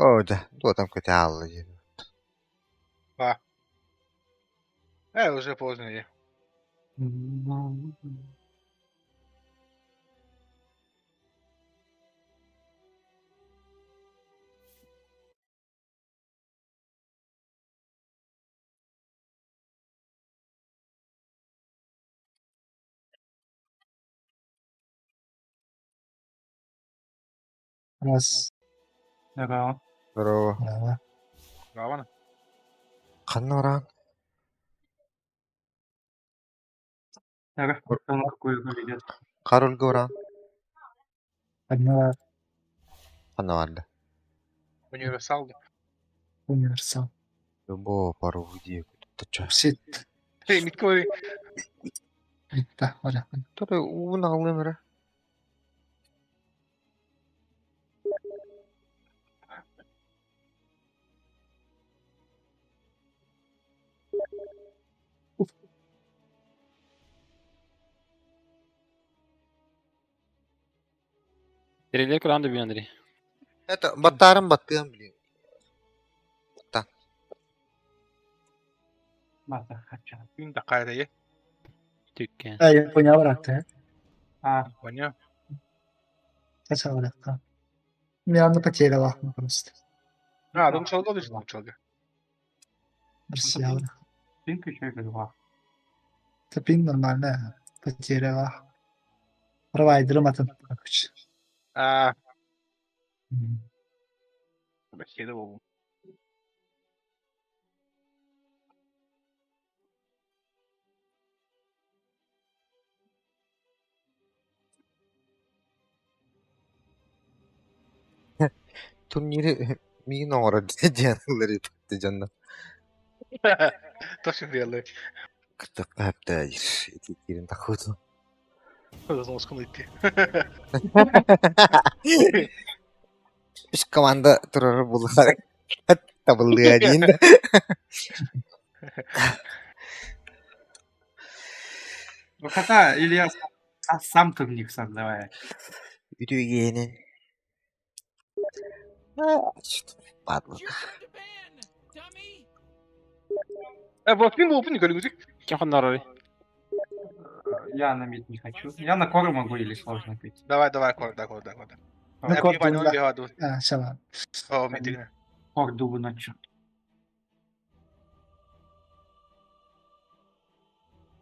Оо дьэ, дуотам көтө хаалла диэн. А. Уже поздно я. Раз. Здорово. Здорово. Здорово. Здорово. Ханна бараан? Так, он какую ведет? Карольга бараан? Одна Ханна барда? Универсал. универсал. Бо пару дии кутта Все Эй, Митковый. Да, валя. Тура уун аҕалыам эрэ. Тэрилэр кураан да Андрей. Это баттаарым баттыам блин. Та. Мата хочу. Күн такая Түккен. А, я понял, брат, э? А, Понял. Сначала легко. Меня она потеряла ну, просто. А, дом чалга дышит, дом чалга. Россия. Пинка еще и два. Это пин нормальная. Потеряла. Провайдером это короче. А, М. вообще да Турниры миин оҥорор диэн ыллар дьонно. Точно делаю. Кырдьыкка сөптөө ити киирин таххытын. Разноскун идти. Үс команда турары буллар табыллыа диин да. Ну хотя Илья сам турнир создавай. Үтүгенин. Падла. Вот пин был, пин, говорю, Ким хоннорор? Я на мид не хочу. Я на кору могу или сложно пить. Давай, давай, кор, да, кор, да, кор, да. На кор Я да. А, сама. О, мид Кор дубу ночью.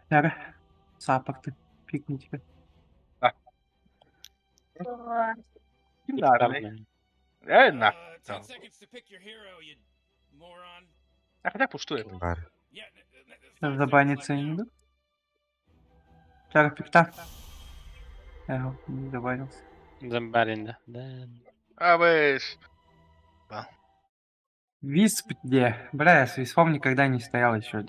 Так, саппорты пикни тебе. Да, э, на. А хотя пустую. Бар. Сейчас забаниться не иду. Так, пикта. Я не забанился. Забарин, да. А вы... Висп где? Бля, я с виспом никогда не стоял еще.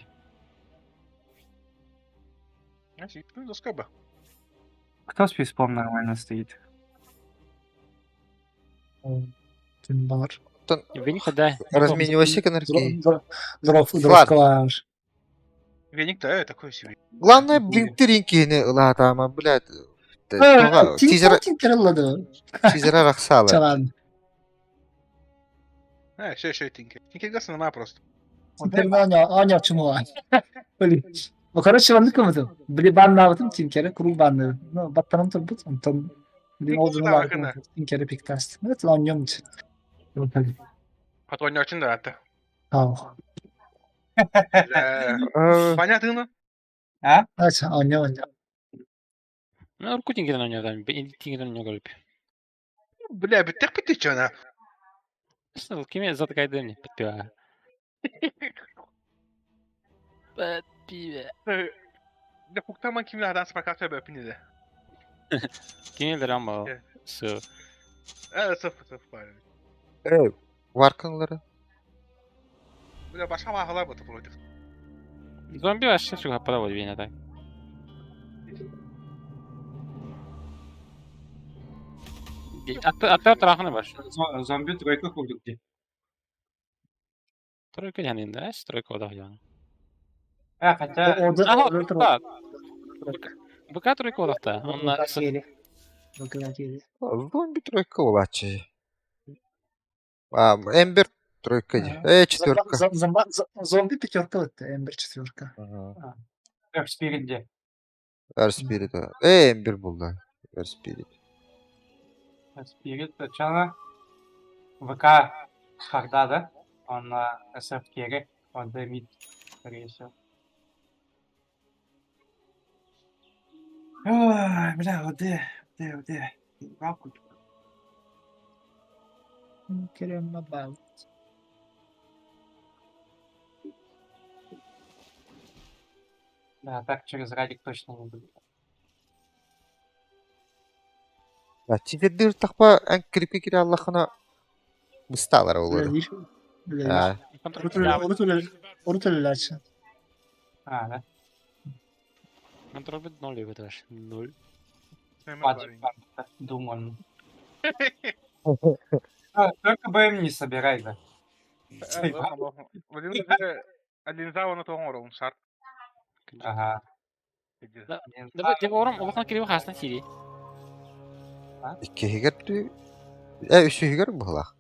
Кто с виспом нормально стоит? Тимбар. Веник да. Разменивайся канарки. Дров, Флар. дров клаш. Веник, да, такой себе. Главное, блин, тыринки латама, блядь. Тизер Тинкер тизер рахсала. Чалан. А, все, все, Тинкер. Тинкер гас нормально просто. Тинкер аня, аня чумуа. Блин. Ну, короче, ванны кымытым. Били баннабытым Тинкере, курул банны. Ну, баттаным турбут, онтон блин, Тинкер олдуну да, бар. акына. Тинкере пиктаст. Это оньом. Потом не очень да, это. Ау. Понятно, А? Ача, оньом, оньом. Ну, руку тингер на него там, тингер на него говорит. Бля, бит так пити чё на. Что, кем затыкай мне подпеваю. Подпиве. Да хуктаман кимлерden спаката бөпүнү Ким рамбал. Э. Все. Э, sıfır sıfır bari. Э, варканлары. Бля, баша вахалар батып против. Зомби вообще чего подавал веня так. Атта трахны баш. Зомби тройка курдук где. Тройка янин, да? Тройка вода яна. А, хотя... Ага, да. БК тройка вода та. Он на Зомби тройка улачы. А, Эмбер тройка дии. Четверка. Зомби пятерка вот, Эмбер четверка. Earth Spirit дии. Earth Spirit. Эмбер булла. Earth Spirit. Earth Spirit чана ВК Харда, да? Он на SF Керри, он дымит, скорее всего. Ой, бля, ОД, ОД, ОД. Нахуй. Мобайл. Да, так через радик точно не будет. Читердир тахпа эн крипи кире аллахына бысталар олору. Үлэлиир. Урут үлэлээччи. А, да? Контроль бит ноль өтөш. Ноль. Думан. Только БМ не собирай, да. Ага. Давай, ором, улахан кириби хастан сири. Иккиһигэр үсүһүгэр буолах.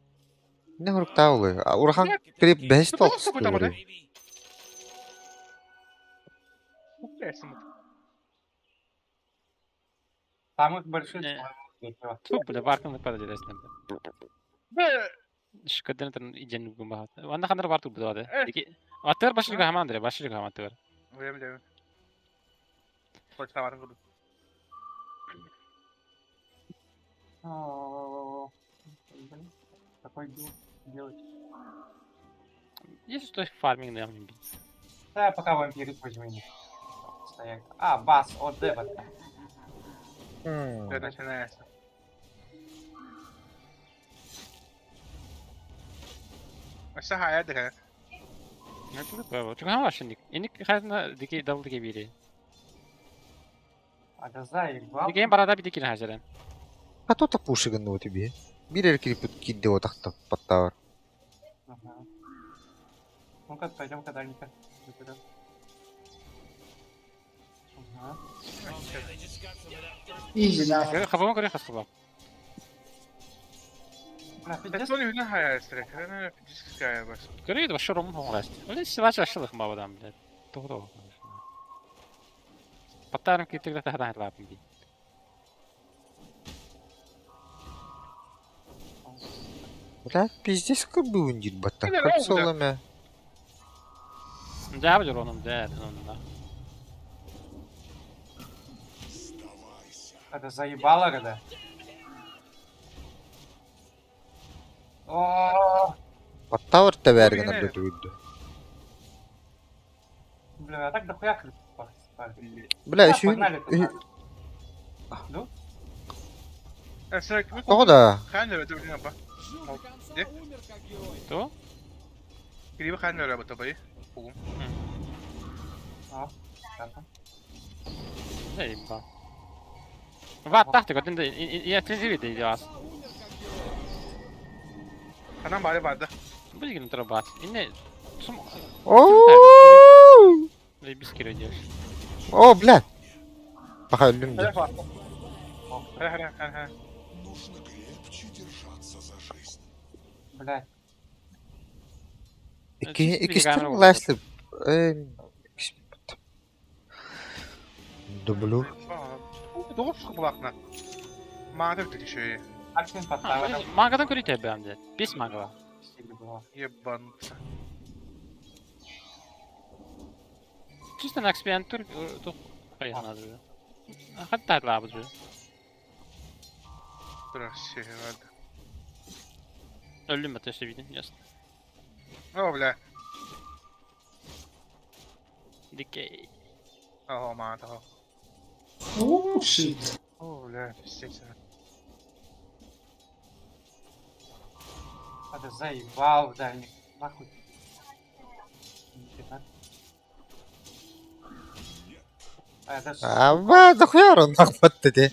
Не хуруктаа олой. Урахан кирип бэһис толкус. Самых больших. Ту, бля, варкан падали Шкаден иден гумбахат. Ванда хандар варту будуады. Аттыр башылыга хамандыр, башылыга хамандыр. Билем. Хочта барын курдук. Какой build делать? Есть что фарминг на бить. Да, пока вампиры возьму. Стоять. А, бас, ОД вот. Это начинается. Өссө хайа дыга. Чугаан вашыник. Иник хайна дики дабл дики бири. А да заебал. Дикейн барада бити кин хажаран. А то пушиган ну тебе. Бирер кирипут кидде отахта паттавар. Ага. Ну-ка, пойдем-ка дальника. Ага. Изи нахуй. Хабама көрө хасыба. Бля, пиздец. Тони хүнэ хаяа эстрек. Физическая бас. Көрө башы ром хоңласт. Оле силач ашылык мабадан блядь. Тогdo. Паттарым китигде тахдан лапым би. Бля, пиздец как бы ундир батта. Бля, Как соломе. Жабы жоронум да, да. Это заебало, когда? О, Паттавар табәрген абды үйдү. Бля, а так дохуя крып. Бля, Да, еще погнали туда. Ну? Эстрек. Того да. Хан өрө ба. То? Кириби хан өрө бата бай. Пугум. А, как Заеба. Ва тахты көтүндө я тезиби дейdi Анан бары барды. Билген турбат. Инне сум О, Бис кире дейш. О, бля. Пока өлүм Хара хара хара. Блядь. Ики икистен ласли. Дублю. Doğru булакна. Мага өтө еще. Аксин подставил. Мангадан көрүтө бәмде. Бес манга. Ебануться. Чисто на эксперимент тур тух кайханады. Хатта лабы. Здравствуйте, ладно. Өлүм өтөсө виден, ясно. О, бля. Дикей. О, мага. О, shit. О, бля, пиздец. Это заебал в дальних. Нахуй. Нифига. А, это ж А, да хуяр он нахватты те.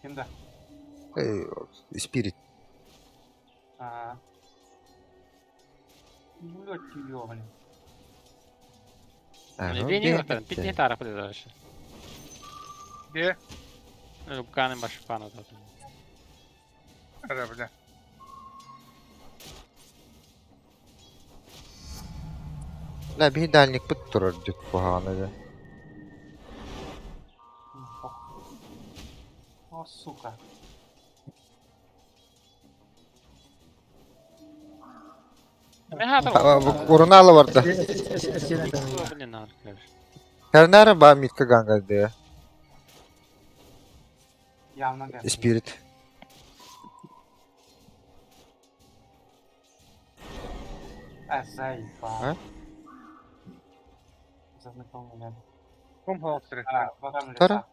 кем да? Спирит. А. Блядь, её, блин. Бени питне тарапы дальше. Где? Луканым башпана Ара, бля. Бля, биһи дальникпыт турар дьик куһаҕана да. О, сука. Урунала барда. Карнара ба митка гангарды. Явно га. Спирит. А, заебал. А? Зазнакомил меня. Ком холстер. А, потом Тара? леса.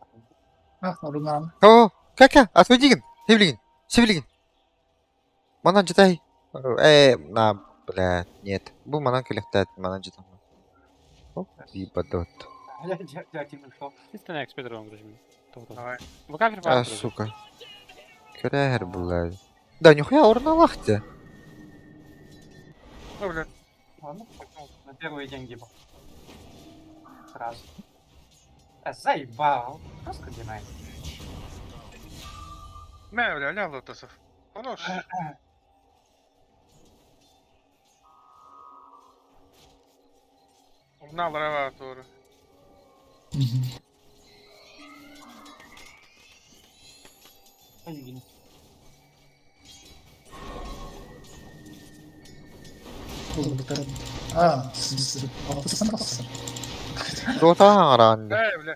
Ах, Рунан. О, кака, отведигин, Севлигин, Севлигин. Манан житай. На, бля, нет. Бу манан келехтет, манан житай. Оп, ебадот. Я один ушел. Давай. А, сука. Көрәһер, блядь. Да, нихуя урналахте. Ну, бля. Ладно, на первые деньги был. Сразу. А, заебал. Просто динай. Мэ, бля, ля лотосов. Хорош. Урналара doğru. Ай, А, алтысын тахсыр. Дота аранды. Э, бля.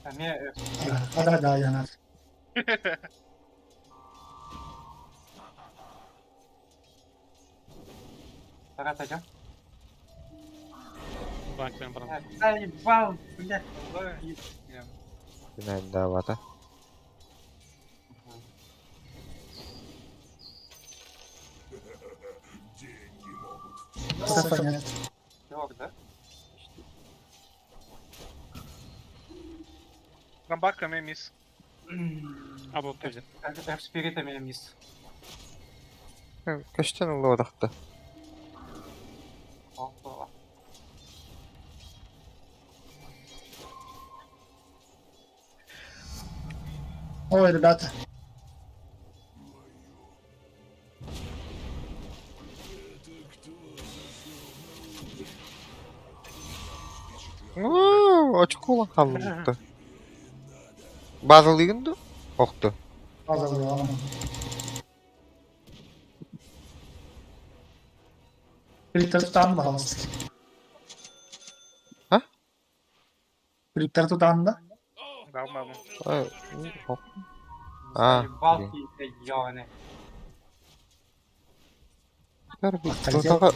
А мне Да, да, я. Тарат идем. Заебал, блядь. Бинайда вата. Все понятно. Чувак, да? Почти. Рамбарка мэ мисс. F спиритами мисс. Көштен улы одақты. О, было. Ой, ребята. Ну, очкола қалды. Базылыгынды? Оқты. Азалıyor. Клиптер tutan da alsın. Ha? Klipter tutan da. Tamam. А, Заебал блин. ты, ёбаный. Дотаға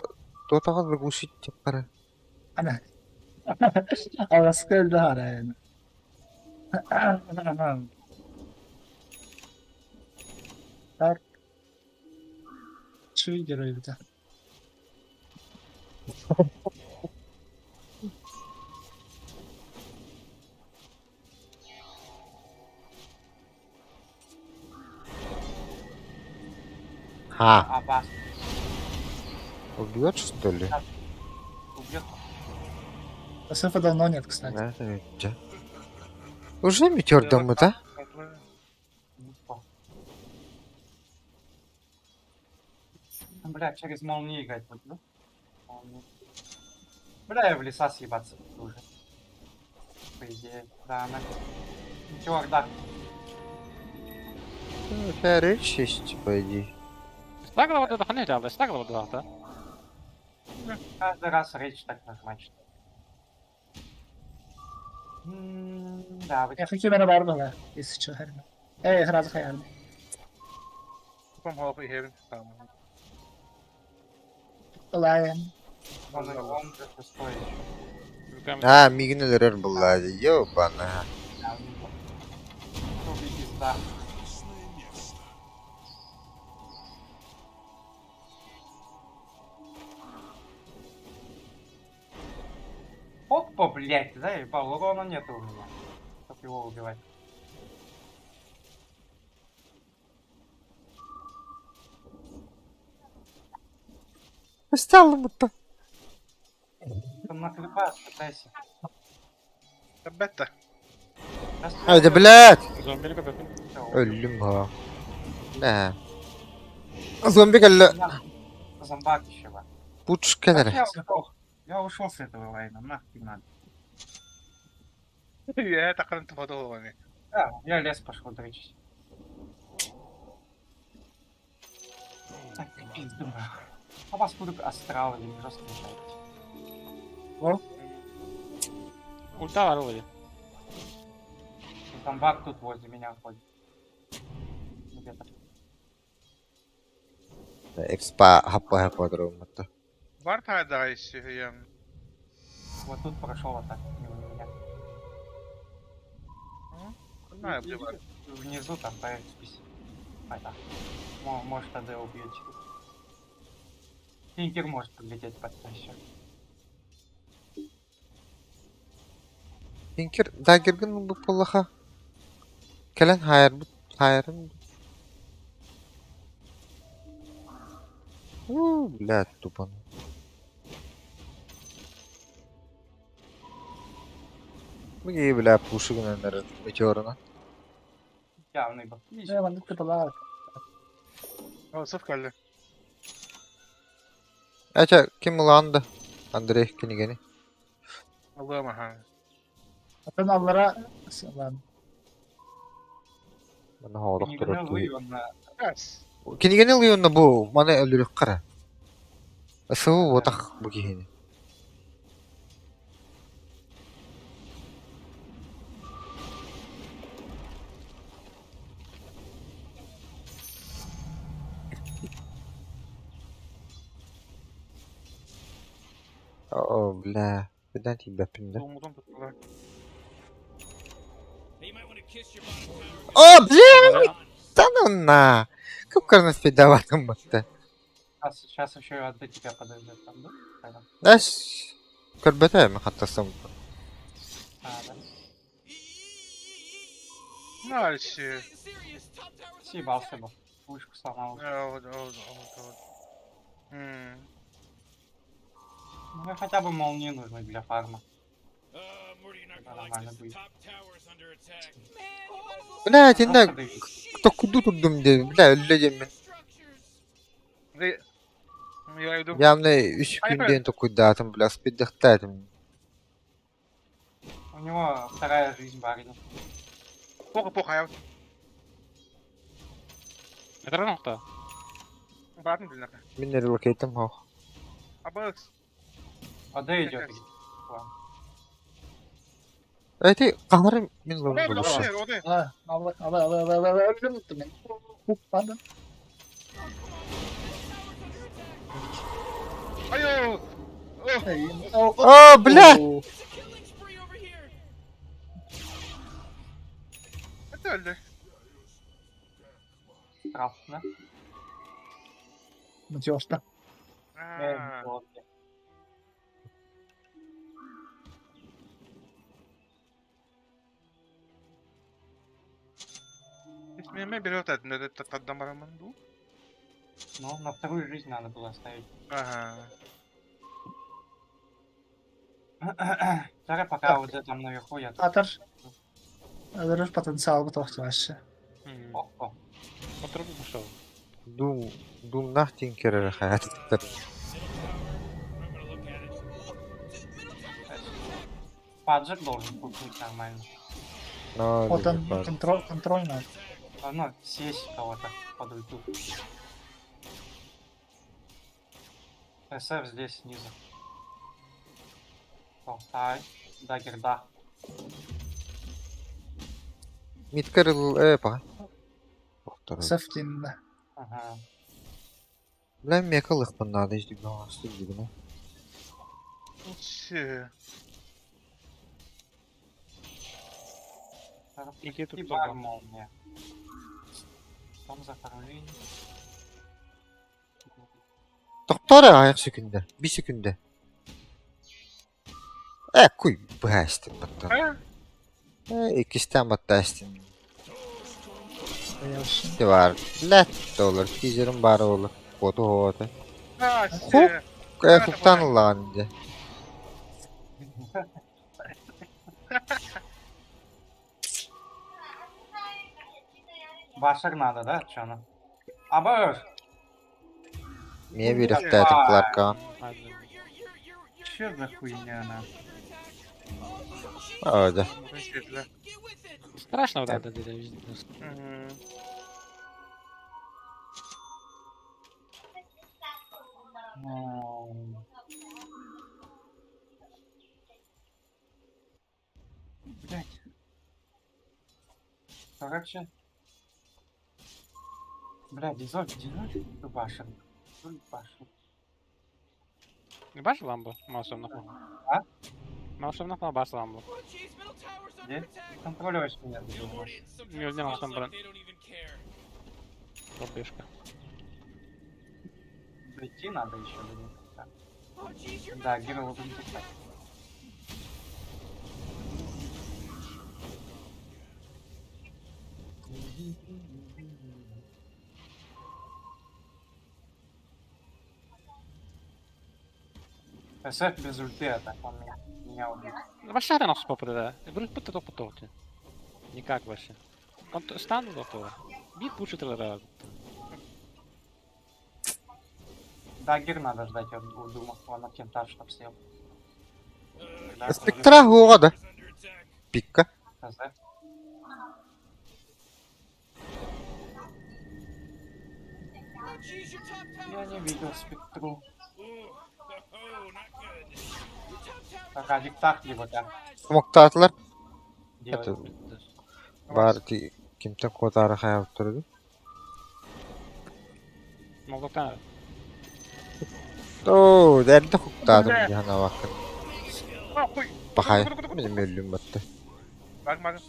дотаға заглушить деп қара. Ana. Ağası öldü hala yani. Так. Şu герой bir de. Ха, А, бас. убьет что ли? Убьет. СФ давно нет, кстати. Да, это ведь. Уже метер домы, да? Ну, что? Бля, через молнии играть буду, да? Молнии. Бля, я в леса съебаться буду уже. По идее, да, она... Метеор, да. Речь есть, по идее. Каждый раз речь так нажимать, что ли. Да, вы Я хочу bana var mı? Esi her. Ey, razı hayal. Kom hoog in Tamam. Olay. он, он же шестой еще. А, мигнелер была, ёбана. Да, у него. Туби пизда. Опа, блядь, заебал, урона нету у меня. Чтоб его убивать. Стало будто. Там на клепа пытайся. Бетта. Haydi блядь. Öldüm ha. Ne? Зомби кэллэ. Зомбак еще бар. Пуч кэлэрэ. Я ушел. Я ушел с этого лайна, нахуй надо. Үөһэ таххан тупата буолуо Да, я лес пошел дрочить. Так, пизду нахуй. А вас будут астрал или жестко мешать. Ульта бар вроде. Зомбак тут возле меня ходит. Где-то. Экспа хаппа-хаппа туруммутта. Бар таадаҕай сүһүйэм. Вот тут прошел вот так мимо меня. Знаю, где бар. Внизу там поэкспись. А так. Может тогда убьете. Тинкер может подлететь под еще. Тинкер дагергин ылбыт буоллаха кэлэн хаайарбыт хаайарын Уу, блядь, тупо. Миги, бля, пушигынан эрэр метеорынан. Явный был. Дьэ, маннык тыпалаах. Сов кэллэ. Эчэ, ким ылаан да? Андрей кинигэни. Ылыам аһаан. Атын аллара ладно. Манна хоолох Кинигэни турар ылый киһи. уонна Раз. Кинигэни ылый уонна бу маны өлүрүөххэ эрэ. СУ буотах бу киһини. О, бля, быдан тиийбэппин да. Уумутун туттулар. О, бля, да ну на! Кып-кырны спидаватым бытты. А сейчас еще и от тебя подойдет там, да? Когда? Эс, көрбөтө эми хаттасым. А, да. Дальше. Съебался бы. Вышку сломал. Вот, вот, вот, вот. М. Ну, хотя бы молнии нужны для фарма. Нормально будет. Бля, итиннэ Просто давить. токкуду турдум диэн, бля, өллө диэммин. Я иду. Явно үс күн диэн токкуйдаатым, бля, спиддахтаатым. У него вторая жизнь барыня. Плохо, плохо, я Это нохта. баатын билинэ. Мин релокейтым хоох. Абыс. АД идет. Эти хаһары мин лорун булушу. А, алла, алла, алла, алла, алла, өлдүм уттум мен. Хуп, ладно. Айо! О, бля! Это өлдө. Штраф, да? Надежно. А. Меня берет это отдам Романду. Ну, на вторую жизнь надо было оставить. Ага. Вторая пока вот там наверху я... Атар. Өлөрөр потенциал бу тоох вообще. О, Отырып ушел. Дум, думнах тинкерер хаятыттар. Паджик должен купить нормально. Но, Вот он контроль, контроль надо. Ладно, съесть кого-то под ульту. СФ здесь снизу. Болтай. Дагер, да. Миткер э, па. СФ дин. Ага. Бля, мека лыхпын надо издигна, стыдигна. Все. Иди тут И бар молния. Там зафармление. Тоқтар аяқ секунда, 5 секунда. Э, куй, бәстин баттан. А? Э, иккистен баттастин. Вообще. Бар. Ләт олар, тизерим бар олар. Коту хоты. А, Хуп. все. Э, хуптан ыллаан де. Башыр надо, да, чё она? Абаш! Миэ биэрэхтээтин Кларкаҕа. Че за хуйня нахуй? Оо дьэ. Страшно вот это дело. Блять. Короче. Бля, дизоль, дизоль, башен. Башен. Баш ламбу, маусом нахуй. А? Маусом нахуй баш ламбу. Где? Контролируешь меня, Не маусом брат. Лобешка. Дойти надо еще, блин. Да, Гера вот он тут так. СФ без ульты, а так он меня убил. Вообще это нахуй попадает. Будет то потоки. Никак вообще. Он стану готово. Бит пушит раз. Дагер надо ждать от Дума, он на кентар, чтоб съел. Спектра уода. Пикка. ХЗ. Я не видел спектру. Так, а диктат либо да. Смоктаатылар. Делает. Это Баар ти кимтэн куотаары хайаабыт турду. Молдоктан. Оо, дэрдэ хуктаатым дьаһана баккын. Нахуй! Пахай. Мин мөллүм батты. Баг, баг.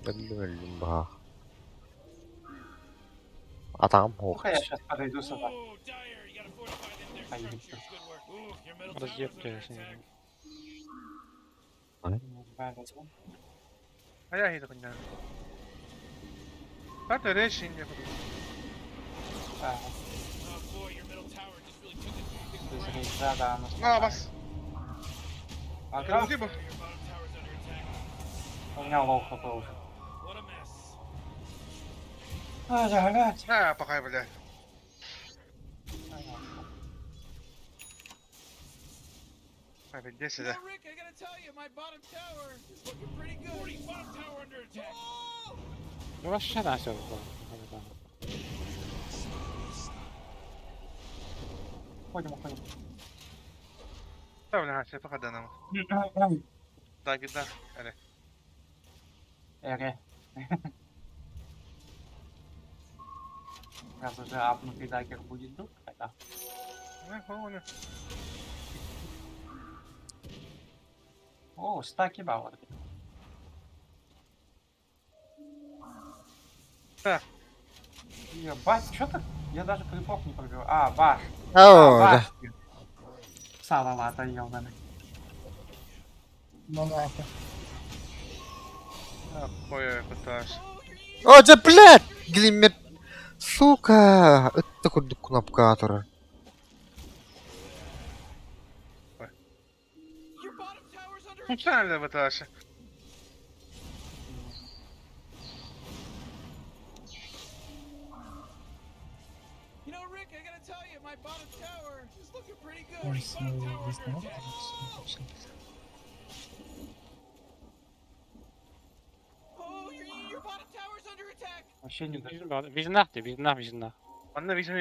Мөллүм мөллүм баха. Атаҕым хуох. Ну-ка я сейчас подойду сюда. Поебать. Разъеб тебя. А я иду хуйня. Это решение. Да, да, На вас. Ага. Либо. У меня low хп уже. А, да, блядь. А, пахай, блядь. А, иди сюда. Ну вообще да, все. Уходим, уходим. Да, бля, все, похода нам. Да, да. Эре. Эре. Раз уже апнутый дагер будет друг, тогда. О, стаки бауэр. Да. Ебать, что ты? Я даже крипов не пробил. А, баш. Оо, да. Салавата, ёбаный. Ну нахуй. Ой, пытаюсь. Оо, дьэ, блядь! Глиммер. Сука! Ытта курдук кнопка турар. Специально пытаюсь. Ой, не знаю. Вообще не даже. Визнах ты, визнах, визнах. Анна визин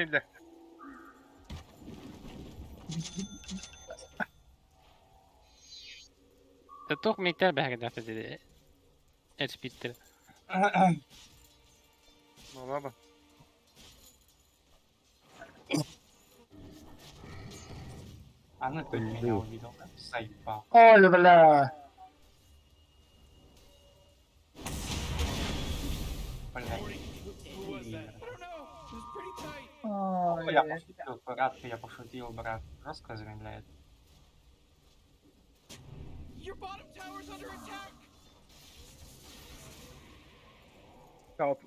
Это только металл бегает, это Это спиттер. Ну ладно. А ну ты меня увидел, да? Заебал. Ой, бля. Блядь. Ой, Я пошутил, брат, я пошутил, брат. Жестко замедляет. Топ.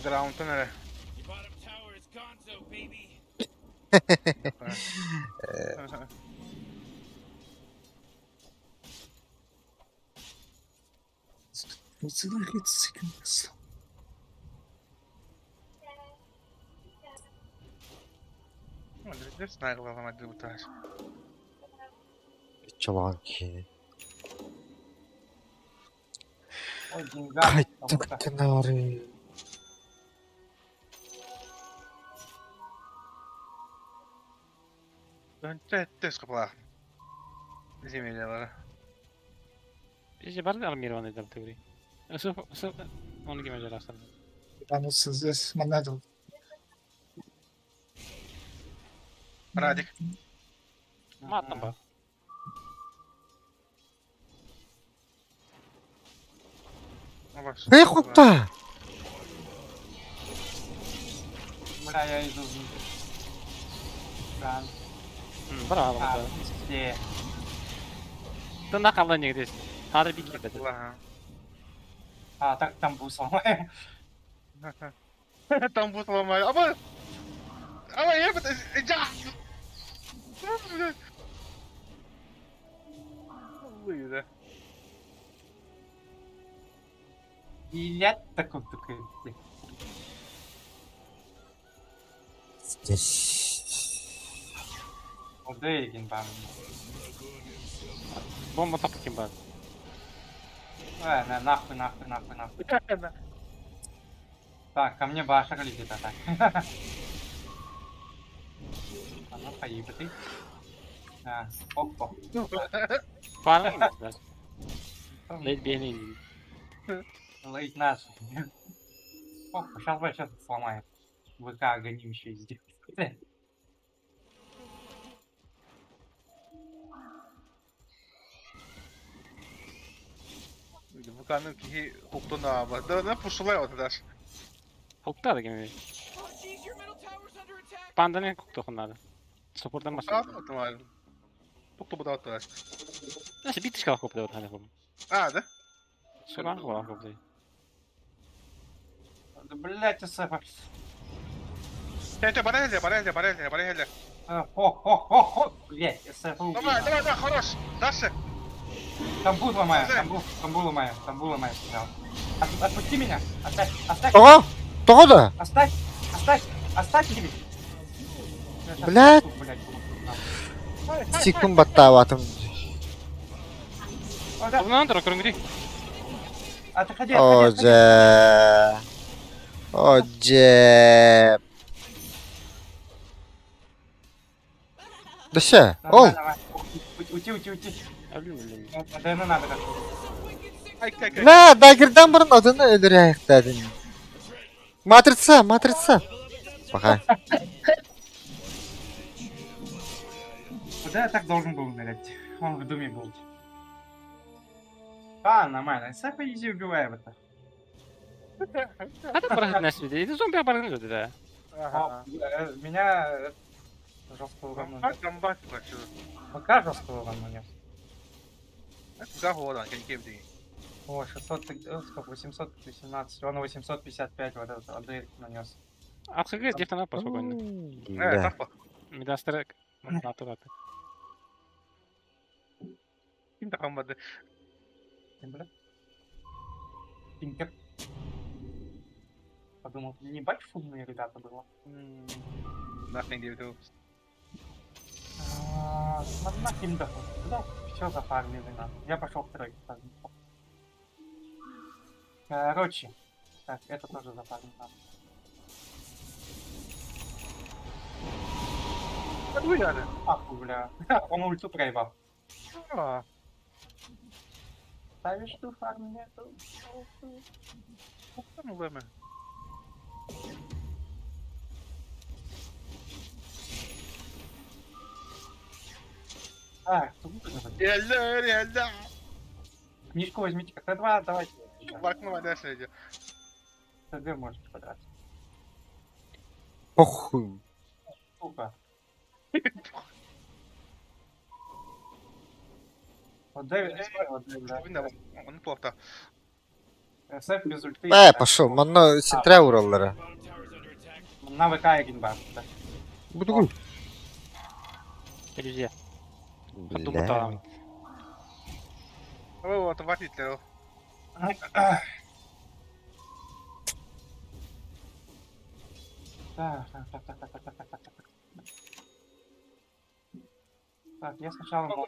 Граунд нere. Целых 30 секунд. Чолоон киһини. Ой, деньга. Хайдах гынарый? Бизи бар армированный там тыгры. Он кеме жарастыр. Ебанутся манна Радик. Матна ба. Эй, хукта! Бля, я иду внутрь. Ран. Браво. А, все. Тына калды негде. Хары бик кебеди. А, так там бус сломаю. Там бус ломаю. Аба! Аба, я это... Блядь, такой такой. Одейгин бам. Бомба тапы ким бар. На, нахуй, нахуй, нахуй, нахуй. Так, ко мне башер летит, а так. А ну, поебатый. А, опа. Фарм. Лейт бейни. Лейт наш. Опа, сейчас, сейчас сломает. ВК гоним еще и сделать. ВК-ны киһи хуктунаба. Да, на пушулай вот даш. Хукта да кеми. Панданы хукта хуннады. Суппорттан басты. Тукту бу да. Нasi бит шкаф копты вот хана хум. А, да? Суран хуа копты. Да блять, СФ. Это барель, барель, барель, барель. Хо-хо-хо-хо, блять, СФ убил. Давай, давай, давай, хорош. Дальше. Тамбу ломаю, тамбу, тамбу ломаю, тамбу ломаю, сказал. Отпусти меня, оставь, оставь. Того? Того да? Оставь, оставь, оставь меня. Блядь. Секунд баттаватым. Надо, көрүнгү. Отходи, Оже. Оже. Дальше. Ол. Уйти, уйти, уйти. Да, ну надо как. Бля, дагердан бұрын одыны өлүрәйік дедим. Матрица, матрица. Пока. Куда я так должен был умирать? Он в думе был. А, нормально. Сапа изи убиваем это. А ты барахат нас видели? Это зомби барахат да. Меня жестко урон. Комбат Пока жестко урон нанес. За года, какие О, 600, сколько, 818, он 855 вот этот АД нанес. А сколько где-то на спокойно. Э, так Медастрек натураты. Ким комбат? Тинкер. Подумал, не бать фумные ребята было. Нахрен где На ким да, все зафармили нам. Я пошел второй. Короче, так, это тоже зафармили нам. Аху, бля. Он ульту проебал. Ставишь ту фармили эту? Так, Книжку возьмите, как Т2, давайте. Т2 можете подраться. Похуй. Сука. Вот Дэвид, да. Он плохо. СФ без ульты. Пошел, манна сентре ураллара. На ВК Эгенбар. Буду. Иллюзия. Бля. Вот, водитель. Так, так, так, так, так, так, так, так, так. Так, я сначала...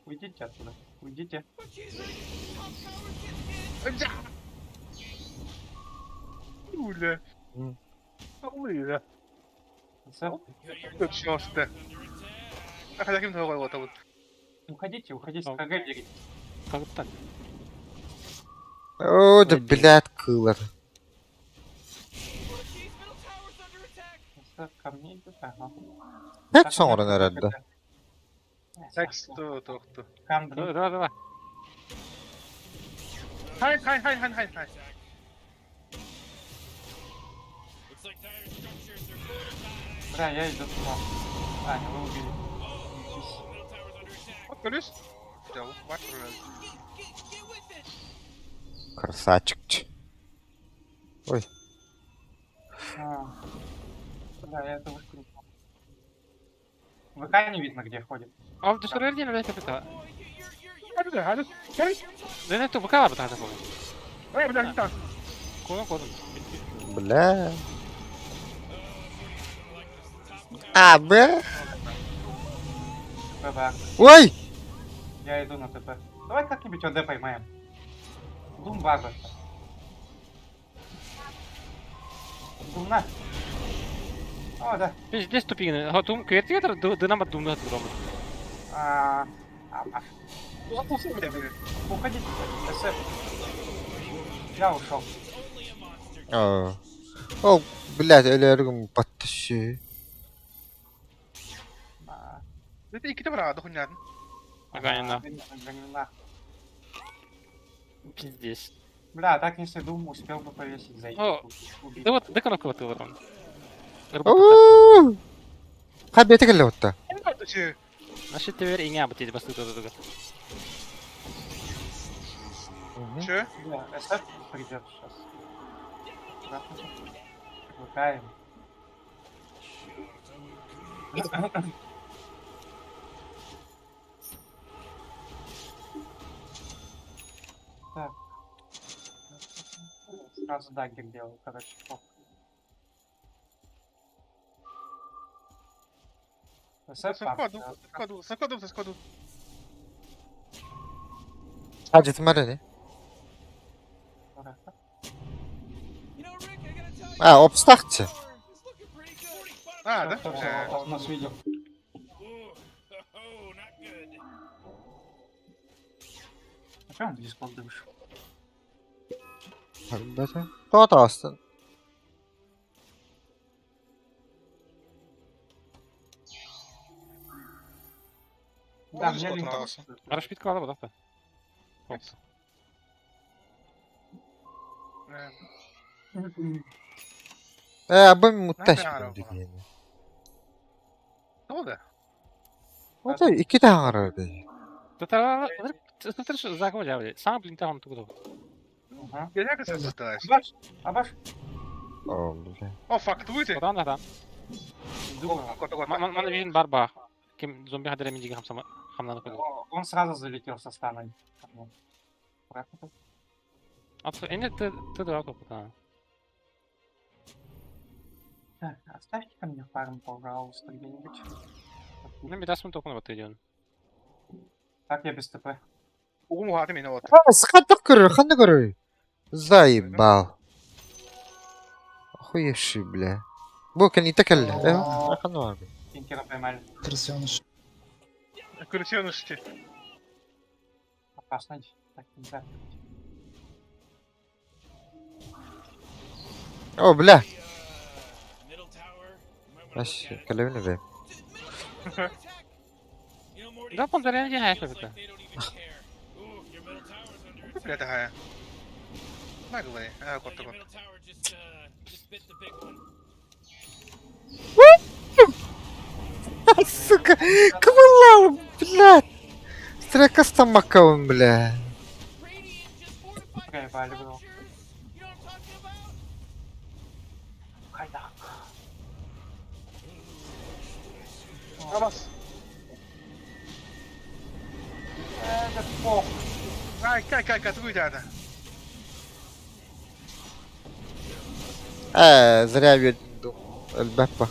Уйдите оттуда. Уйдите. Бля. Уходите, уходите, КГ берите. Как так? О, да блядь, кылар. Ко мне идет, ага. Hep sonra herhalde. Текст тохту. Давай, давай, давай. Хай, хай, хай, хай, хай, хай. Бля, я иду туда. А, не, вы убили. Плюс? Красавчик. Ой. А, да, я это вышку не ВК не видно, где ходит. А вот это. Да это ВК Бля. А, бля. Ой! Я иду на ТП. Давай как-нибудь ОД поймаем. Дум база. Дум на. О, да. Пиздец тупигны. Дум квертигер дынама думна дуром. А, а. Уходите, СФ. Я ушел. О, О, блядь, өлөргүм баттышы. Это икки брат, хуйня. Ага, не Пиздец. Бля, так если Дум успел бы повесить за О, да вот, да коробка вот его. Хабете келе отта. Наши теперь и не абатить басты туда. Че? Да, СФ придет сейчас. Выкаем. Так. Сразу даггер делаю, короче. Саходу, саходу, саходу, саходу. Hacı ne? А, обстахчы. А, да? Он нас видел. А что он в Дискорде вышел? Тота астын. Да, мне линк. Рашпитка да, да. Э, бу мутташ деген. Тода. Ото икки таңарар. Сам блин там тугу. Абаш, абаш. О, бля. О, фак, туйте. Да, да, да. Мана вижен барба. Ким зомби хадere миндиги хамсама хамнаны куду. Он сразу залетел со станой. А эне ты ты дурак опыта. Так, оставьте ко мне фарм, пожалуйста, где-нибудь. Ну, ми дасмын токун вот идён. Так, я без ТП. Угум хаты меня вот. А, схаттык көрөр, ханды көрөр. Заебал. Охуевший, бля. Бу кен итекелле. Э, ханды бар. Тинкера поймали. Крысёныш. Крысёныш. Опасно. Так, нельзя. О, бля. Аш, калевне бе. Да, пондарен я хайфа это. Бля, тахая. Наглый. А, кот кот. Сука, квалал, блядь. Стрека стомаком, бля. Проебали, бро. Хайда. Абас. Это пох. Ай, кай, кай, кай, туйте это. Э, зря я Эльбеппа.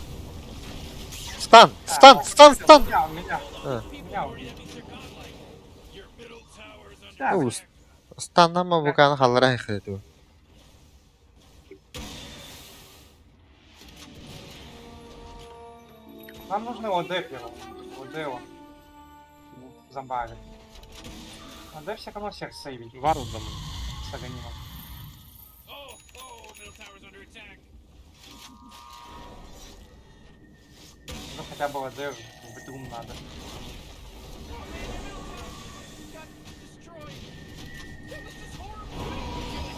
Стан! Стан! Стан! Стан! Меня, меня, А. меня убили. Да, Ну, Станнама буканы халлара хайхады. Нам нужно ОД первым. ОД он. Зомбарик. ОД все равно всех сейвить Варудом. с Аганимом. Ну хотя бы ОД в Дум надо.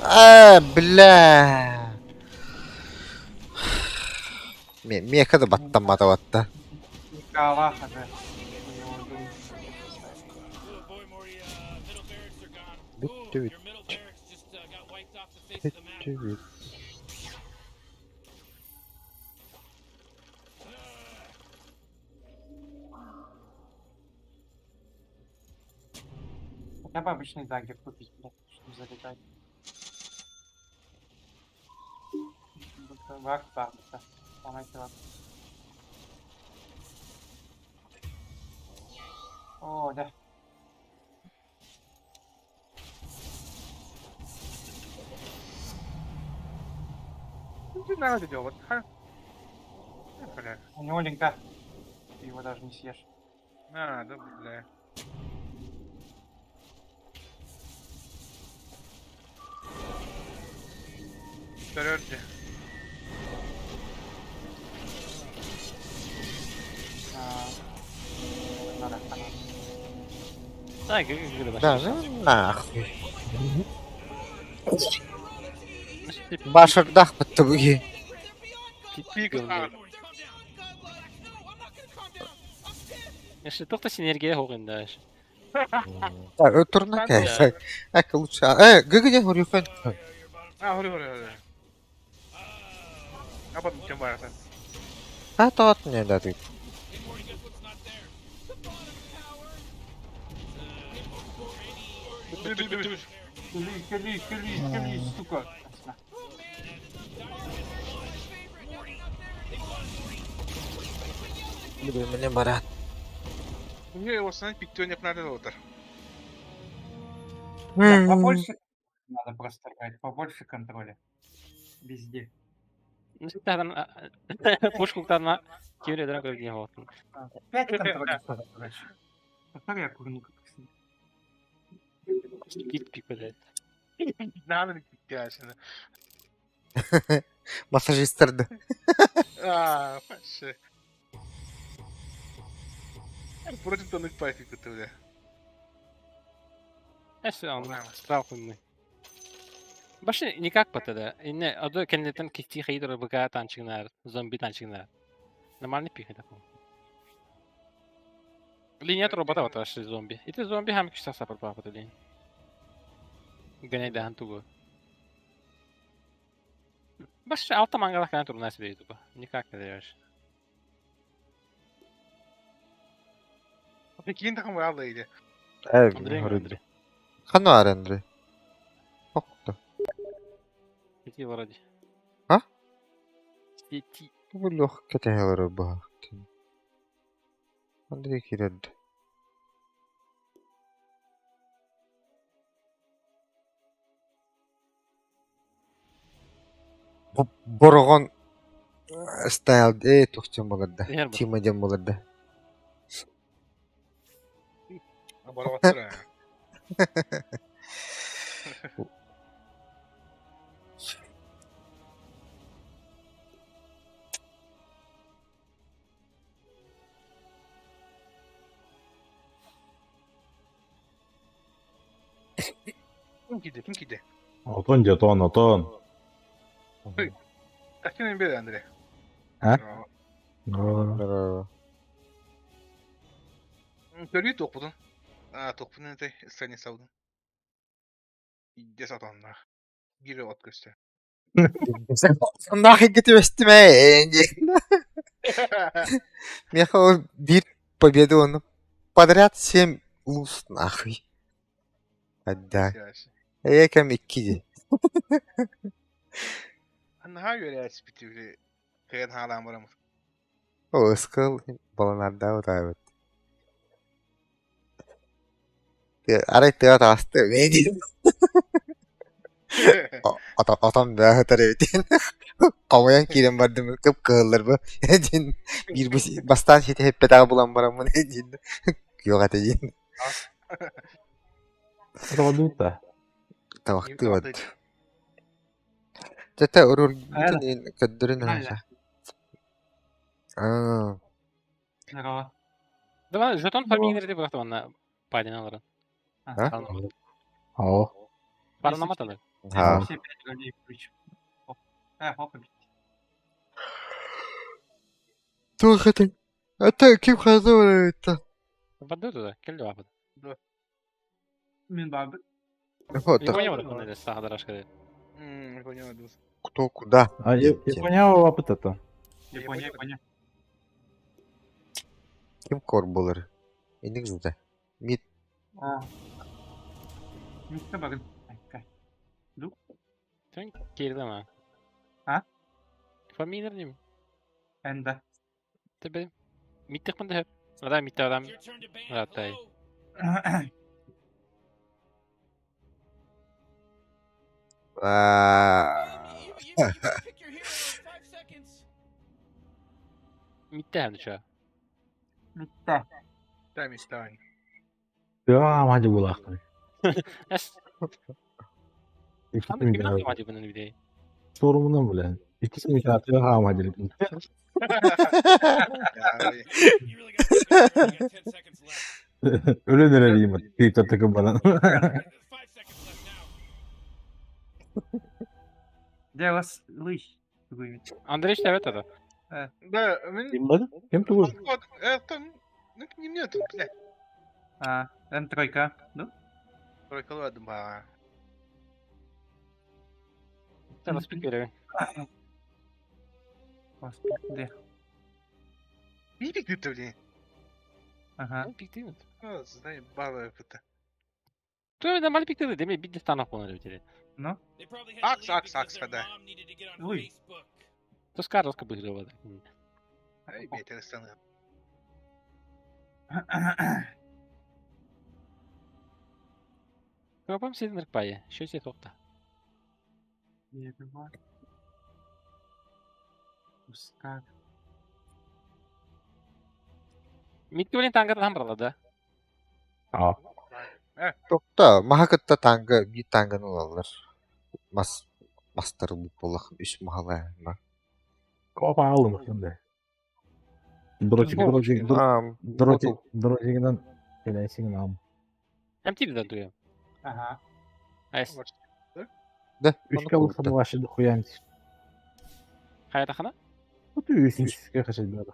Э, бля. Меха да баттаммата батта. Николаха, да. У него Дум поставить. Бүттү бүт. Бүттү бүт. Хотя бы обычный dagger купить, блядь, чтобы залетать. Вард, вард, да. Сломайте вард. О, да. Ну, надо делать. Ха. Бля. У него линка. Ты его даже не съешь. А, да, бля. Вперед. А, надо, надо. Да, гы Да, ну нахуй. Баш. Башырдах бітті бүге. Пик. Если только синергия хоғын да. Так, турна кай. Әк лучше. Э, гыгы хурюфен. А, хори, хори, хори. А потом чем барса. А тот не да ты. Кили, кили, кили, кили, сука. На. Мне барат. Мне его становить пиктё не надо лотер. Да, побольше надо просто играть, побольше контроля. Везде. Пушку кимре драк не хоғын. Пять контролей надо, короче. Который я курну как с ним. Пик пик блядь. Надо пиктя. Массажистерді. А, вообще. Против тонуть пофигу ты, бля. Эс он страхунный. Башни никак патада. Инне аду кеннетен кити хайдыр быка танчыгнар, зомби танчыгнар. Нормальный пик такой. Линия робота вот вообще зомби. И ты зомби хам кишта сапар папа лин. Гоняй да хантугу. Баш алта мангала кан турна себе ютуба. Никак не даешь. Прикинь, там правда или. Э, Андрей, Андрей. Хано ар Андрей. Окто. Сети вроде. А? Сети. Бу лох кетелер ба. Андрей киред. Борогон стайл э тухчан боларда. Тима дем боларда. Оборваться. Ким киди? Отон дьэ, отон, отон. Такин бер, Андрей. А? Көрүү тоқпудун. А, тоқпудун этэй, страни саудун. Идде сатанна. Бири от көстө. Нахуй кетибестиме. Меха бир победу он подряд 7 луз нахуй. Да. Экем икки. Анна үөрээс битибили. Кыйын хаалаан барамыт. О, ыскыл баланарда утаабыт. Арай тыа таасты диэн. Отон бөҕө эбитин. Хомуйан киирэн бардым кып-кыһыллар бу диэн биир бастаан сити эппэтэҕи булан бараммын диэн күөх этэ диэн. Тоҕо да? Табахтыы Тete урургутун көрдөрүн Аа. Здорово. Давай, жетон фамилия деп онна падин аларын. А? О. Паранаматалы. Ха. Все пять ролей включим. Хоп, Туох этин? Это ким хазы бар Баду туда, келди бабы. Мин бабы. Вот. Япония бар кунда сахадарашка. Япония дус. Кто куда? А Япония лапыт это. Япония, Япония. Ким кор болар? Иник зуда. Мид. А. Мидте барын. Сен келди ма. А? Фамилия нем? Энда. Тебе миттек мында. Адам митте адам. Ратай. Митте hem şu. Мидте. Там и стань. Я мадя булахты. Эс. Ханды кимин аты мадя bunun bir Sorumlu bile. İkisi mi atıyor ha madya. Öyle nereliyim? Kripto takım bana. Где вас лыщ? Андрей evet ada. Да, мен... Kim бады? Ким тугур? Это... Ну, не мне тут, бля. А, М тройка. Ну? Тройка ладно, ба. Sen speaker. Господи. Бибик ты, блин. Ага. Пиктин. Знаю, бала это. Туй нормально пиктин, деме бит станок оны битери. Ну? Акс, акс, акс, да. Ой. То скарлска быгрыва. Ай, бетер станы. Капам сидин рпае. Шөсе токта. Дерево. Пускай. Митки блин тангата хамрала да. А. Токта махакытта танга bir танганы алалар. Мас мастер булах үс махала. Копа алдым şimdi. Дротик, дротик, дротик, дротигинен келесигин алым. Hem тибден туя. Ага. Эс. Да. Үшкә булса да вообще дохуя. Хайта хана? Вот үс үскә хәшәл бирде.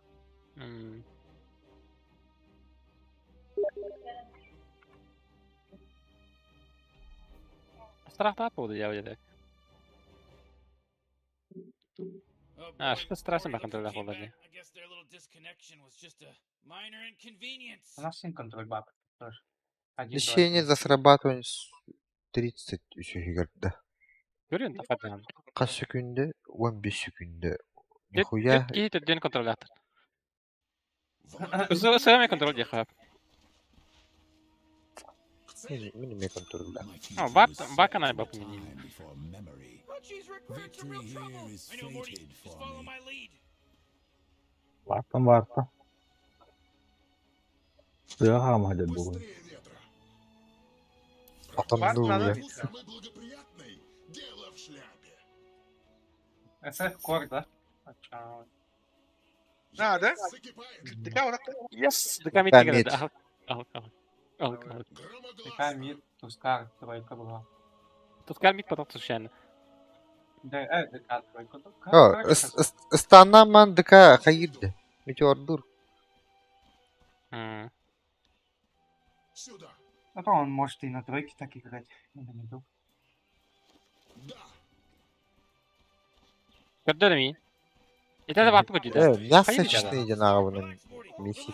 Страхта болды я уеде. А, что страшно на контроле болды. У нас сын контроль баб. Тоже. Один, два, Лечение три. за срабатывание 30 үсүһүгэр да. Көрүн тападан. Хас секунды 15 секунды. Нихуя. Кихи төдден контролятор. Сыгаме контроль дехап. Мин эме контроль. А, бак бакана бак мини. Вартан варта. Я ха мадя бугун. Атамды я. СФ кор, да? А, да? ДК урак. Yes, ДК мит мид. Ал ал ал. Ал ал. ДК мид, Тускар, тройка была. Тускар мид потом случайно. Да, ДК тройка. О, станна ман ДК хайырды. Метеордур. А то он может и на тройке так играть. И на миду. Көрдөрүм. Это бапы көдүдө. Мясочный динагабынын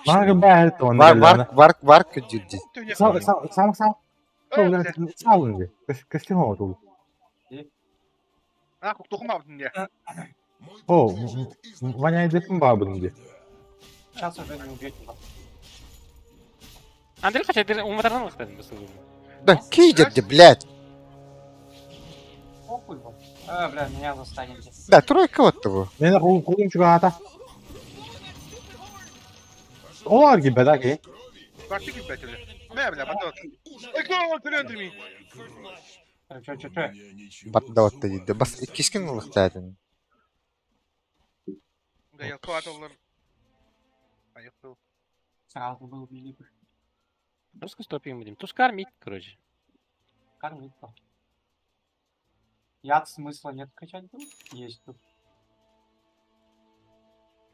Мага бәһәт он. Вар вар вар вар көдүдү. Сам сам сам. Сам инде. Костюм ул. А, тухма бутын я. О, Ваня идепин бабын инде. Сейчас уже не убьете вас. Андрей хотя уматардан ылыктадым бу. Да киидерди, блядь. Похуй вам. А, бля, меня застанете. Да, тройка вот того. Мен кулум чугаата. Олар gibi да ки. Бакты киппет эле. Мэ, бля, батат. Эй, кто ми? Чё, чё, чё? Баттаватта дейді. Бас кискин ылыктадын. Да, я куаталар. Поехал. Сразу бы убили бы. Русский стопим будем. Тускар мид, короче. Кормить там. Яд смысла нет качать был? Есть тут.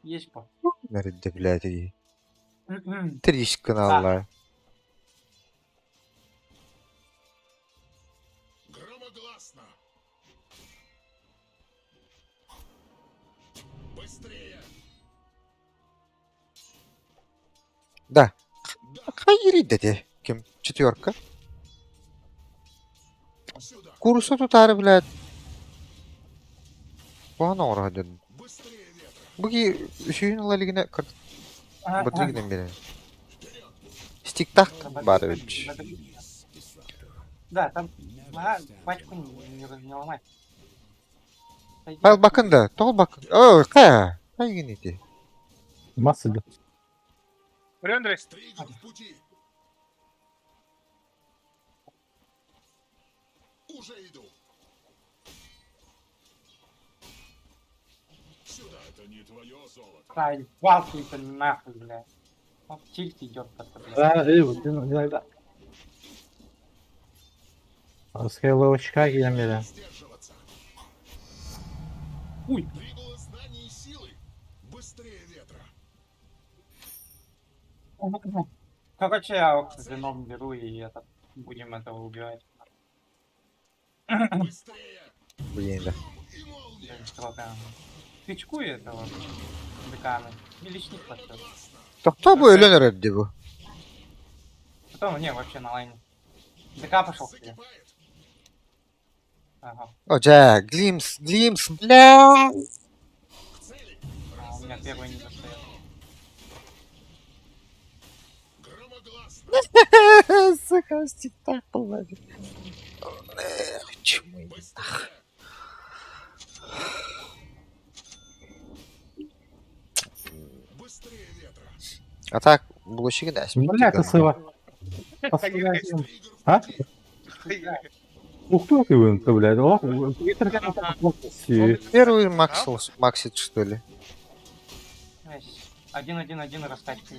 Есть по. Nerede, блядь, и. Тришкин алла. Громогласно. Быстрее. Да. Хайри деди. Ким? Четверка. Сюда. Курса тутары, блядь. Буана орадын. Быстрее ветра. Буги сүйін ылалигіне Батыригинен бере. Стиктах бар өч. Да, там ага, пачку не ломай. Сойди. Ал бакын да, тол бакын. О, кая? Хайгин ити. Масыды. Бля, Андрей. Стригер в пути. Уже иду. Сюда. Это не твое золото. Заебал ты это нахуй, бля. Он в тильт идет как-то, бля. Да, иногда. Скайловочка киемеде. Сдерживаться. Уй. Прибыло знаний и силы. Быстрее ветра. Короче, я вот вином беру и этот, будем этого убивать. Быстрее. Блин, да. И молния. Блин, трогаем. Тычку этого декана. И личник подсел. Тохто бу өлөн өрөддү бу. Потом, не, вообще на лайне. ДК пошел к тебе. Закипает. Ага. О, жа, глимс, глимс, бля. К цели. А, у меня первый не достает. Громогласно. Сука, стиктах был. Эх, чмы. Быстрее. Быстрее ветра. А так, булочки да. Бля, кысыва. А? Ух ты, ты, блядь. Ох, Первый максил, максит, что ли? 1-1-1 раскачка.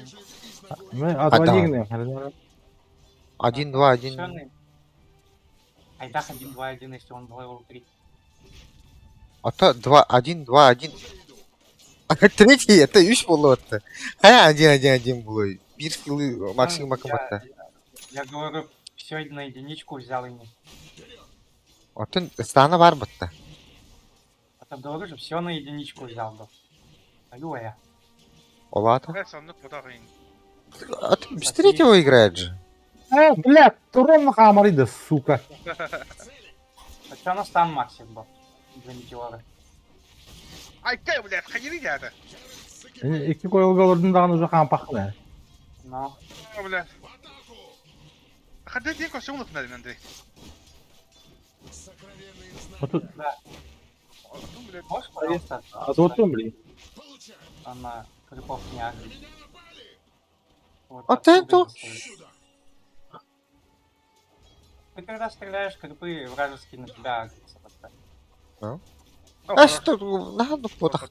А Один, два, один. Всё, ну, Айдах 1-2-1, если он level 3. А то два, один, два, один. А третий, это үш болуотта. Хая один, один, один было. Бир скиллы максимум макаматта. Я говорю, все на единичку взял и не. Отын стана бар бытта. А там говорю же, все на единичку взял бы. Аю я. Олата. Бля, сонно куда гин. А ты без третьего играет же. Э, бля, ровно хамарида, сука. А что у нас там максим был? Для метеора. Ай, кай, бля, хайри это. Iki koyulgalardan dağın уже хампахны. Но. О, бля. Хадды день костюм лык надо, Андрей. Сокровенные знания. Вот тут, Ну, бля. Можешь, пожалуйста, а вот он, блин. Получай. Она крипов не агрит. Меня напали. Вот А отсюда ты тут? не стоит. Сюда. Ты когда стреляешь, крипы вражеские на тебя агрятся. вот так. А что, надо потах.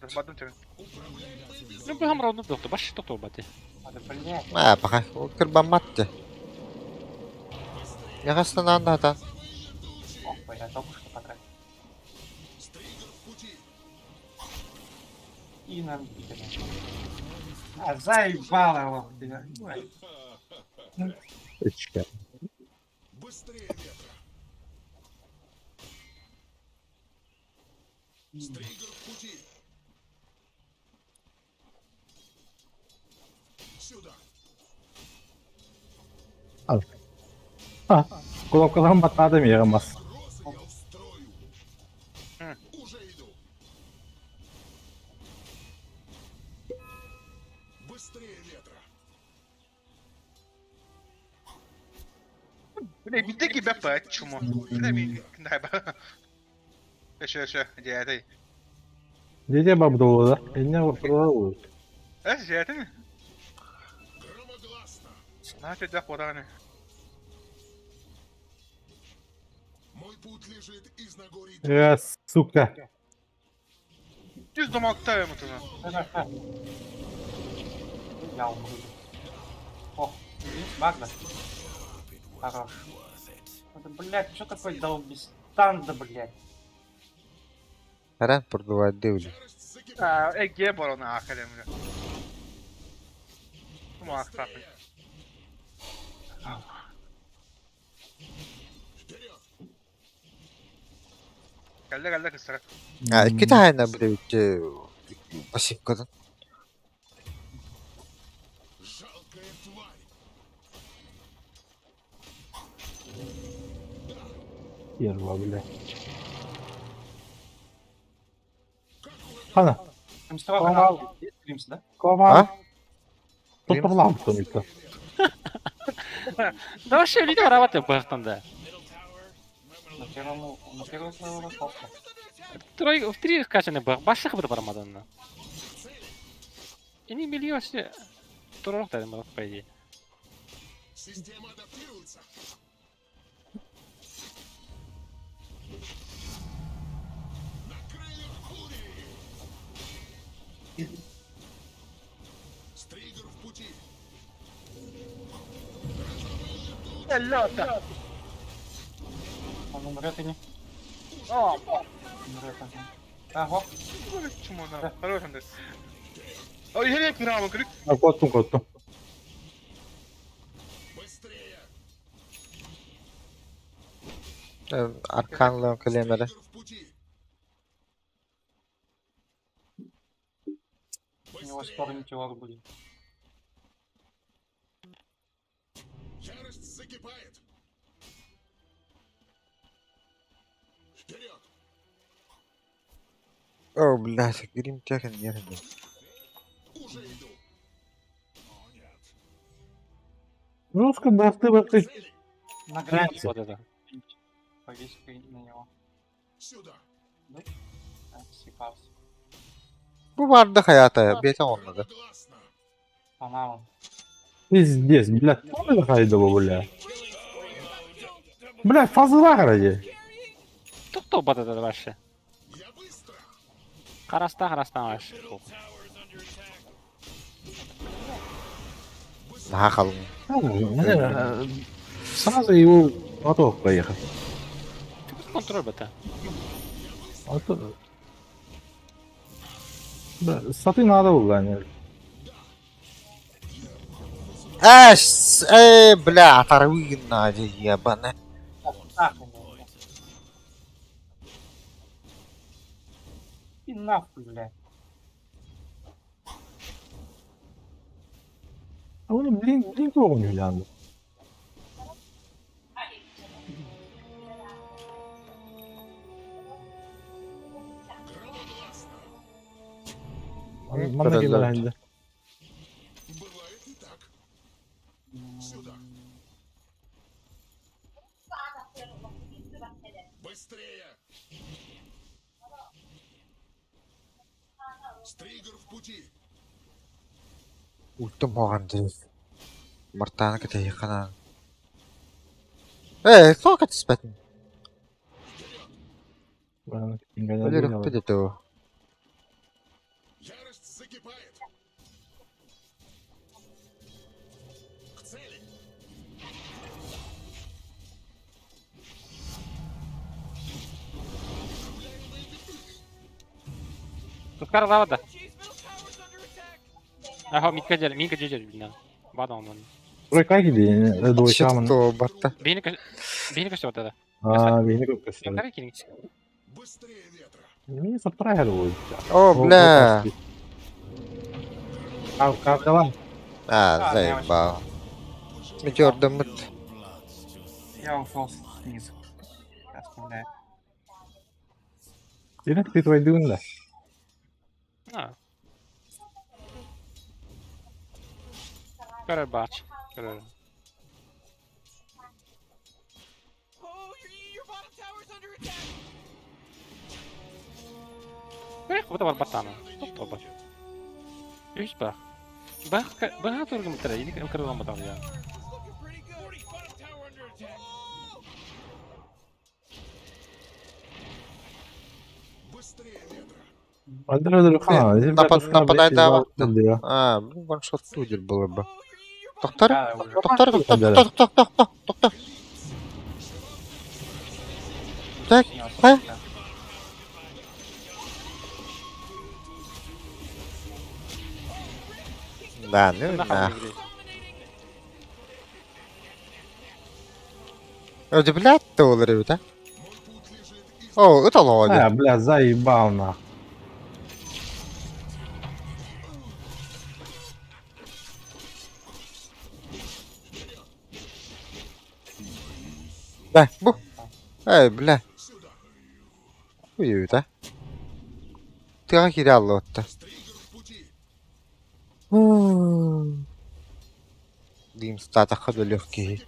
Ну, бу хамра онну доктор, баш доктор бати. А, да, блядь. А, пока. Кырбаматты. Я надо, да. Ох, я только что потратил. Стригер в пути. И нам битами. А, заебало его, бля. Ой. Точка. Быстрее ветра. Стригер в пути. Сюда. Кулакаларым батады мирамас. Розы я устрою. Хм. Уже иду. Быстрее Э, чмо. Еще, еще, дядя. Дядя бабдола, да? Я не Э, дядя. На, тебя куда Мой путь лежит из Нагорья. Сука. Düz domakta mutunu. Я умру. О, видишь, Магна. Хорош. Это, блядь, что такое долбистан, да, блядь? Харан продувает дивли. А, Ege barona akademide. Muhakkak. Geldi geldi kızlara. А, iki tane bile bitti. Pasif kadın. Жалкая тварь. Yerva, бля. Хана. Да? Кова. Тоттурлам sonuçta. Да вообще видео работает да. На первому, на первого своего хлопка. Трой, в три качаны бар, башых бір бармадан. И не миллион все. Турок дадим, по идее. Система адаптируется. На крыльях бури! Стригер в пути. Он умрет и не. Умрет, ага. Ага. Чмо Хорош он. Ой, nereye kıralım kırık? Ha, korktum korktum. Быстрее! Arkanla kalemere. Стригер в пути. У него скоро метеор будет. Ярость закипает. Вперед! О, блядь, грим техен yerinde. Уже иду. О, нет. Жестко бахты бахты. Цели! На грани. Вот это. Повесь на него. Сюда! А, съебался. Bu vardı hayata. Beta olmadı. Гласно! По-моему. Пиздец, бля, что это хайдово, бля? Бля, фазла ради. Тоқтау бата да вообще. Я быстро! Қараста қарастан вообще. Наha kalın. Сразу его готов поехал. Контроль бата. А то... Да, саты надо было, они. Эш, эй, бля, оторви на ебаная. Нахуй, блядь. И нахуй, блядь. А он, блин, блин, не глянул. Манна келер Бывает и так. Сюда. Быстрее! Стригер в пути. Ultim оған değil. Мартаны кете хана. Э, кто катыспатын? Өлөрөх бит Ярость закипает. К цели. Тускар лава да. Ага, митка жер, минка жер, блин. Бада он. Тройка gibi, двойка. Что, барта? Бейника, бейника что вот это? А, бейника көстөрдү. Карай келиң. Быстрее ветра. Эмне саптырай болду. О, бля. Кав, кав, давай. А, заебал. Метеор дымыт. Я ушел снизу. Оставляю. Демек ты твой да. А. Көрөр бач. Көрөр. Эх, вот барбатана. Топ топ. Үс бах. Бах, бах тургум тара, или кырылан батал я. Нападай да. А, ну ваншот судер было бы. Доктор? Доктор, доктор, доктор, доктор, доктор, доктор. Так, а? Да, ну на. Удивлять-то олору, да? О, это лоди. А, бля, заебал нахуй. Да, бу. Эй, бля. Уйу, да? Тыга кире аллы отта. Дим статаха да легкий.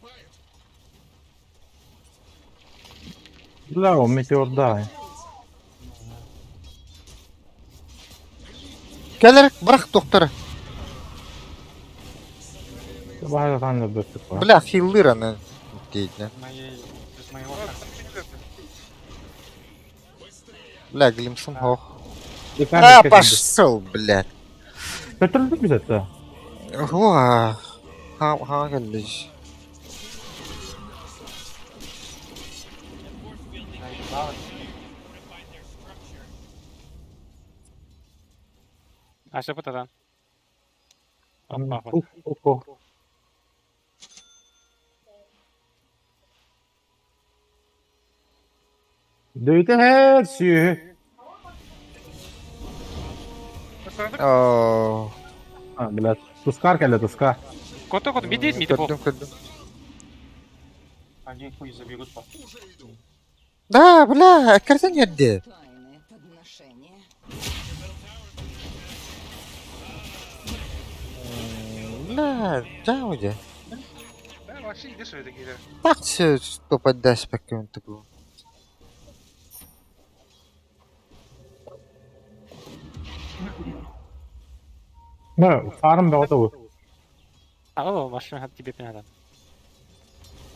Бля, он метеор дай. Келер, бырах доктора. Бля, хиллыр аны. Дейт, Бля, глимсом хох. А, пошел, блядь. Көтөрүлдүк это? Уа. Ха, ха, келдиш. Аша пытадан. Дөйтө хэр сүйү. О. А, блядь. Тускар келе, тускар. Кото кото миди миди Көрдүм, көрдүм. Один хуй заберут по. Да, бля, картин ерде. Бля, да, уйде. Да, вообще иди сюда, такие. Так все, что поддаст по какому-то Да, фарм бөҕөтө бу. А, машина тебе надо.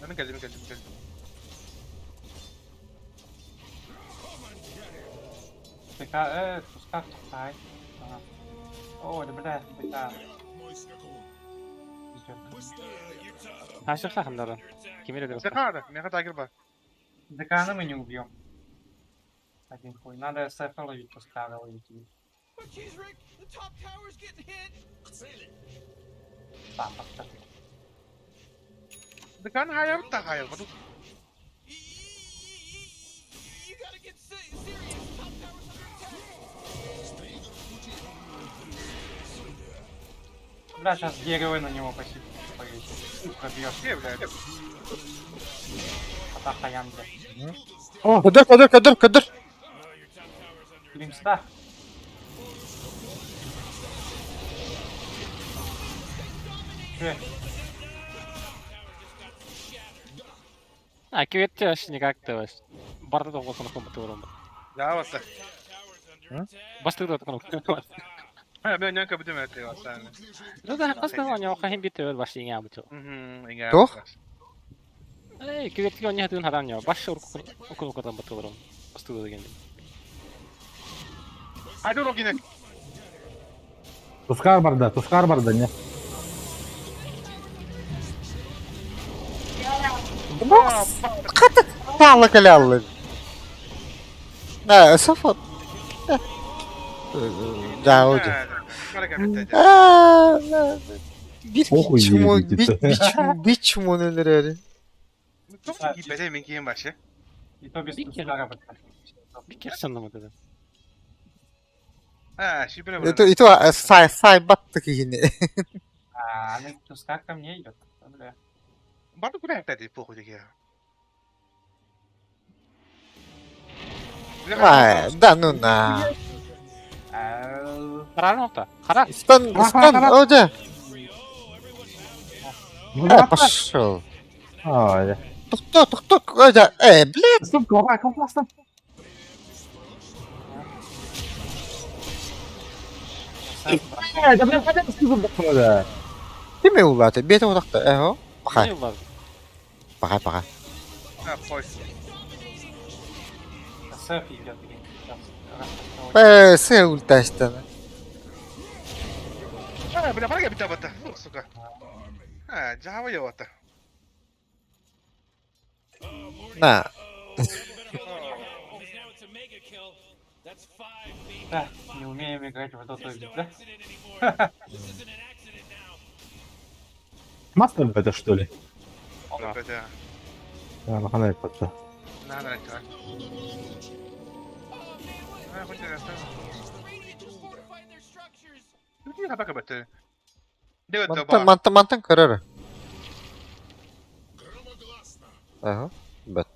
Мен келдим, келдим, келдим. ДК, Тускар, Тускай. О, да бля, ДК. Аша хахандаран. Кимере дер. Захара, меха тагер ба. ДК мы не убьем. Один хуй. Надо СФ ловить, Тускара ловить. Да, так. ДК хайа та хайа. Бату. Бля, сейчас дерево на него посидит. Повесит. Пробьешь. Где, блядь? Атака Ян, бля. О, Кыдыр, кыдыр, кыдыр, кыдыр. Глимста. Че? А, киветте вообще никак ты вообще. Барда да болсын ком турум. Да, вот так. Басты да ком. А, мен нянка будем это его сами. Ну да, просто у него хахим бит вообще не абуту. Угу, Тох? Эй, киветке не хатын харан я. Баш урку котан батылырым. Басты да деген. Айду рогине. Тускар барда, тускар барда, не? Хата тала калялы. Да, сафа. Да, уйде. А, Bir Похуй чмо, едете. bir чмо нелер Бәле мен кием башы. И то без Бикер. Тускара вот. Бикер саннамады. А, шибере Это это сай сай батты кихини. А, ну Тускар ко мне идет. Бля. Барды куда это похуй такие. А, да ну на. Хара Хара. Стан, стан, оде. Ну А, пошел. А, я. Тохто, тохто, э, блядь! Стоп, голова, голова, стоп. СФ Э, да, бля, хотя бы скажу, да. Ким улааты? Бете утахта, э, Пахай, Не улар. пахай, пахай. А, пой. СФ идет, блин. Сейчас распространять. Э, сэ ультастан. А, бля, бара бita бата. Фу, сука. А, жава явата. На. Да, не умеем играть в доту, да? Мастер это что ли? Да, бля. Да, хана иппата. На, на, на. А, хоть раз. Хабака бата. Девет Мантан, ба. мантан, мантан көрөр. Громогласно. Ага, бет.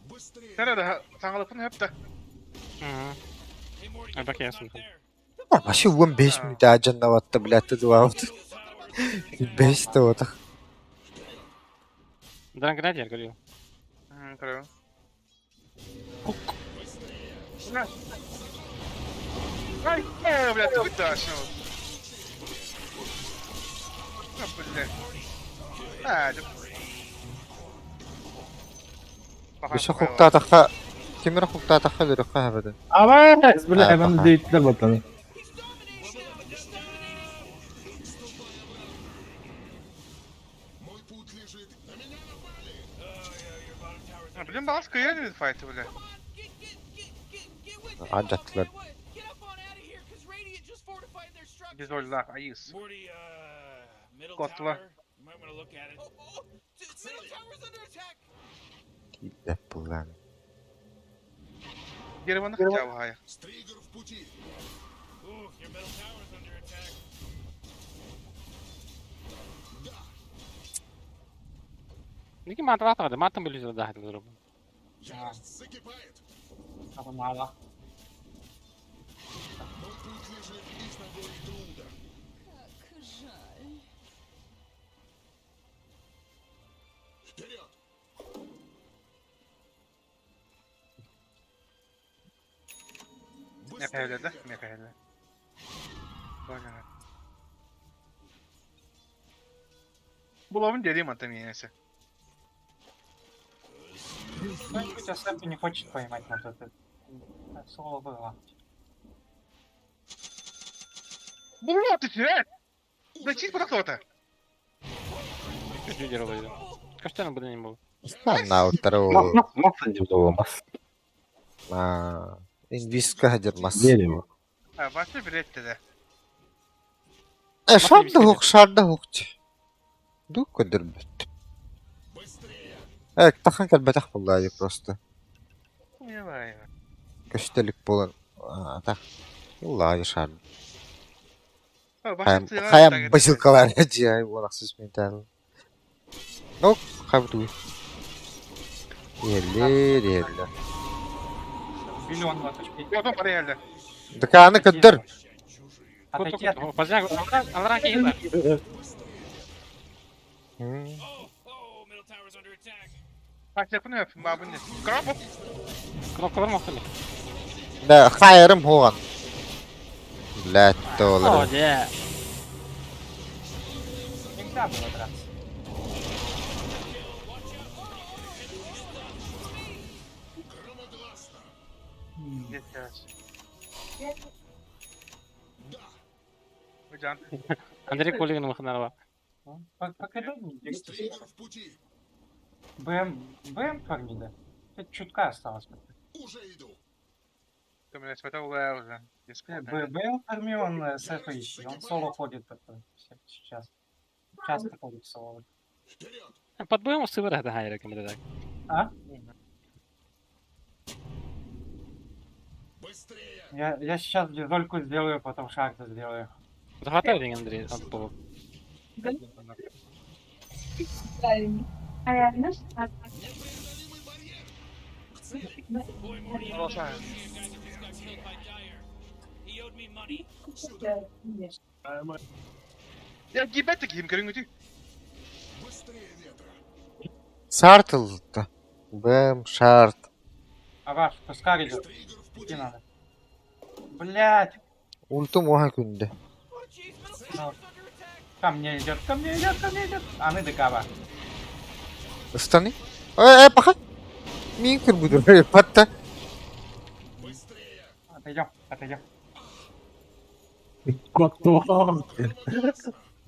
Быстрее. Тара саңалыпын хөптө. Абак ясын. Вообще 15 минут ажаннаватта, блядь, ты дуаут. 5 та отах. Дранградер, говорю. Көрөм. Ай, э, бля, ты вытащил. А, бля. А, да. Өссө хуктаатахха, кимир хуктаатахха лөрөххө хабады. Абас, бля, А, мен паха. дейттер баттаны. Мой путь лежит. На меня напали. А, блин, балас кыян файты, бля. Ажаттылар. Дизолла, айыс. Котла. Тиде булан. Дереваны хотя бы хая. Стригер в пути. Ники матра матан билизер да хатыл. Ярость закипает. Нормально. Мой путь лежит из Нагорья Труда. Как жаль. Вперед! Не Быстрее да? ветра. Не пәйле. Понял. Булавын дерим ата минесе. Кто-нибудь СФ не хочет поймать вот это. Соло было. Булав ты че? Да чиз потоктота. Жүдер олайды. Каштан будан не был. На утру. Мас деп мас. На. Инвиска хадер мас. Дерево. А, башы билетти да. Э, шарда хук, шарда хукч. Ду көдөр бит. Быстрее! Э, тахан кэлбэтэх буллаа просто. Не Көстөлүк болан. Ата. Уллаа шар. знаю. Хаям базилкалар жай болақсыз мен тәл. Ну, хабду. Еле, еле. Миллион два точки. Потом парелле. Дыканы көдөр. Отойти от Поздняк, аларан кейлер. Башы күнө мабын. Краб. Кнопкалар мақтаны. Да, хайырым хоған. Блядь, О, доллар. не. Нельзя было драться. Громогласно! Жан. Андрей Колигин махнарва. Ну, Пока не деритесь. Стригер в пути! БМ, БМ фарми, да? Это чутка осталось. Уже иду! Ты меня смотрел уже. БМ фарми, он СФ ищи. Он соло ходит это сейчас. Часто ходит соло. Вперед! Под боем сывыр это хайра кемде так. А? Быстрее! Я сейчас дизольку сделаю, потом шахту сделаю. Захватай деген Андрей, от бога. Непреодолимый барьер! К цели! Сюда! Я гибет ким көрүңүтү. Быстрее ветра. Сарт ылла. Бэм, шарт. Абаш, Тускар идет. Триггер в Идти пути. надо. Блять! Ультум уха күндэ. Ко мне идет, ко мне идет, ко мне идет. А мы декаба. Ыстаны. Э, э, паха. Мин кырбыдыр. Патта. Быстрее. Отойдем, отойдем. Котон.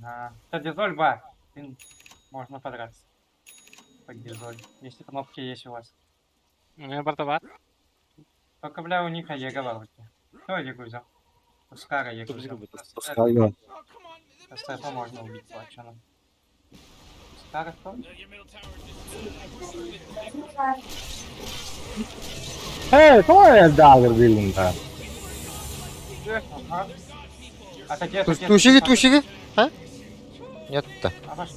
А, Кстати, дизоль, ба. Блин, Можно подраться. Под дизоль. Если кнопки есть у вас. У меня бортоват. Только, бля, у них Олега в руке. Кто Олегу взял? Тускара Олегу взял. Пускай. СФ можно убить плачено. Тускара кто? Э, тоҕо дагер дииллин да? Ага. Отойди, отойди. Тушиги, отойди. тушиги. А? Нет да. А пошли.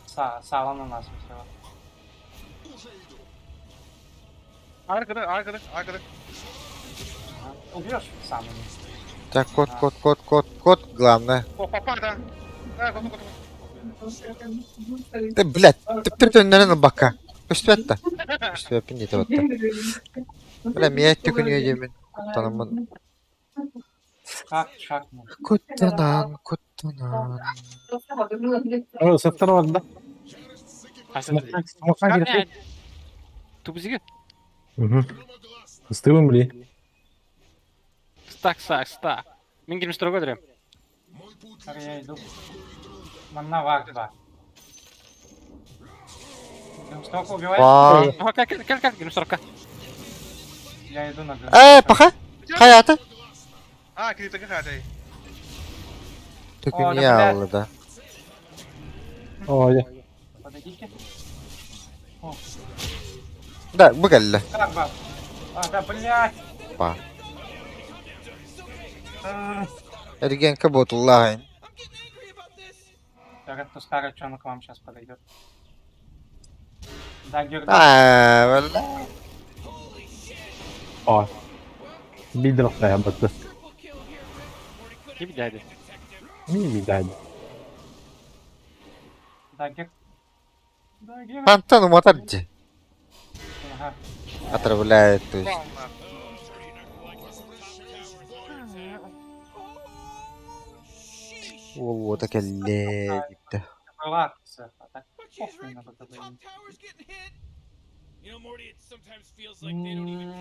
Са, сало на нас всего. Уже иду. Arkada, arkada, arkada. Убьешь сам его? Так, кот, кот, кот, кот, кот, главное. Опа, да. А, кот, кот, кот. Да, блядь, ты төннөрөн ылбакка. Көстүбэт да. Көстүбэппин диэтэ батта. Бля, миэ түкүнүө диэмин. Куттанаммын. Как шаг? Куттанан, куттанан. Сыттар барда. Ярость закипает. Смокан кирпи. Тубзиги. Громогласно. Ыстыбын били. Стак, стак, стак. Мин кирмистрого дырым. Мой путь Я лежит иду. между тобой и другом. Манна вар 2. Гримстрока убиваешь? Ба. Ага, как, как, как, гримстрока. Я иду на Гримстрока. Э, паха. Хайата. А, кириттeki хатay. Түкүнүө алла да. Ой. Подойдите. Да, бу кэллэ. Как ба? А, да, блядь. Ба. А, Эргенка ботуллаҕын. Говорят, Тускара, что он к вам сейчас подойдет. Да, Герда. Аа, бля. Ой. Бидер охтайбатты. Ким дяди? Мин бидайды. Да, Гер. Да, Гер. Антон уматар дии. Ага. Отравляет, то есть. Вална. Возвращаюсь в бой. Уол уота кэллэ диттэ. Была акция, а так похуй на БКБ.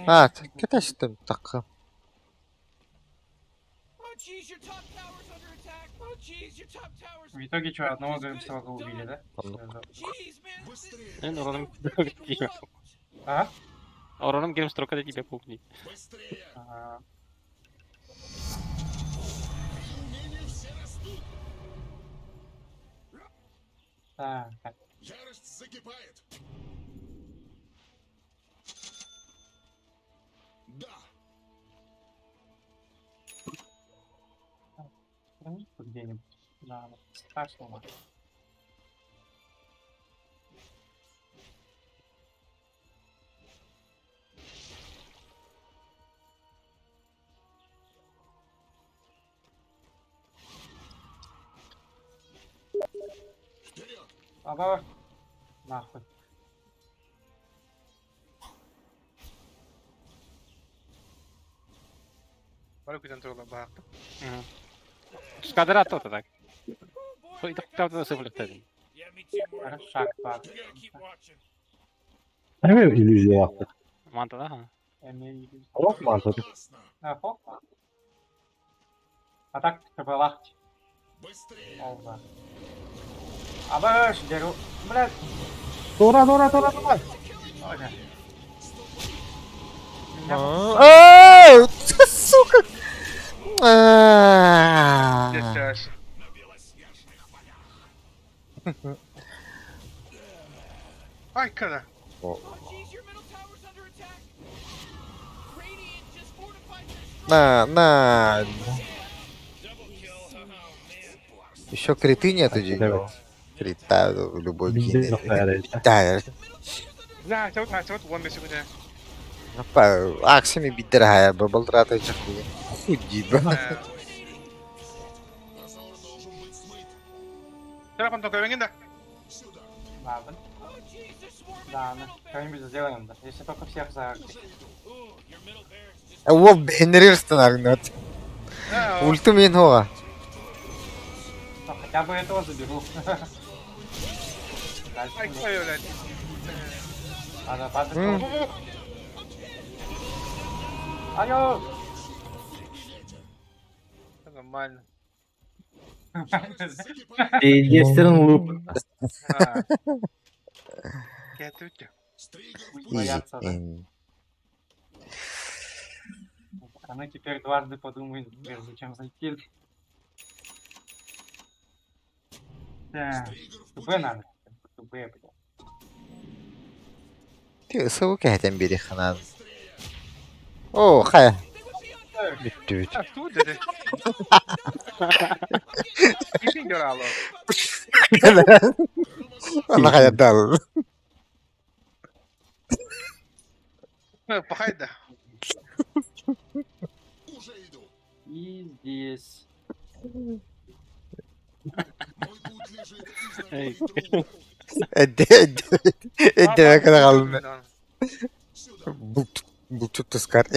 А, кэтэстим такка. В итоге что, одного Гримстрока убили, да? Оннук. Быстрее. Мен уроном А? Уроном гримстрока да тебе пукни. Быстрее. А, Мои умения все растут. Так, так. Ярость закипает. Да. Хранить тут где-нибудь. Да, вот, страшного. Вперед. Аба, нахуй. Бары күтен туралар баакты. Скадра то так. Итак, сыфлыктадым. Шаг, пак. Эми иллюзия yaptı. Манта да? ха? Олох мантады. Громогласно. А, хоп. А так, лахти. Быстрее. Олда. Абаш, деру. Блядь. Тора, тора, тора, тора. Ой, да. Меня Аа, сука. Аа. Geçersin. На белоснежных полях. Ay kada. На, на. Еще криты нету, Давай. Крита в любой Бидер кине. охтайбатты. Да, Да, чабыт, чабыт, 15 секунд. аксами бидер хая, бабалдрата чахуя. Худи, ба. Дозор должен быть смыт. Телефон көмөҥүн да. Сюда. Ладно. Да, ну, что-нибудь сделаем, да. Если только всех за... Уже иду. Уол бэһиннэрир станаргнат. Ульту мин хоға. Ну, хотя бы этого заберу. Дальше Ай, нет. ой, блядь. Надо падать. М. Алло! Нормально. Пиздестерин луп. А. Кэтүтэ. Стригер в пути. Боятся, да? Easy. Она теперь дважды подумает, прежде чем зайти. Так, Стригер в ТБ пути. надо. ТБ, блядь. Ти ысыл кәһәтен бири ханан. О, хая. Бүттүбүт. А, что это? Кишин дөрало. Ана хая дал. Пахайда. Уже иду. И здесь. Мой путь лежит из Эй. ногой трубы. Эдде эдде. Эдде кана калды. Сюда. Бут бут тускар.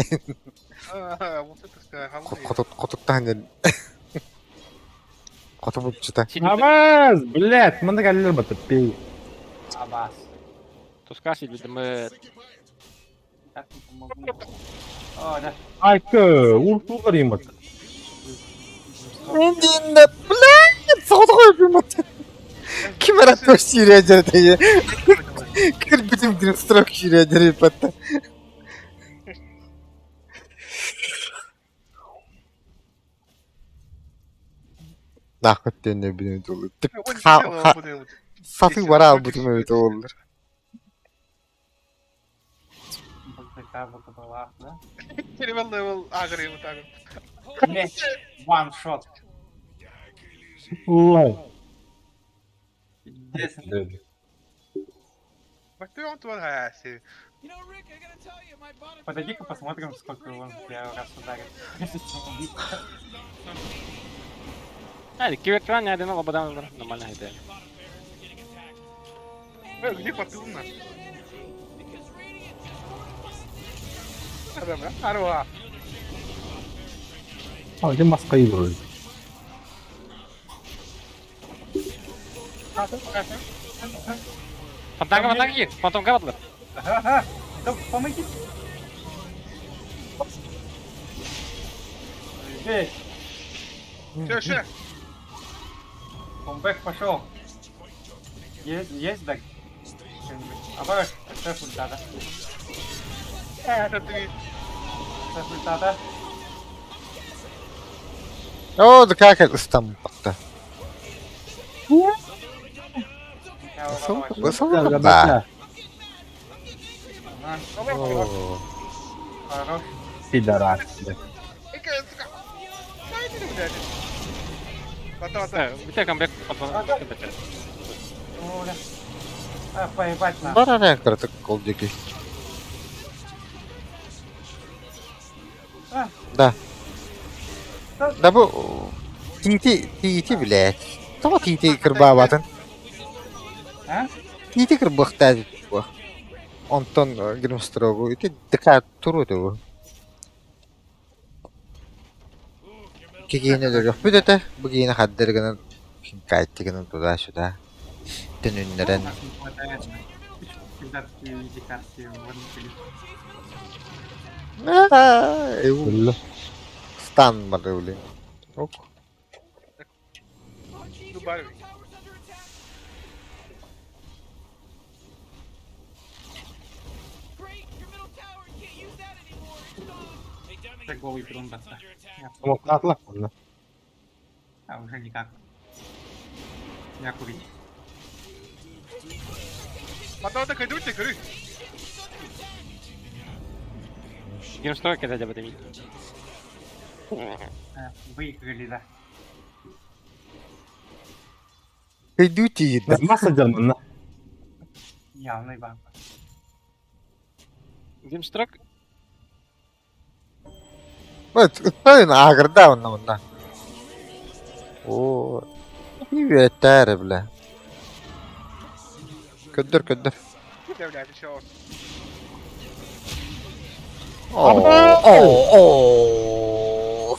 Вот это сказал. Хотот хототтан. Хоту бутчута. Абаз, блядь, мында каллер бата пей. Абас. Тускар силбитимит. Закипает. Как не помогу. О, да. Айкы, ульту карыйм бата. Эндинде, блядь, соғды бимат. Ким арат сирия жерде. Кир битим гримстрок сирия жерде батта. Нахуй тенне билен толы. Саты бара албытым өтө олар. БК была, да? Левел левел агры вот так. Блять, one shot. Лай. Здесь. Подойди-ка посмотрим, сколько он в первый раз ударит. Если убить. Haydi Kivek nereden al babadan alır. Normal haydi. Где фортуна? Арва. А, где маска игры? Фонтанга фонтанга gir. Фантом кабатlar. Ага, да помогите. Здесь, Все, все. камбэк пошел. Есть, есть, да? Что-нибудь? А давай, шеф ульта, да? Это ты. Шеф ульта, да? О, да как это там батта. Я Да. Ага, хорош. Пидорас, блядь. Bir comeback фантом. Оля. А, поебать на. Бара кыртык кол деки. А. Да. Да бу тити тити блядь. Тоҕо тити кырбаабатын? А? Тити кырбыахтаа бу. Онтон гримстрогу ити дыка туру бу. Кигине дөрөх бүтэте. Бу кигине хаддыр гынан кинкайтты гынан туда-сюда. Төнүннэрэн. У нас не хватает. Всегда такие индикации можно Бля. Стан бары блин. Ок. Это голый трунда. Смокнатла. Онна. А уже никак. Я курить. Потом так идут, говорю. Гримстрок это дебет. А, Выиграли, да. Идите, да. Масса дерманна. Явный баб. Гримстрок Вот, агырда онна онна. О. Үөттээр бля. Көрдөр, көрдөр. Да, бля, еще. О, о, о.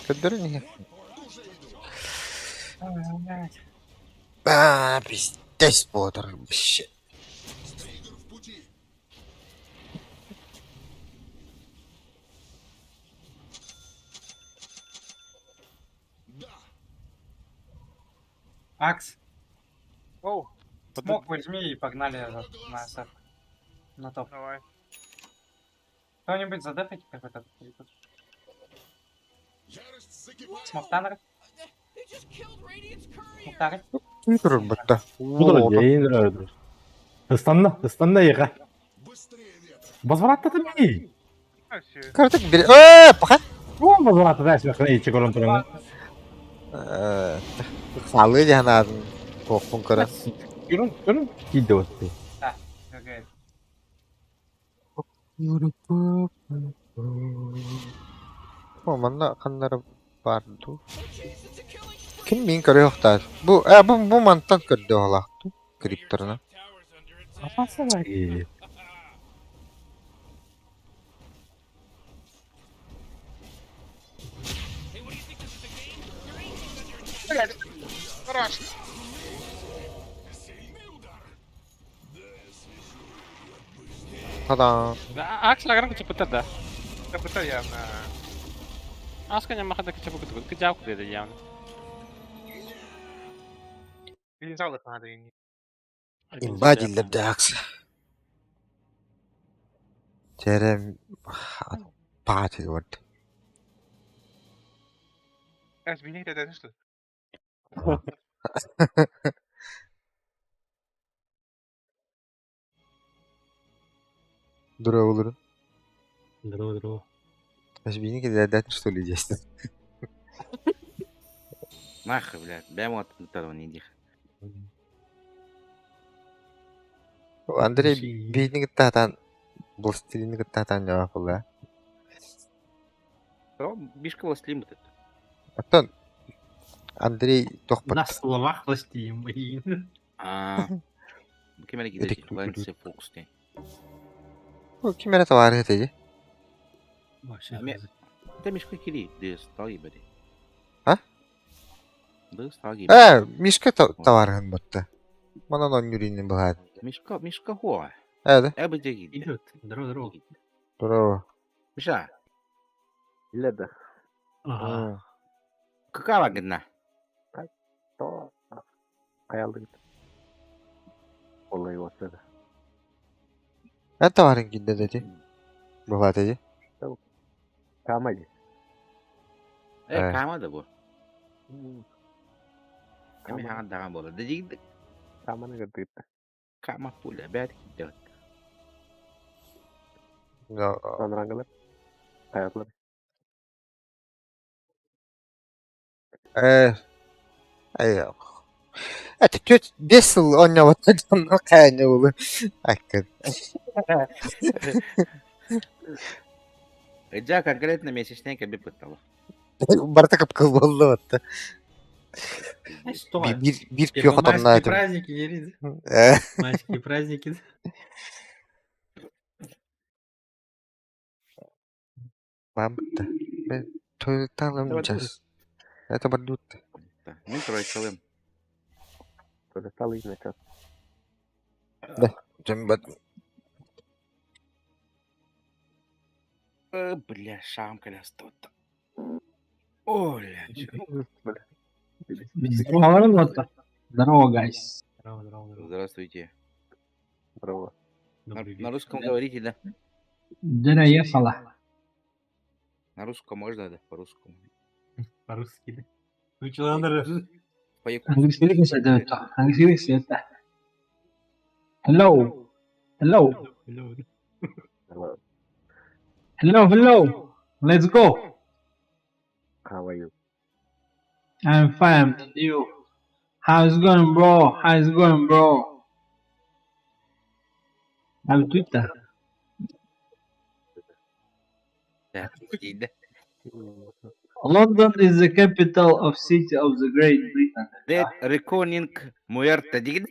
Көрдөр не? А, пиздец, Потер, вообще. Стригер в пути. Да. Акс, Оу, смок возьми и погнали на СФ. На топ. давай. Кто-нибудь задефайте какой-то. Ярость закипает. Смок Таннер, They just killed Radiant's courier. смок Тарик. Ким бытта? Bu da yayın Hıstanla, hıstanla yıka. Быстрее ветра. Возврат это не. А, все. Картик бери. Э, пока. Bu возврат да, şimdi içi koron turan. Э, Халы жана тохпун кара. Görün, görün. Gidi o. Окей. О, манна ханнара бар ду. Oh jeez, it's a killing spree. Ким мин көрө хохтар. Бу э бу бу мантан көрдө холахту. Крипторна. Apasana iyi. Блядь, страшно. Сильный удар. Да, свяжу я быстрее. Тадан. Акс лагран кычапыта да. Это явно. Аска не махада кычапыта. Кыжау куды явно. Или залых надо и не. Имба диллер акс. Терем пати вот. А, изменить это что? Дура olur. Здорово, здорово. Бини кедерден что ли здесь? Нахуй, блядь, бэм от второго не дих. Андрей бини кытатан Бластилини кытатан жаба була. Бишка властелин вот это. Оттон Андрей тохпат. На словах властим, блин. А. Кем это Рик- кидать? Лэнси Фокс. не. Ким эрэ товары этеди? Вообще. Ме- Да Мишка кири, да стал ебари. А? Да стал ебари. Э, Мишка товарыһын батта. Манан он юринин быһаат. Мишка, Мишка хо. Э, да? Эбы деги. Идет. Здорово, здорово. Здорово. Миша, Леда. Ага. какая лагодна? То. Hayalı. Olayı ortada. Э, товарын кинде деди. Быһаат эди. Tamam. Э, Э. кама да бу. Ками хан даган бола. Да диги Tamam ne kadar. кама пуля, бэт кидет. Rangalar. Hayatlar. Э. Э. Это чуть бесил он не вот кайны улы. Аккын. Эджа конкретно месячный каби пытала. Барта капкыл болду вот. Что? Бир бир Типа күйө хотонна майские этим. праздники, Ерин. Э. Майские праздники. Бамта. Мен тойлталым Давай, час. Это бардут. Мен тройкалым. Стал изначально. Жембат. Бля, шам колясто. Оля. Здорово, Здорово, гайс. Здорово, здорово, здорово. Здравствуйте. Здорово. На, Добрый на вечер. русском говорите, да? Дера ехала. На русском можно, да? По-русскому. По-русски, да? Ну, что, надо? По-якутски. Hello. Hello. Hello. Hello. Hello, hello. Let's go. How are you? I'm fine. And you? How's it going, bro? How's it going, bro? Have Twitter. Да, да. London is the capital of city of the Great Britain. Dead Reckoning Muerta диген.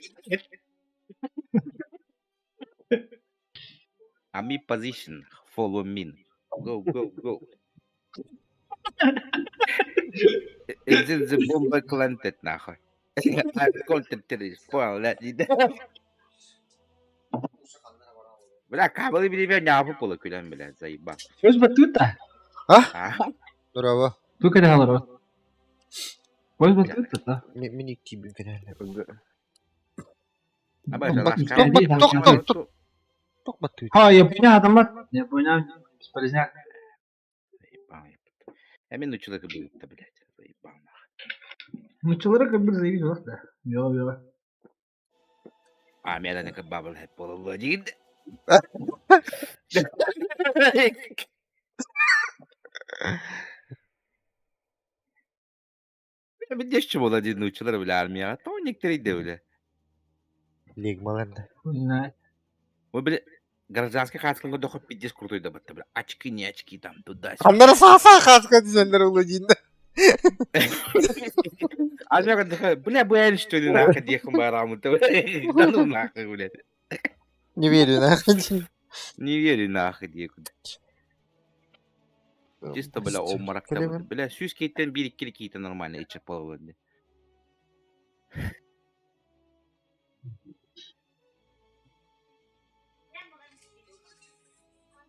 Ami position, follow me. Go, go, go. Is it the bomba planted нахуй? I'm content понял, да? Бля, кабелы билибе няпы пола күлән бля, заебал. Өз батута. А? Здорово. Ту кэдэһэлэр Өз батута да. Мин икки кэдэһэлэр. Ha, Япония адамат. Япония бесполезняк. А мен училка был, блядь, заебал нахуй. Ну, человек как бы заебал, да. Вела, вела. А, мен ана бабл хэп бололло диин. Бирдешчи буола диин нууччалар бile армияҕа тоҕо нектерий да бile. Лигмалар да. Хуй знает. Ой, бile гражданский хасканга дохо пиздец крутой да батта бile очки не очки там туда Ханнара сааса хаска дизеллер ула диин. А я говорю, бля, бля, что ли, нахуй, дехом бараму, да ну нахуй, блядь. Не верю, нахуй. Не верю, нахуй, деху. Чисто, бля, обморок. Бля, сүүс кейттен бир икки кейтен нормально, иче половинды.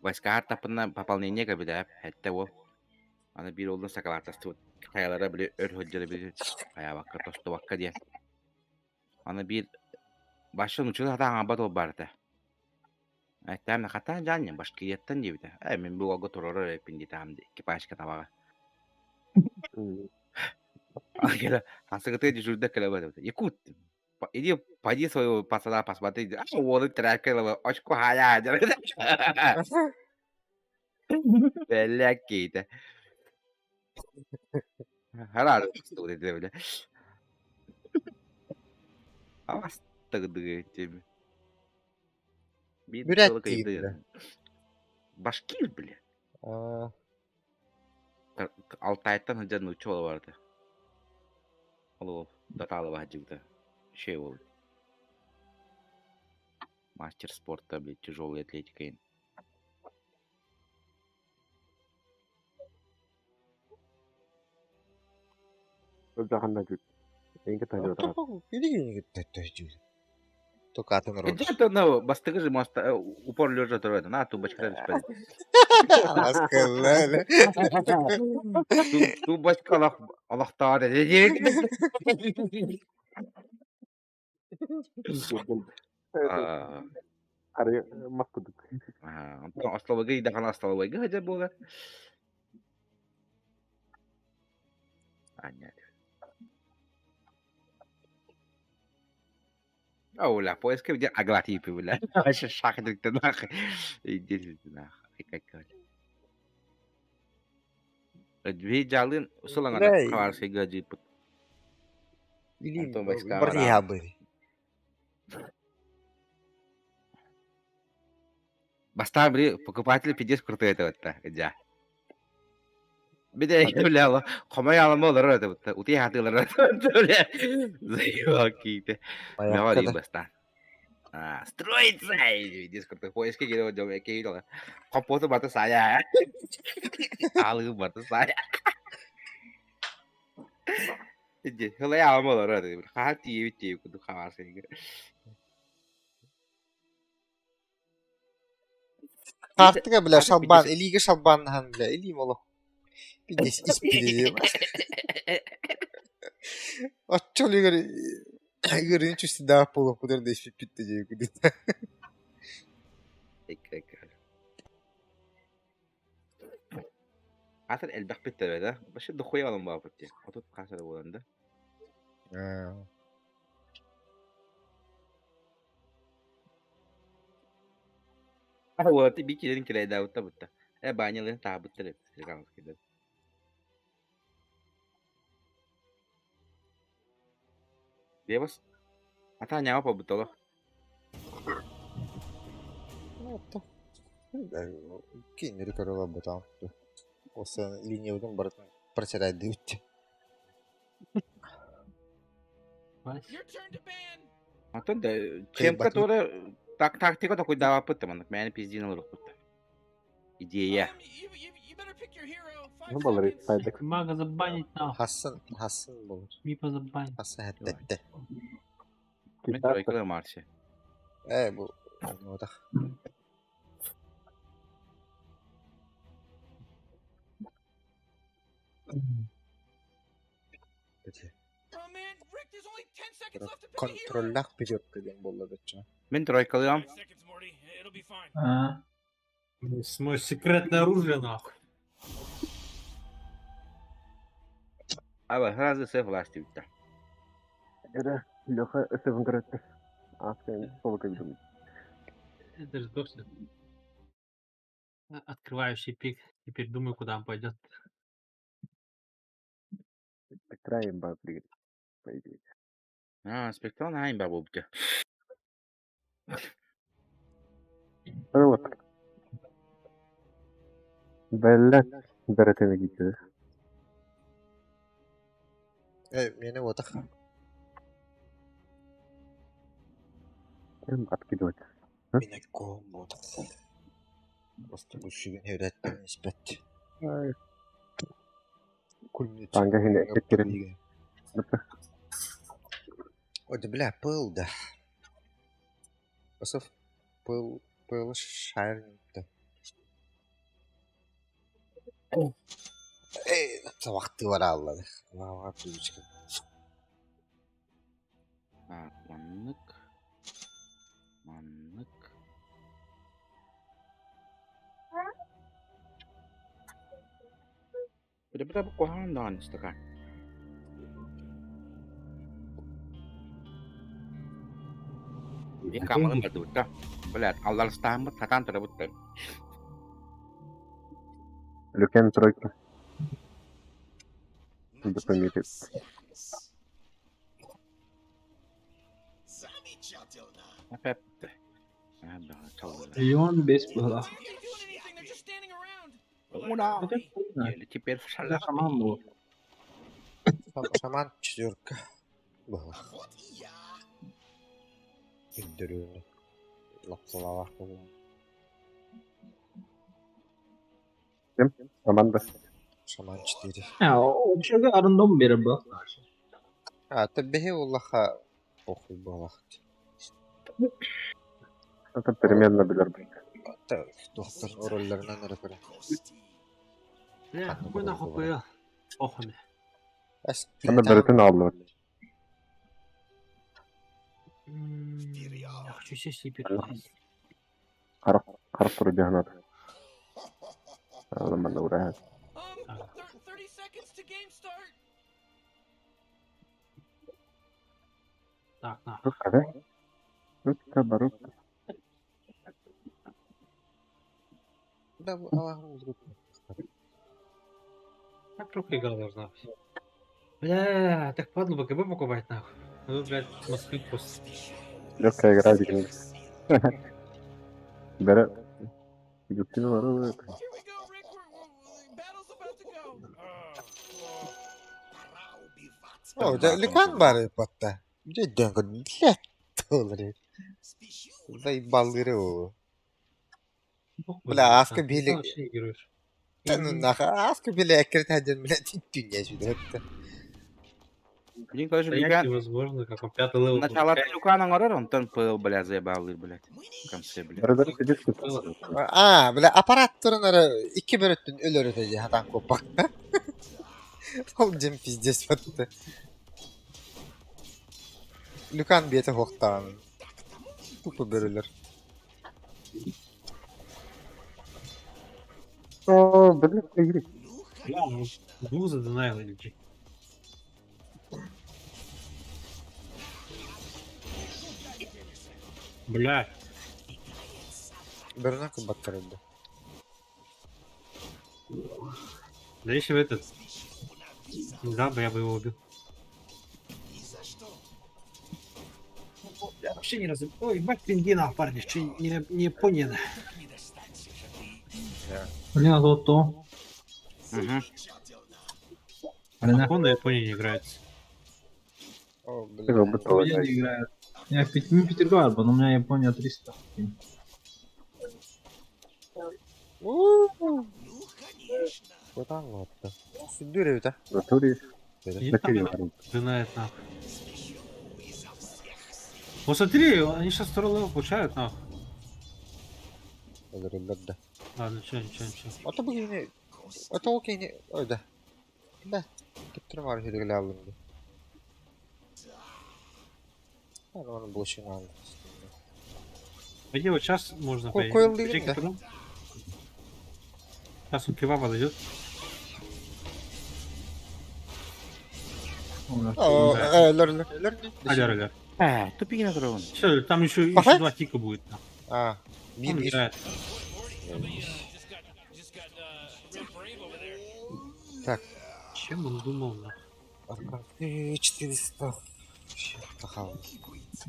Войска тапына пополнение кабida, хәтта ол. Аны бир олдун сакалатасты хаялара биле өр хөджөрө били хаябакка тостубакка диye. Аны бир башын учул хата аңабат ол барда. Айтам хата жанны башкирияттан диэбитэ. Э мин бу уолга туруорар эбиппин диэтэҕим дии, экипажка табаҕа. Кэлэ хасыгытыгар дежурда кэлэ барбыта. Якут, иди поди своего пацана посмотри. А уолу тряпкой очко хая Бэлэ киитэ. Хараар бля. Авастагдыгы тебе. Бүрәт диир. Башкир, бля. Алтайтан сылдьан нуучча уола барда. Ол Даталова сылдьыбыта. Үчүгэй уол. Мастер спорта, блядь, тяжелой атлетикой. Только атын рот. Где-то на бастыгы же моста упор лежа турар. На тумбочка Аскаллы. Тумбочка олох олохтоор Онтон остолобуйга идэхана остолобуйга сылдьар буолар. Аня. Оля, поиска где аглатипы, бля. Вообще шахты нахуй. Иди нахуй. Как Две сылаҥа хабарсыга дьыппыт. Онтон войска Барыйабы. Бастаан били покупатели пиздец крутой это вот дьа. Бите бля хомой алама олорор это вот утуйа хатылар бля. Заебал киите. Мега бастаан. А, строится! Пиздец крутой. Поиски кире дьон киһи Компоту барта сая. Аалыгы барта сая. Дьэ, хылай алама олорор хаһан тиийэбит диэбит курдук хабарсыйга. Хаартыга, бля, шалбан, илиигэ шалбаннаһан, бля, илиим олох. Пиздец, испири. Оччо үлүгэр ыарыыны чувствуйдаах буолуохпутугар да испиппит да диэбит курдук. Атын элбэхпит да да. Вообще дохуя алан баапыт дии. Отут хас эрэ буолан да. Уолаты биир киирэн кирэйдаабыта бутта. Э баанньаларын таабыттар эбит рекламскайдар. Бебас атаа ньаама буолбут олох. Кинилэри көрө олорботоҕум. Осы линиябытын барытын Просирайдыбыт. Атын да чем который так тактика такой даваппыт маннык мээнэ пиздин олорукпут. Идея. Ну, балары сайдык. Мага забанить нахуй. Хассын, хассын болur. Мипа забанить. Хассын хәттәтте. Мен тройка Марси. Э, бу отах. Контроллах пятерка диэн буолла бачча. Мен тройкалыам. А. Мой секретное оружие нахуй. Аба сразу сэ власти битта. Эрэ, Леха эсэбин көрөттө. Аскын соло кэлбит. Это же точно. Открывающий пик. Теперь думаю, куда он пойдет. Краем ба пригит. По идее. А, спектрал на имба болбута. Вот. Бэллэ бэрэтеме киирдэ. Э, мени отах. Кем откидывать? Мине ком отах. Просто бу сүгүн өйрәттен испэт. Ай, Кульмит. Танга хине эткерин. Ой, да бля, пыл да. Осов пыл, пыл шайрнты. Эй, вакыты бар аллады. Ва привычка. Так, маннык. Маннык. Бля, бля, бу куһаҕан даҕаны стакан. Мен камалым бардыбытта. Блядь, алларыстааммыт хатаан турабыт Люкен тройка. Дополнитель. Опять. Леон без была. Уна. Или теперь в шалах. Шаман был. Шаман четверка. Была. Индерүүнү. Лапсалаах буолла. Кем? Шаман да. Шаман 4. А, вообще рандом бере был. А, табиһи уллаха похуй буолах. Это переменно билэр Доктор ролларынан эрэ көрө. Бля, какой нахуй ПЛ? Охуй. Аны бэрэтин ааллыбыт. Я хочу сесть и перейти. Харах харах турдьаһынат. Аны манна ураһа. Так, на. Рукка да? Рукка барукка. Да, бу Аллахым узгут. Так рука игра должна быть. Бля, так падло БКБ покупать нахуй. Ну, блядь, Москвы просто. Легкая игра деген. Бэрэ. Юптин бару. О, да Люкан бар батта. Дьэ көн блядь. Толры. Заебалыры о. Бля, аска билик. Вообще играешь. Да ну нахуй, аска билик эккирт хаден, блядь, дүнья сүдэ. Блин, короче, Стоять Люкан... невозможно, как он пятый левел. Начало Люкана оҥорор, онтон ПЛ, бля, заебалыр, блядь. В конце, блядь. Бэрэ бэрэ сидит. А, бля, аппарат турунары икки бөрөттүн өлөр өтөжи хатан коппак. Ол дем пиздец батты. Люкан бете хоқтан. Тупо бөрөлөр. О, блин, игры. Бля, он двух задонаил или че? Бля, Бөрөнө кыбаттырылды. да если бы этот... Не знал бы, я бы его убил. Я вообще не раз... Ой, мать пингина, парни, че не, не понял. Блин, а то то. Угу. Арена. Он на Японии не играется. О, Как бля. будто У меня не играет. Я в ну, пятерка, но у меня Япония 300. У-у-у. Куда ладно. Сүндүр эбит, а? Натуре. И Натуре. там Дынает нахуй. Вот смотри, они сейчас второй level получают нахуй. Өлөрөллөр да. Ладно, ничего, ничего, ничего. Ото бу киһини... Ото ол киһини... Ой, да. Да. Төптөрү маар үһүрүгүлэ аллым дии. Аны оны булышын алды. По идее, вот сейчас можно Ко- поедем. койлы Чеки да. потом. Сейчас он кебаба дойдет. Өлөр, өлөр. Аляр, аляр. Э, тупигина турабын. Все, там еще, Пахай? еще два тика будет. нахуй. А, Он бир бир. играет. Так. Чем он думал, нахуй? Аркан. 400. Тахал.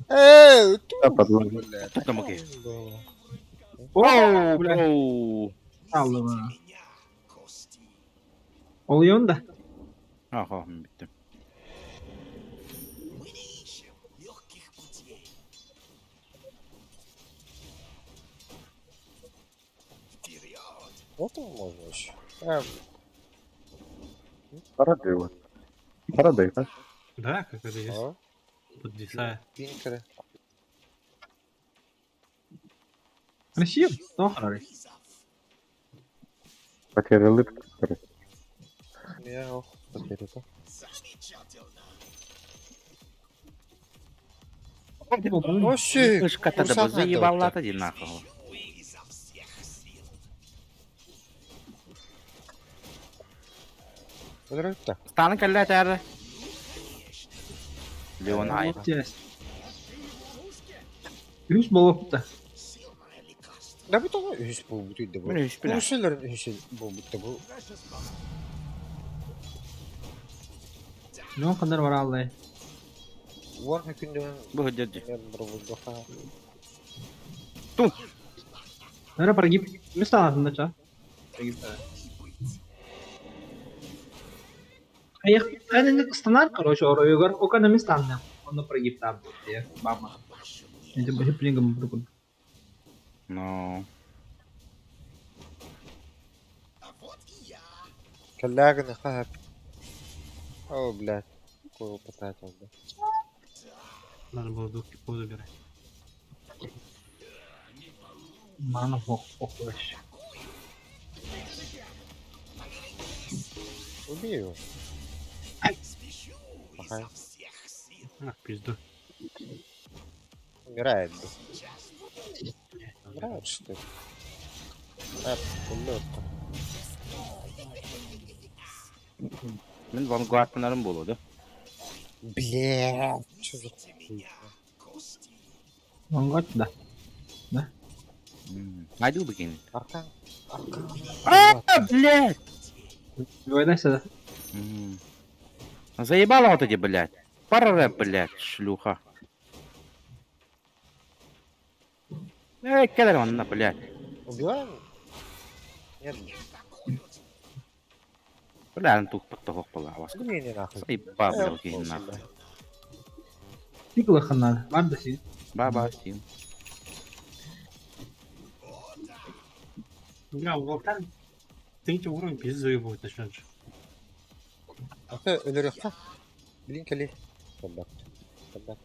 Эй, Да, подлога. бля. Там окей. О, бля. Оу. Аллама. Oluyor да. Аха, мин бүттүм. Мы не ищем легких путей. Вперед! Вот он можно еще. Эм, Парады вот. Парады, да? Да, как это есть. а, Подвисает. пинкеры. Россия? Ну, хорошо. Потеря лыпка, короче. Я ох, потерю-то. Замечательно! Вообще, Ышката да курсант бу заебалата ди нахуй. Изо всех сил! Өлөрөттө. Станы кэллэ тээр. Леон ай. Плюс болупта. Сильное лекарство! Да бу тоҕо үһүс буолбут үйдэ бу. Мин үһүс билэ. Курсэлэрин үһүс буолбут да бу. Ne kadar var Allah'ı. Уон күндүн Бу хөдөрдү. бұрбұлдоқа. Nere прогиб? Места надо ча. Прогиб. А я станар, короче, оройгар, ока на места на. Он прогиб там. Я баба. Это бы плингом буду. Но. А вот и я! Каллягын хап. О, блядь. Кого потратил, да. Надо было двух типов забирать. Мана ох, ох, вообще. Убей его. Спешу Ага. изо всех сил! Ах, пизду. Умирает, да. Умирает, что ли? А, улетка. Мин вангуартынарым болуду. Блядь, что за Ждите меня, кости! Вангот, да. Хайду бикин. Аркан. Аркан. А, блядь. Двойная сюда. Заебала вот эти, блядь. Парре, блядь, шлюха. Эй, кэлэр онно, блядь. Убиваем? Нет, Бля, тух подтохох была вас. убей не нахуй. Заебал, Э, блядь, боже, нахуй. бля. Пиклаха надо. Ладно, си. Баба, син. Бля, у Волкан третий уровень пиздец заебывать начнет же. А ты өлөрүөххэ. Блин, кэлий. Табат. Табат.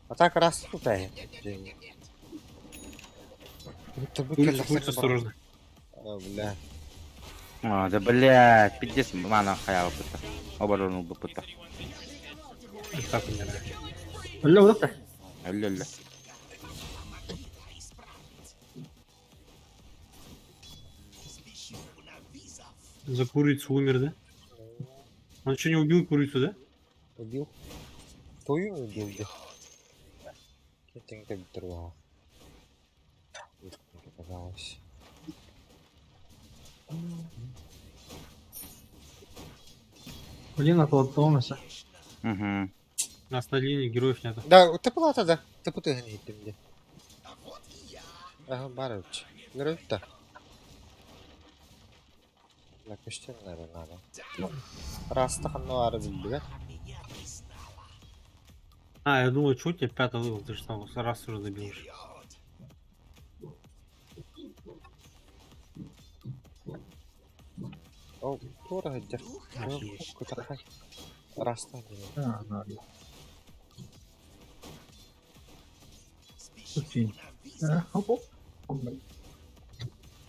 А так раз тут Будь, будь осторожны. О, бля. А, да, блядь, пиздец, мана хаяла пыта. Оборону бы пыта. И так умирает. Алло, вот это. Алло-алло. Спешу на вызов! За курицу умер, да? Он что, не убил курицу, да? Убил. Твою не убил, да? Это не как другого. Показалось. Блин, а то Томаса. Угу. У нас на линии героев нету. Да, ты плата, да. Ты путаешь не где. А вот и я! Ага, Барыч. Нравится. Бля, көстөн наада наада. Раста ханна баара биллибэт. А, я думаю, что у тебя пятый level, ты же там раз уже добил. Ол туора сылдьар. Кутархай. Раста диэн. А, надо. Очень. А, Хоп, хоп.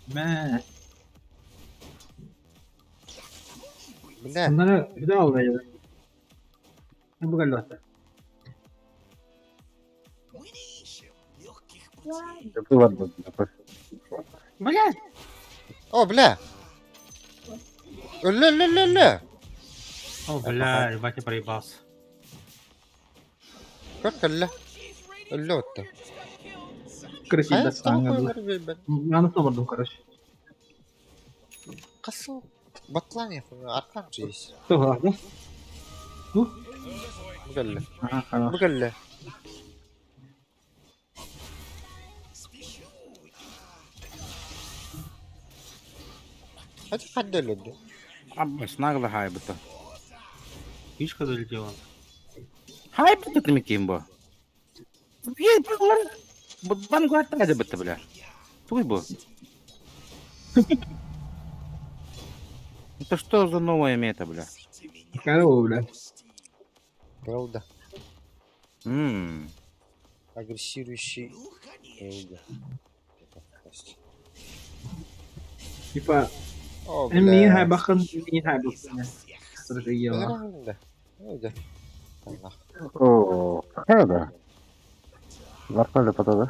Мә. Бля, Bunları bir daha aldı. Ne bu kadar? Блядь! О, бля! Өллө, өллө, өллө, өллө! О, бля, ебать, я проебался. Көр кэллэ. Өллө отто. Красиво Хайа, да тоҕо билбэт. Yanlış vurdum короче. Хасыл. Батлан яхуна, аркан жейс. Что, да? Бу кэллэ. Ага, хорош. Бу кэллэ. Hadi хадда өлөрдө. Аббас, нагло хайбыта. Фишка залетела. Хайбыта ты миким бо. Бан гуаттаа бытта бля. Туй бу. Это что за новая мета, бля? Корова, бля. Правда. Ммм. Агрессирующий. Правда. Типа, О, Мин бля. хайбахын, мин хайбахын. Стратегия. Бля, да. Нах. О, хайда. Варпали потом,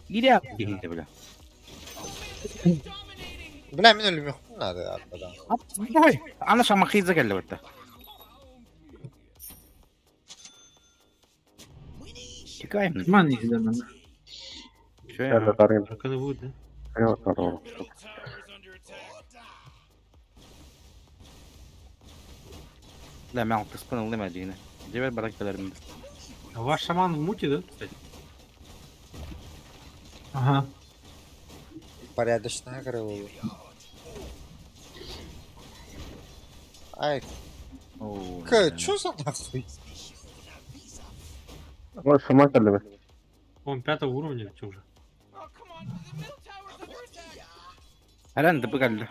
Иди кихите, бля. Бля, мин өлүмүөхпүн наада арбадан. Ой, ана шамахиза келли бытта. Чекаем. Ман не знаю. Чё я? Когда будет, да? Да, мен алтыспын ылдым әдейіне. Жебер барак келермин. А ваш шаман в муте, да, кстати? Ага. Порядочная крыло. Ай, О, к, чё за нахуй? Вот сама келли. Он пятого уровня ведь уже. Әрән дыбы келді.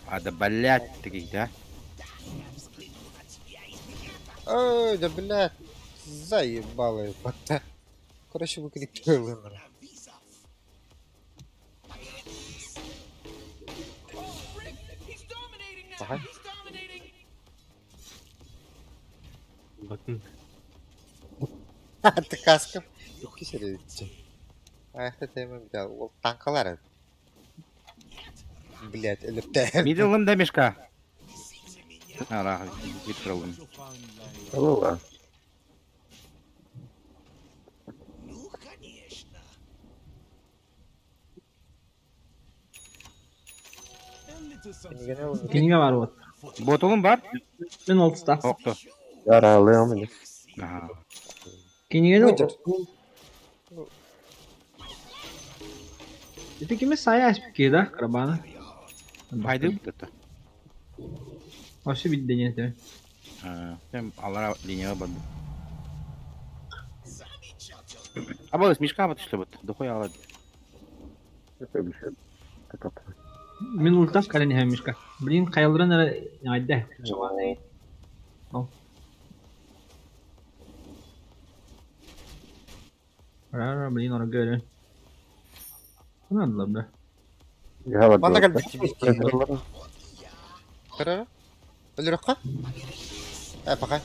А да блядь, ты да? Ой, да блядь, заебало ебать. Короче, выкрикивал именно. Ага. Батын. Ты каска. Икки серия. Ах, это я взял. Ол танкалар. Блядь, өлөптөр. Мидл да мешка. Ара, киттиралым. Алла. Киниге бар вот. Ботулум бар? Мен олтуста. Окто. Яралы мени. Ага. Киниге Выдер. Это кими сая аспики, да, карабана? Пайды бутта. Вообще бидде нет. Сен алара линия барды. Абалыс мешка бат ишле бут. Дохуя алады. Мен ультас кален хемишка. Блин, кайылдыран эре айда. Шаман. Ара, блин, ора көрө. Надо, бля. Манна кэлбит бит. Көрөр? Өлөрөххө? Э, пока.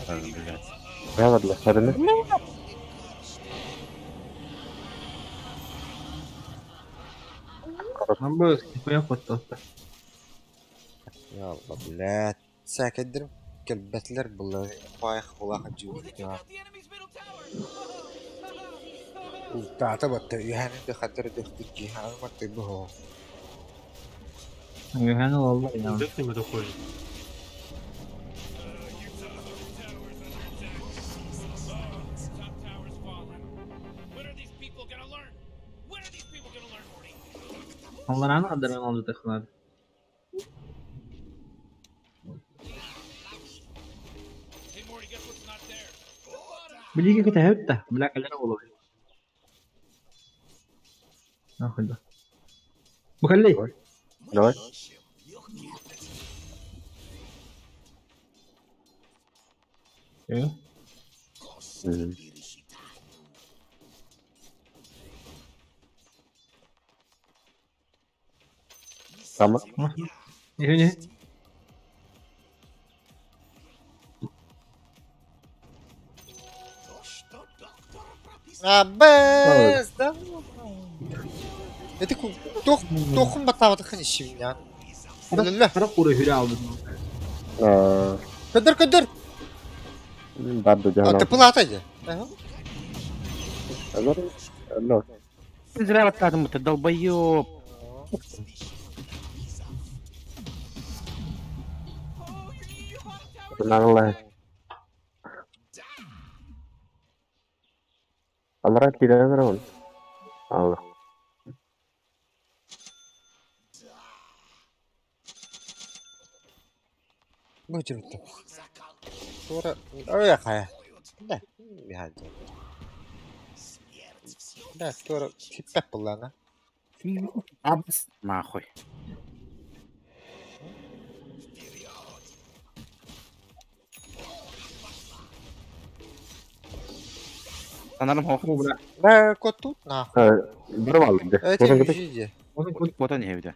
Блядь. Явадла, сарыны. Амбы, нихуя хотто. Я Allah, блядь. Сәкеддирим кэлбэтлер булла. Паях булаха жуут. Ультаата батта үһээн да хаддар дэхтик киһи матты бу. Үһэн олаллар я. Как к нему доходит? Top tower's fallen. When are these people gonna learn? When are these people gonna learn, Morty? Аллараны адаран алды тахлар. Hey, Morty, guess what's not there? Билиги кэтэһэбит да, бля кэлэр буолуо. Нахуй да. Бу кэллэй. Давай. Э? Мгм. Сама. Не Абэс да. Эти тох тохун батаабатахын ишибин Лөллө. Хара куры хүрэ алдым. Аа, Көдөр көдөр. Барды жана. Тыпылаата же. Алар. Алар. Ты зря баттадым ты долбоёб. Oh, your bottom tower's Наглая. Алар кирәләр ул. Алла. Бу жүрүттү. Тура ой хая. Да. Биханжа. Да, тура хиппеп буллана. Абс. Нахуй. Санарым хох. О, бля. Да, котут на. Бер алды. Эти Озон кете. жүжи. Бота не бит.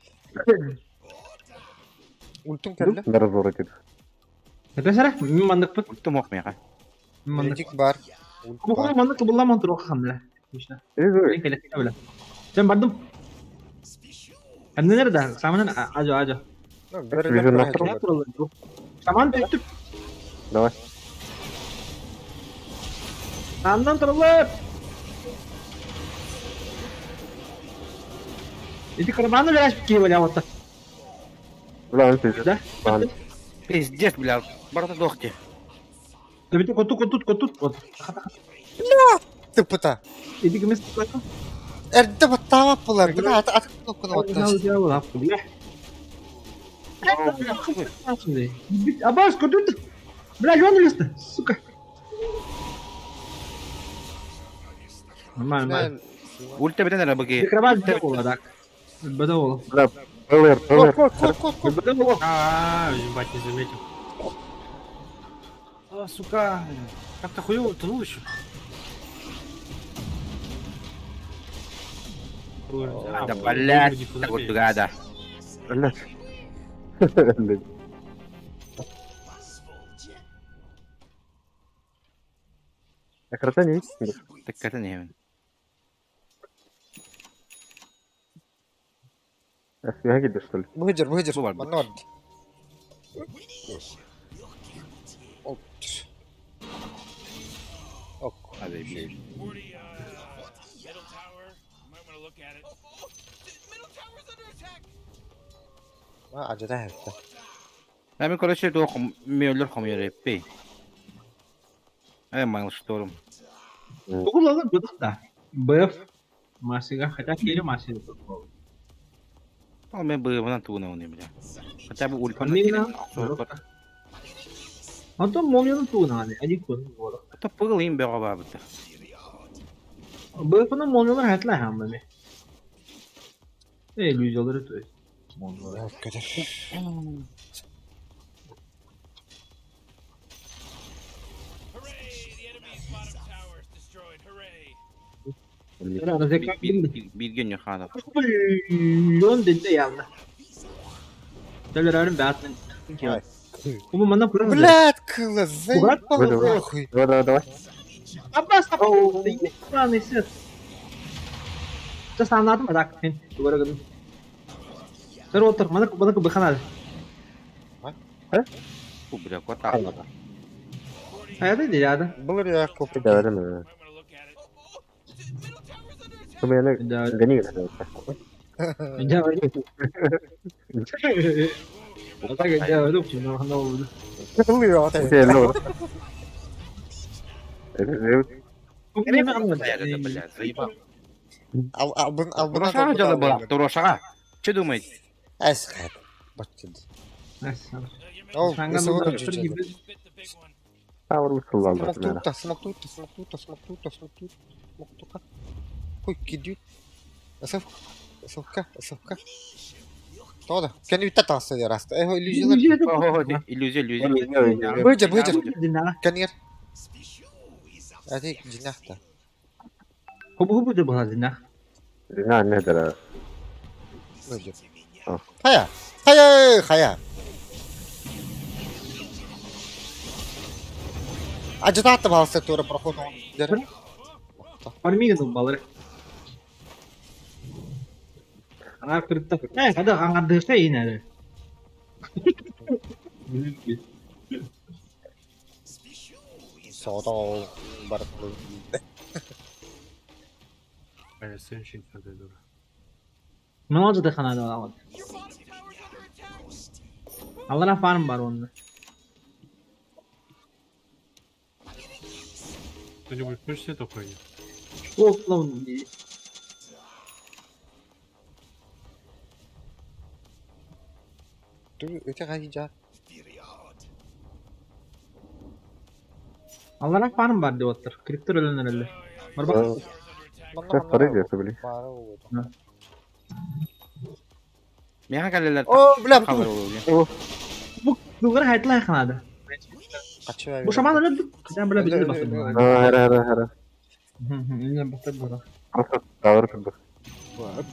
Ультун келди. Бер зор итеп. Это сара, мин мандык бит. Ультум ох мега. Мин мандык. Редик бар. Ульт Бу бар. мандык булла мантыр окхан бля. Точно. Э, Мен келе бля. Сен бардым. Әнне nerede? Саманын ажо ажо. Ну, бер Вижу бер на бер. Не туралы. Саман төктүп. Давай. Андан туралы. Эти карманы бля киіп бля вот. Бля, он Да? Бан. Пиздец, бля. Барда дохти. Төбете коту котут котут кот. Тыпыта. Эти кемес коту. Эрде баттаабат булар. Бля, ат ат кнопканы батташ. Абас, котут. Бля, жон листы, сука. Нормально, нормально. Ульта битен рабыги. Кровать беда так. Беда Бля, ПЛР, Кот, ПЛР. кот, кот, кот, кот. Беда А, ебать, не заметил. А, сука. Как-то хуёво утонул еще. Да, блядь, так вот гада. Блядь. Блядь. Экрата не видите? Так это не. Офигеть, что ли? Быдыр, быдыр. Бу бар, бу. Манор. Оп. Ок. Hadi Morty, middle tower. You might want to look at it. Oh, middle tower's under attack. А, ажада хэтта. Ben короче туох мөллөр хомьёр эппи. Э, маңлыш торум. Тугулалы быдык да. БФ Масига, хотя келе Масига. Ал мен быыбынан тууна уни бля. Хотя бы ульпан. Фамилия. Антон молнияны тугуна аны, один кун болот. То пыгыл им бега бабыты. БФ-ны молниялар хәтлә һәм Эй, иллюзиялары то есть. Молниялар. Көдөр. Hooray! The enemy's bottom tower is destroyed. Hooray! Билген ханов. Миллион деди явно. Төлөрөрүм баатын. Бу мана курам. Блядь, кыла, заебало Давай. нахуй. Давай, давай, давай. Аббас, ебаный свет. Сейчас anladım mı? Так, мен дугара гыдым. Сэр отыр, мана мана быханады. Бу бля кота. Hayata değil ya. Булыр я коп. Давай, давай. Might want to look at it. Oh, middle tower's Сымыйаны Да. гани гына. Я Бля, заебал. Албын албын Турошаға жолы была, турошаға. Че думаете? Әс Баччыд. Ол СВО Смок тут, смок тут, смок тут, смок тут, смок тут, смок тут. Хуй кидют. СФ, СФК, СФК. Тода. Кен үтә тасы яраста. Эх, иллюзиялар. Иллюзия, иллюзия. Быжа, быжа. Кенер. Әти, жинақта. Хубу хубу була динах. Дина не дара. Быжа. Хая. Хая, хая. Ажытаатты балсы тура проход он. Фармиган балыр. Аңар кырытта. Э, када аңардышта инәре. Сода бар. Ne olacak da kanada alamadı. Allah'a farm var onda. Кто-нибудь хочет эту хуйню? Оклон. Өте қайда? Allah'a farm var diyor otur. Kripto ölenler öyle. Var bak. Меха калелер. О, бля, Bu Дугар haytla kanada. Bu şaman öyle sen böyle bizi bastın. Хара хара хара. Yine bastı bu. Тавыр кырдык.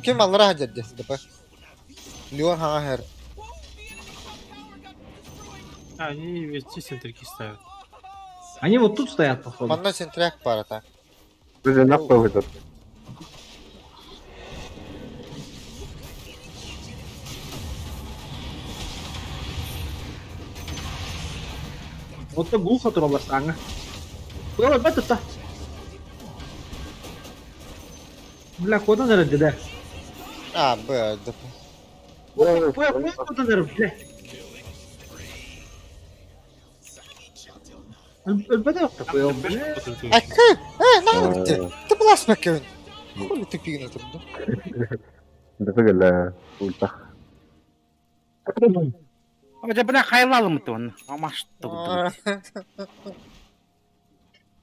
Ким алыра хаҗа деп. Леон хага хер. А, они везде центрики ставят. Они вот тут стоят, походу. Манна центряк бар та. Биз нак койдук. Вот глухо туралар аңа. Куда бат та. Бля, куда народ да? А, Б, Д. Куда куда народ, бля? البدأ такой, бля. А к, э, на ты. Ты была смекен. Хули ты пигна тут, да? Да бігел ультах. Бля, бля, хайлалым то. Амаш тут.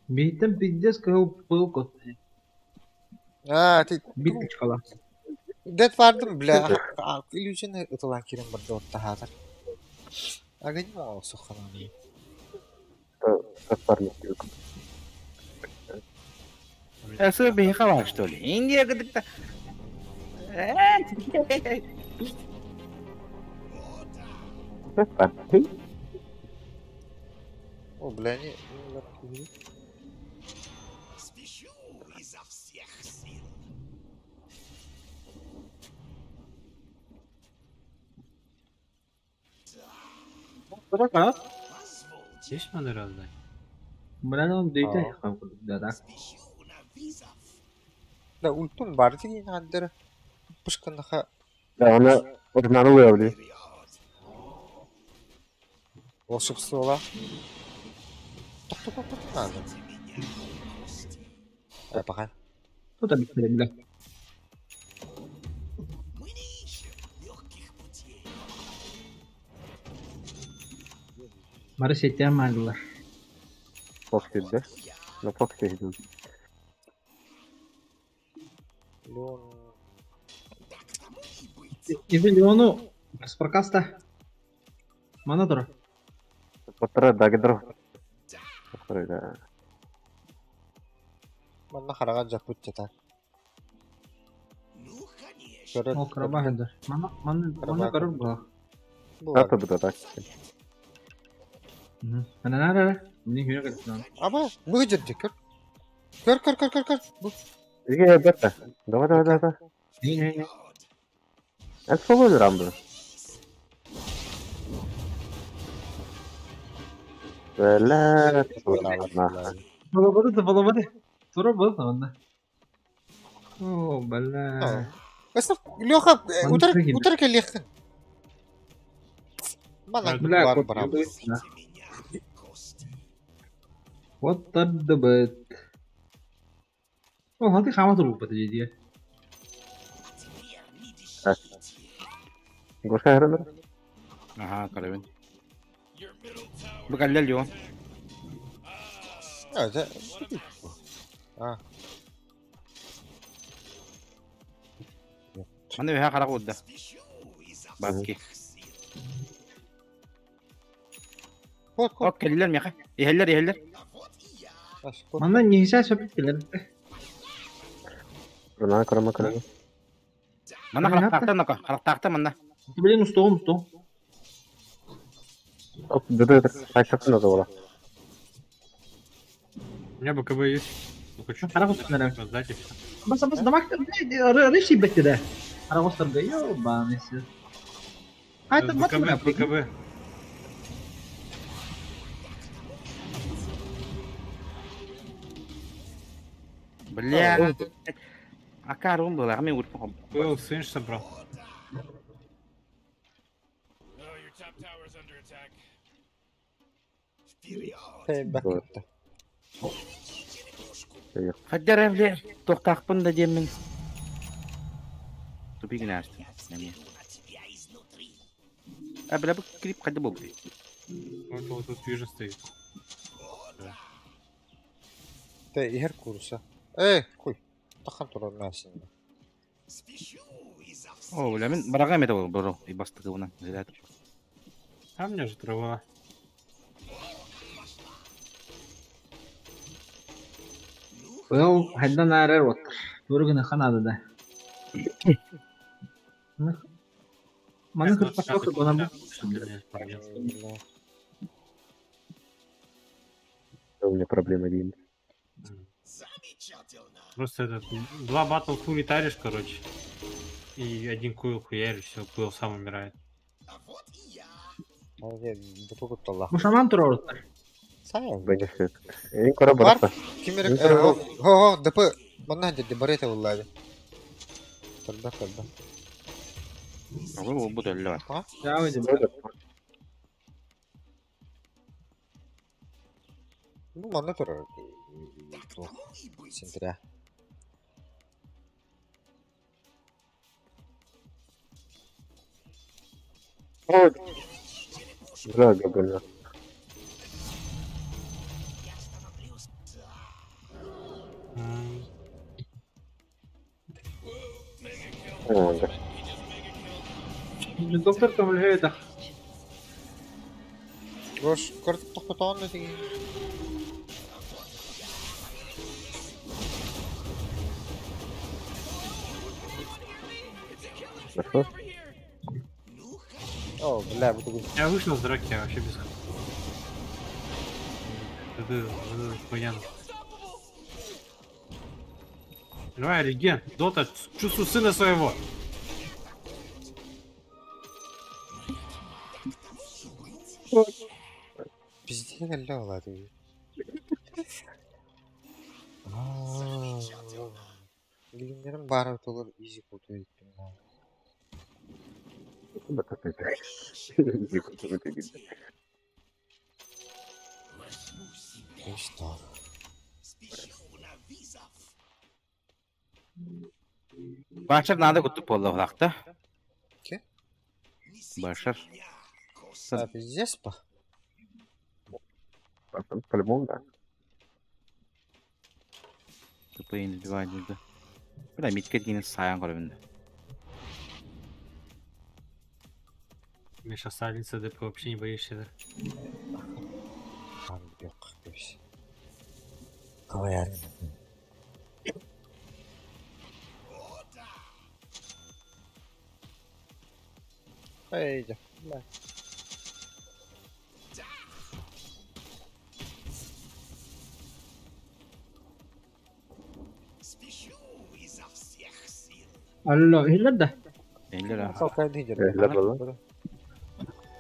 Биттен пиздец, как был кот. А, ты Биточкала. Дед бардым, бля. Иллюзияны ытылан кирен бар дорта хатар. Ага не мог сухананы. Эсэ бихала, что ли? Индия гыдыкта. О, бля, не... Спешу изо всех сил. Есть маны раздать? Бля, он дейте. Да, да. Да, ультум бар деген андыр. Пышканаха. Да, она орнанула, бля. Волшебство. Тоқ-тоқ-тоқ надо. А, пока. Тут объяснили, бля. Бары сеттен мардылар. Фокси, да? На Фокси идут. Леон. Иви Леону с прокаста. Мана тура. Потра дагдро. Потра, да. Манна хараган жапут жата. О, краба хеда. Мана, мана, мана карыр була. Ата буда так. Ана нара, не хүйе кыртынан. Аба, бұл жерде көр. Көр, көр, көр, көр, көр. Бұл. Иге бетта. Давай, давай, давай. Не, не, не. Это свобода рамбы. Бля, Балабады да балабады. Тура был онда. О, бля. Леха, утар кэлиэххин. Мана Бля, бар барабыз. Вот тардыбыт. О, хати хама турбут дии. Гоша хәрәләр? Ага, карабин. Бу калле Леон. Evet. А. Маны бэһэ харах удда. Бабки. Оп, кэллилэр миэхэ. Иһэллэр, иһэллэр. Манна нихися сөп кэлэр. Рына карама карама. Манна харахтаахтан нака, харахтаахтан манна. Блин, устугум, устугум. Оп, да да, хайсатын да була. У меня БКБ есть. Ну, хочу. Харах устунара. Раздать и всё. Бас бас дамак, блядь, рыщи бетти да. Харах устарга, ёбаный свет. А это БКБ, БКБ. Бля. Акар он был, а мен урпа. Был сынж собрал. Хаддара бля, тоқтақпын да деммин. Тупик нәсті. А бля, бұл клип қайда болды? Вот вот тут вижу стоит. Те ихер курса. Эй, куй. Тахан турар мәсин. О, бля, мен бараға мете бол, бро. И бастығы бұна. Зря. А мне же трава. Well, хайдан арар оттар. Көргүнө ханады да. Маны кырпак бана бу. У меня проблема один. Просто этот, два батл фури таришь, короче. И один куил хуяришь, все, куил сам умирает. Бу шаман турар оттар. Бенефит. Эң кара барапта. Кимерек хо хо ДП манна деді барета буллады. Турда турда. Ол бу дөллө бар. А? Ну, манна турар. Сентре. Да, габына. О, да. Доктор там это. Гош, көріп тоқтатаған да деген. Хорошо. О, бля, bu түгел. Я вышел с драки, я вообще без... Это, это хуян. Давай, реген, Дота, чувствую сына своего. Пиздец, әллә олады. Билгеннерим бары толор изи куту еттим. Что? Башар надо кутуп болду улакта. Ке? Башар. А, пиздец па? По-любому, да. Тупо индивидуально. Бля, митке деген саян көрөмүн. Миша Салица, ДП вообще не боишься, да? Там yok, demiş. Koyar. Эй, бля. Алло, хиллер да. Эллер а. Kalkaydı hiç. Эллер була.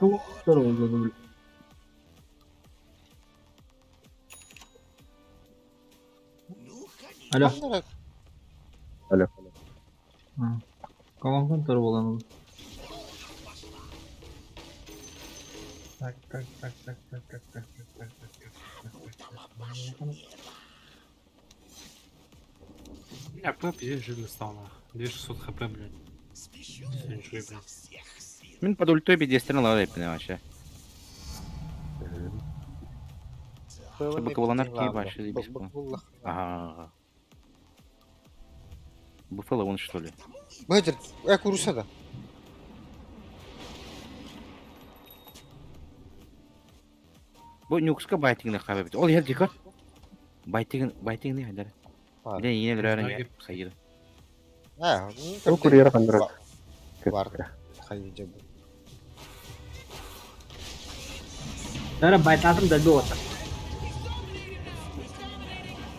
Тур oldu. Алло. Алло. Колонкун тур буолан. Так, так, так, так, так, так, так, так, так, так, так, так, так, так. Бля, П пиздец жирный стал нахуй. 2600 хп, блядь. Синжи, блядь. Мин под ультой бедестерин лава эппин вообще. Быкыбыланар ки башы бис Ага. Буфало он что ли? Быдыр, куруса да. Бу нюкска байтигин хабы Ол ер дикор. Байтигин байтигин не хадar. Биле yine лөрөн хайыр. А, Ол курьер кандырат. Бар. Хайы жабы. Бәрі байтатым да болот.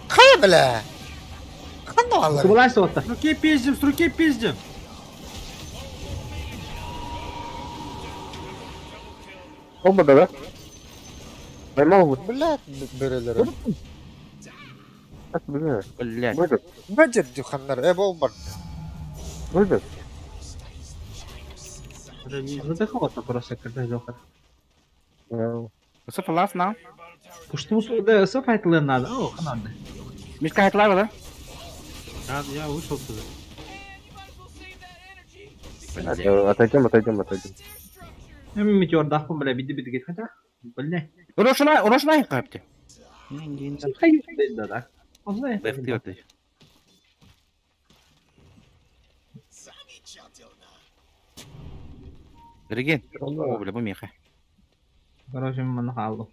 Хайа бля. Ханда алар. Кубылай соотта. С руки пиздим, с руки пиздим! Olmadı да? Поймал вот. Бля, бөрелер. Так, бля. Блядь. Выйдет. Быдыр дюханнар, бол бар. Выйдет. Задыхался просто, когда жохар. Сафалас на. Пушту да, сафайтлы надо. О, надо. Мишка хайтлава да? Я, я вышел отсюда. Отойдем, отойдем, отойдем. Метеор дахпын, бля, биди биди кет хотя. Бля. Урошна, урошна капты. Да, да. Он знает. Лефти Реген. О, бля, бу меха. Короче, мен қалды.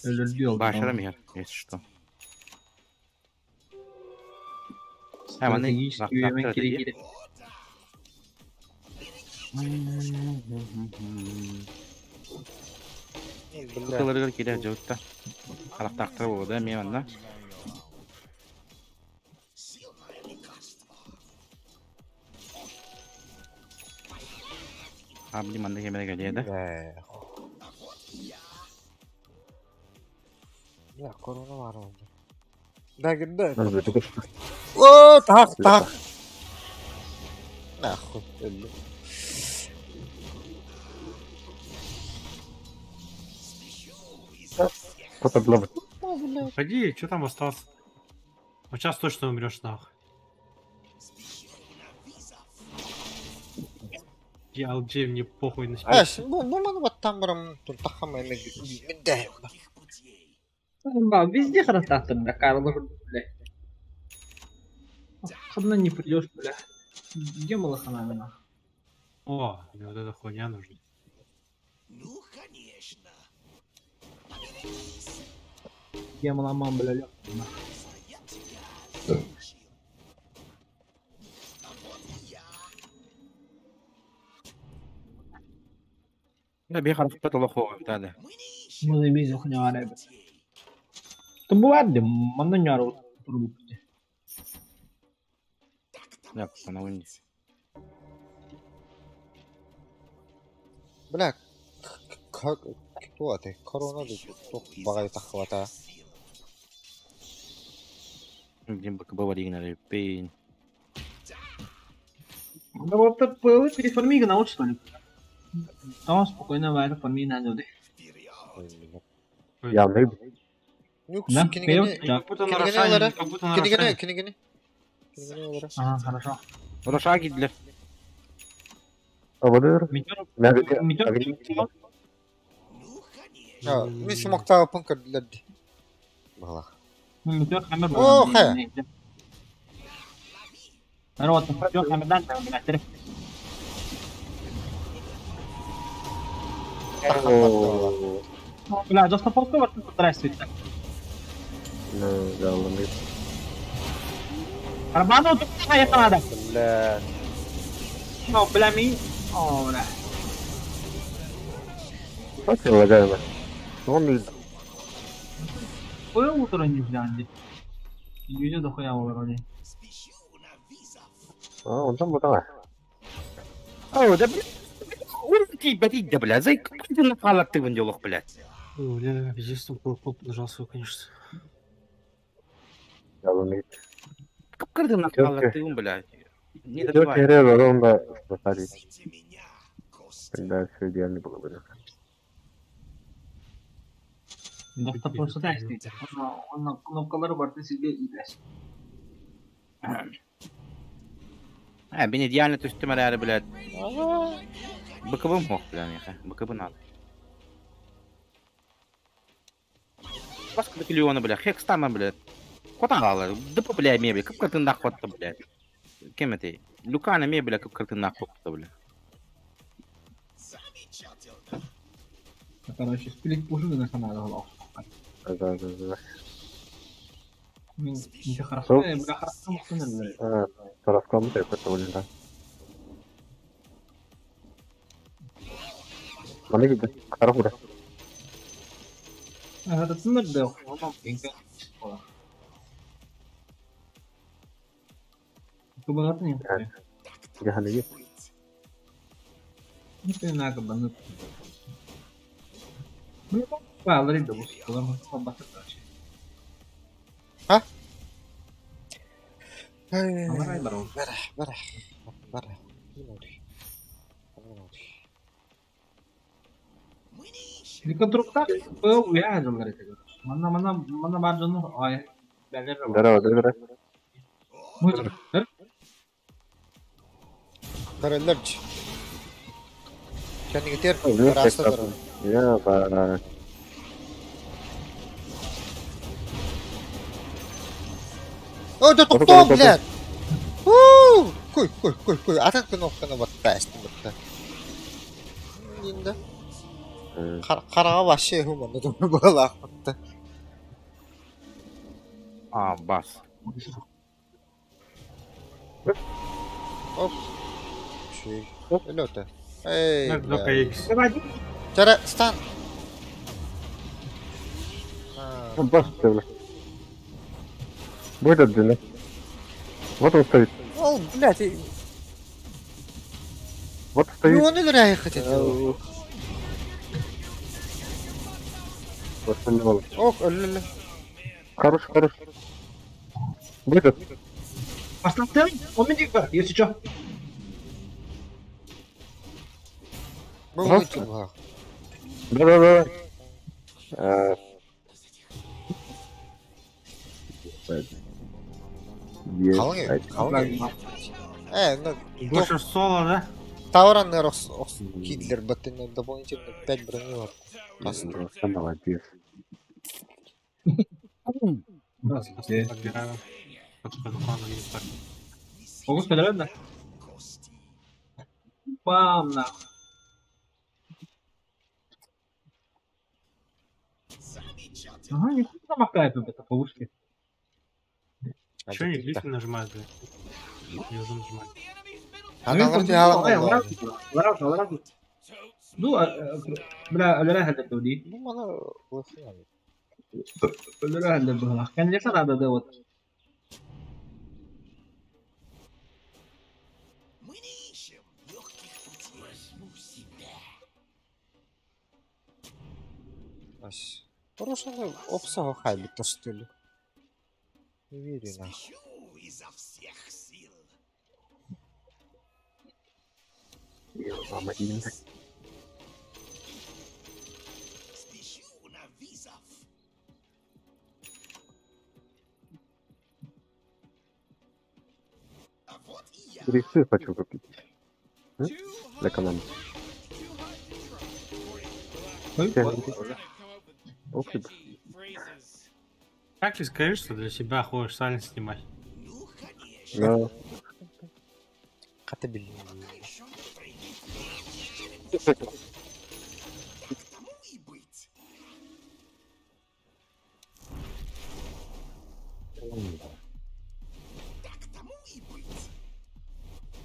Өлүрдү Башара меха, если что. Стратегический үйемен керек еді. Кылыргар килер жабытта. Характактар болду мен анда. Абли манда кемере келе да. Ya korona var oldu. Да, да. О, так, так. Нахуй, өлдүм. Кто-то главный. Ходи, что там остался? Вот сейчас точно умрешь нахуй. Я LG, мне похуй на А, спину. бу бу маны баттан барам туртахам эме минде. Ба, везде характер, бля, Карл, бля. Одна не придешь, бля. Где малахана нахуй? О, мне вот эта хуйня нужна. Где маламан, бля, лёг, Да бе характа толох да. Мы заебись, хуйня варя, бля. То бывает, да, манна няру трубу. Да, она уни. Бля, кто ты? Корона багай тахвата. Дим бак баваригна пейн. Да вот так было переформи научь что ли. Там спокойно варя фарми на люди. Я не Нюкс, Да, кинигини. Как будто на Кинигини Рошане, алара. как будто на Кинигини, Рошане. кинигини. Кинигини алара. Ага, хорошо. Роша гидлер. А вот это? Метеор, Метеор. метеор, А, ми смокта пунка ледди. Бала. метеор хаммер. О, хэ. Народ, метеор хаммер дан, бля, терп. Бля, just полку вот здравствуйте. Ну, да, ладно. Арбану тут я надо. Бля. Ну, бля, ми. О, бля. Как я лагаю? Он Ой, утро не взяли. Үйде дохуя олар они. А, он там вот давай. О, да блядь. Ульти, блядь, да, блядь, зай, ты на фалак ты вандилох, блядь. О, бля, пиздец, там кнопку нажал свою, конечно. Я ладно. Кып-кырдын Тёркэ. хааллартыыбын, блядь. Не Тёркэ добивай. эрэ олорон да спасали. Тогда все идеально было бы. Доступно эстейте. Онно кнопкалары барытын сиргэ иилэс. А, бин идеально түстүм эрээри, блядь. БКБ мох, бля, меха. БКБ надо. Баска миллиона, бля, хекстама, блядь. Куда гала? Да, бля, мебель, как ты нахуй блядь. Кем это? Люкана мебель, как ты нахуй бля. Короче, сплит пушу на канале голов. Да, да, да, да. Мин инде хорошо, бля, хорошо мухтаныр, бля. Тарафкам да это да. Маны киде. Карап ура. Татсыннар да, онан инке. Кубагатын не. Яханы. Не на кабаны. Ну, па, лари да бус, кулам бата короче. А? Аларай барон. Бара, бара, бара. Реконструкта был уя жаллар это короче. Манна манна манна бар жону ай бәлер. Здорово, здорово. Мужик. Көрөллөрч. Кэннигитер ыраasta турар. Я ба. О, да тоқтоо, блядь! Уу! Куй, куй, куй, куй. Атын кнопканы батта, эстин батта. Инде. Карага вообще хуманда была батта. А, бас. Оп. Шүй. Өлөтө. Эй. Кнопка X. Чара, стан. Бас, бля. Будет отдельно. Вот он стоит. Ол, блядь. Вот стоит. Ну он или хотел. Восстановил. Ох, өлөлө. Хорош, хорош. Будет. Поставь, он мне бар, если что. Бу Да, да, да. Қалың, қалың. Ну, Больше соло, да? Таураннар кидлер баттын дополнительно 5 броневок. Просто молодец. Могу сказать, да? Бам, нахуй. Ага, нихуя намахает это полушки. Чё они глифы нажимают, блядь? Не уже нажимать. Аналар Лара, Ну, бля, лара هذا دودي. Ну, мана Лара هذا بها. كان ليس هذا دوت. Хорошо, опсага хайбит что ли. Не верю нахуй. Мама, именно. Грифы хочу купить. Для команды. Ох, Как ты скажешь, что для себя ходишь сально снимать? Да. Хата билин.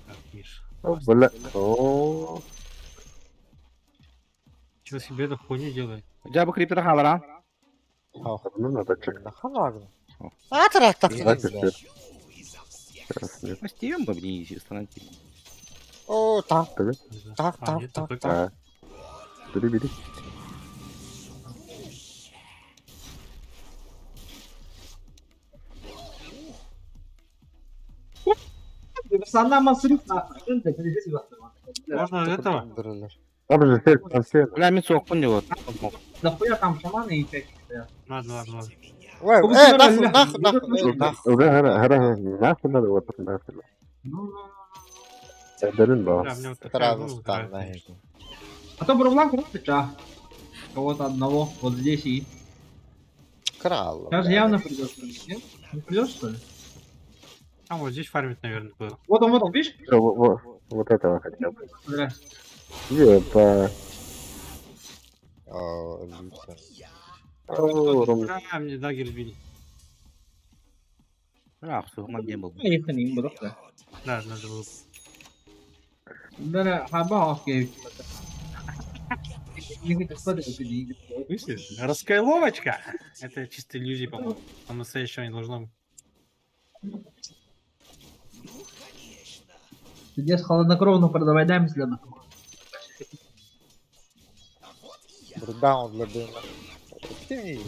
Так, Миш. О, бля. О. Чего себе эту хуйню делает? Я бы крипера халара. Ну, надо чек. Халар. А, так, Постепенно бы мне становить. О, так. Так, так, так, так. Бери, бери. Пацана масрык нахуй. Можно этого? Там же все, там все. Бля, мен соқпын деп Нахуя там шаманы и чайки стоят? Ладно, ладно, ладно. Ой, Кому нахуй, тебе нахуй, нахуй, нахуй. Уже гара, гара, нахуй надо вот нахуй. Ну, ну, Дәрін ба. Бля, мне вот такая Сразу музыка стан нравится, нахуй. конечно. А то Брублан короче, Кого-то одного вот здесь и... Крал. Сейчас же явно придет, нет? Не придет, что ли? Там вот здесь фармит, наверное, было. Вот он, видишь? Вот этого хотя бы. Здрасте. Епа. О, Люся. О, Ром. А, мне дагер сбили. Ах, соғыман дем был. Поехали, им было, да. Да, надо было. Да, хаба, окей. Слышишь? Раскайловочка! Это чисто иллюзия, по-моему. Там настоящего не должно быть. Здесь холоднокровно продавай дам для Брудаун для дыма. Ты мне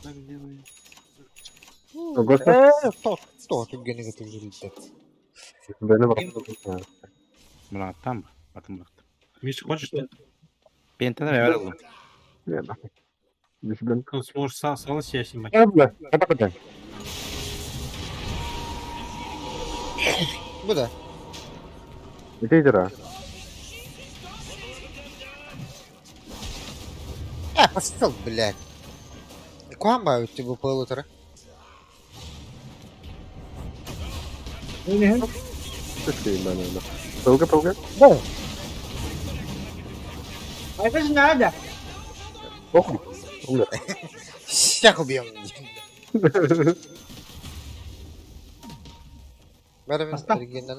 Так делай. Господи. Тот, тот, генератор результат. Бені бақ. Мына там, потом бақ. Миша, хочешь? Нет? Пентаны бәрі бұл. Не, нахуй. Здесь, блин. Ну, сможешь сало себя снимать. А, бля, это бля. Bu da. Где дыра? А, пошел, блядь. Куама у тебя полутора. Ты ебаный, Долго, долго? Да. А это же надо. Ох, умер. Всех убьем.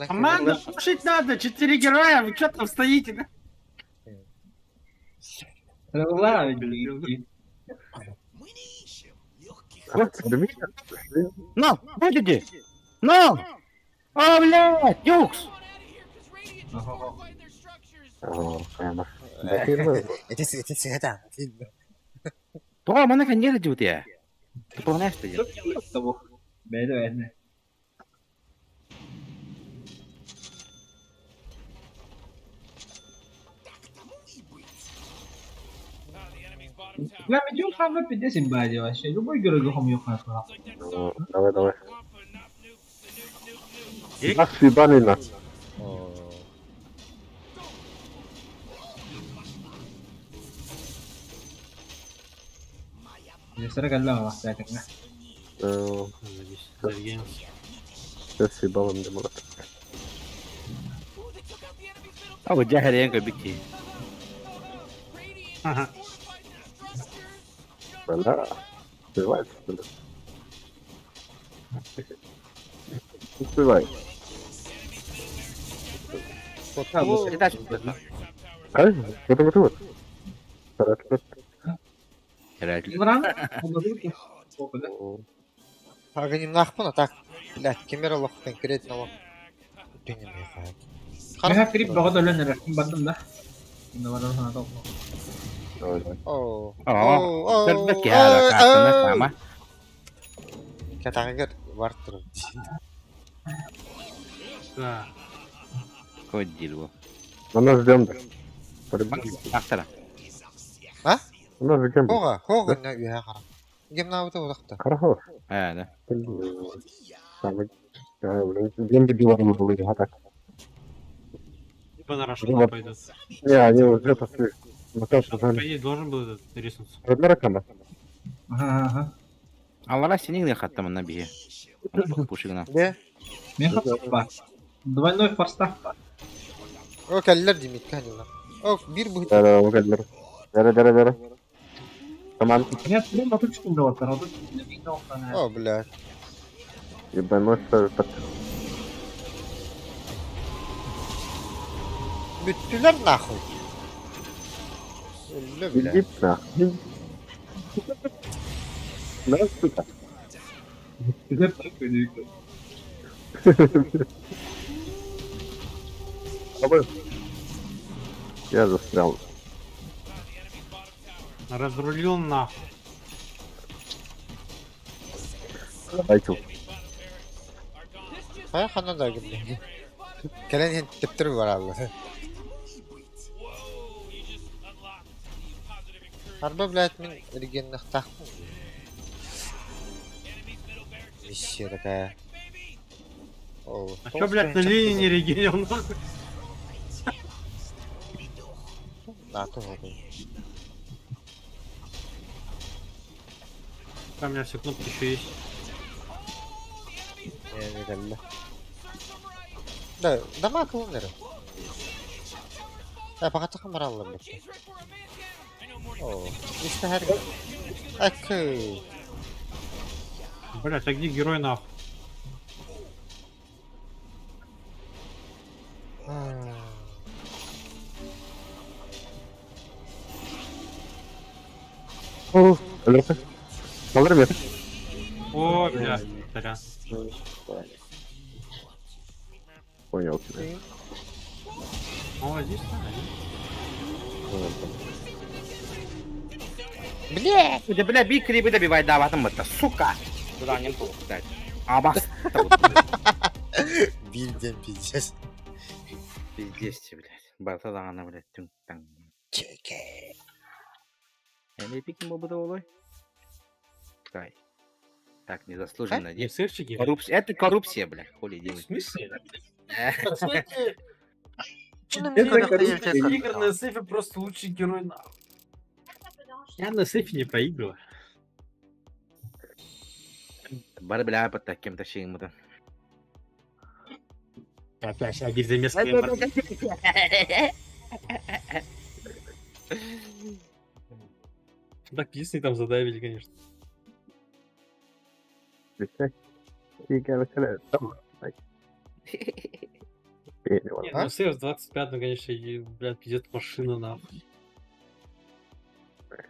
Команда, слушать надо! Четыре героя, вы что там стоите? да? На, будете! На! А, блядь, юкс! Это это. Тоға мана кәндері жібіт я. Тупланаш ты. Бәді бәді. Бля, метеор сам выпить 10 бади вообще. Любой герой духом ёхает. Давай, давай. Нах, ебаный нах. Сыры калла бахтаатыҥа. Сейчас съебалом не было. А вот жахарен көбік Ага. Бля, успевает, что ли? Успевай. А? Вот вот вот. Агонимнахпын, а так, блядь, кемер олох конкретно олох. Меха крип баҕа өлөн эрэр. Бардым да. О. О, көрбөт киһи картына сама. Катагыр бар тур. Да. Кой дил Она ждем да. Актара. А? Она ждем. Хога, хога на үһә кара. Гемна ута удакта. Хорошо. А, да. Самый Деньги белорус были, а так. Либо на Рашона пойдет. Не, они уже пошли. На то, что По идее, должен был этот риснуться. Родная ракана. Ага, ага. Аллара сенің де хаттамын на бие. Пушигна. Да. Меха бар. Двойной форстав бар. О, кәлләр димит кәлләр. О, бир бу. Да, да, кәлләр. Дара, дара, дара. Тамам. Нет, блин, отут секунда вот, отут О, блядь. Ебаной что Бүттүләр нахуй. Өллө, блядь. Иди нахуй. На, сука. Я застрял. Разрулил нахуй. Айтыл. Хайа ханна да гынна. Кэлэн иһэн тэптэр бараллар. Арба, блядь, мин регеннахтаахпын. Миссия такая. О, А чё, блядь, на линии не регенил, нахуй? На, то вот. Там у меня все кнопки еще есть. Не, не кэллэ. Да, дома клонеры. Да, пока так моралла, блядь. О, истэһэр. Акы. Блядь, а где герой нахуй? О, өлөрсө. Алыр бер. О, бля, сорян. Понял тебя. О, здесь, да, Блядь! Да, бля, бий крипы добивай, да, в этом это, сука! Куда не было, блядь. А, бас. Бильден пиздец. Пиздец, блядь. Барта даҕаны, блядь, түҥ-таҥ. Чеке. MVP ким буолбута буолуой? Тай. Так, незаслуженно. Не сырчики? Коррупция. Это коррупция, бля, хули В делать. смысле? Это коррупция. Игр на сейфе просто лучший герой нахуй. Я на сейфе не проигрываю. Бары, бля, под кем-то шеем-то. Опять один замес. Так, единственный там задавили, конечно. Не, ну сейф 25, ну, конечно, и, блядь, пиздец машина, нахуй.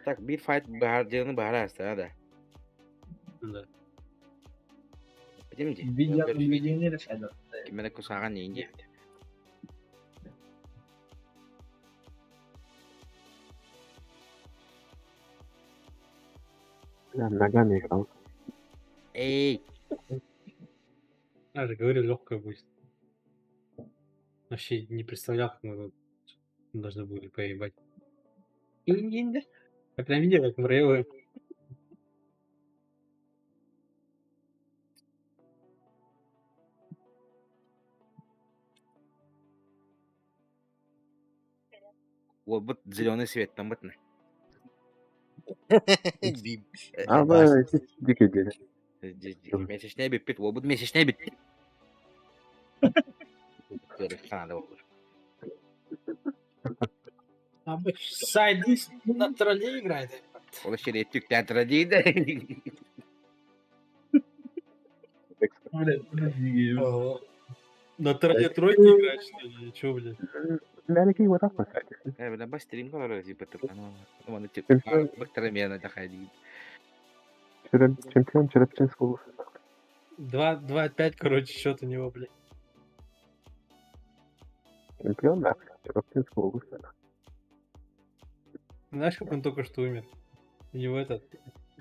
Так, бир файт баар дьыаны баара астана да. Да. Билим ди. Видео, видео не решает. Кимene кусаган нейин Бля, ногами играл. Эй, Я же говорю, легкая будет. Вообще не представлял, как мы тут должны были поебать. Я прям видел, как мы рейваем. вот вот зеленый свет там вот. Бим. А, да, дикий день. Месячный бит, вот месячный бит. А бы сайдист на тролле играет. Ол шеретик театра дейді. Блядь, подожди. На тролле тройки играть, что ли? Или чё, блядь? Мелкий вот так вот. Э, бля, бас стрим говорю, типа, ну, ну, типа, Чемпион. бактарамена доходи. Чемпион Черепчинского. 2-5, короче, счет у него, блядь. Чемпион, да, Черепчинского. Знаешь, как он только что умер? У него этот...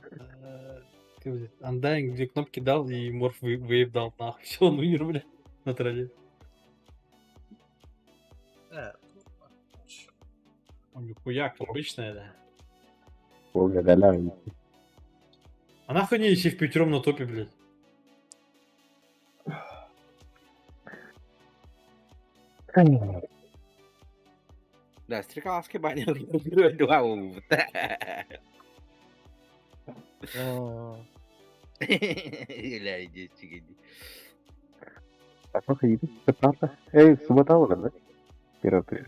Как, блядь, Undying две кнопки дал и Морф вейв дал, нахуй. Все, он умер, блядь, на тролле. Он нихуя, как обычная, да. Волга А нахуй они еще в пятером на топе, блядь? Да, стрекаловский баня. Два Бля, иди, иди. А сколько едет? Правда? Эй, суббота, да? 1 апреля.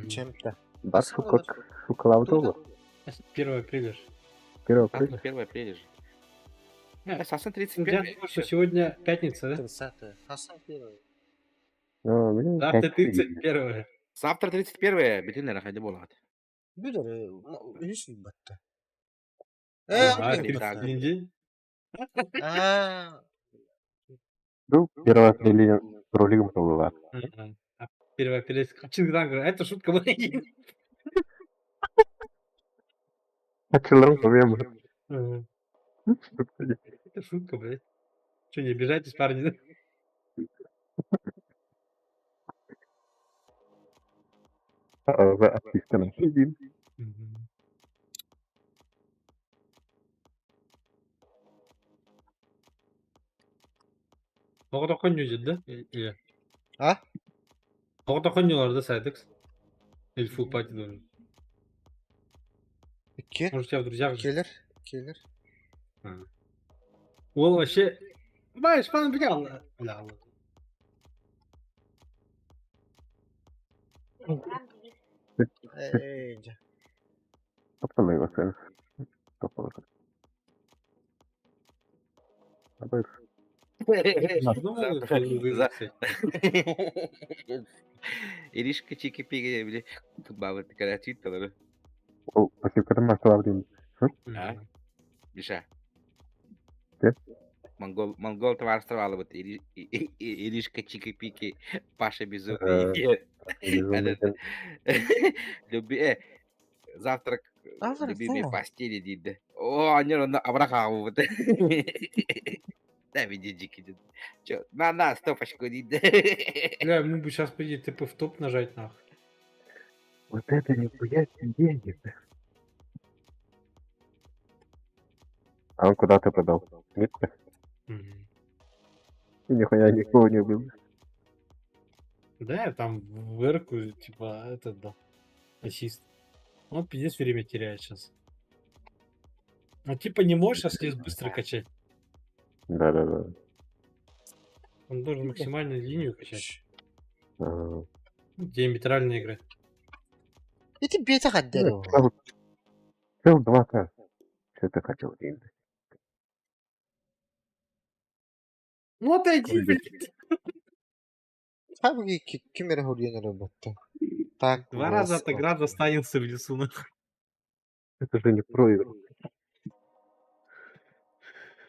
Чем-то. Бас Хукалаудова. 1 апреля же. 1 апреля. 1 апреля же. Сасан Я 31. думаю, что сегодня пятница, да? 30 Хасан первый. Ну, Завтра 31. Завтра 31 Бүтүн эрэ болады. Бүтэр, үс батта. А, Э, 31 день. А, Ну, 1 апреля ролигом была. А 1 апреля. Чингдан говорит, это шутка была. Ачыларым проблема. Ага. Это шутка, блядь. Че, не обижайтесь, парни, да? Отписка один. Оҕото конню да? Или? А? Оҕото коннюлар да Сайдекс? Или фул пати должен? Икки. Может, у тебя в друзьях же? Келер. Келер. Ол вообще... Знаешь, пан бля, бля. Эй, дьэ. Топтан его сын. Топтан. Абыр. Думал, что вы За- Иришка чики-пики, били, баба такая читала. Ол, пассивкатын масталар деймін. А? Миша. Де? Монгол, монгол товарство вот Иришка чики-пики, Паша безумный. Безумный. Этот, Люби, завтрак Завтрак, любимой да. постели, дейді. О, они равно Абрахаму вот. Да, веди дикий. Чё, на, стопочку, дейді. Бля, ему бы сейчас пойти типа в топ нажать нахуй. Вот это нихуя себе деньги. А он куда ты продал? Видно? Мгм. И нихуя никого не убил. Да, я там в эрку, типа, этот дал. Ассист. Он пиздец время теряет сейчас. А типа не можешь сейчас лес быстро качать. Да-да-да. Он должен максимальную линию качать. А, Ну, Диаметральная игра. Ити бете хаддер. Цел цел 2К. Что ты хотел, деньги? Ну отойди, блядь. Хабы кимere хурьен работа. Так. Два раза от игра достанется в лесу, нахуй. Это же не проигрыш.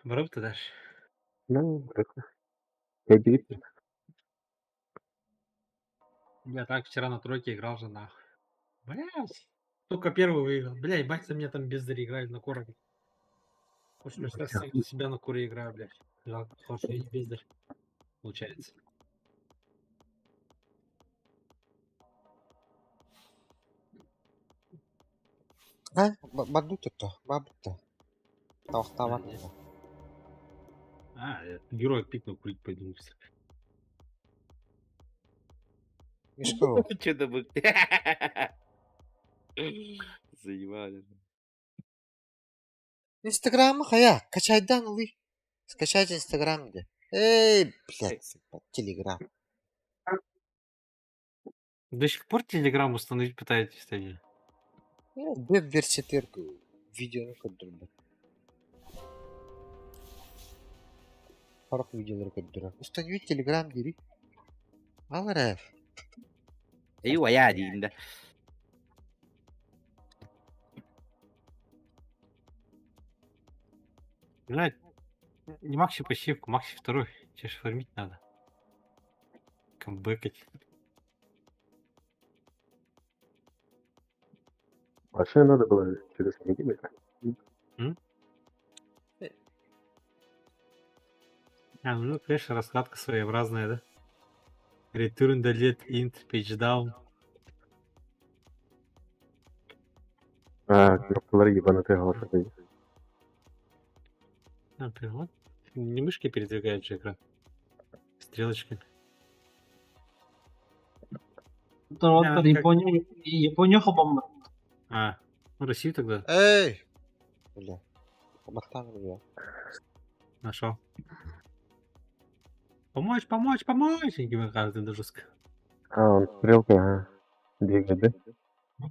Брал ты дальше. Ну, так. Я девять. Я так вчера на тройке играл же нахуй. Блять. Только первый выиграл. Бля, ебать, за меня там бездари играли на коробе. Может, я сейчас сам за себя на коре играю, блядь. Жалко, потому что я не бездарь. Получается. А, баду то, бабта. Тавтава. А, я героя пикнул, курить пойду. Мишко. Чё-то бы. Заебали. Инстаграм хая, качайдан ли. Скачайте Инстаграм где. Эй, блядь, Телеграм. До сих пор Телеграм установить пытаетесь, они? Веб версия видео көрдүрбүт. Сорох видеолары көрдүрөр. Установить Телеграм дири. Ал РФ. Эй, вая дейін да. Блядь, не макси пассивку, макси второй. Тебе ж фармить надо. Камбэкать. Вообще надо было через неделю. М? А, ну, конечно, раскладка своеобразная, да? Return, delete, int, page down. А, кнопкалары ебанутые голосовые. А, блин, вот. Не мышкой передвигает же экран. Стрелочками. Торонто, Да, как- Япония, Япония хобам. А, ну Россию тогда Эй! Бля. Баттан бля. нашел. Помочь, помочь, помочь! Они каждый да жестко. А, он стрелкой, ага. Двигает, да?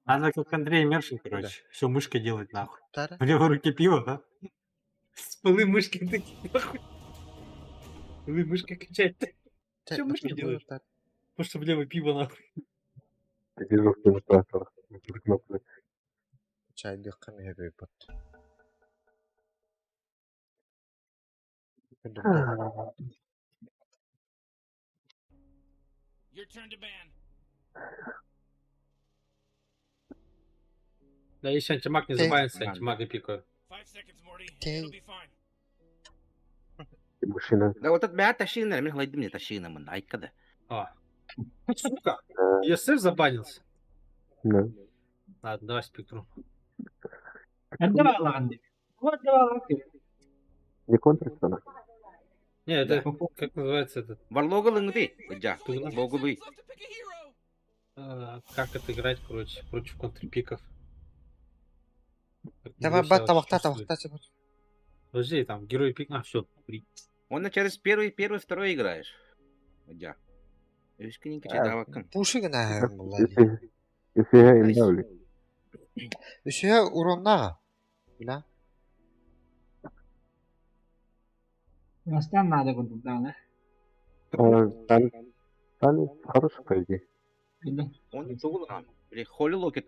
Надо как Андрей Мершин, короче. Все мышкой делать нахуй. Тара. В левой руке пиво, да? Спалы мышки такие, нахуй. Спалы мышкой качать. Че мышкой делаешь? Потому что в левой пиво нахуй. Ты вижу, что кнопку. Чайдык камера бот. Your turn to ban. Да, если антимаг не Ты- забанится, антимага пикаю. Тий. Машина. Да вот этот бэйэ тащина, мин халайдым не тащина мын, айка да. А. Сука! ЕСФ забанился. Да. Ладно, давай спектру. Эрдэ баалаҕын дии. Вот баалаҕын дии. Не контрастана. Не, это как называется этот? Варлога лынгды, жа. Богулуй. Как это играть, короче, против контрпиков? Как Давай себя бат вообще табахта чувствую? табахта. Подожди, там герой пик, а, все, Он через первый, первый, второй играешь. Жа. Үскүнүн киче даваккын. Пушигына булла. Если я им дали. Үсүһэ уроннаҕа. Била. Бастаан наада курдук даҕаны. Тан, тан хороший, по идее. Билэ. Он тугулган. Били холи локет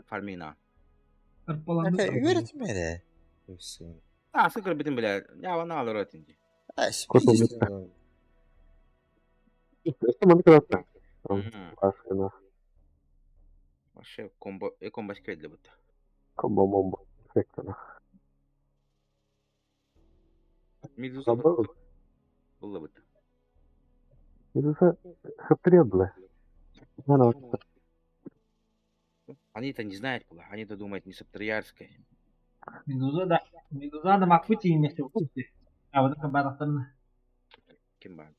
фармина. Ырпаланды. Үөрэтимээрэ. А, сыкыр битин биле. Я вана алыр өтинди. Кот умница. Что мы когда Ашина. Вообще комбо, э комбо скелли бут. Комбо-момбо. Эффектно. Медуза Забыл. было бут. Медуза хаптребла. Она Они-то не знают куда, они-то думают не септриарской. Медуза да. Медуза да макфути имехте уксути. Абыда барахтарна. Ким бар?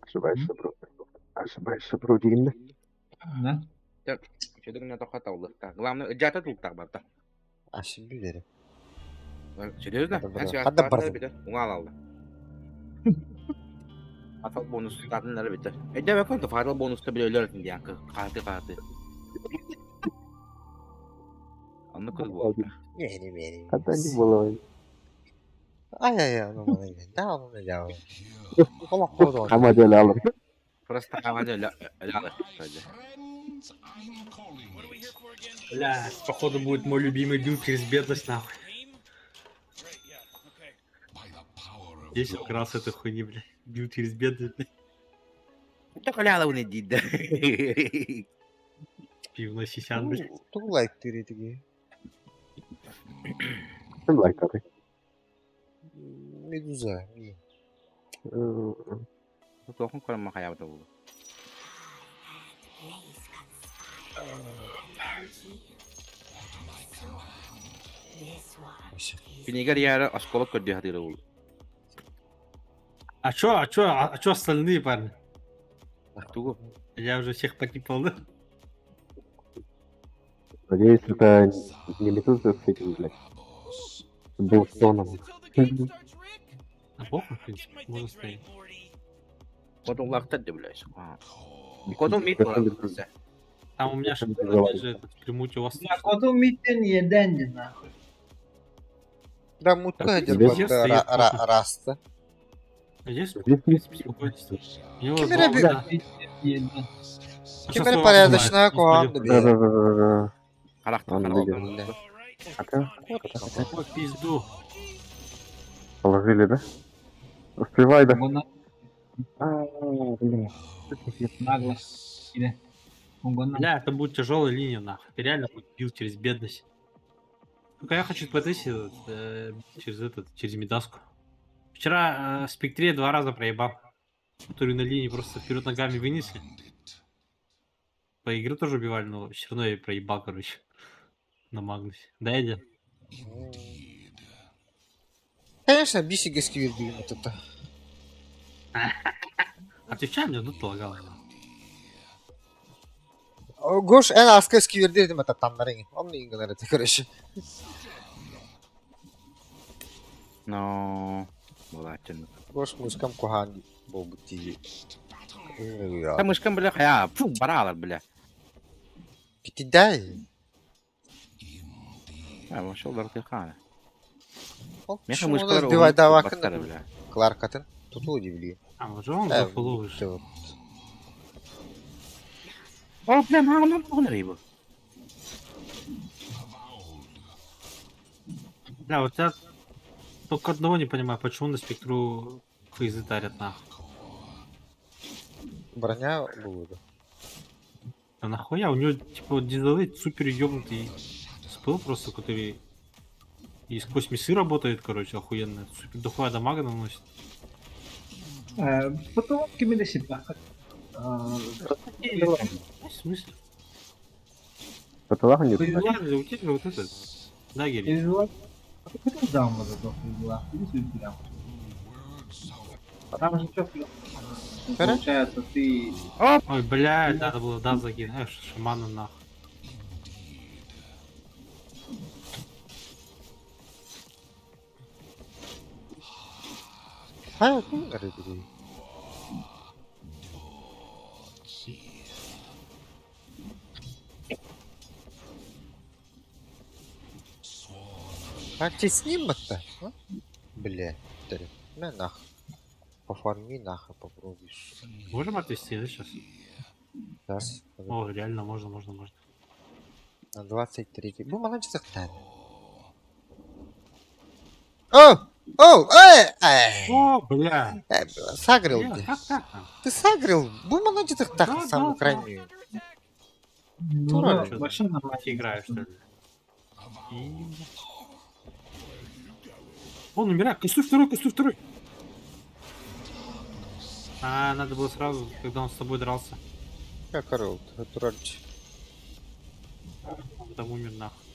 Ошибаешься, бро. Ошибаешься, бро, дигинде. Да. Так, чөдүгүнө тохот алды. Главное, жата тултак барда. Ашым билери. Серьезно? Хадда барды. Уңал алды. Фатал бонус татыннары битер. Эдде бакын фатал бонуста биле өлөр диян каты каты. Анны кыз бу. Мени мени. Хадда не было. Ай ай ай, ну мана Да, ну я. Хола ходу. Ама деле алыр. Просто ама деле алыр. Бля, походу будет мой любимый билд через бедность, нахуй. Здесь украл с этой хуйни, бля. Билд через бедность, бля. Так аляла уны диди. Пивной сисян, бля. Тугу лайк тири тиги. Ким лайкаты? Медуза. Тохун корма хаябда болду. Пинигер яра осколок көрдү хатыры болду. А чё, а чё, а чё остальные парни? Тугу. Я уже всех покипал, да? Надеюсь, это не Медуза с этим, блядь. Был тоном. А похуй, в принципе, можно стоять. Потом лахтар деп блядь. Котун мит Там у меня же, опять же, этот, примуть у вас. Я коту миттен еденди нахуй. Да мутка Здесь стоит раста. Здесь, в принципе, спокойно. Кимере би... Кимере порядочная команда, Да, да, да, да, да. Ой, пизду. Положили, да? Успевай, да? Нагло. Бля, это будет тяжелая линия, нахуй. Ты реально будет бил через бедность. Только я хочу потестить через этот, через Медаску. Вчера в Спектре два раза проебал. Который на линии просто вперед ногами вынесли. По игре тоже убивали, но все равно я проебал, короче. На Магнусе. Да, Эдди? Конечно, бисиге сквирдили вот это. Отвечай мне, тут лагал. Гош, эн аска сквирдирдим это таннарын. Он не ингенер это, короче. Но... Была тяну. Гош мышкам кухан болбути. Там мышкам, бля, хая, фу, баралар, бля. Китидай. А, вошел дартыхана. Меха мышкалар давай бля. Кларкатын. Тут удивили. А, вот он зафоловишь. О, бля, мама, ну, рыбу. Бля, вот я только одного не понимаю, почему на спектру фейзы тарят нахуй. Броня будет. Да нахуя? У него типа дизелы супер ёбнутый спыл просто, который И сквозь мясы работает, короче, охуенно. Супер дохуя дамага наносит. Потом кими да сиппэххит. В смысле? Потолах не У тебя же вот этот. Да, Гири. Там же что получается, ты... Ой, блядь, надо было да закинуть. Эх, шамана нахуй. Хайа ким эрэ А тесним это? А? Бля, на нах. Пофарми нахуй попробуй. сука. Можем отвести, да, сейчас? Сейчас. О, реально, можно, можно, можно. На 23. Бу манан чысыктан. О! О! Эй! Эй! О, бля. Сагрил Бля, ты. как так-то? Ты сагрил. Бу манан чысыктан Да, самую да, крайнюю. Ну, Тураль. да, вообще нормально. Ты играешь, что ли? Он умирает. Костюм второй, костюм второй. А, надо было сразу, когда он с тобой дрался. Как орел, туральчик. Он там умер нахуй.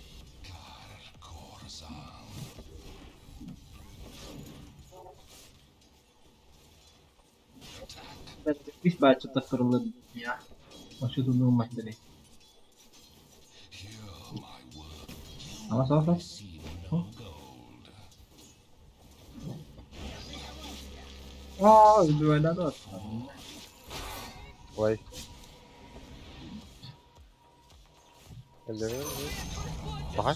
Бис бачыта кырылы я. Вообще тут думать дали. Awas, awas, awas. Oh, dua dapat. Ой. Ага.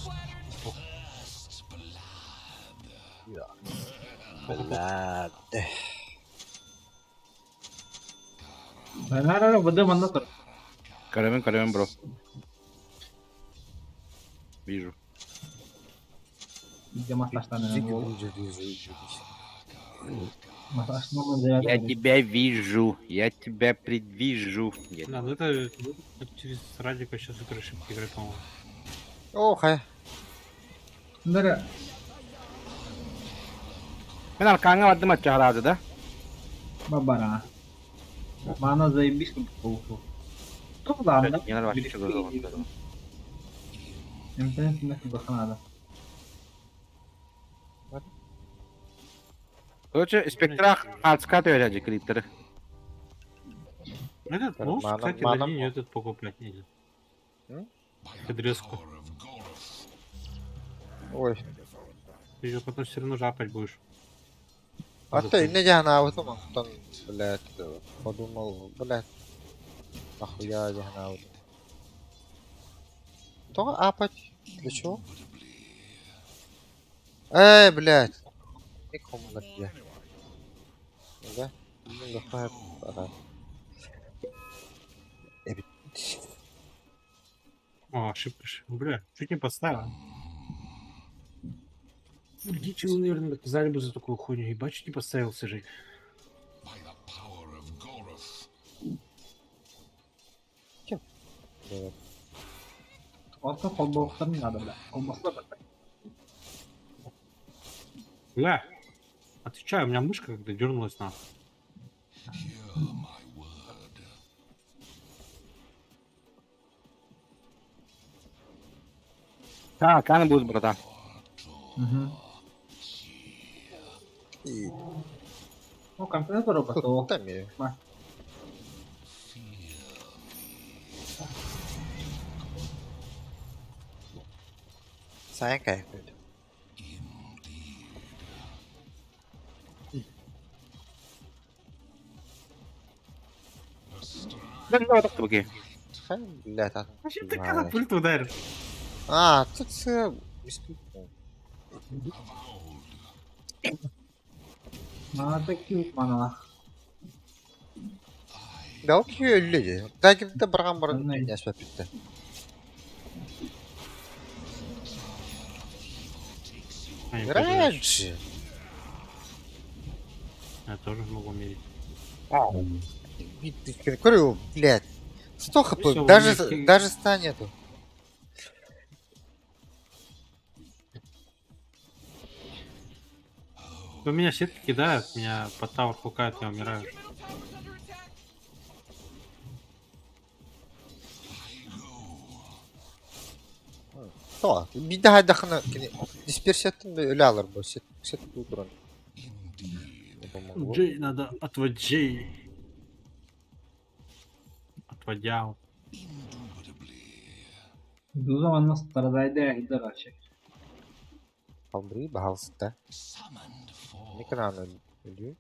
Блядь. Nah, bener mana tuh? Каравен, каравен, бро. Вижу. Я тебя вижу, я тебя предвижу. Нет. Да, ну это через Радика сейчас супер ошибки играет, по-моему. Ох, э. Да. Мен аркаңа бардым ачаразы да? Бабара. Мана заебись как получил. Ну ладно. Не надо вообще что надо. Короче, спектра ацкат öğrenci klipleri. Этот нож, кстати, на линию этот покупать нельзя. Подрезку. Ой. Ты ее потом все равно жапать будешь. А ты не я вот он там, блядь, подумал, блядь, нахуя я на вот. То апать? Для чего? Эй, блядь. Никому где. Да? Ну, да, пора. О, ошибка. Бля, чуть не подставил. Дичь, наверное, наказали бы за такую хуйню. Ебать, чуть не подставился же. Orta kolboluktan надо, бля. Колбасла, бля. Бля, отвечаю, у меня мышка когда дернулась нахуй. Так, она будет, братан. Угу. И... Ну, компьютер потом. Там я. Сайн кайфует. Блядь, а... Зачем ты катапульту ударил? А, тут все... Надо кьют мана. Да окей, люди. Да кимде барган барын яшап битти. Раньше. Я тоже могу умереть. Говорю, блядь. 100 хп, даже, даже 100 нету. Ну, меня сетки кидают, меня под тавр хукают, я умираю. То, биирдэ хайдахына кини дисперсияттан да өлө алар бу сет сет туран. Не помогло. Джей надо отводжей. Отводял. Медуза манна страдайда иһдэр вообще. Хамбри баһалыста. Не кынаан өлүү.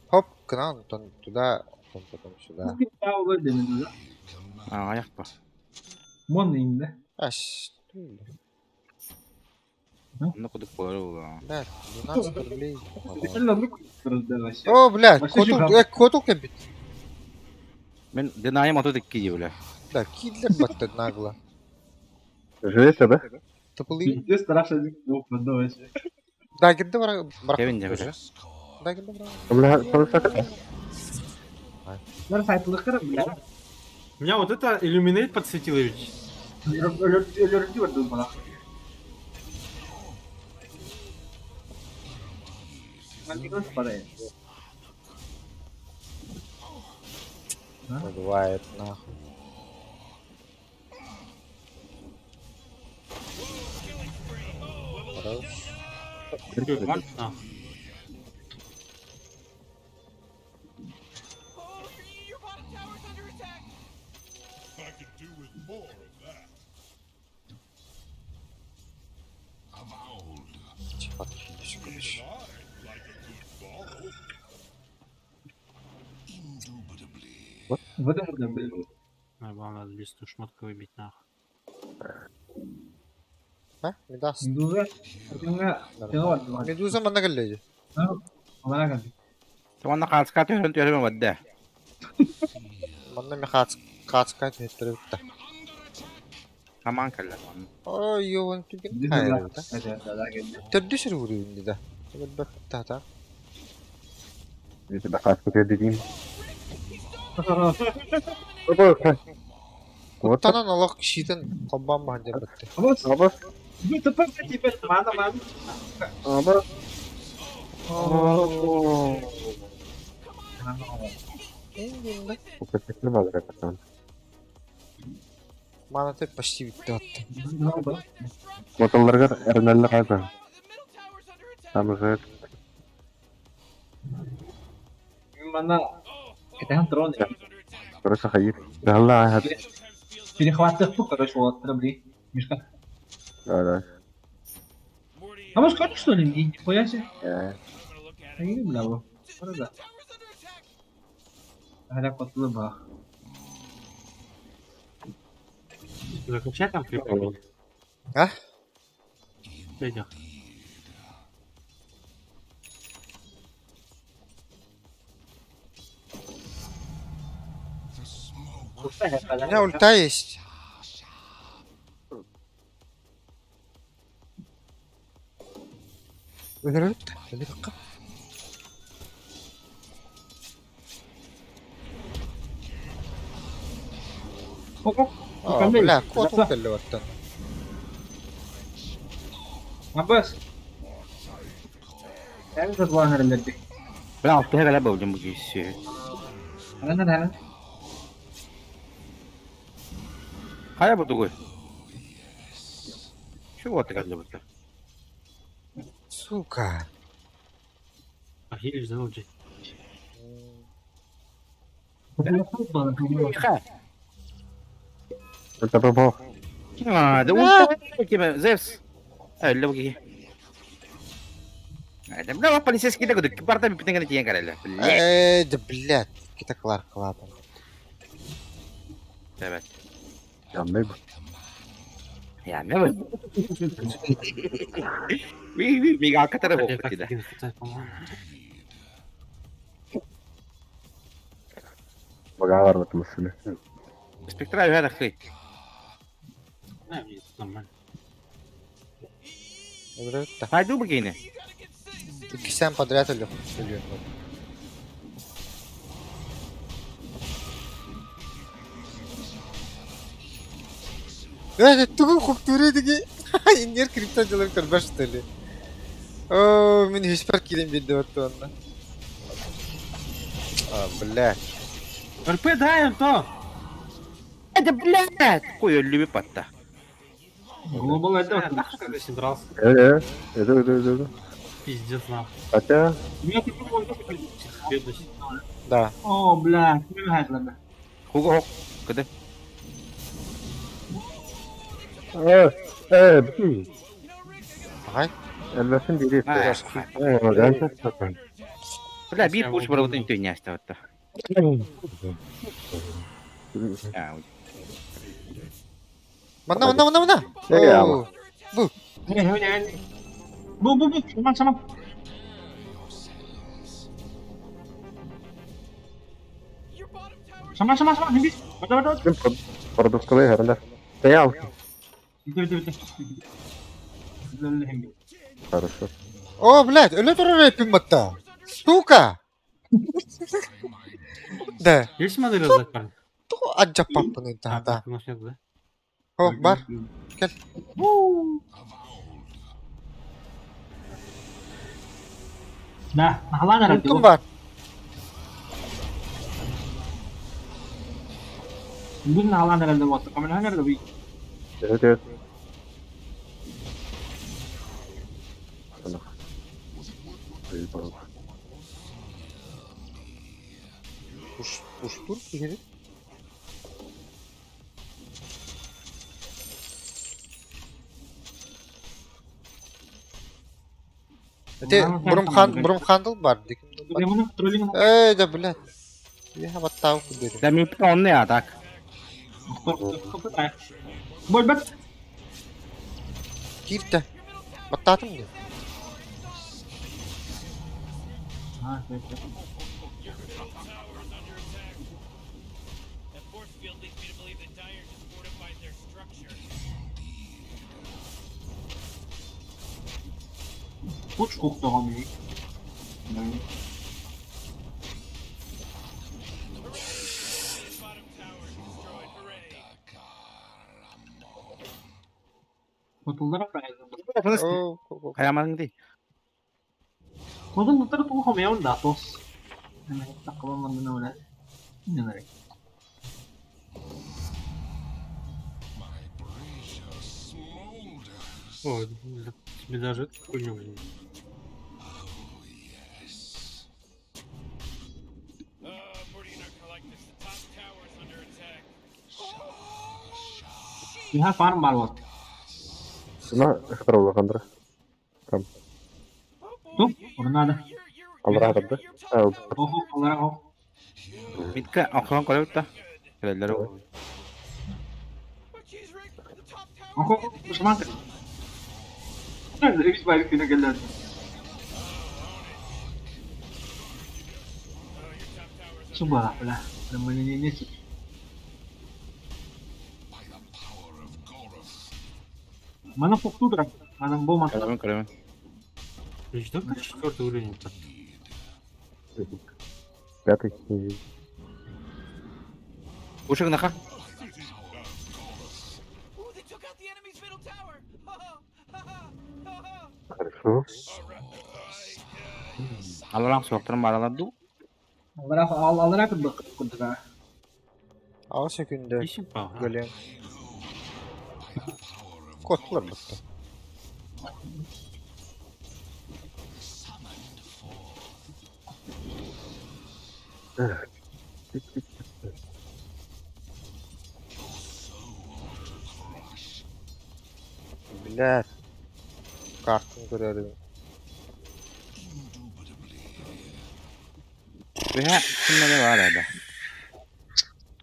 Хоп, кынаан онтон туда, онтон потом сюда. Медуза. А, аяқ па. Мон инде. Аш, Ну кудук буолар буолуо. Да, 12 рублей. О, О, блядь, коту, коту кэбит. Мен дынаайым 32 дии бля. Да, кидлер батта нагло. Живете, да? Тупылы. Пиздец страшно вообще. Да, кирде бара Кевин дьэ бля. Да, кирде бара. Бара сайтылыкыр, бля. Меня вот это Illuminate подсветило ведь. Өлөрдү барды бала. Бывает, нахуй. Хорош. Вот это, блин. Надо листу шмотку выбить нахуй. А? Медас. Медуза. Медуза манна кэллэйди. Манна кэлли. Уонна хаацка түһэн түһэрмэ бадда. Манна ми хац хаацка түһэттерибитта. Хамаан кэллэ. Ой, йоон түгэн хайрыбыта. Төрдүс үрүгүрүнди да. Бэт тата. Это хаацка түһэрдиим. Куттанан олох кишитин комбан бахан дебетти. Абас. Ну тупо тебе мана мана. Абас. Мана ты почти битти атты. Мотолларгар эрнеллер хайда. Там уже Мана это дрон. Короче, хайыр. Да, ла. Перехватывай, короче, вот, рубли. Мишка. Да, да. А может, хочешь, что ли? Нихуя себе. Или, бля, во. Да. Говоря, котлы бах. Закачай там клип. А? Видео. У меня ульта есть. Өлөрөт, өлөрөккө. Бля, кот кэллэ баттан. Абас. Эми сатылан эрелерди. Бля, алтыга кэлэ болдум бу киһи. Анан анан. Хайа бу тугуй. Şu вот кэллэ бу. Сука. А хилишь за Джей. Это бабо. А, да ульта кеме Зевс. Өллө бу киһи. Это бля, полицейский да кудук барда битен тиен кареле. Э, да блядь, кита клар клапан. Evet. Yanday bu. Ya ne bu? Ви ви мига катара бу китиде. Бага бар бат мısını. Спектра юһа дахы. Да, мне нормально. Өлөрөт. Хайду бу киһини. Иккисен подряд өлүм. Өлүм. Э, тугу хуктуре диги. Иннер крипто делар көрбөш что ли? Оо, мин үһүспэр киирэн биэрдим оттуонна. А, блядь. РП дай, Антон! Это, блядь! Хуй өллүбүт батта. Глобал это. Нахуй когда с ним дрался? Э, э, иду, иду, иду, иду. Пиздец, нахуй. Хотя, Бедность. Да. О, бля, ким ладно. Хуга хок. Кыды. э, э, блин. Ага. Элбэхин бири. А, Э, Бля, биир пуш барыбытын түйнээсте батта. А, Манна, манна, манна, манна. Э, Оо. ама. Бу бу бу, шаман шаман. Шаман шаман шаман, химби. Бата бата. Ким продуктовый хәрәләр. Стоял. Бите бите бите. Химби. Хорошо. О, блядь, өлө турар эппин батта. Сука! Да. Есть модель раздать, парни? Ту аджаппаппын да, да. У нас нет, да? О, бар. Кел. Да, нахалана Ультум бар. Бүгүн нахалана рәдде вот. Камера хәнәр дә Evet, evet. Уш, уштур киһи. Эти Бурумхан, Бурумхандыл бар. Эй, да, блядь. Я вот так уберу. Да мен онны я так. Бol бат. Кирте. Баттатым не? That force field leads me to believe that Dire just fortified their structure. Куч куктаган бит. Bottom tower destroyed. Hooray! Котуллар О, о, Хаямаң ди. Котуллар туу хамяун да тос. Эме такылан мандына үлә. Нәнәре. О, тебе даже эту хуйню, блин. Morty and Collectus, the top tower's under attack. Иха фарм бар вот. Сына хатыралгандыр. Там. Ту, урнада. Алра хатырды. Охо, алара хо. Митка охран көрөбүт да. Келелер Охо, шаман. Ревис байрак күнә келді. Суба, бля. Нормально не не. Мана фуктудра. Мана боман. Көрөмүн көрөмүн. Блин, что как четвертый уровень-то? Пятый. Ушуг наха. Ooh, they took out the enemy's middle tower! Хорошо. Аларан соктурун баралар ду. Алара ал алара кырдык кырдык. Ал секунда. Ищем пау. Голем. Котлар бутта. Блядь. Картын көрөрүм. Бэһэ кимнere бар эбэ.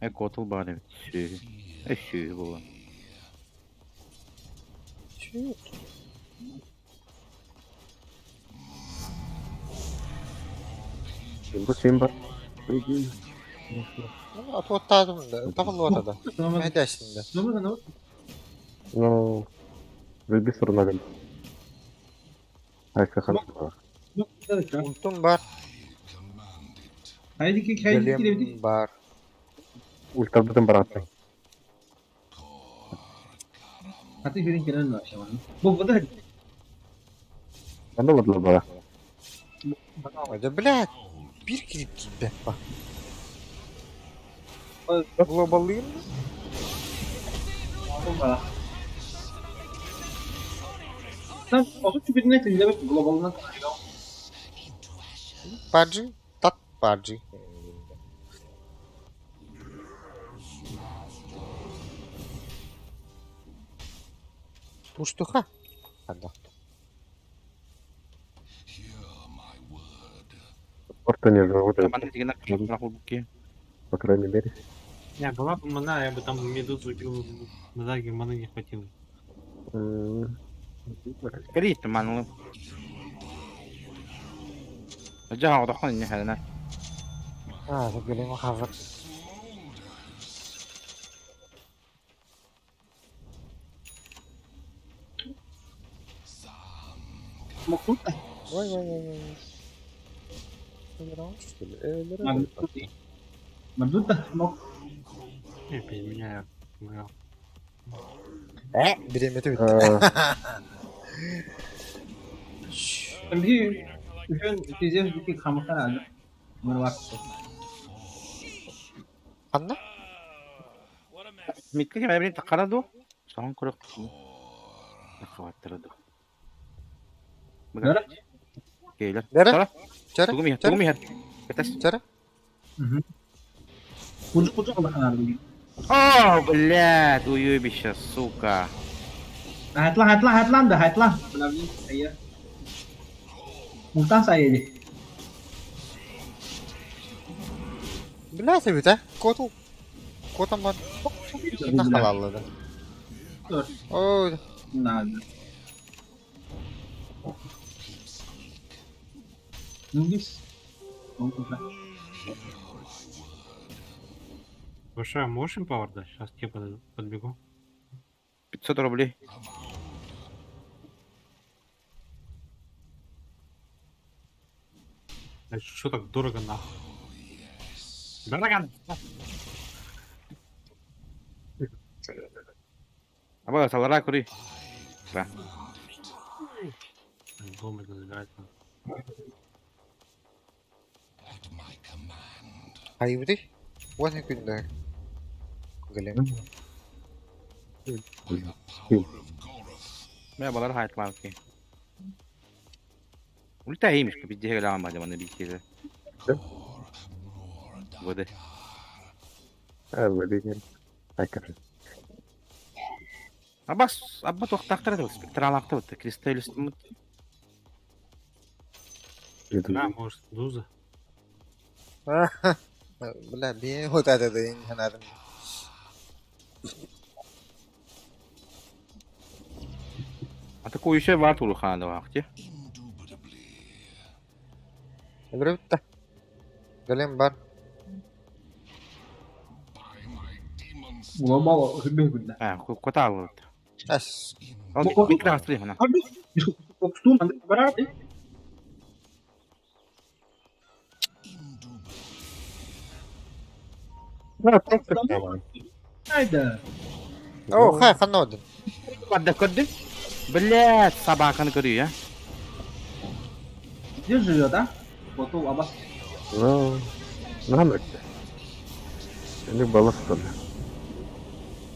Э котул бар эбит. Сүү. Э сүү була. Чүт. Бу сен бар. Атуаттаатым да. Тахыллуата да. Мәдәшин да. Ну, Выбей сурнаган. Айка хан. Ультум бар. Хайди ки хайди ки Голем бар. Ультабытын баратын. Хаты фирин келен ла шаман. Бу буда. Аны бадлар бара. Да блядь, бир кирип киирбэт ба. Глобаллыыр Отут түбүтүнэ тиллэбит глобалынан Паджи, тат паджи. Пуштуха. Анда. Спорта не живут. Команда деген нахуй По крайней мере. Не, была бы мана, я бы там медузу убил, на даге маны не хватило. Кэлиит манылым. Жаха отохон инне хәлена. А, забили махавр. Мокрута. Ой, ой, ой, ой. Что ли? Мардута мок. Не, без меня я помогал. Биремети Би үһүн пиздец бики хамахтан алды. Мурвак. Анна? Митке кем әбрин тақара ду? Саған көрөк. Тақабаттыра ду. Нара? Кейлер. Нара? Чара? Тугум ихер, тугум ихер. Кетес. Чара? Кужу кужу алахан алды. О, блядь, уебище, сука. Хайтлан хайтлан хайтлан да хайтлан. Бля, saya. Мултан saya di. Бля, себите. Коту. Котам бар. Нахалаллады. Ой. Надо. Ну, здесь. Большая, можешь им пауэр дать? Сейчас тебе подбегу. 500 рублей. А что так дорого нахуй? Дорого! Аба, салара кури. Да. Дома это забирать надо. Айбыды. Уан күндө. Галем. Мен балар хайтлар ки. Улта имиш, бидде гелам бады маны бикеде. Воды. А, воды. Айкар. Абас, абба тоқтақтыр еді, спектрал акты бітті, кристаллист мут. Да, может, дуза. Бля, би вот это да не надо. А такой еще бар турухана вакте. Өлөрүттэ. Галем бар. Глобал хүбэ А, кота алып. Ас. Ал микро астыры хана. Костюм барат. Айда. О, хай, ханодын. Кадды кадды. Блядь, собаканы көрүү, я. Где живет, а? Вот у Абас. Ну, надо. Они балластали.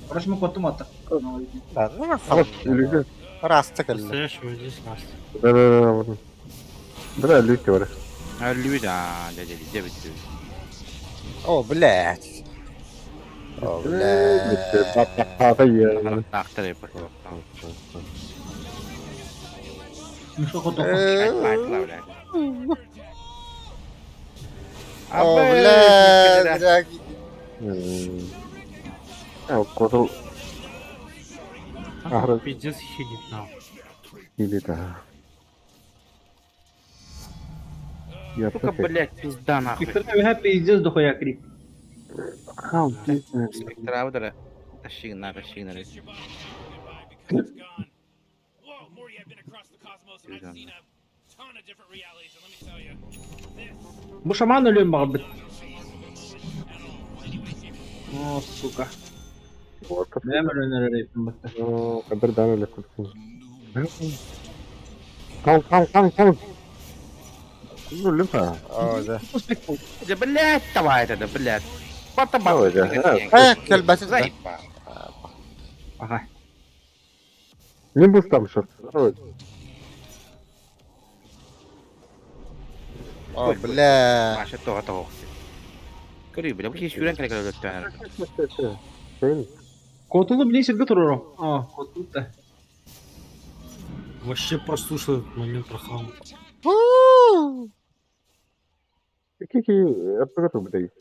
Короче, мы котум ата. Да, ну, Вот, или Раз так Представляешь, вот здесь раз. Да-да-да, вот. Да, люди говорят. А, люди, а, дядя, дядя, дядя. О, блядь. О, блядь. Тақтыр О, блядь. А, котл. Ага. Пиздец хилит нахуй. Или да. Я Сука, блядь, пизда нахуй. Виктор, пиздец дохуя крип. Спектра удара. Тащи на, тащи на. Бу шаман өлөм багыр бит. О, сука. Нәмер өнер бит. Кадыр дан эле. Кал, кал, кал, кал. Ну, люфа. О, да. Да, блядь, давай это, да, блядь. Потом Ой, да. Э, кэлбэтин да. Заебал. Ага. Не будь там что. О, бля. Маша тоҕо тоҕо. Көрүй, бля, бу киһи сүүрэн кэлэ кэлэ өлөттөөн. Котулу билин сиргэ туруру. О, котулу да. Вообще прослушал этот момент про хам. Какие РПГ блядь.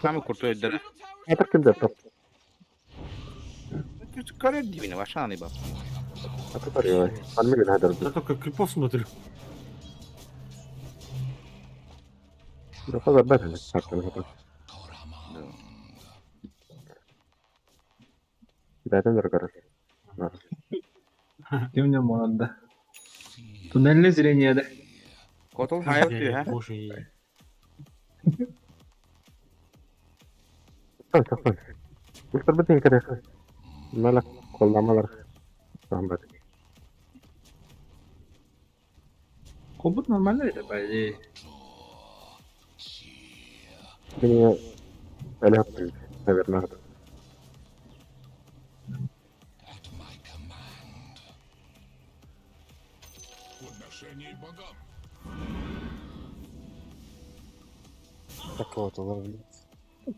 Самый крутой өйдөрө. Это ким деп. Көрөр дибини, вашаны бап. Это тарıyor. Anne gün Я только клипов смотрю. Kadar ben Бәтен дөргөр. Тем не монда. Туннельное зрение да. Котул хайып түү, ха? Боже, Ультра битин керек. Мала колламалар. Самбат. Кобут нормально это, по идее. Мне әле наверное. Подношение богам. Так вот, блядь.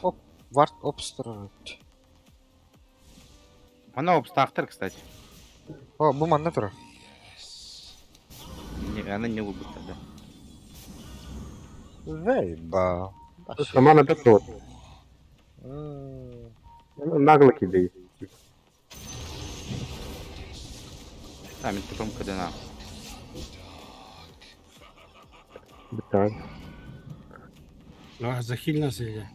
Оп, вард обстроить. Ана обстахтар, кстати. О, бу манна турар. Не, она не убит тогда. Заебал. Шаман опять вот. Нагло кидай. Там это потом когда Да. А, захиль нас или?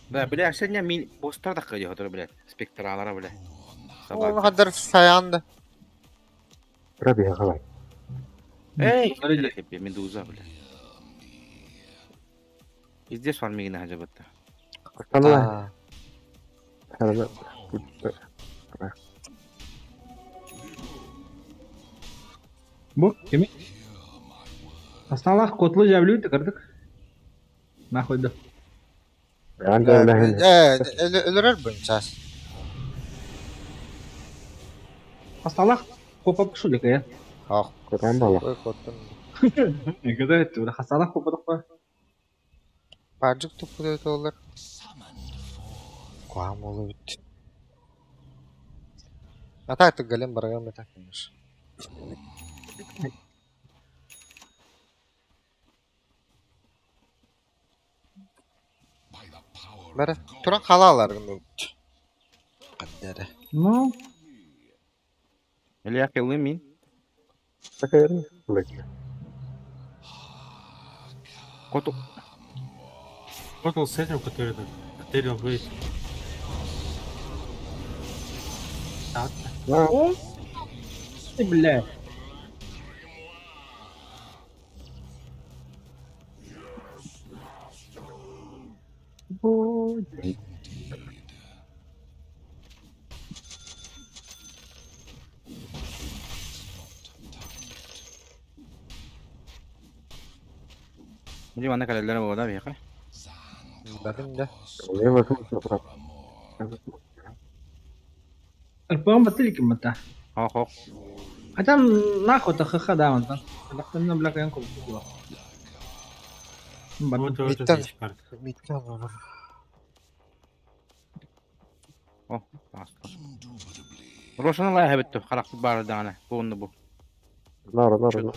Да, бля, сегодня мин босстар да кыйы отыр, бля. Спектралара, бля. Ол кадар саянды. Пробег давай. Эй, медуза, бля. И здесь фармигина хажабатта. Остановай. Бу кими? Асталах котлу жабылы кырдык. Нахуй да. Өлөрөр бунчас. Асталах копап шулик я. Ах, Котан бала. Ой, коттун. Когда это? Хасталах копадык Баджык туппут олар. Куам болу бит. А так ты голем баргам это, конечно. Бәрі, туран қалалар бит. Қаддары. Ну, Или я кылы мин. Такая, блядь. Коту. Котл с этим, который этот, Ethereal Blade. Так. О, ты, бля. Муди мана калеллere бода бияка. Бәрін де. Альпам батылик мата. Хок хок. Хотя нахуй то ХХ да он там. Лахтан бля каянку. Вот, вот, Миттен. здесь карта. Миттен бар. О, аста. Рошана лай хабитtu характы бар дана. Буунну бу. Нара, нара, нара.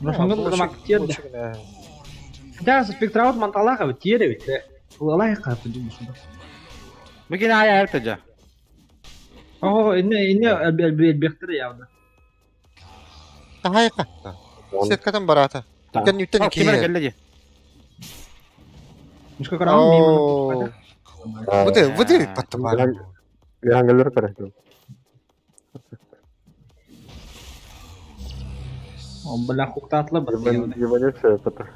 Рошанга бу мак тиерде. Хотя спектраут манталаха тиере ведь. Лалай капы думаешь. Бүгін ая эртеже. О, инне инне бехтер явда. Тахайка. Сеткадан барата. Үтен үтен Кимер ки. келледи. Мишка карам О. Выды, выды паттыбар. Яңгылар карай. Он, бля, хуктатлы бір Ебанешься, это.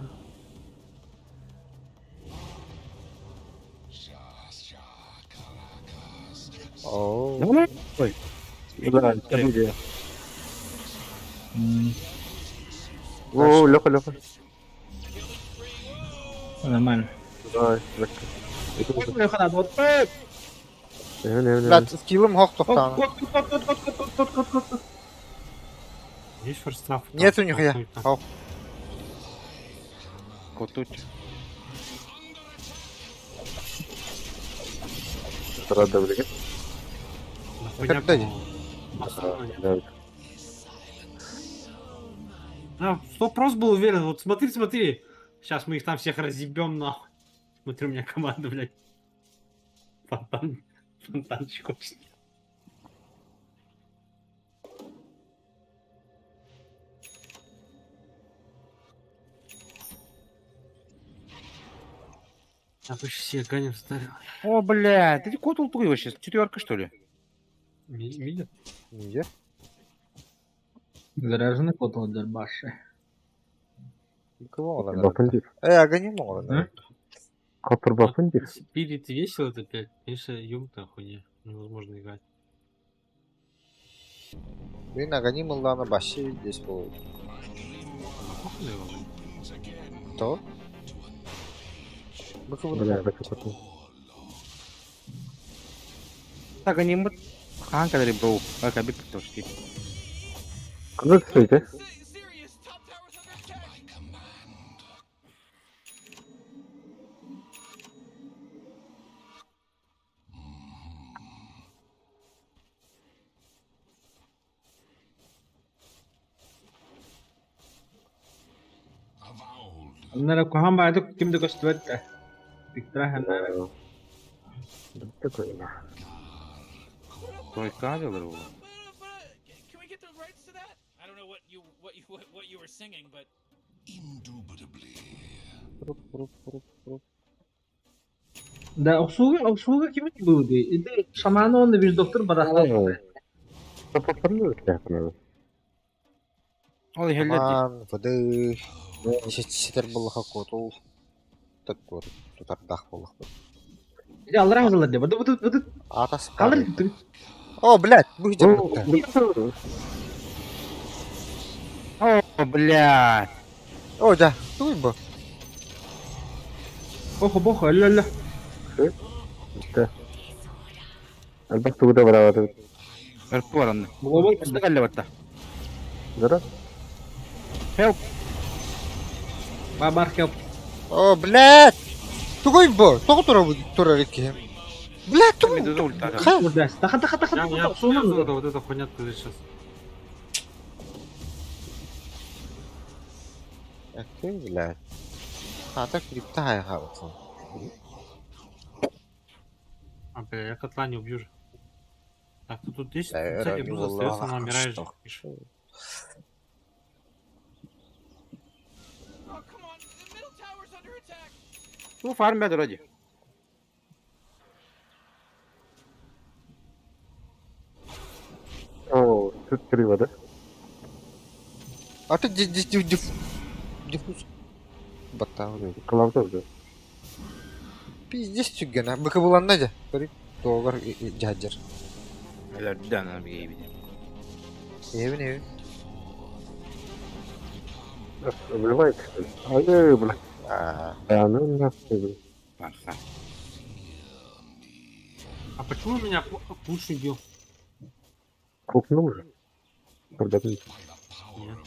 О. Ой. Да, орудие. О, Леха, Леха. Нормально. Давай, Леха, надо вот. Блядь, скиллым хок тоқтаны. Кот, кот, кот, кот, кот, кот, кот, кот. Есть форстраф? Нет у них я. Хок. Котуть. Рада, блядь. Когда? Да. Да, вопрос был уверен. Вот смотри, смотри. Сейчас мы их там всех разъебем нахуй. Смотри, у меня команда, блядь. Фонтан. Фонтанчик очень. А вы все гоним старил. О, блядь, ты кот ултуй вообще, четверка что ли? Видят? Нет. Заряженный кот вот баши. Кого Бафындив. Э, агоним оғлан. Коттер бафындив. Спирит весело это опять. Конечно, ёбнутая хуйня. Невозможно играть. Блин, агоним ылланы башы здесь был. То? Бля, это Так, они мы... Хан, когда бро, как обид почти. Куда ты стоите? Наверное, кухам байды кимди көстүбөттө. Виктора Такой. Тройка делали его. I don't know what you what you what, what you were singing, but Да, обслуга, обслуга кими булды? Иди шаманы он бир доктор барахта. Аман, воды. Сетер буллаха котул. Так вот, тутардах буллах. Иди аллах азалар деп. Бу бу бу. Атас. Калыр. О, блядь, выйдем. О, блядь. О, да, туй бы. Охо, бохо, ля ля. Да. Альберт тугуда барабаты. Өрпү Глобал. Каллебатта. Зара? Help. Бар help. О, блядь. Тугой бы. Тоғы тура тура реки. Блядь, тугой. Таха, таха, таха, Я, я, я, вот эта хуйня ты сейчас. Ты, блядь. А, так крипта я хаваться. А, бля, я котла не убью же. Так, ну тут здесь, Да, кстати, Медуза остается, она умирает же. Ну, фарм вроде. О, тут криво, да? А ты диффуз. Баттау. Клавда, да. Пиздец түгген, быка булан надя. Көрі, тоғар жаджар. Да, надо бегай. Эвин, эвин. Вливает, что ли? Ай, бля. А, Да, ну нахуй, бля. Парха. А почему меня пуш убил? Купнул же. Когда ты... Нет.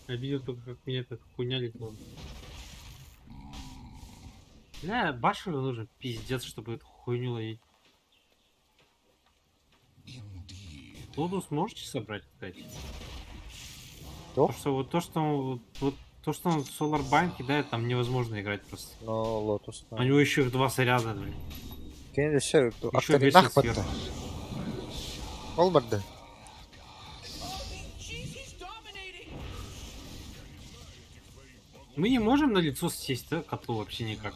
Я видел только, как меня эта хуйня летела. Бля, башню нужен пиздец, чтобы эту хуйню ловить. Лоду сможете собрать, кстати? Что? Потому что вот то, что он, вот, то, что он Solar Bind кидает, там невозможно играть просто. Но Лотус. У него еще их два заряда, блин. Кенде ше, Еще весит сверху. Ол барды. Мы не можем на лицо сесть, да, котлу вообще никак.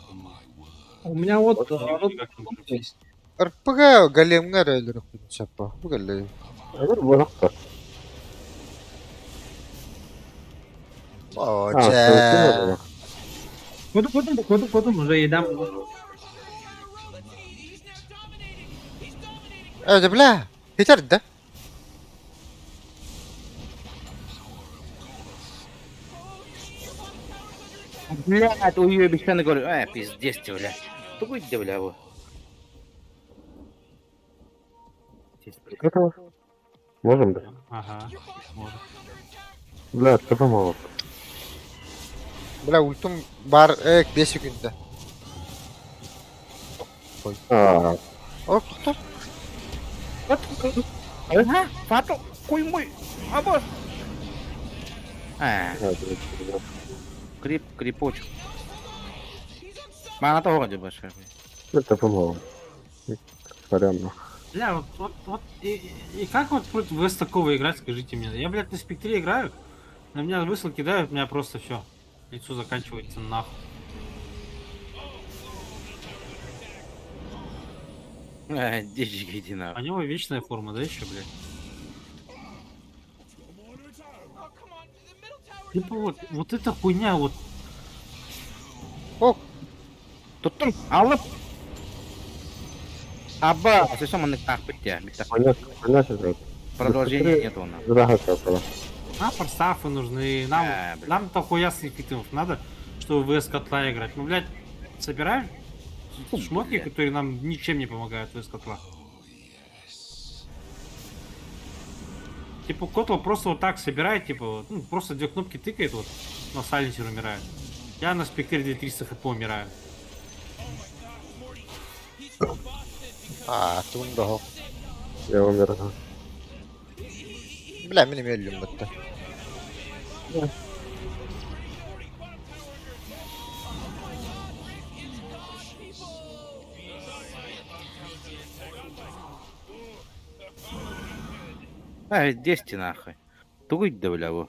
У меня вот есть. РПГ големгар өлөрөх чаппа. Бу гэлээ. Агар барахта. О, А, чэ. Кодум, кодум, кодум, кодум, уже едам. Э, бля. Хитер да? Блядь, уебищно говорю. Пиздец ты, бля. Тугой да, бля, его. Этого? Можем, да? Ага, может. Бля, ты помог. Бля, ультум бар 5 секунда. А, О, кто? Ага, фату, хуй мой, абос. А, крип, крипочек. Мана того не больше. Это помогло. Сорян. Бля, вот, вот, вот, и как вот против Вест такого играть, скажите мне? Я, блядь, на спектре играю, на меня высл кидают, у меня просто все. Лицо заканчивается нахуй. А, дичь, иди нахуй. У него вечная форма, да, еще, блядь? Типа вот, вот эта хуйня, вот. О! Туттум, алып. Аба, слышал, он так пытя. Понятно, понятно. Продолжения нету у нас. Нам форстафы нужны, нам, нам-то хуя с итемов надо, чтобы в котла играть. Мы, блядь, собираем шмотки, которые нам ничем не помогают в котла. Типа Котл просто вот так собирает, типа, вот, ну, просто две кнопки тыкает, вот, на сайленсер умирает. Я на спектре 2300 хп умираю. А, тундо. Я умер. Бля, меня мелюм бутта. А, 10 нахуй. Тугой да, бля, во.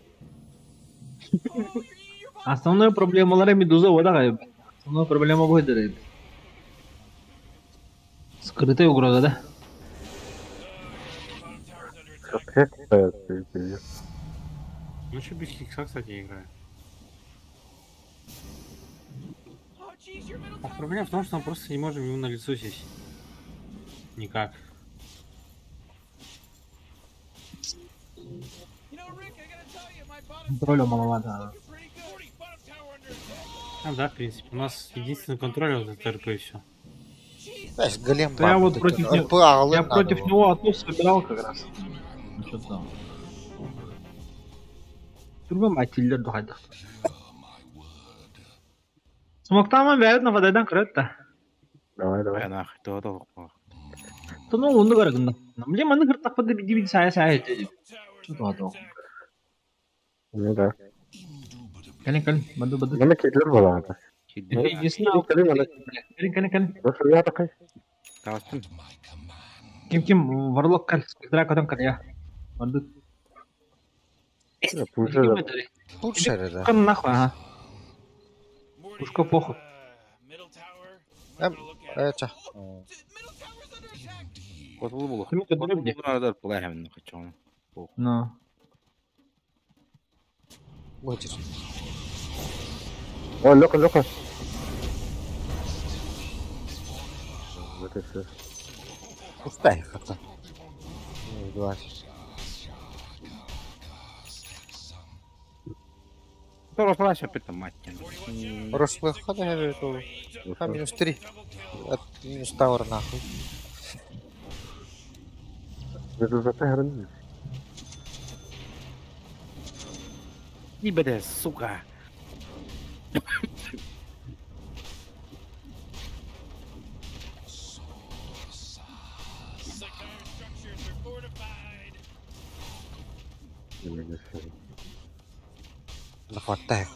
Основная проблема лара медуза вода гайб. Основная проблема будет рейд. Скрытая угроза, да? Ну что, без хикса, кстати, играю. А проблема в том, что мы просто не можем ему на лицо сесть. Никак. Контроля маловато. А, да, в принципе. У нас единственный контроль вот это РП и все. Знаешь, голем Да я вот против него, я против него ату собирал как раз. Ну что там. Другом атиллер духайда. Смоктама бәрін навадайдан кырат-та. Давай, давай. Нахуй, то то. То ну онды карагында. Мле маны кыртак бады биди биди сая сая этеди. Что то то. Ну да. Калин калин баду баду. Мана кидлер была. Единственное, калин калин калин. Я такой. Ким ким варлок кал спектра катан кал я. Баду. Пушер, да. Кан нахуй, ага. Пушка похуй. Это. Котлы булу. Ким кадыр бди? Надо плахем, ну хочу. Ну. Будет. О, Лёха, Лёха. Вот и всё. Пустая хата. Ну, 20. Росла опять мать. Рослый хата, я говорю, а минус 3. От минус тавр нахуй. Это за границ. Ебать, сука. Захватай их.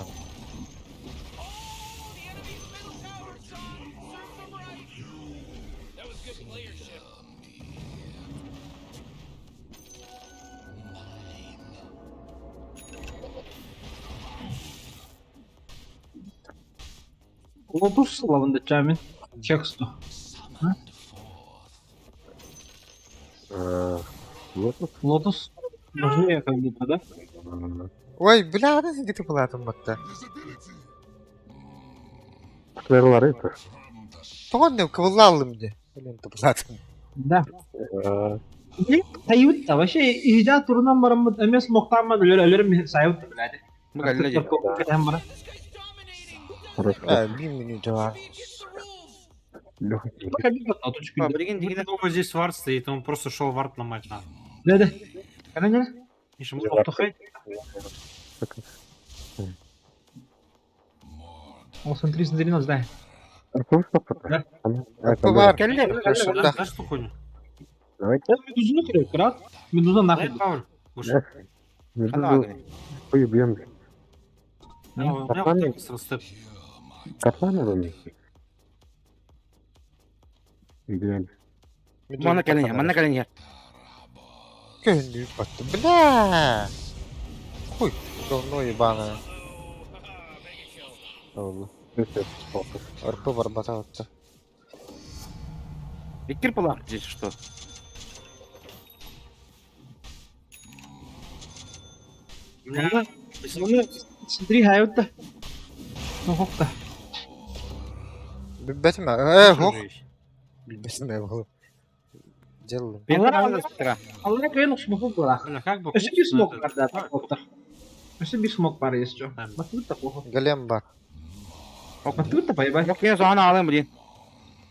Лотус лавында чамин. Тексту. Лотус? Лотус нужнее как будто, да? Ой, бля, где была там батта? Скверлар это. Тоҕо кыбыллааллым дии. Блин, тупулаатым. Да. Хайыбыт вообще иһдьэ турунан бараммыт эмиэ смоктааммат өлөр өлөр сайыбыт блядь. Бу кэллэ дии. Кэтэһэн баран. Э, bir минута бар. А, прикинь, Ну, думаю, здесь вард стоит, он просто шел вард ломать надо. Да, да. Кана Миша, может, автохейт? О, смотри, смотри, нас, да. Да. Бар. Кэллэ. Да. Знаешь, что хуйню? Давайте. Медузunu kırıyor, kral. Медуза нахуй. Дай пауэр. Гоша. Медузу хуй бьем. У меня вот Пацаны. так сразу степ. Котла надо мне. Идеально. Манна кэлэн иһэр, манна кэлэн иһэр. Көндүү батты. Бля! Хуй, говно ебаное. Oldu. Арпы барбата атты. Иккир палак здесь что? У меня Смотри, хайыбыт Ну, хокта. Билбэтим. Э, хох. Тоже есть. Билбэтим э, Делаю. Аллара кыйын смогу была. Бля, как бы... Өссө bir вкусно смог это. бар да, хокта. Өссө bir смог бар еще. Батыбыт та плохо. Голем бар. Батыбыт та поебать. Yok я соны алайын, блин.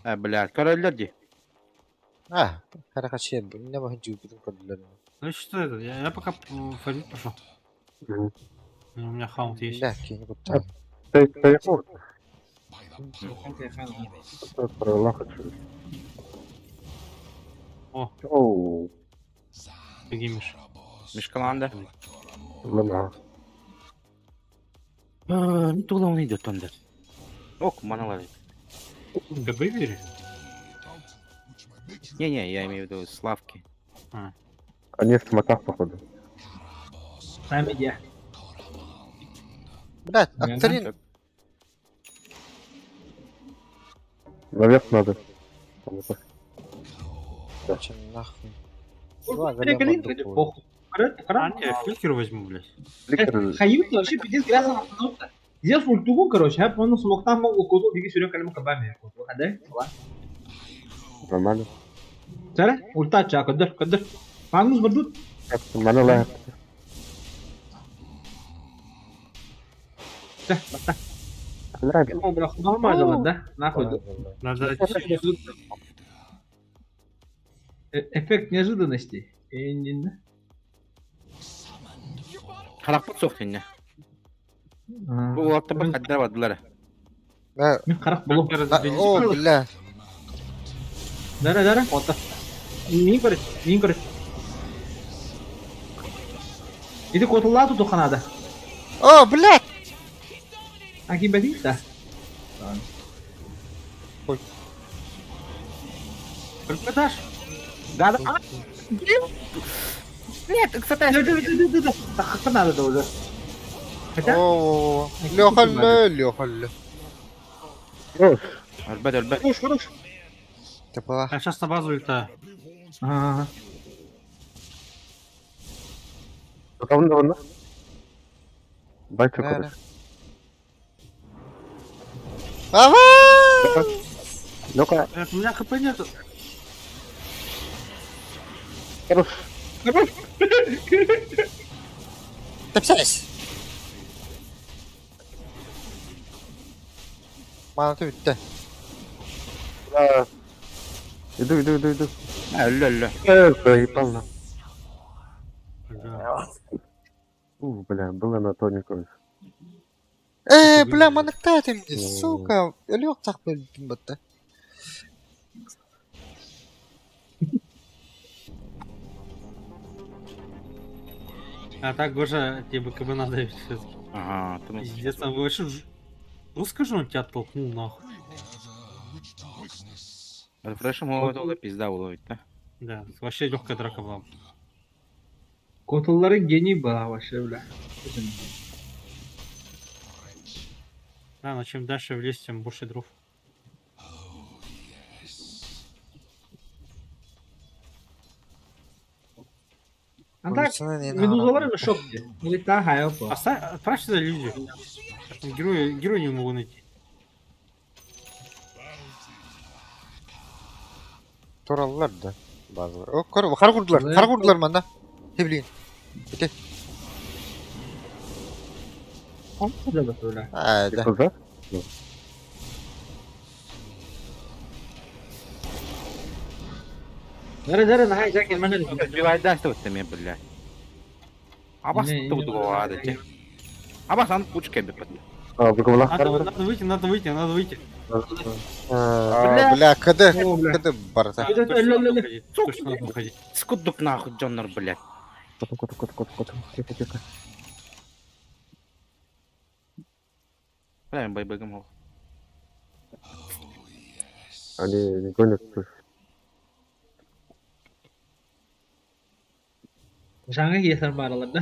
Э, блядь, короллер ди. А, харакачы, не могу жуйбутун көрдүлөр. Ну что это? Я пока фармить пошел. Мгм. У меня хаунт есть. Бля, кини кутта. Ты ты хочу. О. Оу. Беги, Миш. Мишкаланда. Лама. Не туда он идет там, да. Ок, маналар. ГБ бери? Не-не, я имею в виду Славки. Они в смоках, походу. Сами де. Блядь, акторин. Наверх надо. Чем нахуй? Два голема дупу. Похуй. А, не, я фликер возьму, блядь. Фликер. Хайыбыт вообще пиздец грязно нафта. Здесь ультугу, короче, я понял, смог там могу козу биги сүрен калему кабами. Хадай, Нормально. Сара, ульта ча, кадыр, кадыр. Магнус бардут. Манала. Да, баста. Нравится. Ну, бля, нормально, да? Нахуй. Надо... Эффект неожиданности. Харакпыт соқ сенне. Бу уақытта бір қаддар бардылар. Да. Мен қарақ болу. О, бля. Дара, дара, ота. Мин көрет, мин көрет. Иди котулла туту ханада. О, блядь! Аки бәдин да. Ой. Прокаташ? Да, да. Нет, кстати. Да, да, да, да, да. Так надо да уже. Хотя? О, Леха, Леха, Леха. Альбет, альбет. Хорош, хорош. Ты была. Я сейчас на базу улетаю. Ага. Онда, онда. Байтер короче. Ага! Ну-ка. У меня хп нету. Хорош. Хорош. Тапсайся. Мана бүттү. Да. Иду, иду, иду, иду. Өллө, өллө. Э, заебал на. У, бля, было на тоненькую. Э, бля, маныкта этим, сука. Өлүөх так бөлдүм батта. А так, Гоша, тебе БКБ надо все-таки. Ага, ты Пиздец, там вообще... Ну скажи, он тебя оттолкнул нахуй. Фрешем ол пизда уловить, да? Да, вообще легкая драка была. Котуллары гений была вообще, бля. Да, но чем дальше в лес, тем больше дров. А так, Улицаны не медузалар эмэ шок дии. Улица хайа по. Отправь сюда люди. Героя, героя не могу найти. Тураллар да. Базалар. О, көр, хара курдулар. Хара курдулар манна. Хеблин. Ити. А, да. Куда? Нары нары наһаа жак эмэн Сбивайдан что вот там, блядь. Абас тут дуговады. Абас ан пучка бит. А, быкабылах Надо, надо выйти, надо выйти, надо выйти. А, Бля, КД, КД барда. Точно надо уходить, Точно надо уходить. Скудук нахуй, Джоннер, блядь. Кот, кот, кот, кот, кот. Тихо, тихо. Бля, байбэгым хох. Они не гонят. Жаңа киесен баралар да.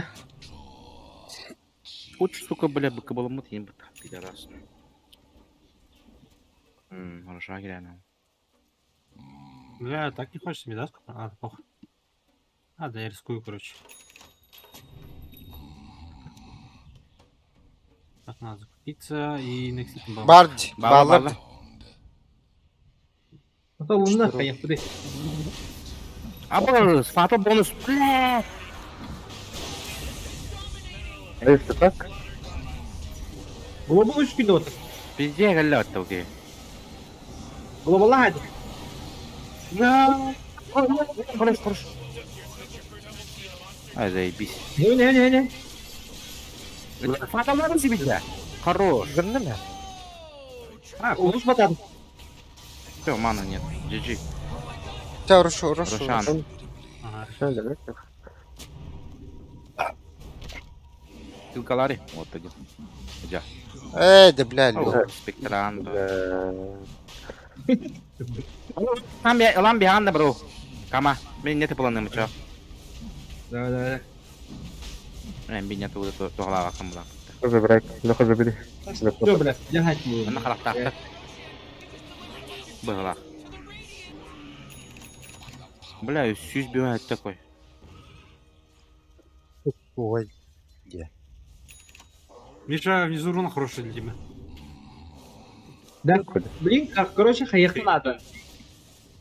Уч, сука, бля, быкабылымыт ем бит. Пидорас. Мм, хорошо, реально. Бля, так не хочется медаску? А, похуй. А, да я рискую, короче. Так, надо закупиться и next item Бард, баллар. Ото лунна хайа куды. Абас, фато бонус, бля. А если так? Глобал үч күндө отыр. Везде галлят окей. Глобал hadi. Да. Хорош, хорош. Ай, заебись. Не не не не. Фата надо себе, да. Хорош. Гынны А, Улус батады. Все, мана нет. GG. Та, рушу, рушу. Рошан. Ага. Рошан, да? Килкалари. Вот один. Джа. Эй, да бля, лё. Спектран. Там я, лам биханда, бро. Кама, мен нет планы чё. Да да да. Мен бинят вот эту тугала камла. Забирай, Леха, забери. Все, бля, я хочу. Ана халактак. Была. Бля, сүүс бивает такой. Ой. Миша, внизу руна хорошая для тебя. Да. Блин, как, короче, хаякы надо.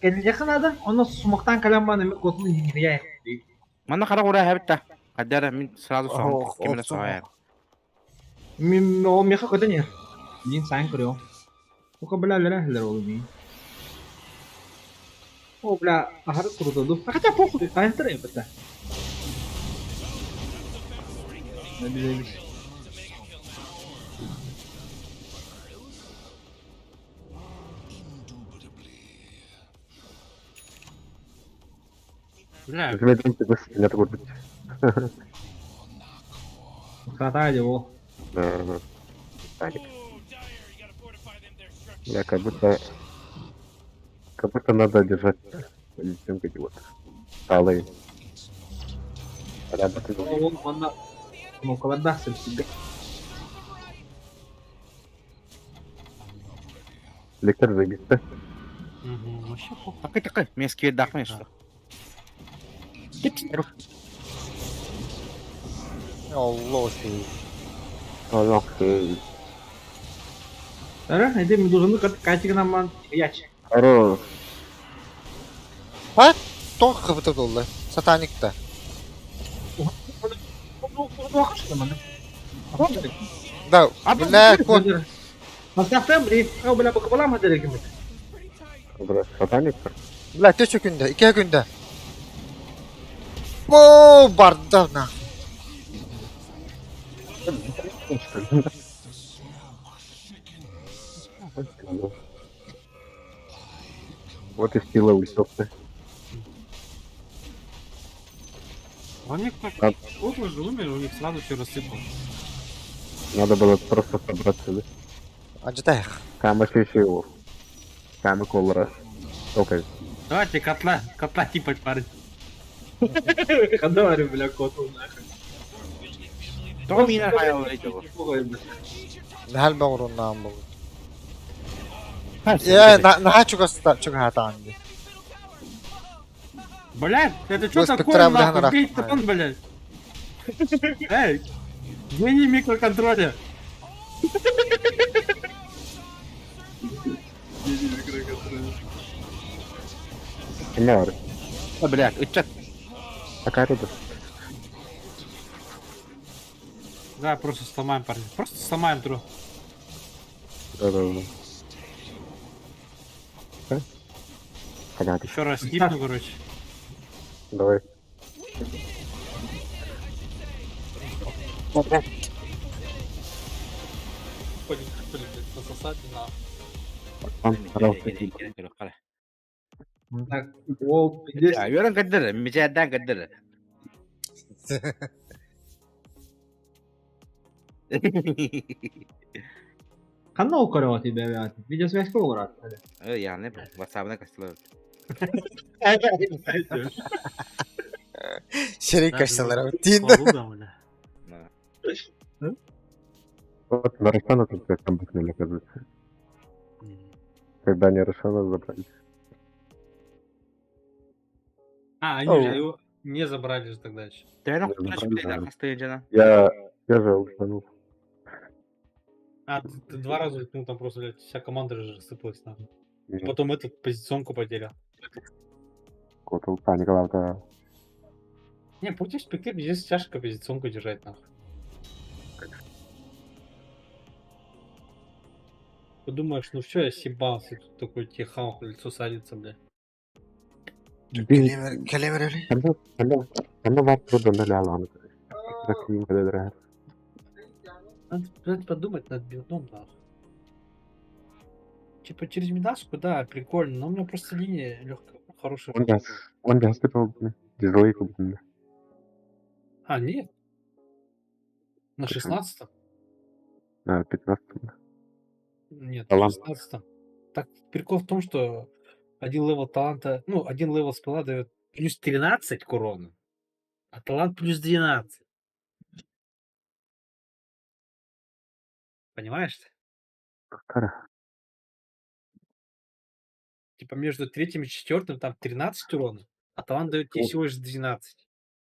Кенлехи надо, он сумактан калямбан эме котун я. Мана хара ура хабитта. Кадара мин сразу сон кемне соя. Ми о меха кота не. Блин, сайн көрөм. Ока бля лера хелер ол ми. О бля, ахары курутуду. А хотя похуй, айнтыр эбите. Не билебиз. Бля, Возьми господи, нет, будет. Хватает его. Да, да. Таник. Я как будто... Как будто надо держать позицию вот. Алый. Работает. Ол онна мокаларда сепсиге. Лектор заебись, да? Угу, вообще похуй. Такой такой, мен сквер дахмын что. Allah şey. Allah окей. Ара, эде медузаны катигынан яч. Хорош. Ха? Тоқ кыбыта долла. Сатаник та. Да, бля, кот. Бастақтан бір, ау бля, бақы ма дерек еме. Бля, сатаник. Бля, төшө күндө, ике күндө. О, барда на. Вот и сила ультопты. У них так, А- вот уже умер, у них сразу все рассыпалось. Надо было просто собраться, да? Ажытайх. Кама его. Кама колора. Окей. Давайте котла, котла типать, парень. Хадавари, бля, коту нахуй. Тоҕо миинэ хайалар ити бу. Нахал богоруннаан бу. Я на чугаста чугахатаан. Блядь, это что Бу такое, спектра нахуй? быһан Бей трон, блядь. Эй, гений микроконтроля. Кемер. Блядь, ыччат. Такая рыба. Да, просто сломаем, парни. Просто сломаем трон. Да-да-да. Да? Понятно. Еще раз скипну, короче. Давай. Блин, блядь, насосать на. Он старался. Так, ол здесь Үөрэн каддыр, мичээдден каддыр. Ханна ол көрөҕөт бэбэҕит видеосвязька олорат Яны WhatsApp'на кастылар. Шерей кашалар. Тиин. Вот на Рошана только камбэкнули, оказывается. Когда они Рошана забрали. А, они Оу. же его не забрали же тогда еще. Не забрали, да. Я же ультанул. А, ты два раза ультнул, там просто, блядь, вся команда же рассыпалась нахуй. Мгм. Потом этот позиционку потерял. Кот ульта, Николай, да. Не, против спектр здесь тяжко позиционку держать нахуй. Подумаешь, ну все, я съебался, и тут такой тебе хаух в лицо садится, бля. Кэлэмэр Ханна бар турда нэлэ алааны. Раким кададра. Надо, блядь, подумать над билдом, нахуй. Типа через Мидаску, да, прикольно, но у меня просто линия легкая, хорошая. Он гас, он гас ты дизлайк убил. А, нет. На Почему? 16 На 15. Нет, на Талант. 16. Так, прикол в том, что один level таланта, ну, один level спелла дает плюс 13 к урону, а талант плюс 12. Понимаешь? Кара. Типа между третьим и четвертым там 13 урона, а талант дает тебе О. всего лишь 12.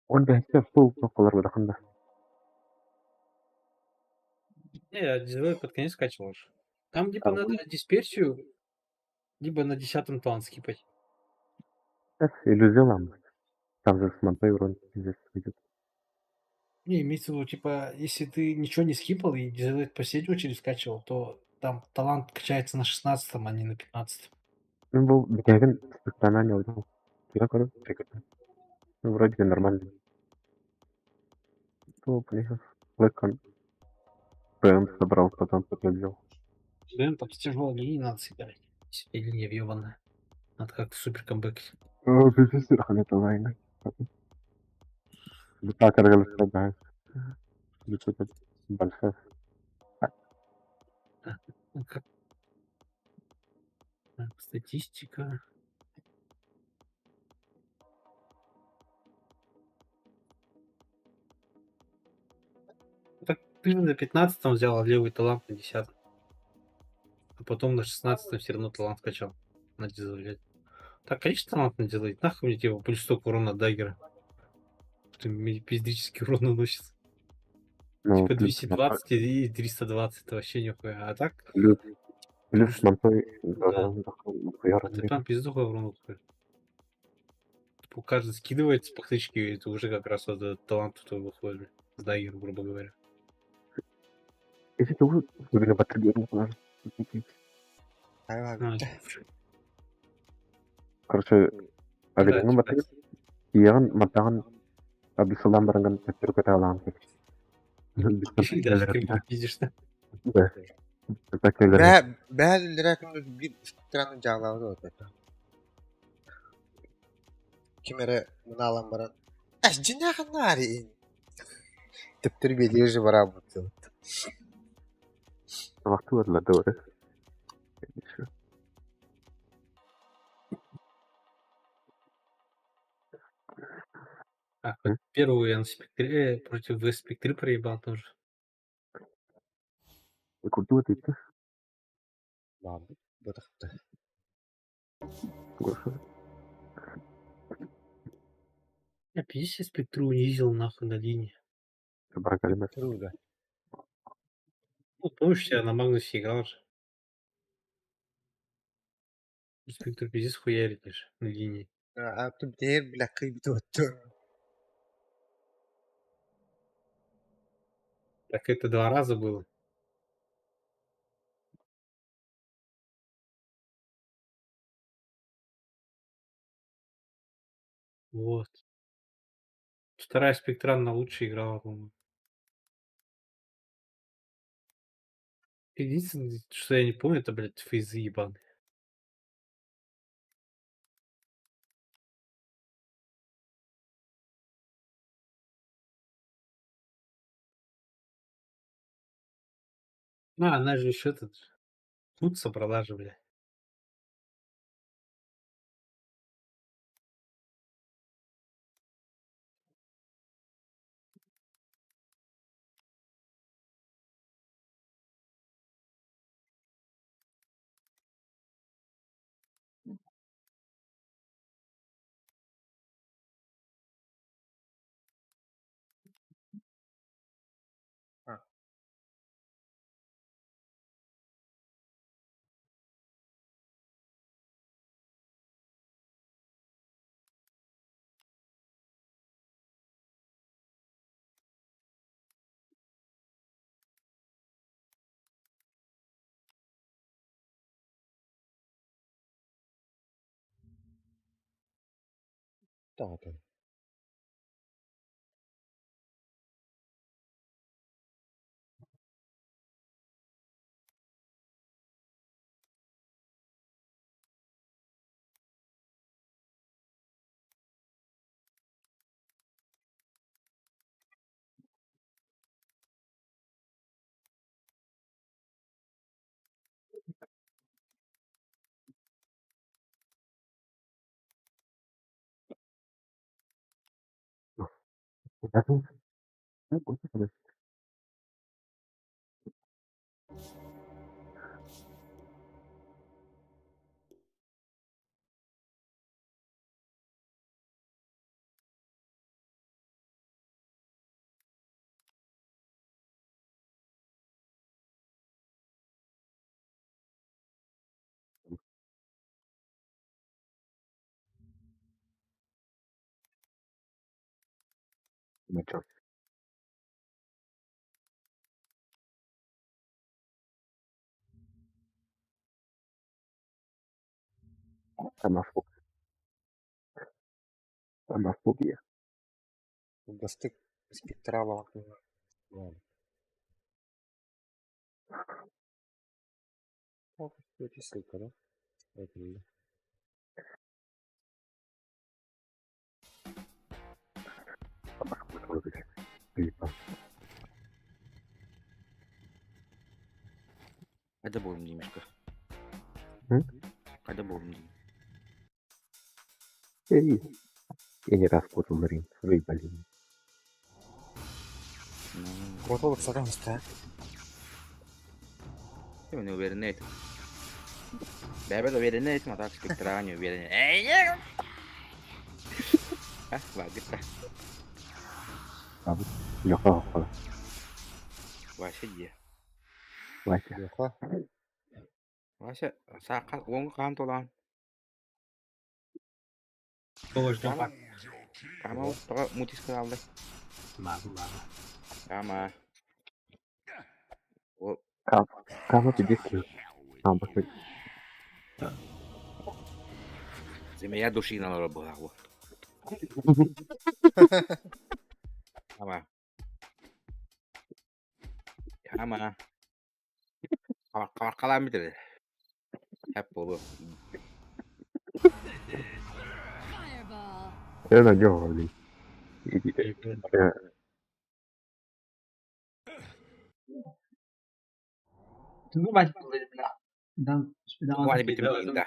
Он гас фул токолар бадаханда. Не, я дизлайк под конец скачивал уже. Там либо А, надо дисперсию, либо на 10-м талант скипать. Иллюзия лам. Там же с мантой урон здесь идет. Не, имеется в виду, типа, если ты ничего не скипал и дизлайк в последнюю очередь скачивал, то там талант качается на 16-м, а не на 15-м. Ну, был бегин спектана не уйду. Я говорю, прикольно. Ну, вроде нормально. То, блин, Лэкон. ПМ собрал, потом подглядел. Блин, там с тяжелой линии надо сыграть. Себе линия въебанная. Надо как-то супер камбэк. О, пиздец, это война. Так, да. Что-то большое. Ну, как? Так, статистика. Так ты же на 15 взял, а левый талант на 10. А потом на 16 все равно талант качал. На дизель. Так, конечно, талант на дизель. Нахуй мне типа плюс столько урона от даггера. Что мне пиздический урон наносит. Ну, Типа плюс 220 и 320, это вообще нихуя. А так, Плюс, плюс мантой. Да. Да, а ты там пизду хуй урон выходит. Типа каждый скидывается по хтычке, и это уже как раз вот этот талант твой выходит, бля, с даггера, грубо говоря. Если ты будешь батарею, А, Короче, Да, агрегат типа, батарея. Ион матан абисалам баранган тетер ката алам. Даже как пиздишь, да? Да. Так и Бә бә лиракын бир страны жаалабы вот. Кимере мыналан баран. Аш жинаханари. Тептер бележи бара бут. Вахту для доры. Так, вот первую я на спектре против В спектре проебал тоже. Культура ты. Ладно. Бутахта. Гоша. Я пиздец спектру унизил нахуй на линии. Бракалимер. Труда. Ну, помнишь, я на Магнусе играл же. Спектр пиздец хуярит лишь на линии. Тут бля, кыйбит. Так это два раза было. Вот. Вторая спектран на лучше играла, по-моему. Единственное, что я не помню, это, блядь, фейзы ебаные. А, она же еще этот... Тут собрала же, бля. Тоҕото. Начал. Самофобия. Самофобия. Бастык спектрала. Да? Қайда болдым деймішкі? Қайда болдым деймін? Эй, я не раз котал на ринг, выебали. Котолук сатамыз. Мен уверен этим. Бәбәт уверен этим, а так спектра не уверен. Эй, А, вагыта. Леха, хола. Вася де. Вася. Леха. Вася, сақа оңға қан толан. Кого ждем? Кама. Кама, тоға мутиска алды. Ладно, ладно. Кама. О. Кама, кама тебе скину. Кама, посмотри. Змея души на была. Кама. Кама. Қалам бітірді. Хәп болу. Я на него, блин. Иди. Түнгі бать болды, бля. Дан, Ваня бітірді, да.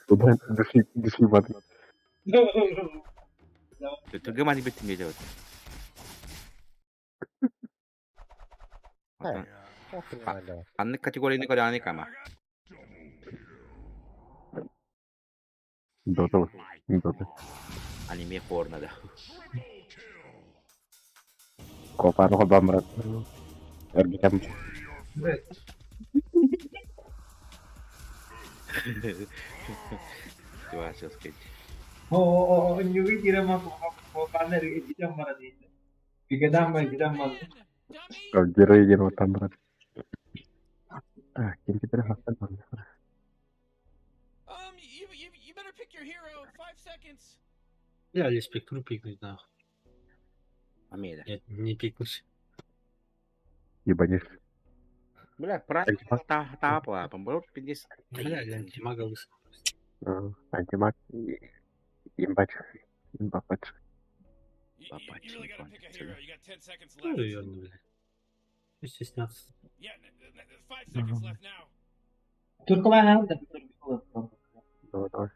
Куда души, души воды. Түнгі мани бітірді деп. Анны категорияны көрәні кама. Дота. Дота. Аниме порно да. Копаны холбоон баран эргитэн Тивасовский. О, ньугу киирэн маппааннар ититэн баран иһиллэр. Бигадам бигадам герой диэн уоттан баран. Ким теперь хастан You, you, you better pick your hero. 5 seconds. Бля, или спектру пикнуть нахуй. Амеда. Нет, не пикнуть. Ебанишь. Бля, правильно та та пла, пиздец. Бля, для антимага высоко. Антимаг. Имбач. Имбапач. Папач, You really gotta pick a hero. You got 10 seconds Тоже left. верно, бля. Что стесняться? Yeah, 5 seconds left now. Туркалаан да Давай, давай.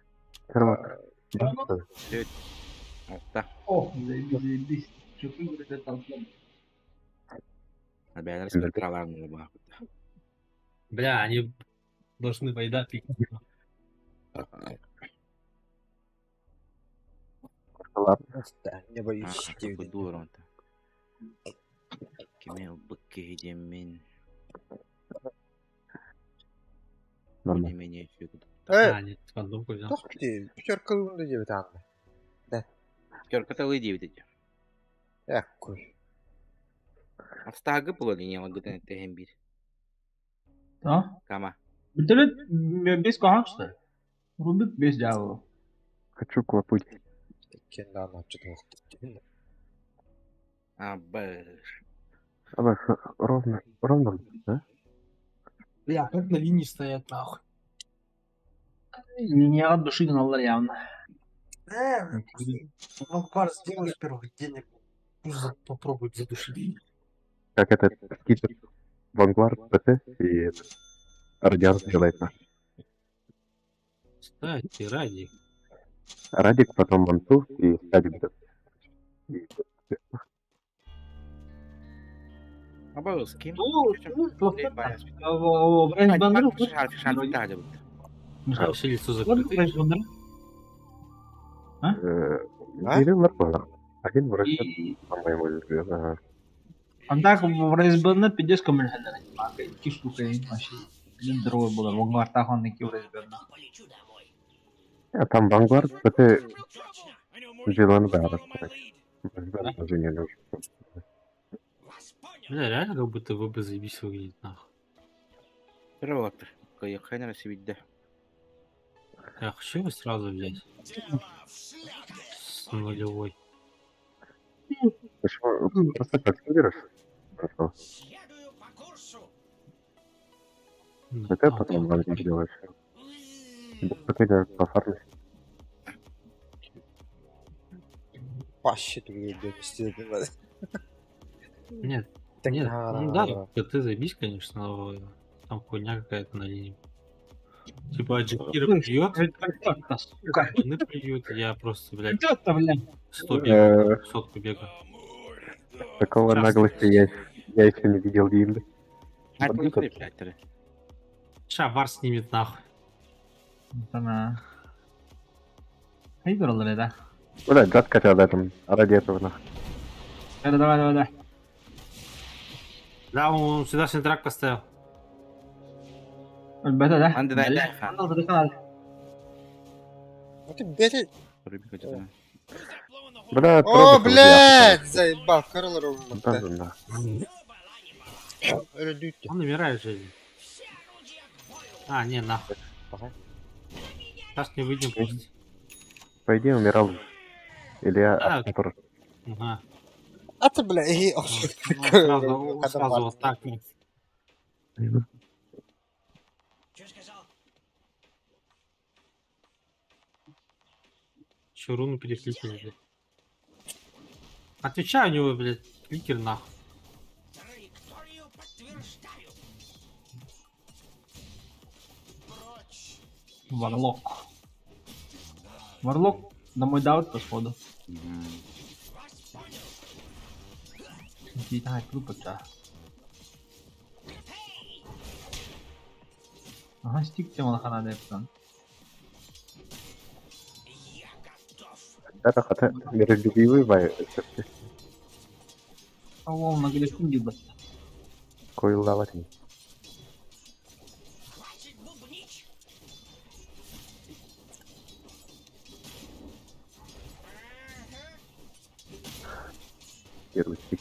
Первак. Алта. Ох, заебись, заебись. Чупы вроде там. Бля, спектраларный бах. Бля, они должны войда пикнуть. Ладно. Не боюсь. Дур он Кеме быкки мин. Нормально. Более-менее Э, А, нет, фандомку взял. туох дии, пятерка ылым да диэбит аанна. Да. Пятерка лы диэбит этэ. Эккуй. Астаагы була линия лагытан тэһэн биир. А? Кама. Вертолет без кого что ли? Рубик без дьявола. Хочу квапуть. Иккиэн даҕаны оччо А, бэш. Абас, ровно, ровно, да? Бля, как на линии стоят нахуй? Линияҕа души гыналлар явно. Ванквар сделай первых денег. Пусть попробует задушить. Как этот скипер Ванглар, ПТ и этот Радиант делает наш. Кстати, Радик. Радик, потом Манту и Стадик берет. И Аба с ким? А, все лицо закрыто. Или Ларбана. Один вроде, по-моему, ага. Антах в пиздец көмөлһөллөр икки штука вообще один другой было Ванглартах он икки в А там Ванглар, ПТ, Дилан Бара, даже не нужен. Бля, реально как будто ВБ заебись выглядит нахуй. Первый Кайхайнер себе Я хочу его сразу взять. С нулевой. Ты что, просто как соберешь? Хорошо. Ну, ПТ потом Ванглар делаешь. ПТ как пофармишь. Вообще тугу истиэтим. Нет, Так, нет, а, ну да, ПТ заебись, конечно, но там хуйня какая-то на линии. Типа Джекира плюет, Они плюют, я просто, блядь, Идёт-то, блядь. 100 бегаю, сотку бегаю. Такого наглости я еще не видел Динды. Ща вар снимет нахуй. Она. Хайдер да. Бля, джат хотя бы этом, ради этого нахуй. Давай, давай, давай, давай. Да, он сюда сентрак поставил. Бета, да? Анды да, Ну ты бери. Бля, О, трогай, блядь, заебал, Карл Руман. Да, да. Он умирает же. А, не, нахуй. Ага. Сейчас не выйдем просто. По идее умирал. Или я А, Артур. Ага. А ты, бля, и... Ну, Сразу, сразу вот так. вот. Еще руну перекликнули, блядь. Отвечаю у него, блядь, кликер нахуй. Варлок. Варлок домой давит походу. Какие-то глупо-то. Ага, стик тем лохана дептан. Это хата миролюбивый бай сөптө. Ол наглецин диир баста. Койллаабат ини. Первый стих.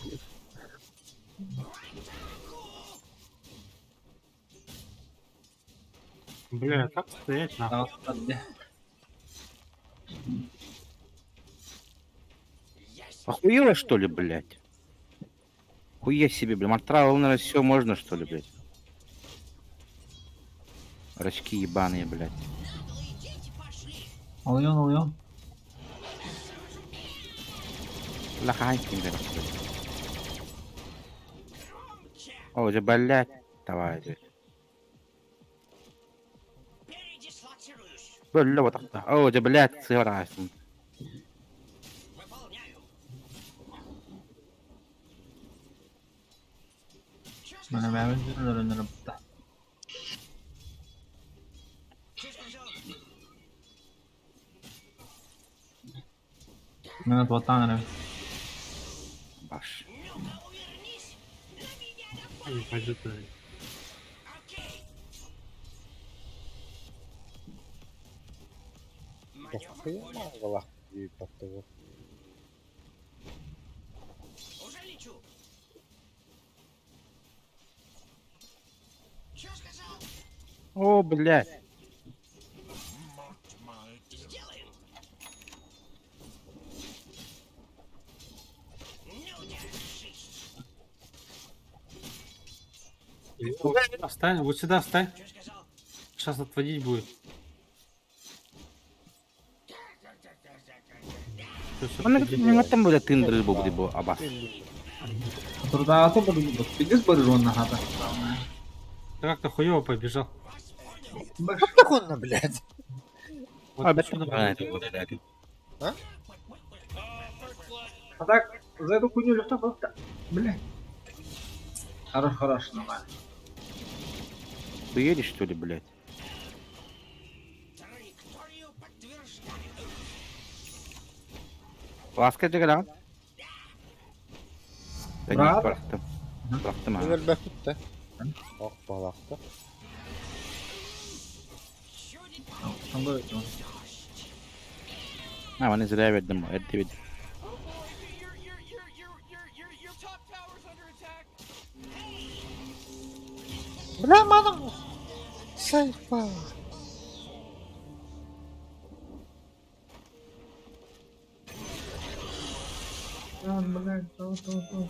Бля, как стоять нахуй? Охуела, что ли, блядь? Хуя себе, блядь. Мартрал, наверное, все можно, что ли, блядь? Рачки ебаные, блядь. Алыйан алыйан. Лахай, блядь. О, уже, блядь. Давай, блядь. Бля, вот так. О, уже, блядь, сыграйся. Mana бэбин дьоннорун бутта. Мен туаттаан эрэ. Баш. Не пойду туда. Дохуя мало диир баттыбыт. О, блядь. Вот сюда встань, вот сюда встань. Сейчас отводить будет. Всё, всё, Манна отводить. там будет тындры бу бу абас. Турдаата барбыт. Бигис баржуон хата. Ты как-то хуёво побежал. Как он, блядь? Вот А, отсюда блядь. А? А так, за эту хуйню легко просто. Блядь. Хорош, хорош, нормально. Ты едешь, что ли, блядь? Ласка дьэгэлэҕин? Да нет, Брат? бырахтым. Бырахтым аа. Өлбөппүт да. Ох, балахта. Там будет он. А, маны зря бердим, эрдэ бердим. Бля, маном. Сайфа. А, блядь, то, то, то.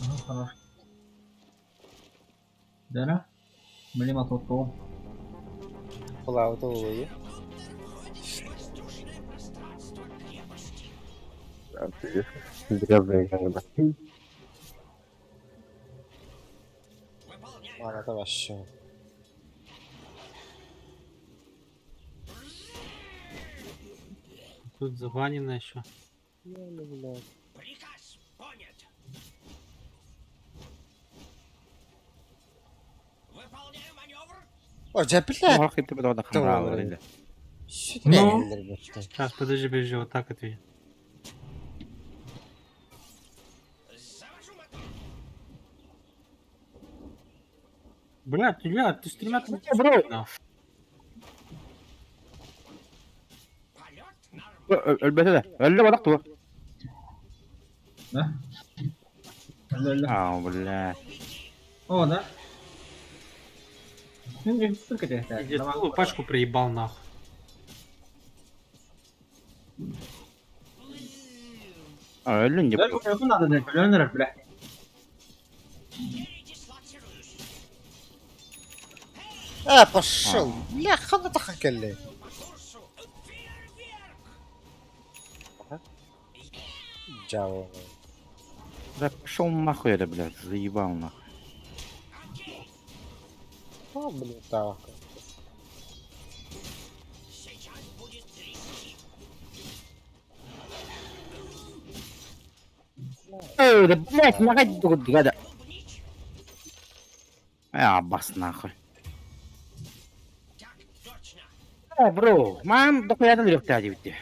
Ага, хорош. Да? Блин, а то то. Плавать олуйу. А ты Грязная игра, да. Маната вообще. Тут забанено еще. Блядь. О, дьэ, блядь. Ох, это было Добрый. хамрал. Ну? Сүтэн Сейчас, подожди, подожди, вот так отведи. Бля, ты, бля, ты с тремя там бро. Өлбөтө да. Өллө барак туа. Да? Ля-ля. А, блядь. О, да? Ну, не, только тебе, так, Я давай. целую пачку проебал нахуй. А, өллүн Да, деп. ну, надо, да, миллионеров, бля. А, пошел. Бля, хана тахан кэллэ. Дьаво. Да пошел нахуй это, блядь, заебал нахуй. О, блин, так. Эй, да, блядь, нахуй тут гада. А, бас нахуй. Э, бро, мам, дохуя там легче одевать.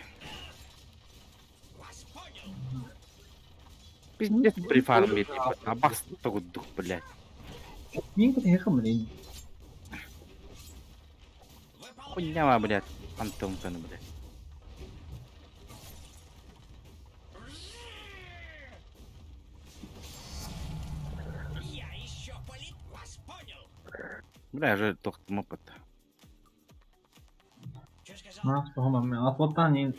Пиздец прифарм Баста курдук, блядь. Мин кытыһыхым блин. Хуйня, блядь. Антонканы, блядь. Бля, же тохтумаппыт. Атваттан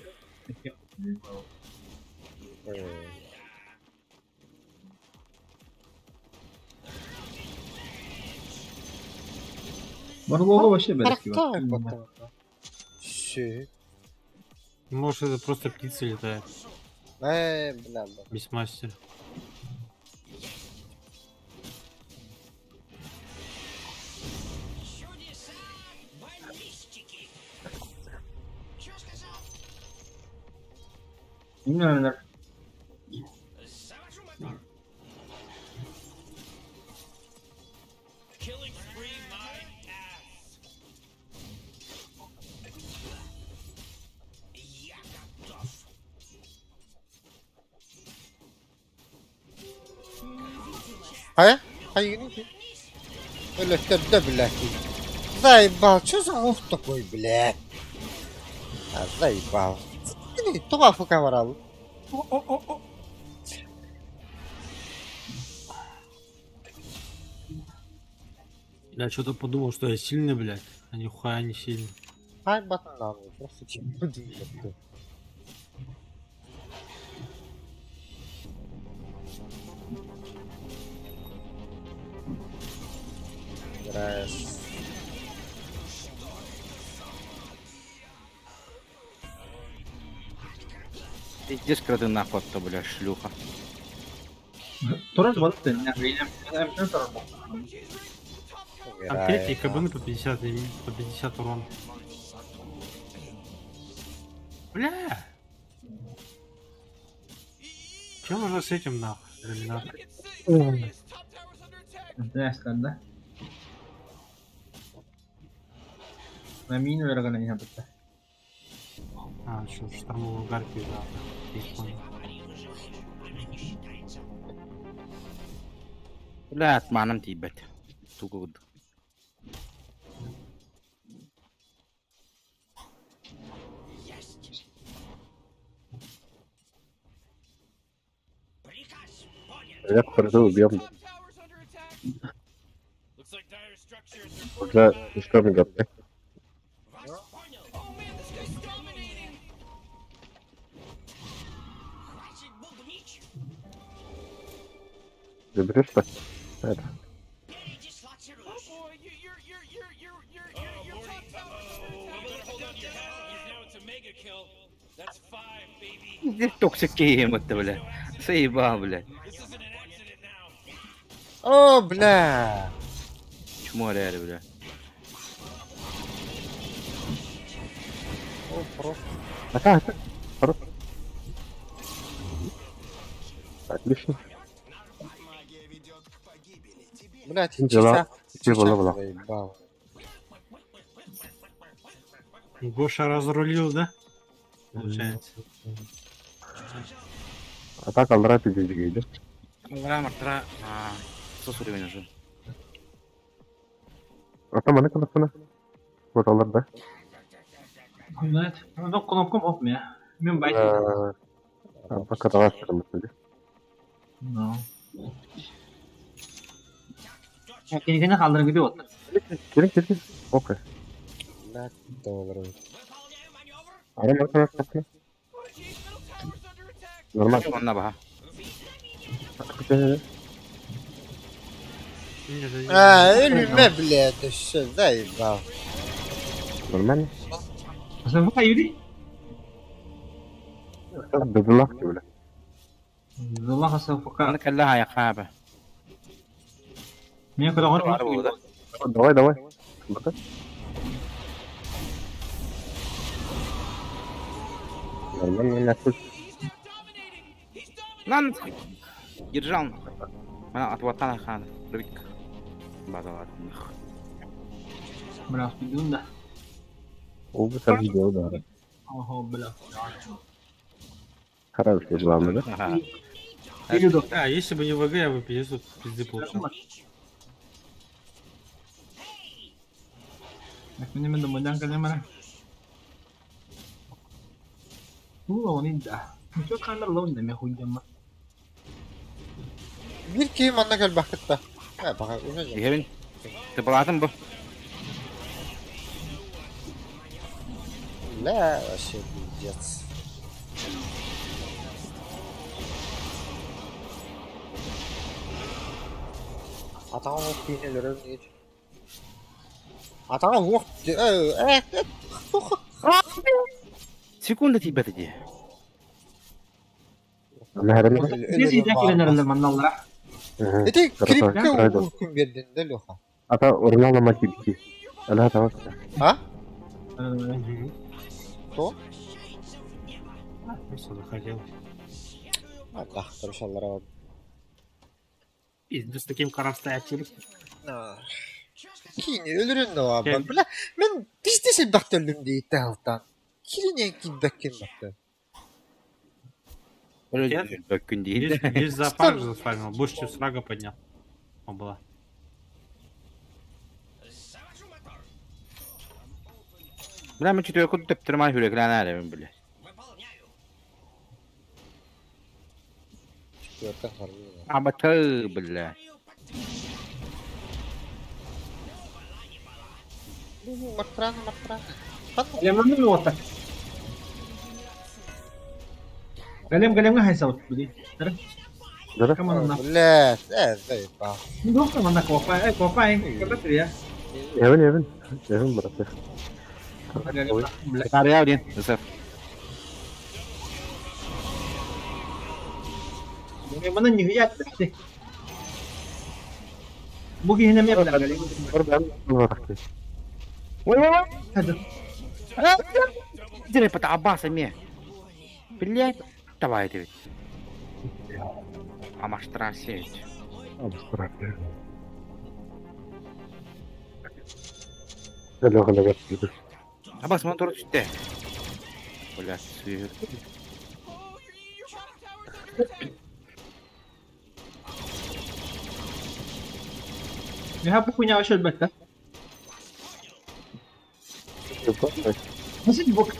Барлога вообще бэрэски. Щи. Может, это просто птица летает. Бля, бля. Без мастера. Именно. Хайа? Хайа Өлөттөрдө, блядь. Заебал, что за лох такой, блядь? А, заебал. Тоҕо АФК барабыт? Я что-то подумал, что я сильный, блядь. А нихуя не сильный. Хай батынан, просто диэбэттэ. Играешь. Пиздец, крады нахуй, то, бля, шлюха. Турар балыкты. Там третий кабаны по 50, и по 50 урон. Бля! Чем можно с этим нахуй? Доминатор? Да? На мину верогана не хапытта. А, еще штормовую гарпию, да. Я понял. Бля, атманом тибет. Туга курдук. Я крозу убьем. Уже шторм готов. Заберешь что? Это. Пиздец, токсик кейм это, бля. Заебал, бля. О, бля! Чмо реально, бля. О, просто. Ага, хорош. Отлично. Блядь, Дела. часа. Типа, бла. Заебал. Гоша разрулил, да? Получается. А так алра пиздец идет. Алра, мартра. А, сос уровень уже. А там она кнопка. Вот алар, да? Знает. Ну, кнопку оп мне. Мен байт. А пока давай Ну. Кинигини халдырын киди от. Кирин, кирин. Окей. Блядь, долларов. Ара мартра кнопка. Нормально. Онна баха. А, өлүмэ, блядь, все, заебал. Нормально. Сен юри? Бедулах, бля. Зулаха сафака. Аны каллаха я хаба. Мен куда Давай, давай. Нормально, нахуй. Нан. Держал. Мана отватана хана. Рыбик. Базалар. Бля, спидун да. Оба там видео, да. Ого, бля. Хорошо, главное, да? А, если бы не ВГ, я бы пиздец тут пизды получал. Биир киһи манна кэлбэххит да. Э, баҕа уже Иһэбин. Тыпалаатым бу. Бля, вообще пиздец. Атаҕым уох киһини өлөрөр диир. Атаҕым уох... Э, э, Секунда тиийбэтэ дии. Ити крипке күн биэрдин да, Леха? Ата Роналдо Матипки. Ала тавас. А? Кто? Просто захотелось. А, хорошо, Пиздец, с таким корам стоять через. Киини өлөрөн да бля мен пиздец элбэхтэ өллүм дии таһылтан. Кирине киирбэккин бакты. Бөккүн диир. Весь зоопарк же зафармил, больше, чем срага поднял. О, была. Бля, мен четверку төптөрман хүрекран әребин бile. Четверка харбы. Абаты бля. Матрана, матрана. Големаны вот так. Голем, голем, хайсаут, блин. Да? Бля, э, заебал. Ну, команда копай, копай, когда ты я? Эвен, Эвен. Эвен, брат. Карья один, Зеф. Големаны не видят, блядь. Буги не мне, бля, голем. Ой, ой, ой. Дирей пата мне. Блять, давай ты ведь. Амаштрасеть. Амаштрасеть. Леха, леха. Абас, мотор түсті. Бля, сүйір. Я похуйня вообще өлбөт да.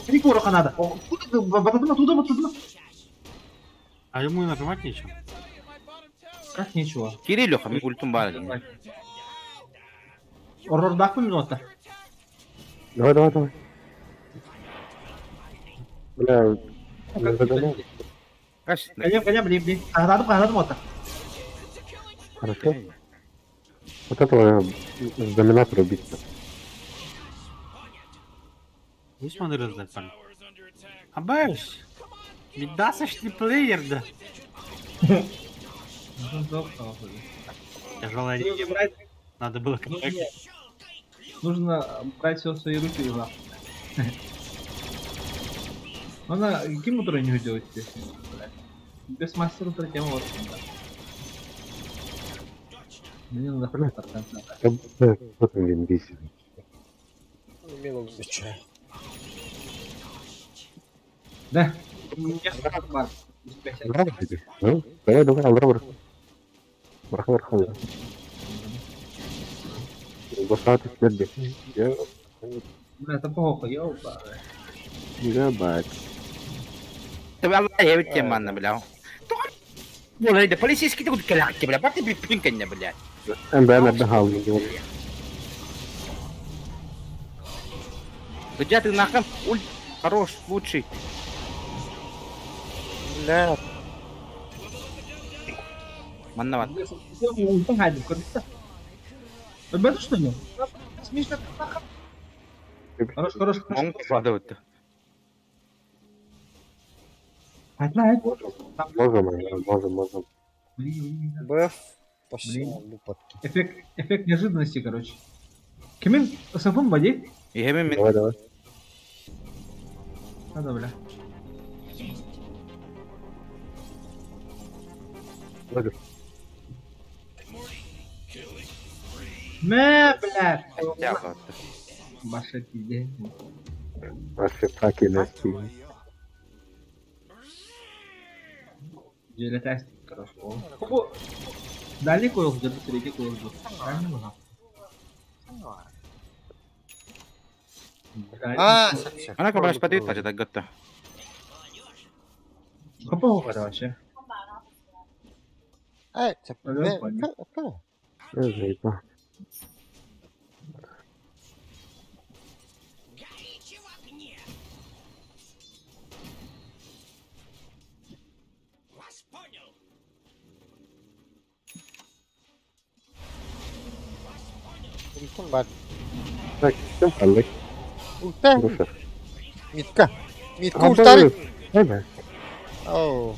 Три кураха надо. Бататыма, туда, бататыма. А ему и нажимать нечего. Как ничего? Кири, Леха, мен ультум бар. Орордак минута. Давай, давай, давай. Бля, не загоняй. Голем, голем, блин, блин. Аградым, аградым ота. Хорошо. Вот этого с доминатора убить. Есть маны раздать, парень? Абэш! Видасочный плеер, да. Тяжелая линия. Надо было контакт. Нужно брать все в свои руки и лапы. Она каким утром не делать здесь? Без мастера утра тема вот. Мне надо Да, вот он бесит. Мило убечаю. Да. Ну, давай, давай, алдыра бар. Барха, барха. Босаты смерди. Я... Бля, это плохо, ёба. Ебать. Тебе Алла ебет манна, бля. Бля, да полицейский ты куда бля, бак ты пинканье, бля. МБН отдыхал. Где ты нахрен? Уль, хорош, лучший. Бля. Манна Ребята, что ли? Смешно, Хорош, хорош, хорош. Он складывает. Одна, Можем, можем, можем. БФ. Пошел, Эффект, эффект неожиданности, короче. Кемин, сафон води? Давай, давай. Надо, бля. Давай. Мэ, бля. Ваша пиздец. Вообще fucking nasty. Дьэлэтээс Хорошо. Бу дальний койл держу, средний койл держу. Правильно было? А, Она как раз подвид, так готов. Какого короче? Э, Заебал. Ултум бар. Так, всем халык. Улта. Душа. Митка. Митка ултары. Да. Оу.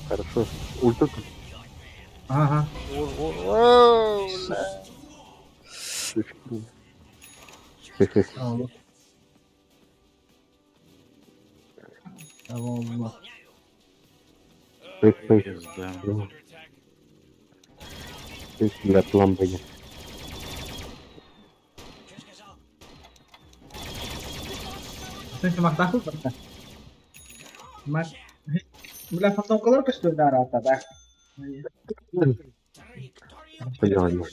Хорошо. Ульту тут Ага. Оу. слишком. Tamam. Пизда. Бля, ламбоги. Sen makta mı? Mak. Бля, фантом колор көстөр да рата да. Понял.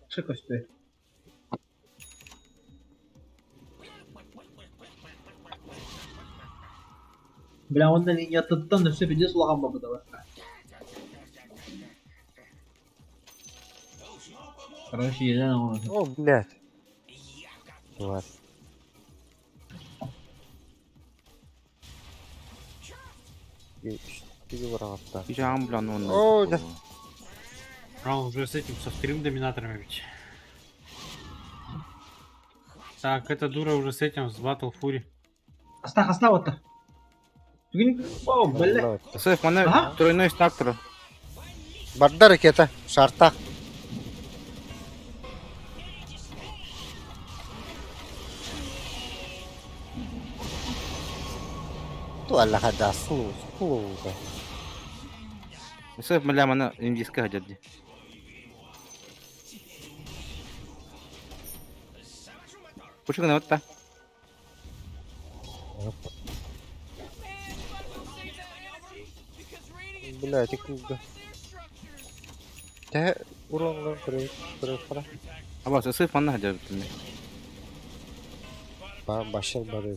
Шы көстөр. Бля, онда линияттан өсө бидес улаган бабы да бар. Короче, елен оңы. О, блядь. Тварь. Жам, бля, ну... О, да. А он уже с этим, со вторым доминатором ведь. Так, эта дура уже с этим, с Battle Fury. Аста, аста вот. О, бля. Сэф, мана тройной стактор. Барда ракета, шарта. Туалла хада слуз, слуза. Сэф, бля, мана индийская гадят. Почему на вот та? Бля, эти кузда. Те уронлар кыры кыры кыра. Аба, сэф, мана гадят. Ба башыл бары.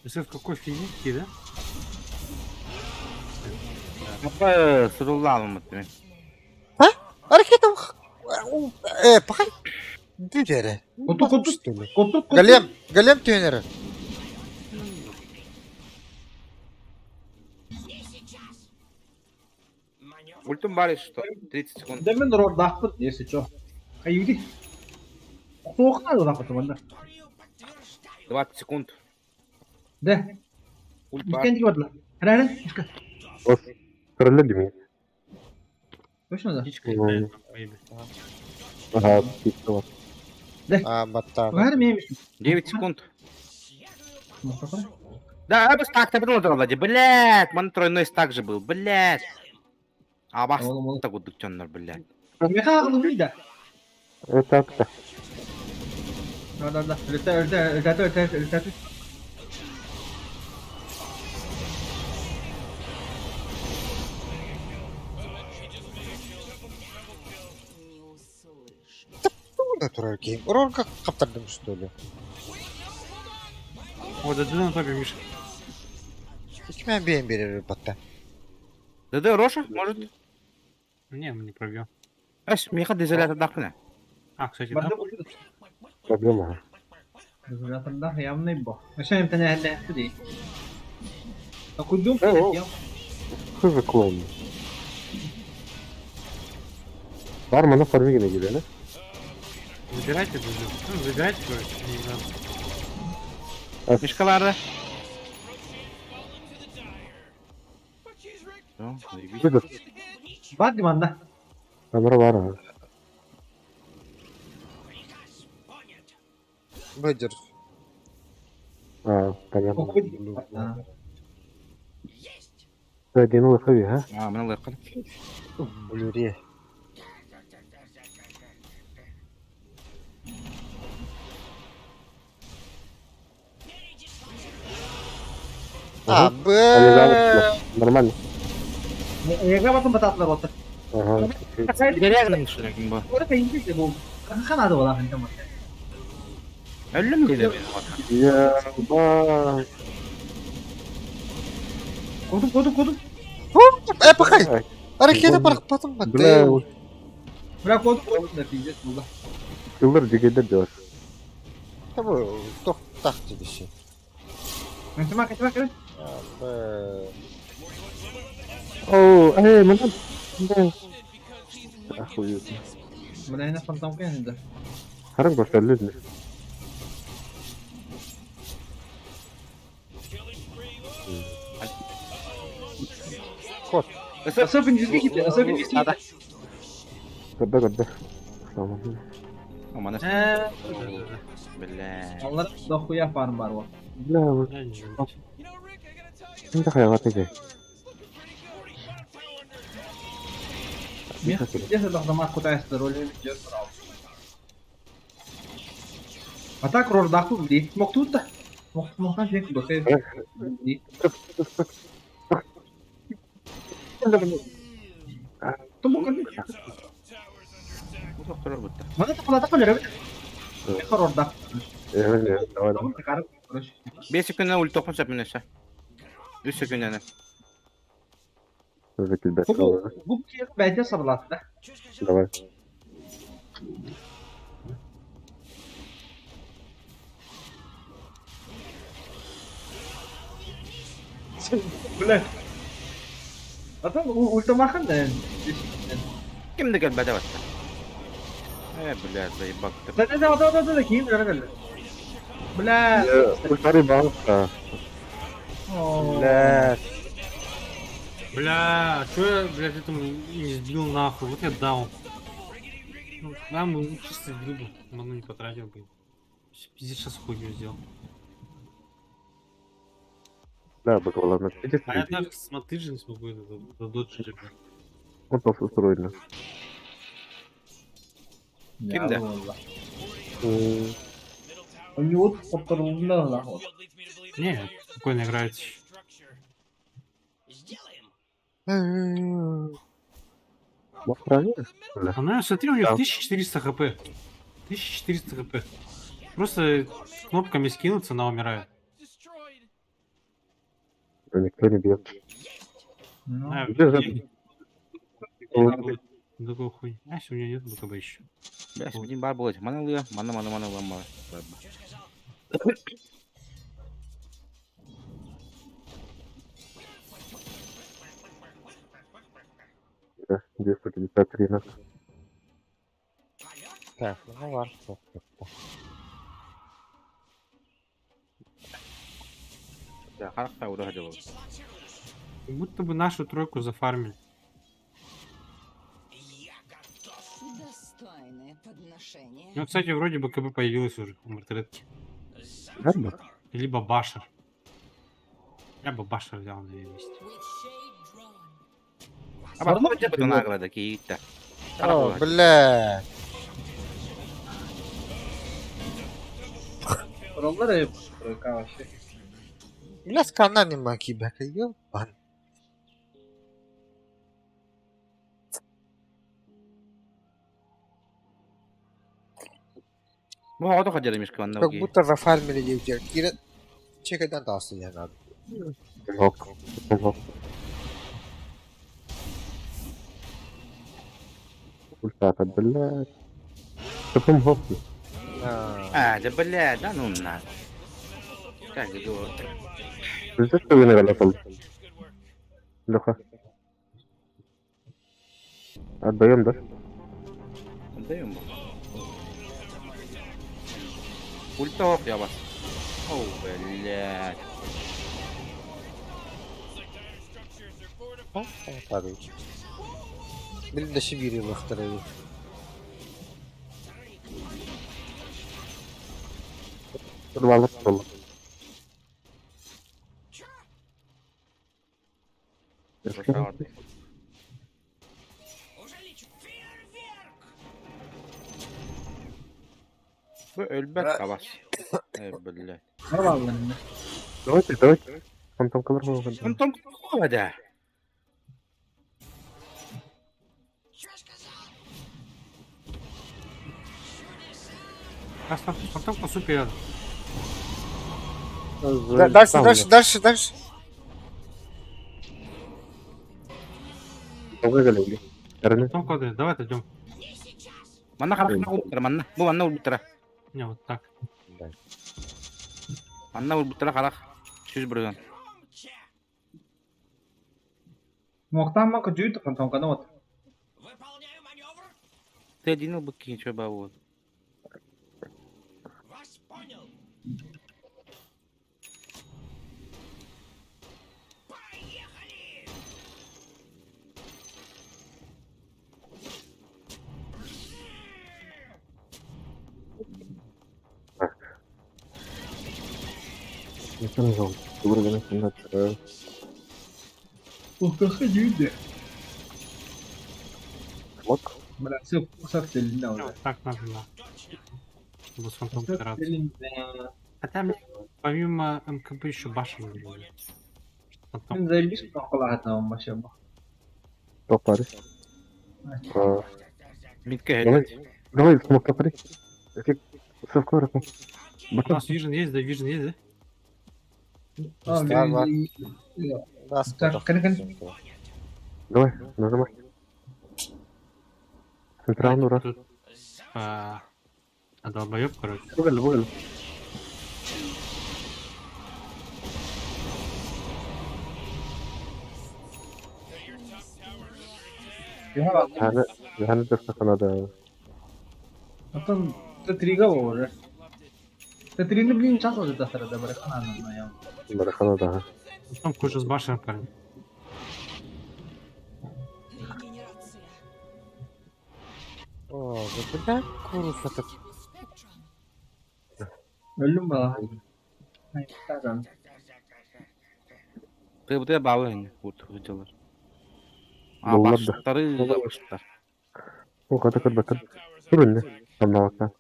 СФ какой физики, да? Аба, суруллалым вот. А? Ракета. Э, пахай. Дүдере. Куту, куту, куту, Голем, голем тюнеры. Ультум бариш, что? 30 секунд. Да мен рор дахпыт, если чё. Каюди. Тоқна да дахпыт манда. 20 секунд. Да. Ульт бар. Мискендик бардла. Хара, хара. Вот, короля меня. Точно да? Ага, птица. Да. А, батар. Хара, мен. 9 секунд. Да, я бы стак то придумал, Влади. Блядь, ман тройной стак же был, блядь. А бас так вот дыктеннер, блядь. Меха да. Это так. Да, да, да. Үлтә, үлтә, үлтә, үлтә, үлтә. Натурал гейм. Урон как каптырдым, что ли? О, да на топе, Миша. Кime бейм берер батта. ДД Роша, может? Не, мы не пробьем. Эш, меха дезолятор дахпына. А, кстати, да. Проблема. Дезолятор явный бо. Вообще им тәнә әллә ди. Акудум. Что за клон? Бар, мана фармигine geliyor ne? Забирайте ДД. Ну, забирайте, короче, не надо. Мишкалары. Выгод. Бар диманда. Камера бар. Выдержь. А, понятно. Один лохави, а? А, мен лохави. Блюре. А, Ага. Они б. замуж. Нормально. Эгэ батын бататлар оттар. Ага. Бу. Ханады бола хантан. Өллүм диде. Я ба. Кодум кодум кодум. Э, пахай! Ракета барахпатым Бля, баттı. Бля кодум кодум да пиздец булда. Кылыр дегенде делать. Табы, тохтах дедişi. Качма качма качма. А, б. О, эй, мына. Да. Охуеть. Бля ина фантом кенде. Харам gösterildi. Кот. Асап инжизге китте, асап инжизге. Когда, когда? Tamam. Амана. Э, Бля. Алар дохуя фарм бар во. Бля, вот. Я не знаю. Не такая вот Мен пиздец дохдама кутайсты роль видео сұрау. А так рордаху бли. Моктут да. Мок моктан жек бөхе. Бли. Туму Бу доктор бутта. Мана тақала тақала ребят. Рордах. Давай, давай. Короче. 5 секунднан ульт тохпун сөп минесе. 3 секунднан. Закидать. Бу бәйте сабылат да. Давай. Бля. Ата ультамахан да. Кимди келбеде батта. Э, бля, заебак. Да да да да да да кийин гара Бля. Ультари баунса. Бля. Бля, а чё я, блядь, этому не сбил нахуй? Вот я даун. Ну, нам ну, чисто сбил бы, ману не потратил бы. Пиздец, сейчас хуйню сделал. Да, буквально. А я даже с мотыжи не смогу это задоджить, блядь. Он там устроено. Кимде? У него подторгнула нахуй. Не, спокойно играет. Она, смотри, у нее 1400 хп. 1400 хп. Просто кнопками скинуться, она умирает. Да никто не бьет. Ну. А, Где же? Такой хуй. А, если у меня нет БКБ еще. Бля, один бар будет. Мана лыя, мана мана мана мана. Да, 253 на. Так, ну ладно. Да, характа ура делал. Как будто бы нашу тройку зафармили. Достойное подношение. Ну, кстати, вроде БКБ появилась уже у мартретки. Верно? Либо Башер. Я бы Башер взял на ее месте. А потом тебе нагло какие-то. О, бля. Роллары тройка вообще. Бля, скана не маки бека, ёбан. Ну, а то хотели мишка ванна. Как будто зафармили девчонки. Кира... Чекайдан тасы я надо. Ок. Ок. Ультата, блядь. Таком гопни. А, да бля, да ну на. Как же Пиздец, что вы наголосил. Леха. Отдаем, да? Отдаем. Ультов я вас. Оу, блядь. Падають. Блін, да ще вірили вторые. Рвало стол. Bu ölbet kavas. Ey, блядь. Нормально. Давайте, давайте. Фантомкалар буолбут. Фантом да. Раз фантомка супер. Дальше, дальше, дальше, дальше. Выиграли. Фантомка, давай отойдем. Манна харахна улбуттара, манна. Бу манна улбуттара. Не, вот так. Манна улбуттара харах. Сүз бұрын. Муохтаан көдьүүт фантомканы вот. Ты один был кичо бабу. Не знаю, уровень 17. Ух, көдьүүт. Смок? Бля, все, все целинна Не, уже. вот так надо, да. Чтобы с фантомкой Все драться. целинна. Хотя мне помимо МКБ еще башен нужен. Фантом. Мен заебись фантомкалаах вообще. Топ пари. Митке Давай, давай, смок топари. Совкор. У нас Vision есть, да, Vision есть, да? Да, да. Да, Так, кani кani. Давай, нажимай. Центральную раз. Тут, а, долбоеб, короче. Выголи, выголи. Хана надо. Потом Т3 уже. Т3, ну блин, час уже до среды, барахана на я. Барахана, да. Потом кое с башен, парень. О, да бля, курва так. Өлүм бала. Ай, тадан. Ты вот я балы вот хотелар. А, Буллар да. баштары баштар. О, ката кат бакат. Турунне. Там навакта.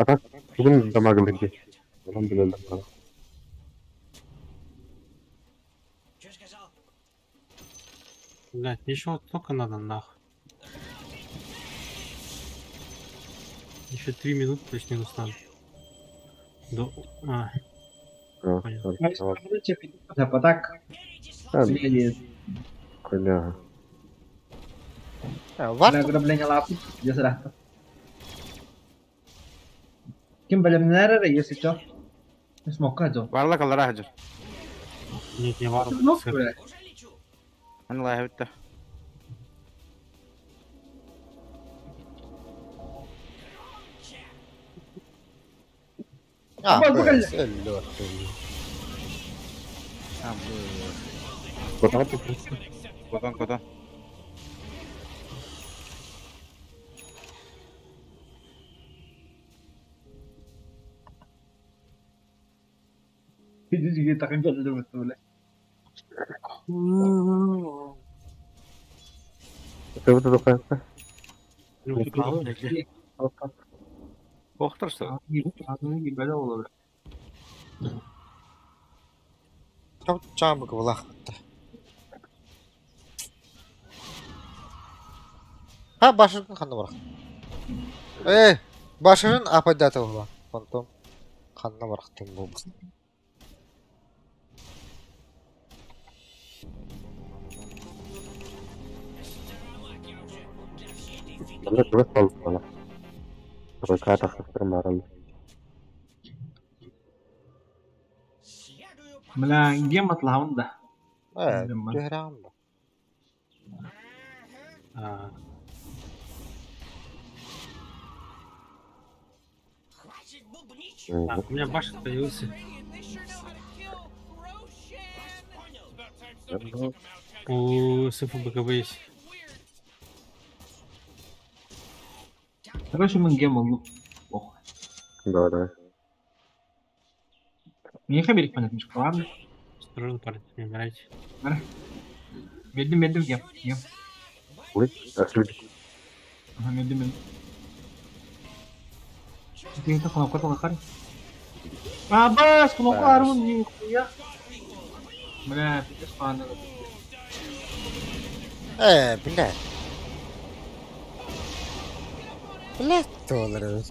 А так, бүгін дамагыл ди. Онан билелер. Блять, мне еще вот столько надо, нахуй. Еще 3 минуты плюс-минус надо. До... А, понял. Так. Коля. Ограбление лапы. Где зря. Ким белемнер если что. Не смог кадо. Варла калара хажыр. Нет, не варла. Ну, бля. Аны лай битте. А, Бак, бак, Котан, Котан, котан. Иди, так и бля. Ты вот это такая. Охтарса. Чамбык булах. Ha başarın kanına bırak. Ey, başarın apaydatı була. Фантом kanına bıraktım bu. Бля, давай стол стала. Только это марал. Бля, гем отлаун да. Э, түһәрәм бу. А, так, у меня башен появился. У СФ БКБ есть. Короче, мы гем олду. Ох. Давай, давай. Не хаберик понятно, что ладно. Осторожно, парень, не умирайте. Медленно, медленно гем. Гем. Ой, а люди. Ага, медленно, медленно. Ты это кнопка только А, бас, кнопку арму нихуя. Бля, пиздец, панда. Блядь. Блядь, доллары.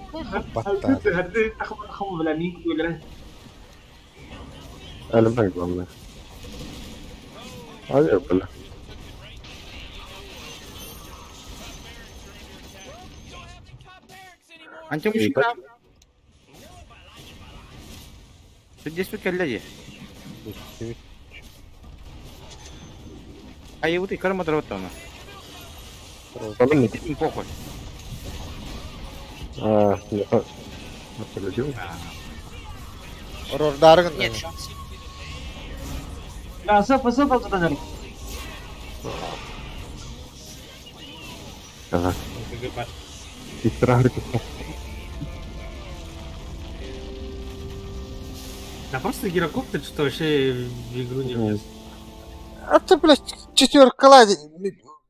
Баттар. Элемент главное. А я, бля. Анча мужика. Здесь тут коллеги. А я вот и карма дровотона. Похуй. А, я... Абсолютно. Рордаргын. Нет. Да, сап, сап, сап, Ага. Истрагры. Да просто гирокоптер что вообще в игру не влез. А ты, блядь, четверка лади...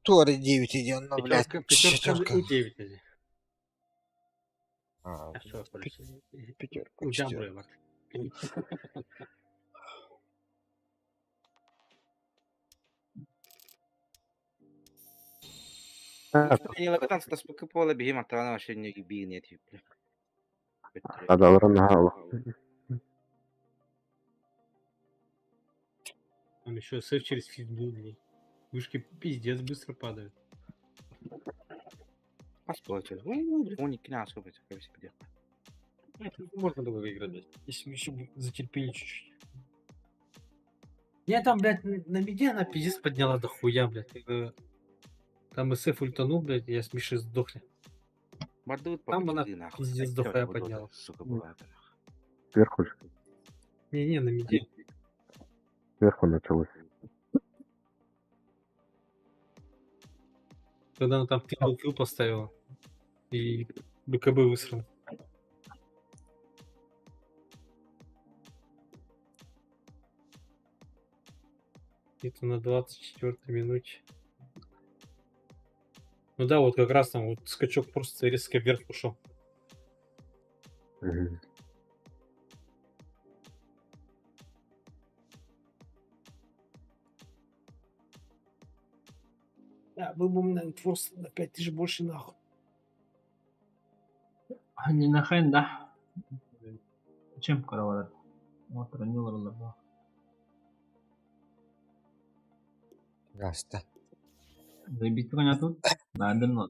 Тори 9 идет, ну, блядь, Пятерка четверка. у 9 иди. А, А что, пятерка, У четверка. Не лаготан стаспыкы пола бихим аттарана вообще не би нет. Там еще сейф через фидбул, блядь. Вышки пиздец быстро падают. Можно было выиграть, блядь, если мы еще бы затерпели чуть-чуть. Не, там, блядь, на миде она пиздец подняла до хуя, блядь. Там СФ ультанул, блядь, я с Мишей сдохли. Там она пиздец до хуя подняла. Сука, была. Сверху же. Не-не, на миде. Сверху началось. Когда она там трипл килл поставила. И БКБ высрал. Где-то на 24-й минуте. Ну да, вот как раз там вот скачок просто резко вверх ушел. Мгм. Да, был бы у меня форс на 5000 больше нахуй. Не нахрен, да. Чем караварат? Вот, ранил ролла. Гаста. Заебись коня тут? Да, дымно.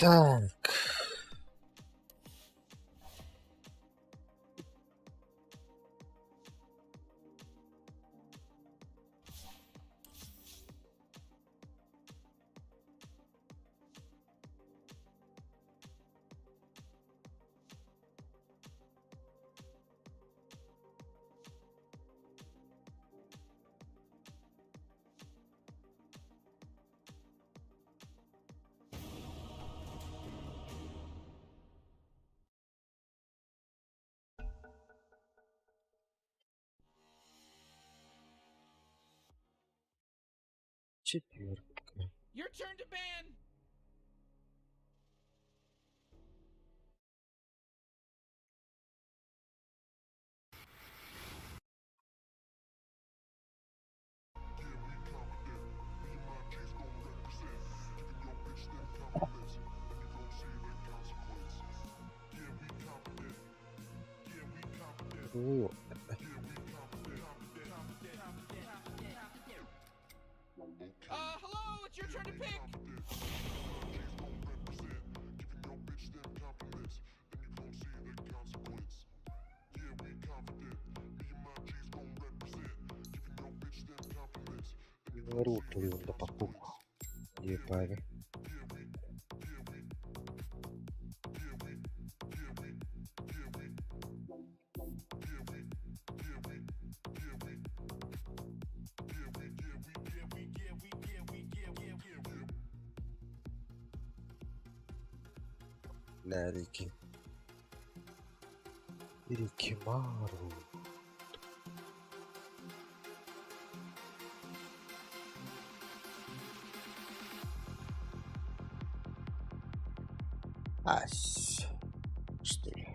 Так. Четверка. Your turn to ban. Во. Hello, it's your turn to pick. Говорю, на покупку. Ебали. Бля, Рики. Рикимару. Ась. Что ли?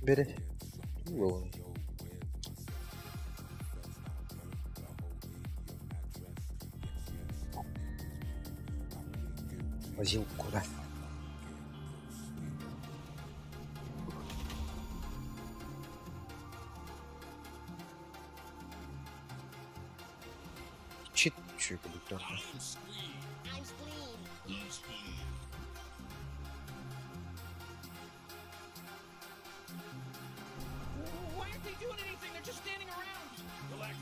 Бери. Лоун. Возил куда? Чит, чё, как Why aren't they doing anything? They're just standing around. Relax,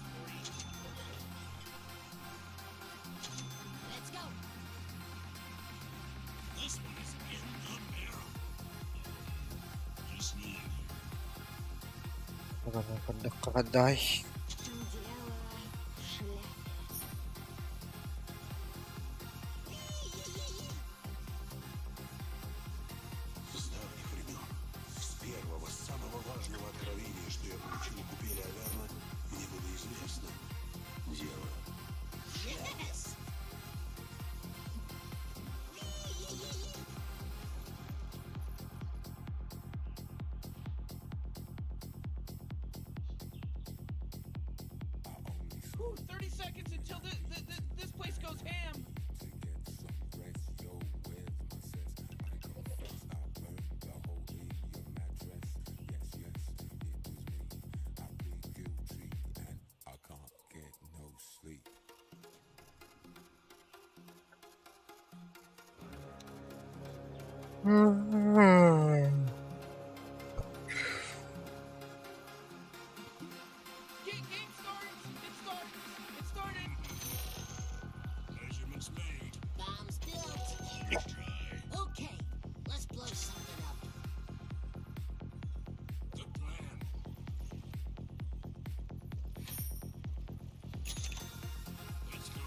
Let's go. This one is in the barrel. Just need Дай. В чем дело в шляпе? С давних времен, с первого, самого важного откровения, что я получил у купели Аверна, мне было известно. Дело в шляпе. Yes! Ooh, 30 seconds until this place goes ham. Game starts. It starts. It started. Measurements made. Bombs built. Okay, let's blow something up. Good plan. Let's go.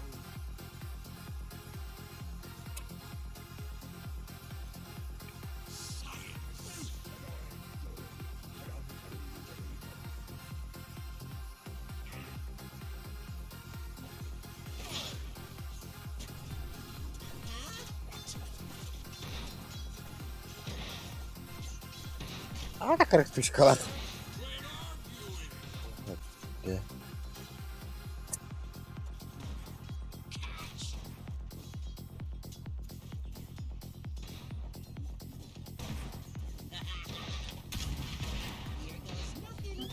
Science. А так характеристика. Де? Here goes nothing.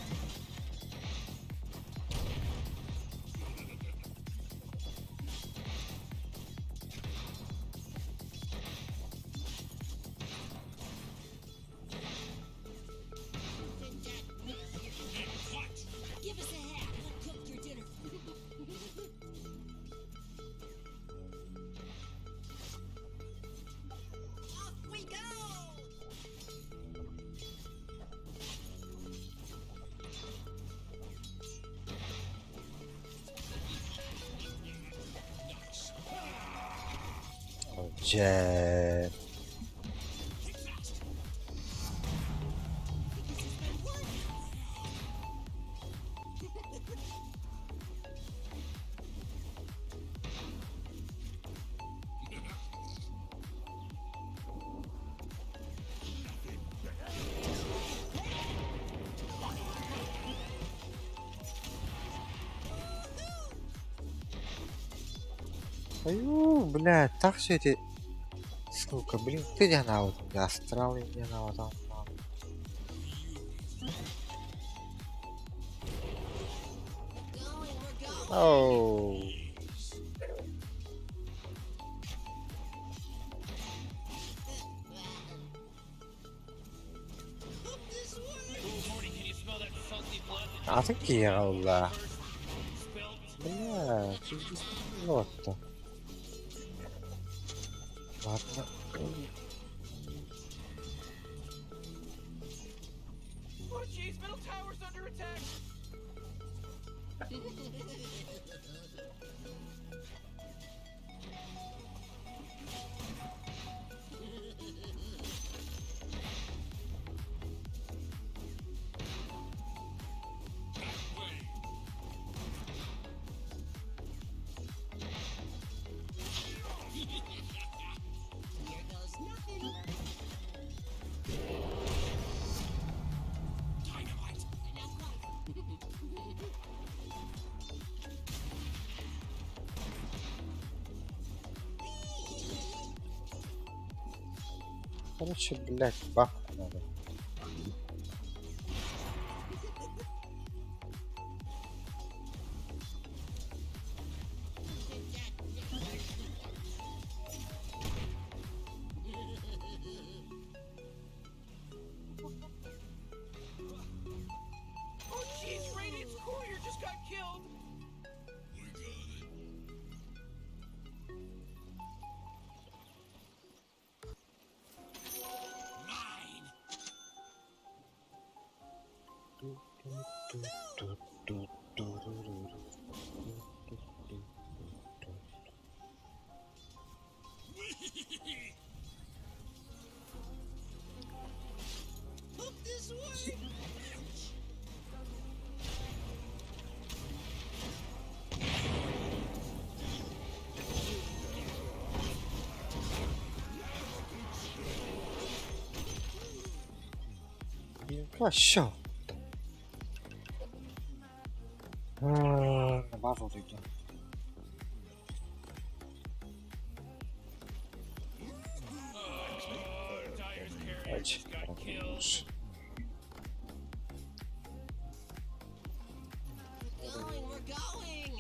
Give us a hat. We'll cook your dinner. Off we go! Дже. This has been working. Аю, бля, так все эти... Сука, блин, ты не на вот, астрал не на вот там. Going, we're going. Оу. Атын киһиэхэ ылла. Бля, вот. Ладно. Oh jeez, middle tower's under attack. Here goes nothing. Dynamite. Not quite. Короче, блядь, бабку надо. Oh jeez, Radiant's courier just got killed. Look this way. Ouch. Хорошо. База зайду. Dire's carrier Давайте. just got killed. We're going. We're going.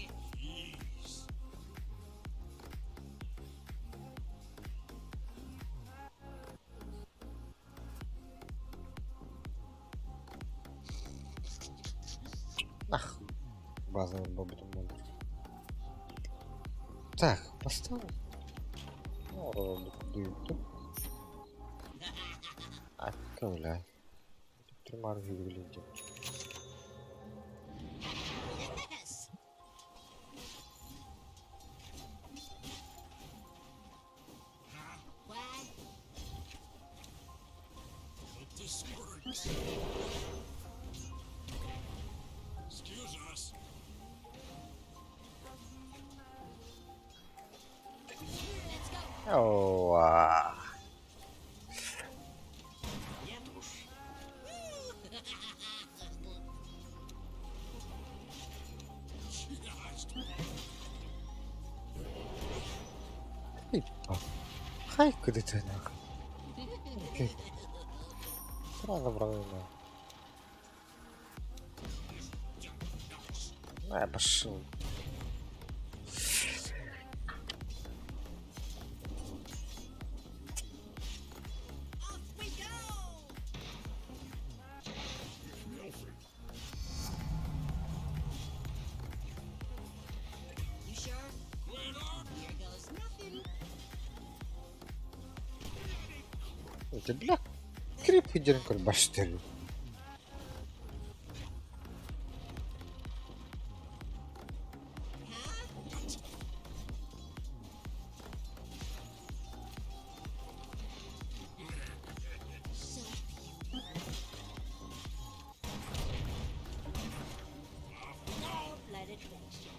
Нахуй. Базовый бобрин надо. Так, поставил. Отправляй. Примар выглядит. Yes. What? Hope this works. Excuse us. Let's go. Оа. Нет уж. Хай куди ти нахуй. Окей. Сразу брали на. Ну, я пошел. Off we go. You sure? Here goes nothing. Это бля, крип хидерин баштер. Huh? So beautiful. Full-blooded adventure.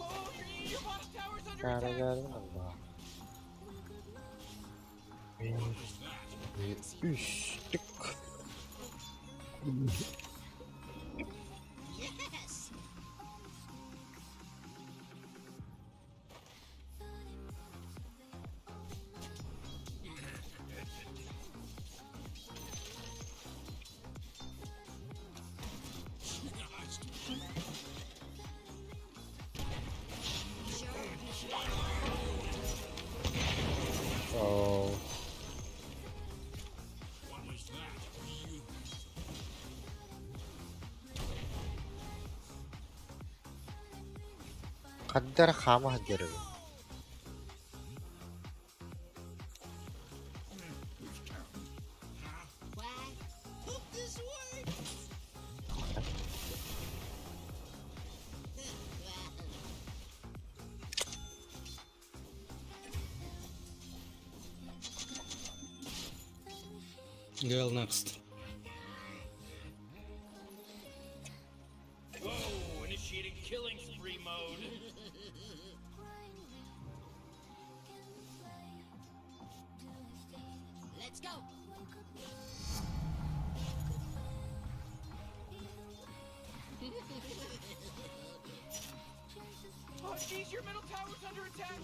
Oh, your bottom tower's under attack. Bir, üç, tık. Yes. Ханна эрэ хаама сылдьар эбит. Girl next. Whoa, initiating killing spree mode. Let's go. Oh, jeez, your middle tower's under attack.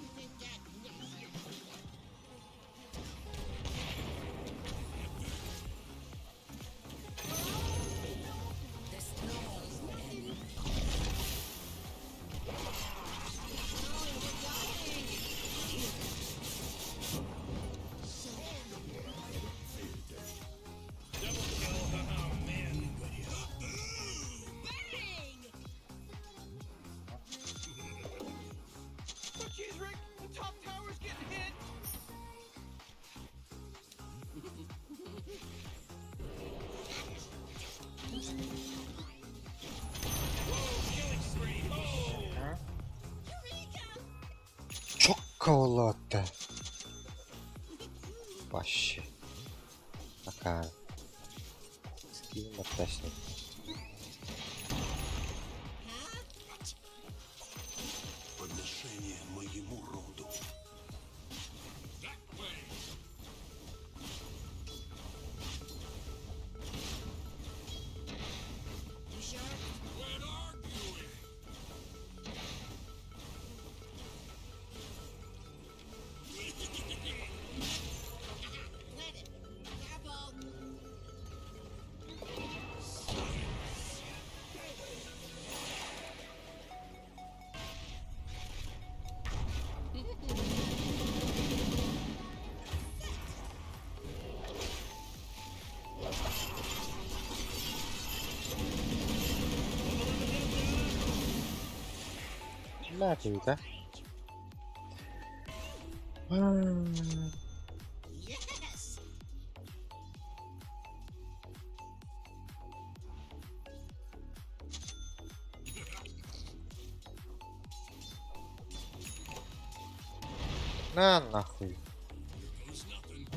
Double kill. Oh, man. Oh, jeez, Rick, the top tower's getting hit. Whoa, killing spree. Oh. Chocolate. Вообще. Такая. Скинь точно. Подношение моему роду. You sure? Quit arguing! Plant it. Careful. На ты, да? Yes. На нахуй. Goes nothing.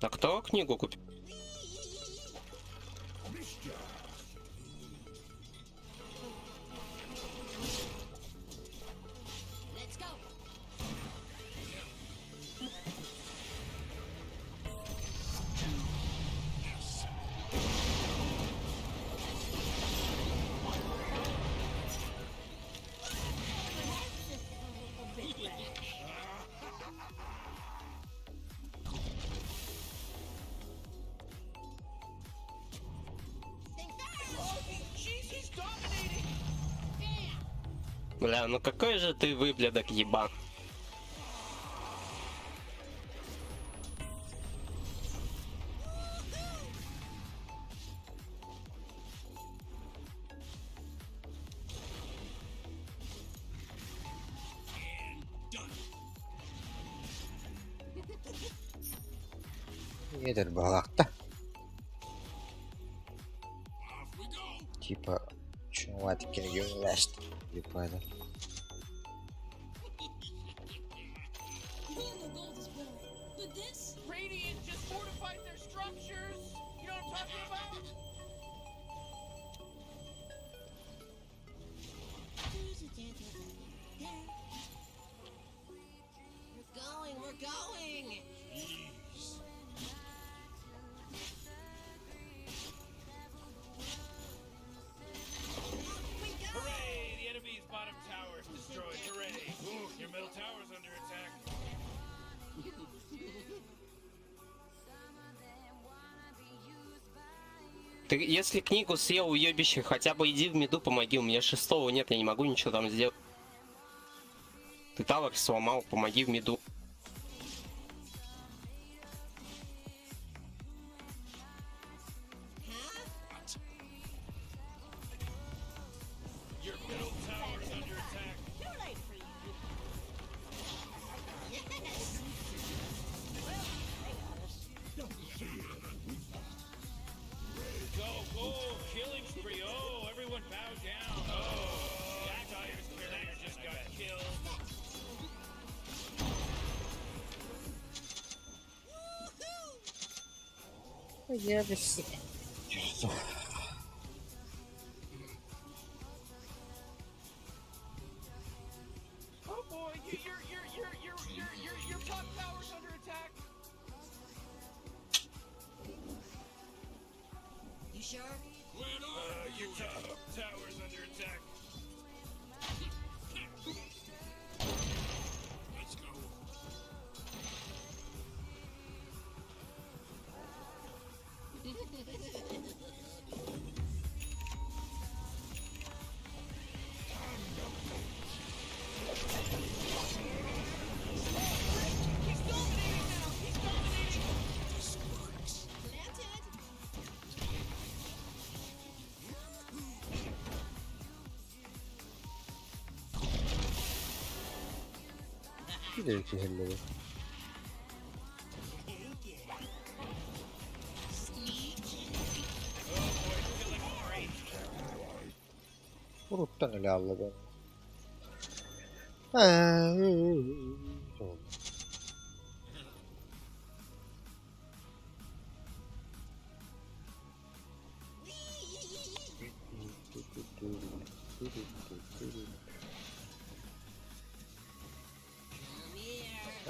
А кто книгу купил? Let's go. Think fast. Oh, jeez, he's dominating. Бля, ну какой же ты выблядок, ебан. Nedir балакта? Off we go! Типа, чувак, кингюнляшт. Типа, да. Normal gold is boring, but this? Radiant just fortified their structures. You know what I'm talking about? We're going, we're going! Jeez. We go! Hooray! The enemy's bottom tower is destroyed. Hooray! Ooh, your middle tower's under attack. Ты если книгу съел, уебище, хотя бы иди в меду помоги, у меня шестого нет, я не могу ничего там сделать. Ты тавер сломал, помоги в миду. Oh boy, your top tower's under attack. You sure? Your top tower's under attack. Let's go. Кидай киһэллэри. Уруттан эле алладым.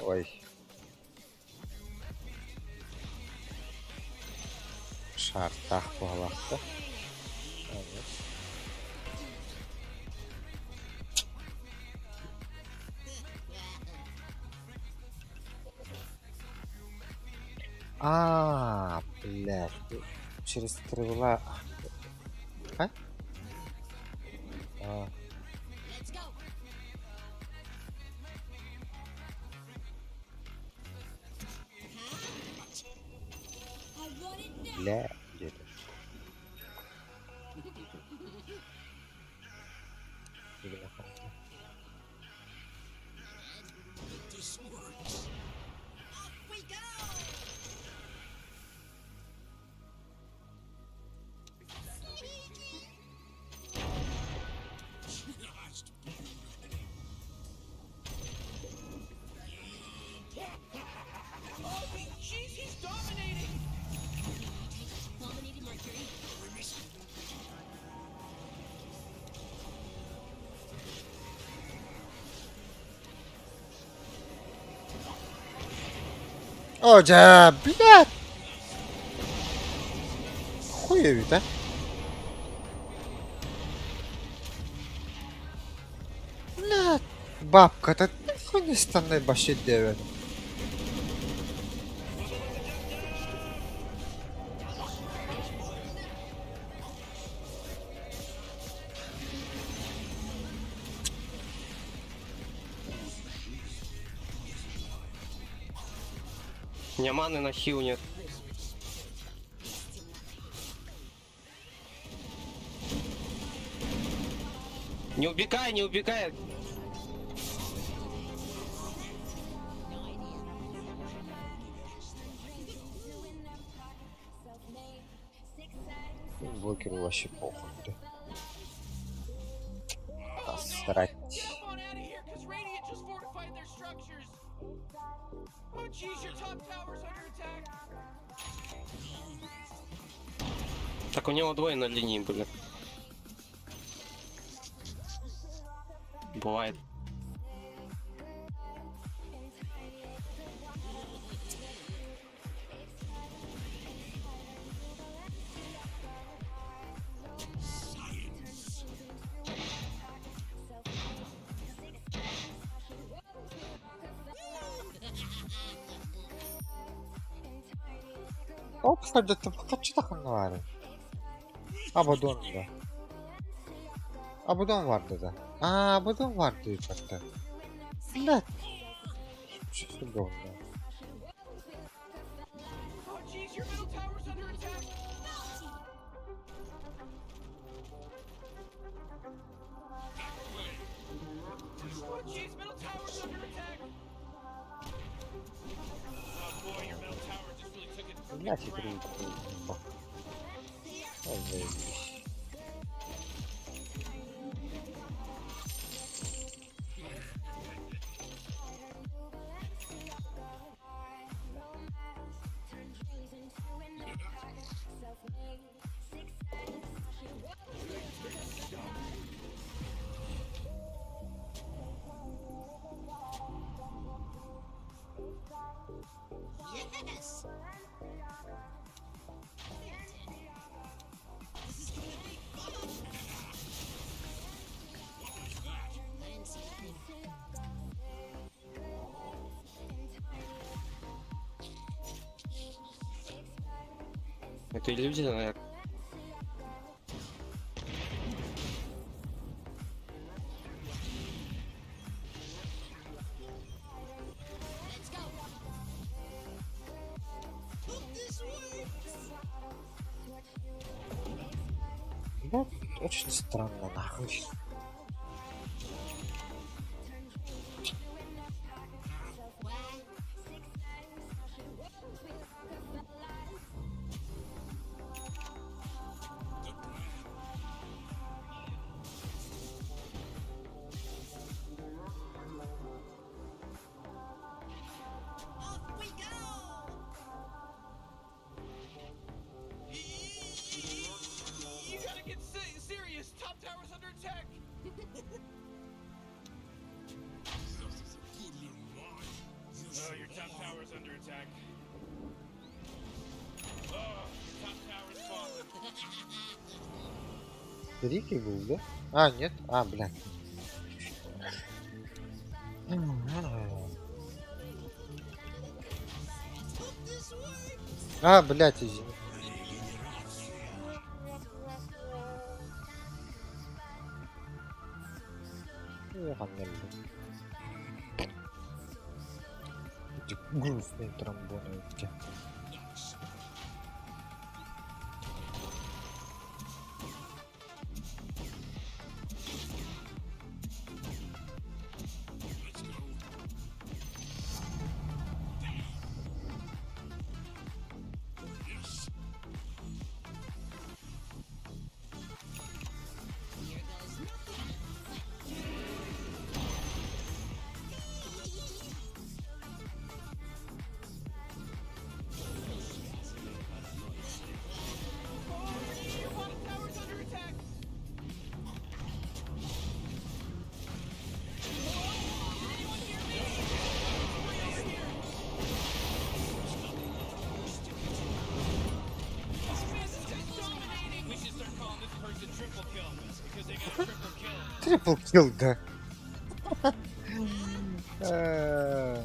Ой. Шартах буолахта. А, блядь. Через тревела. А? А. Бля, где-то. Jeez, he's dominating! Dominating Mercury. О, да, блядь! Хуеви, да? Блядь, бабка, ты хуй не станай башит девять. У меня маны на хил нет. Не убегай, не убегай. Блокеру вообще похуй, да. Насрать. Oh jeez, your top tower's under attack. Так у него двое на линии были. Бывает. Оп, садьдата хаччы тахыннылар. Абадон да. Абадон vardı da. Aa, Abaddon vardı yukarıda. Блядь. Что за говно? Блядь, игру. Ой, заебись. Yes! This is gonna be fun! I didn't see that. Это иллюзия, наверное. Let's go! Up this way! Блядь, очень странно, нахуй. Off we go! You gotta get serious. Top tower's under attack. Oh, your top tower's under attack. Oh, your top tower's fallen. Рики был, да? А, нет? А, блядь. А, блядь, извини. Ох, Эти грустные тромбоны эти. Here goes nothing. Your bottom tower's under attack. Dominating. We should start calling this person triple kill because they got a triple kill. Трипл килл, да. Э,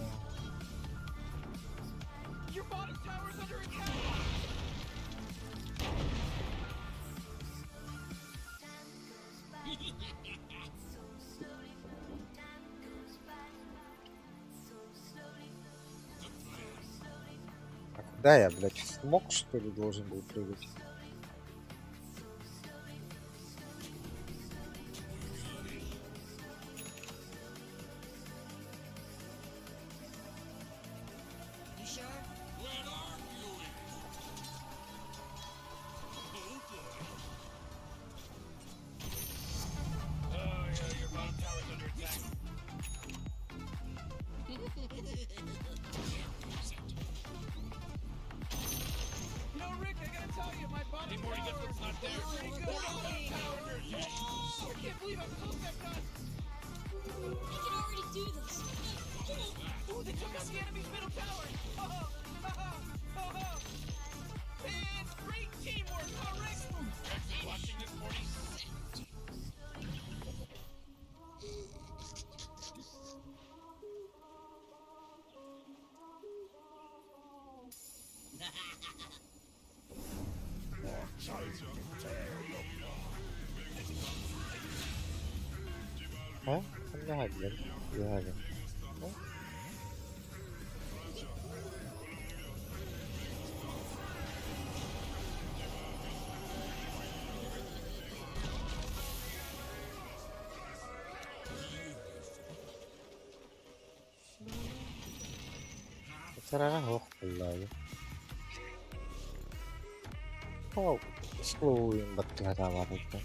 Your bottom tower's under attack. А куда я, блядь, в смок, что ли, должен был прыгать? You sure? Oh yeah, your bottom tower's under attack. You know, Rick, I gotta tell you, my bottom hey, Morty, tower is not there. Pretty good. Bottom tower under attack. I can't believe how close that got. I can already do this. Ooh, they took out the enemy's middle tower. Oh, oh, oh, oh. It's great teamwork, huh, Rick? You're actually watching this, Morty? А? Ханна блин. Я. Сарара суох буоллаҕа. Оо, слоуин баттыһатаабатыттан.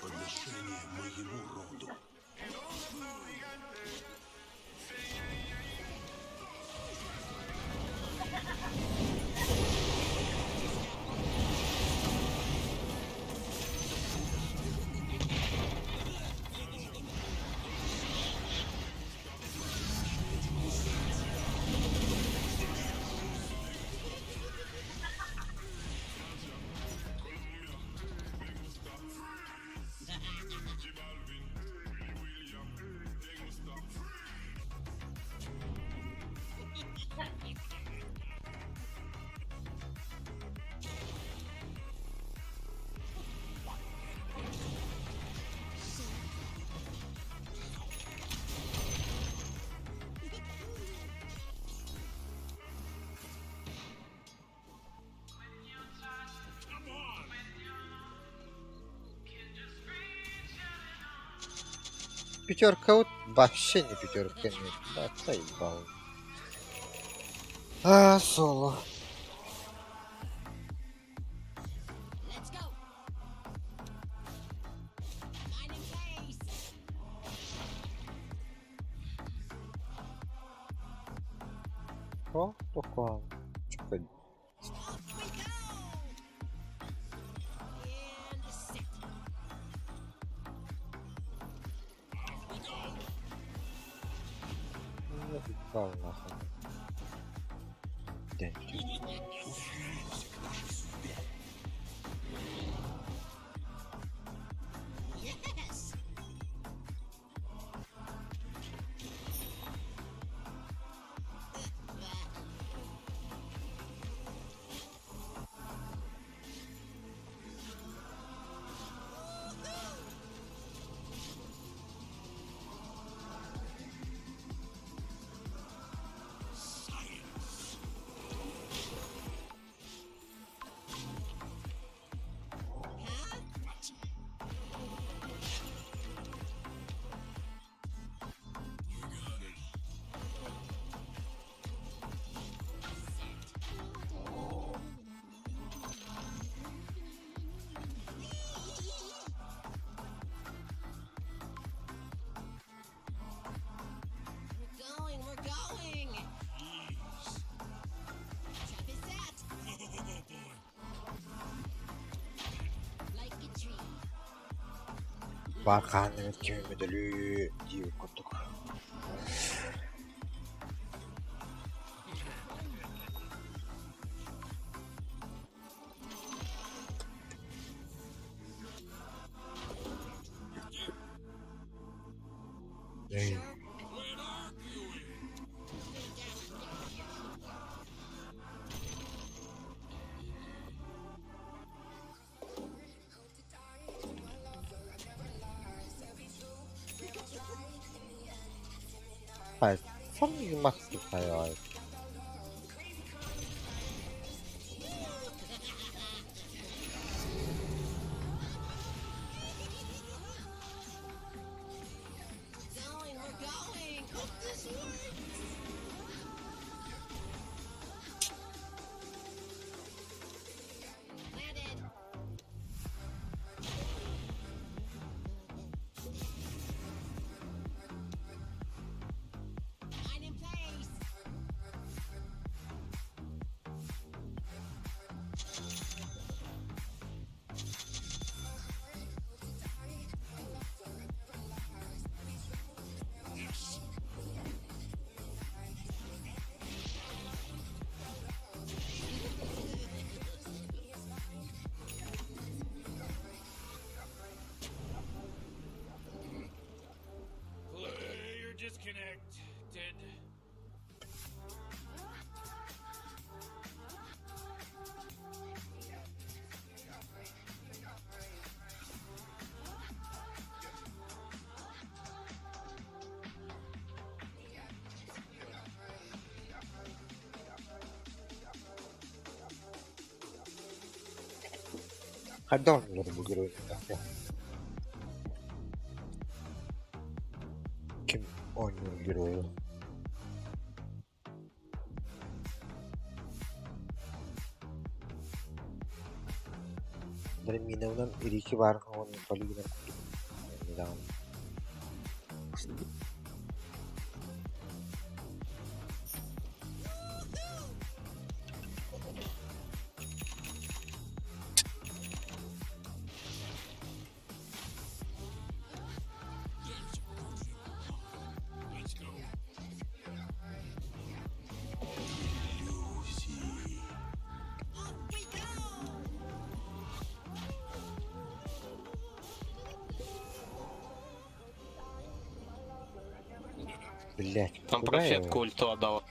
Подношение моему роду. Пятерка вот вообще не пятерка нет. Да, заебал. А, соло. Let's go. Mine in place. О, такое. Чё-то Off we go. And set. Заебал нахуй. Денчик. Ухиляемся к нашей судьбе. Yes. We're going, we're going. Trap is set. Like a tree. Баканы кемеделүү диир курдук. Эй, Хай, самый хайвай. Going, we're going. Hope this works. Landed. Mine in place. Хайдах оонньуулар бу геройдарга? Ким оонньуур геройу? Драминабынан Рики баар уонна Полина курдук даҕаны. Блять, Там куда я профетку его? ульту отдал.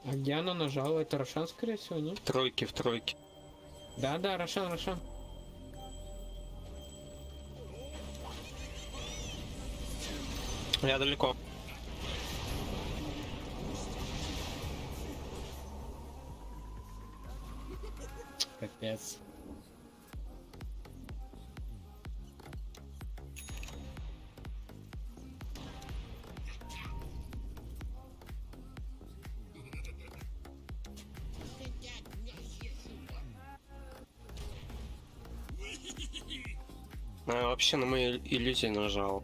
А где она нажала? Это Рошан, скорее всего, нет? В тройке, в тройке. Да-да, Рошан, Рошан. Я далеко. Капец. А, вообще на мою иллюзию нажал.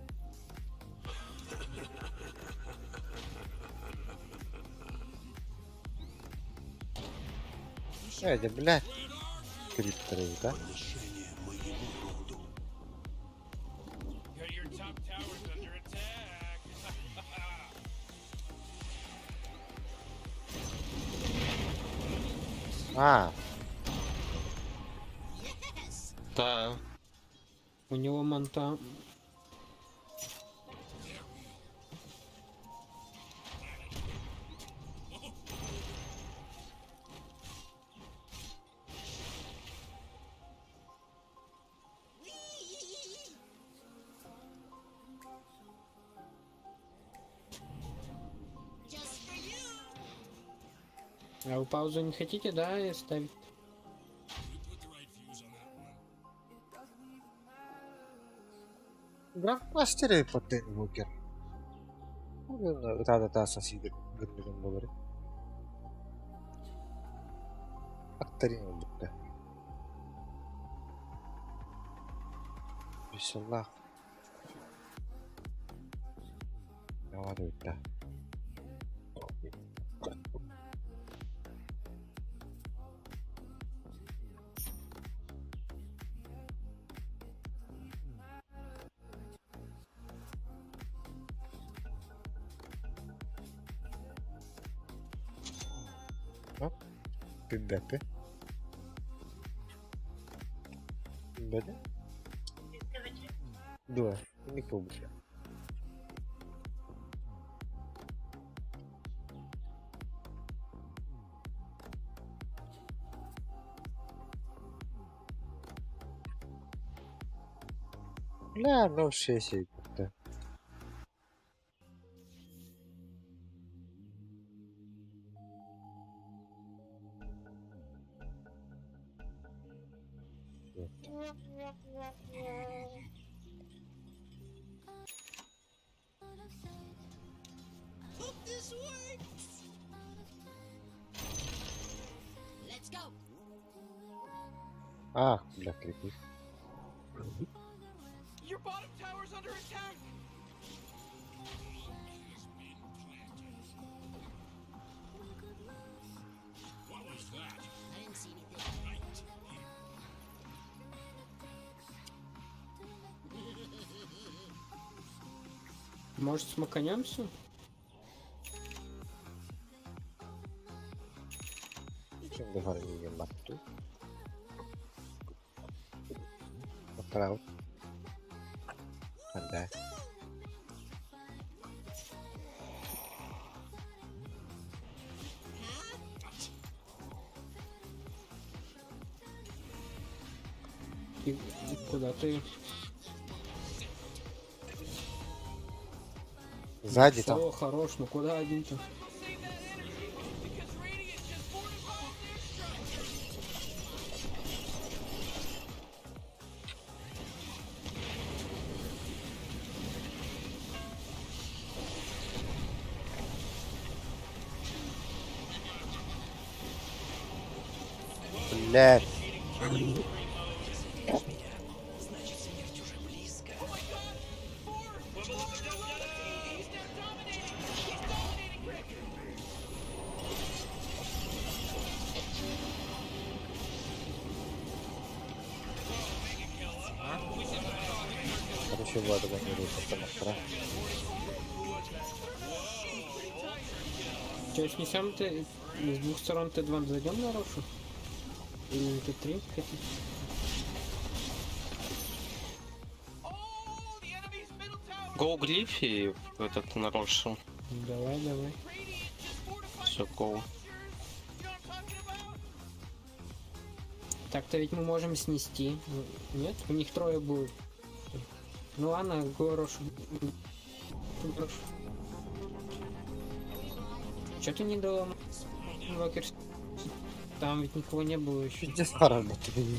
Это, блядь, крипторы, да? Your top tower's under attack. А, Да. У него манта. А вы паузу не хотите, да, ставить? Грандмастер под Инвокер. Да-да-да, соседи говорит. Акторин будто. Бисаллах. Да. Беппе. Беде? Due, quindi pubblica. Бля, 0,6 да. Hope this works. Let's go. А, бля, крипы. Your bottom tower's under attack. I didn't see anything. Может, смоканемся? Şimdi fare battu. Bravo. Andai. И куда ты? Сзади там. О, хорош, ну куда один-то? Блядь. Значит, смерть уже близко. Короче, Влада планирует автомат. Че, снесем ты с двух сторон Т2 зайдем на Рошу? Или на Т3 хотите? Go глиф и этот нарушил. Давай, давай. Все, go. Так-то ведь мы можем снести. Нет? У них трое будет. Ну ладно, go Рошу. Рошу. Че ты не дала Инвокер? Там ведь никого не было еще. Пиздец, работает.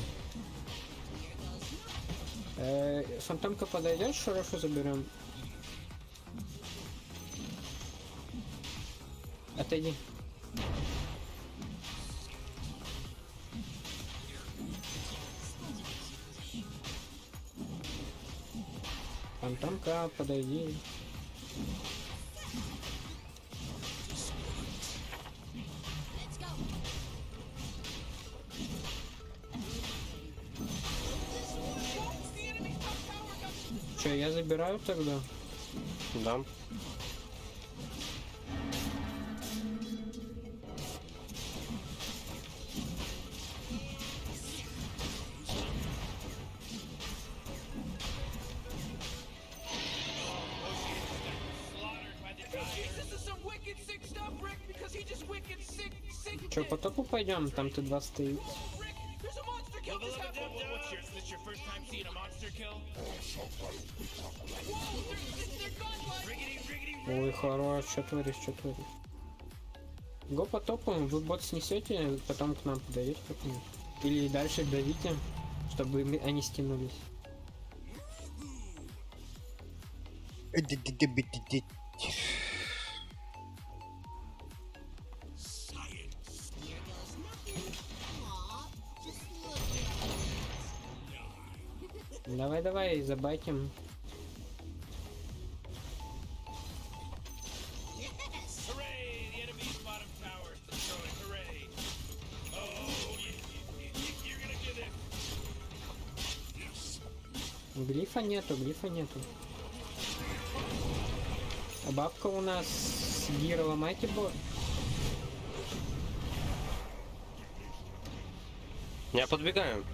Фантомка подойдешь, Рошу заберем. Отойди. Фантомка, подойди. Че, я забираю тогда? Да. Че, по топу пойдем? Там Т2 стоит. Ой, хорош, что творишь, что творишь? Го по топу, вы бот снесете, потом к нам подойдете как-нибудь. Или дальше давите, чтобы они стянулись. Давай, давай, забайтим. Глифа нету, глифа нету. А бабка у нас с гира ломайте бот. Я подбегаю.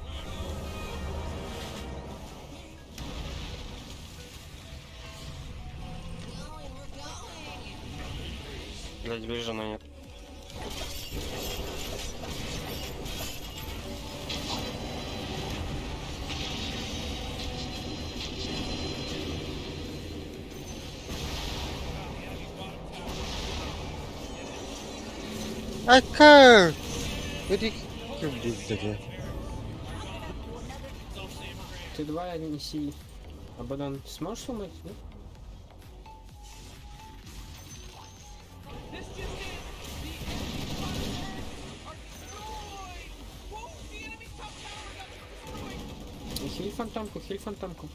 Блять, вижена нет. Айка! Блядь. Ты два неси. Абадан, ты сможешь сломать? Нет? Хиль фантомку, хиль фантомку.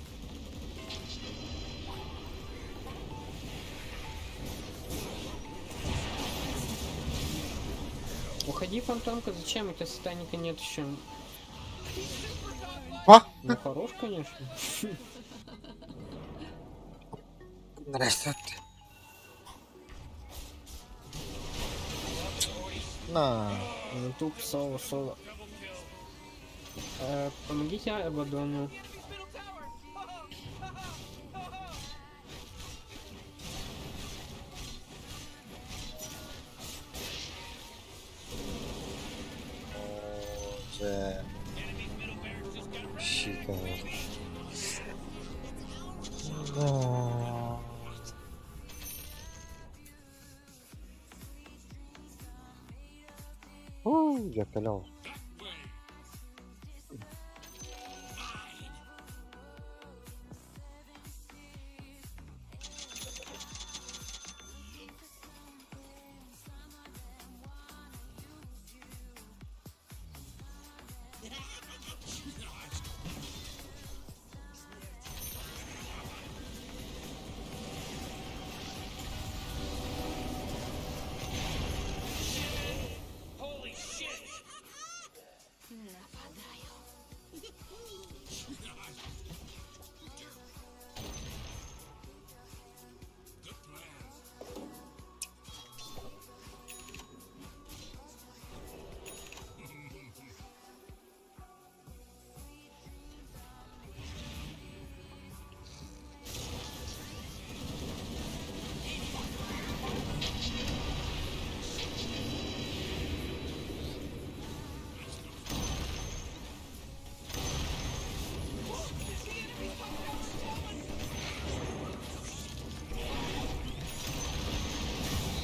Уходи, фантомка, зачем? У тебя сатаника нет еще. А? Ну хорош, конечно. Нравится. На. Ну, туп, соло, соло. Помогите Абадону. Дьэ. Защита. Да. У, я колял. Holy shit! Нападаю.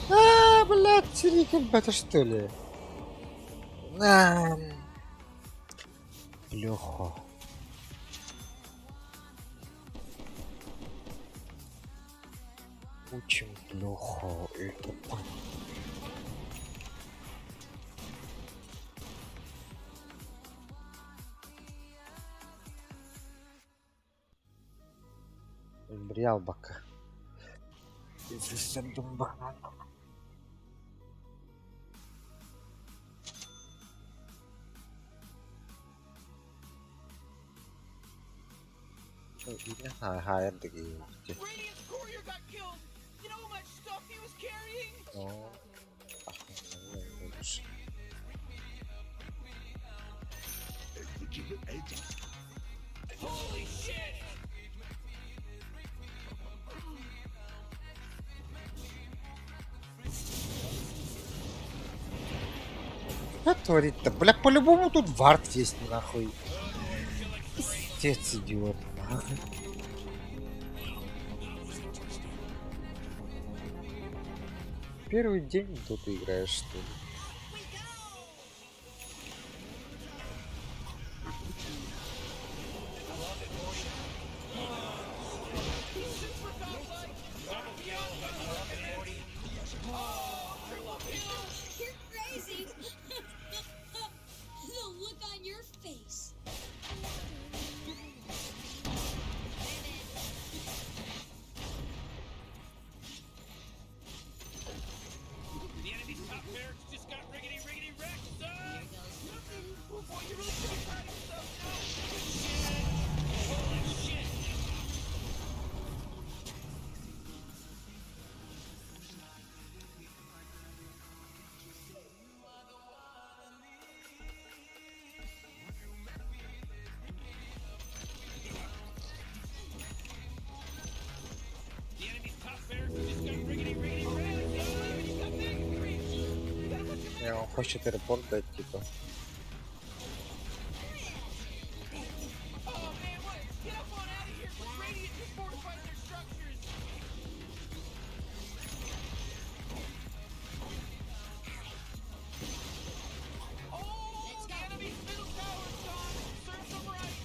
А, блядь, Рикенбета, что ли? На. Плюхо. Учим плохо это. Брял бака. Radiant's courier got killed. You know how much stuff he was carrying? Holy shit! Что творит-то? Бля, по-любому тут вард есть, нахуй. Пиздец, идиот, нахуй. Первый день тут играешь, что ли? You're crazy. The look on your face. The enemy's top barracks just got riggedy riggedy wrecked, son! Oh boy, you really should be proud of yourself now! Shit! Holy shit! The enemy's top barracks just got riggedy riggedy wrecked, son! Не, он хочет репорт дать, типа. Oh man, what? Get up on out of here! 'Cause Radiant just fortified their structures! Oh, the enemy's middle tower's gone! Serves them right!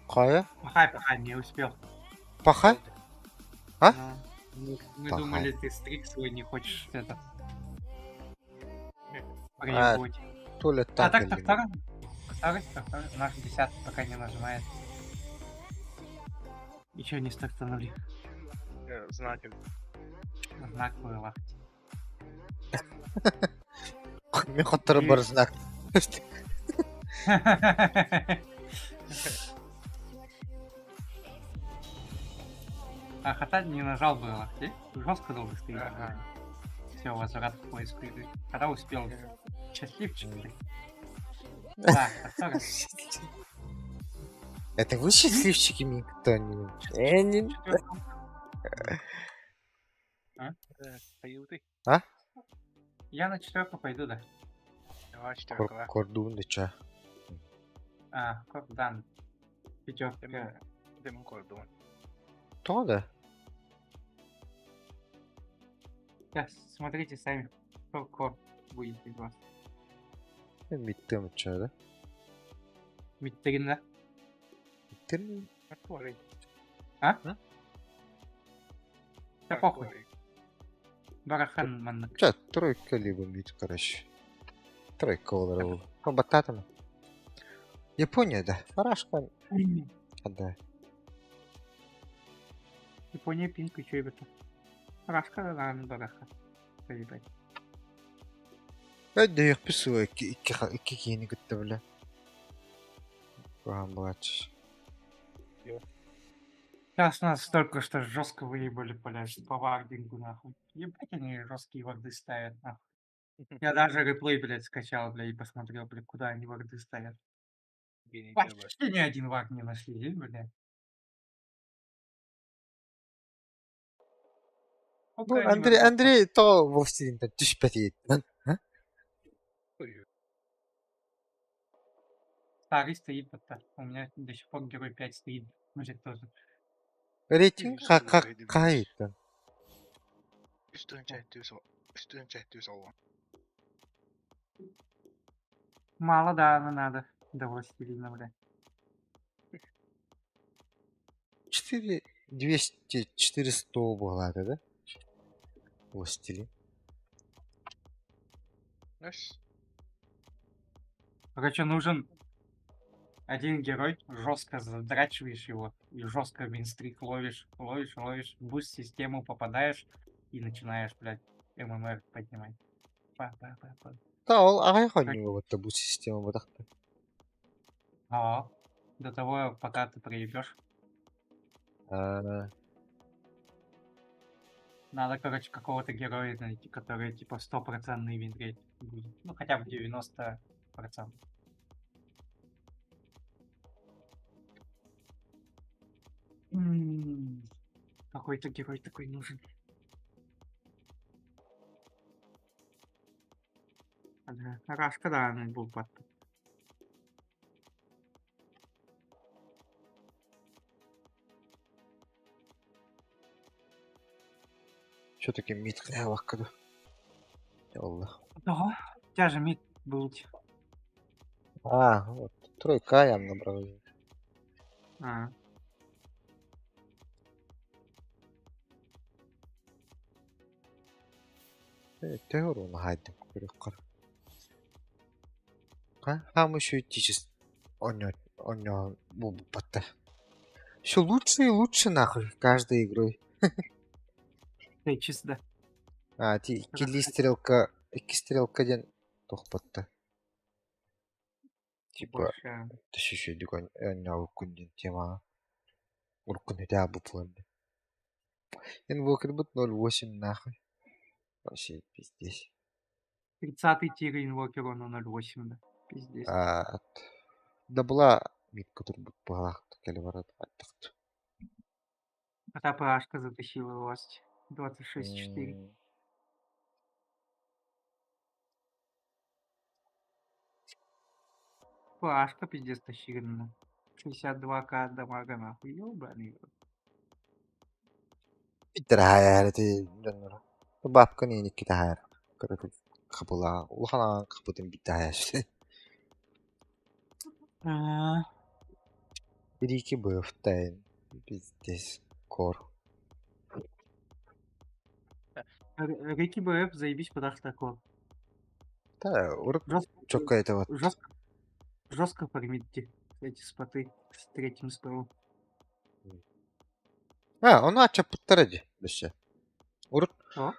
Хайа? Пахай, пахай, не успел. Пахай? А? Ну, мы Пахай. думали, ты стрик свой не хочешь это. А, Проебывать. Толя А так так, или так, нет? второй, второй, второй, наш десятый пока не нажимает. Еще не стартанули. Знаки. Знак было. Мен хотторо бар знак. А Хата не нажал было. Жестко долго стоит. Ага. Все, возврат к поиску игры. Когда успел. Счастливчик ты. Да, повтор. Это вы счастливчики, никто не... Не- А? Аюты. А? Я на четверку пойду, да. Давай четверка. Кордун, да чё? А, кордан. Пятерка. Демон кордун. То да? Сейчас, смотрите сами, кто кор будет из вас. Миттем чё, да? Миттерин, да? Миттем? А? Да похуй. Барахан маннык. Чё, тройка либо мид, короче. Тройка олар ол. Бататами. Япония, да. Фарашка. А, да. Япония пинг и чё это? Рашка, да, бараха. Проебать. Да я писаю, икки киһини кытта бля. Куһаҕан буолааччы. Сейчас нас только что жестко выебали, блядь, по вардингу, нахуй. Ебать они жесткие варды ставят, нахуй. Я даже реплей, блядь, скачал, блядь, и посмотрел, блядь, куда они варды ставят. Гений Вообще ни один вард не нашли, блядь. Ну, Сколько они Андрей, вардов Андрей то властелин түспэт иеттен. Старый стоит, вот У меня до сих пор герой 5 стоит. Может, тоже. Рейтинг хаһыйтан? Үстүн ол. Мало, да, но надо. До властелина, блядь. 4 200 400 буолаата да? Властелин. Nice. Короче, нужен один герой, жестко задрачиваешь его и жестко винстрик ловишь, ловишь, ловишь, буст систему попадаешь и начинаешь, блядь, ММР поднимать. Па-па-па-па. Та ол аҕай хонньуга бу система бутахта. А, до того, пока ты проебешь. А, Надо, короче, какого-то героя найти, который, типа, стопроцентный винрейт будет. Ну, хотя бы 90%. Какой-то герой такой нужен. Да, Рашка, да, она был бат. Все-таки мид хайалаккаду. Ялла. Да, у тебя же мид был. А, вот, тройка я набрал. А. Төһөр хайдым көрөккөр. Ха еще тичес онё онё бу батта. Все лучше и лучше нахуй каждой игрой. Ты чисто. А, ти иккили стрелка ден тохпатта. Типа, төшүшү дүгөн онё күнден тема. Уркун үтә бу планды. Инвокер бут 0.8 нахуй. Вообще пиздец. 30-й тир инвокер, он на 0.8, да. Пиздец. А, да была мид который бут балах келе барат аттык. Хотя ПАшка затащила власть. 26-4. Пашка пиздец тащигнна. 62к дамага нахуй, ёбаный. В рот. Биттер хаайар ити дьонноро. Бабка не икки таһаар. Кыракый хапылаа улахан аҕаҥ хапытын биттэ хаайар. А, Рики быфтайн. Пиздец. Кор. Рики БФ заебись подарок такого. Да, урут Жестко, чокка это вот. жестко, жестко фармите эти споты с третьим спеллом. А, ону ачаппыттара дии, өссө. Урут О,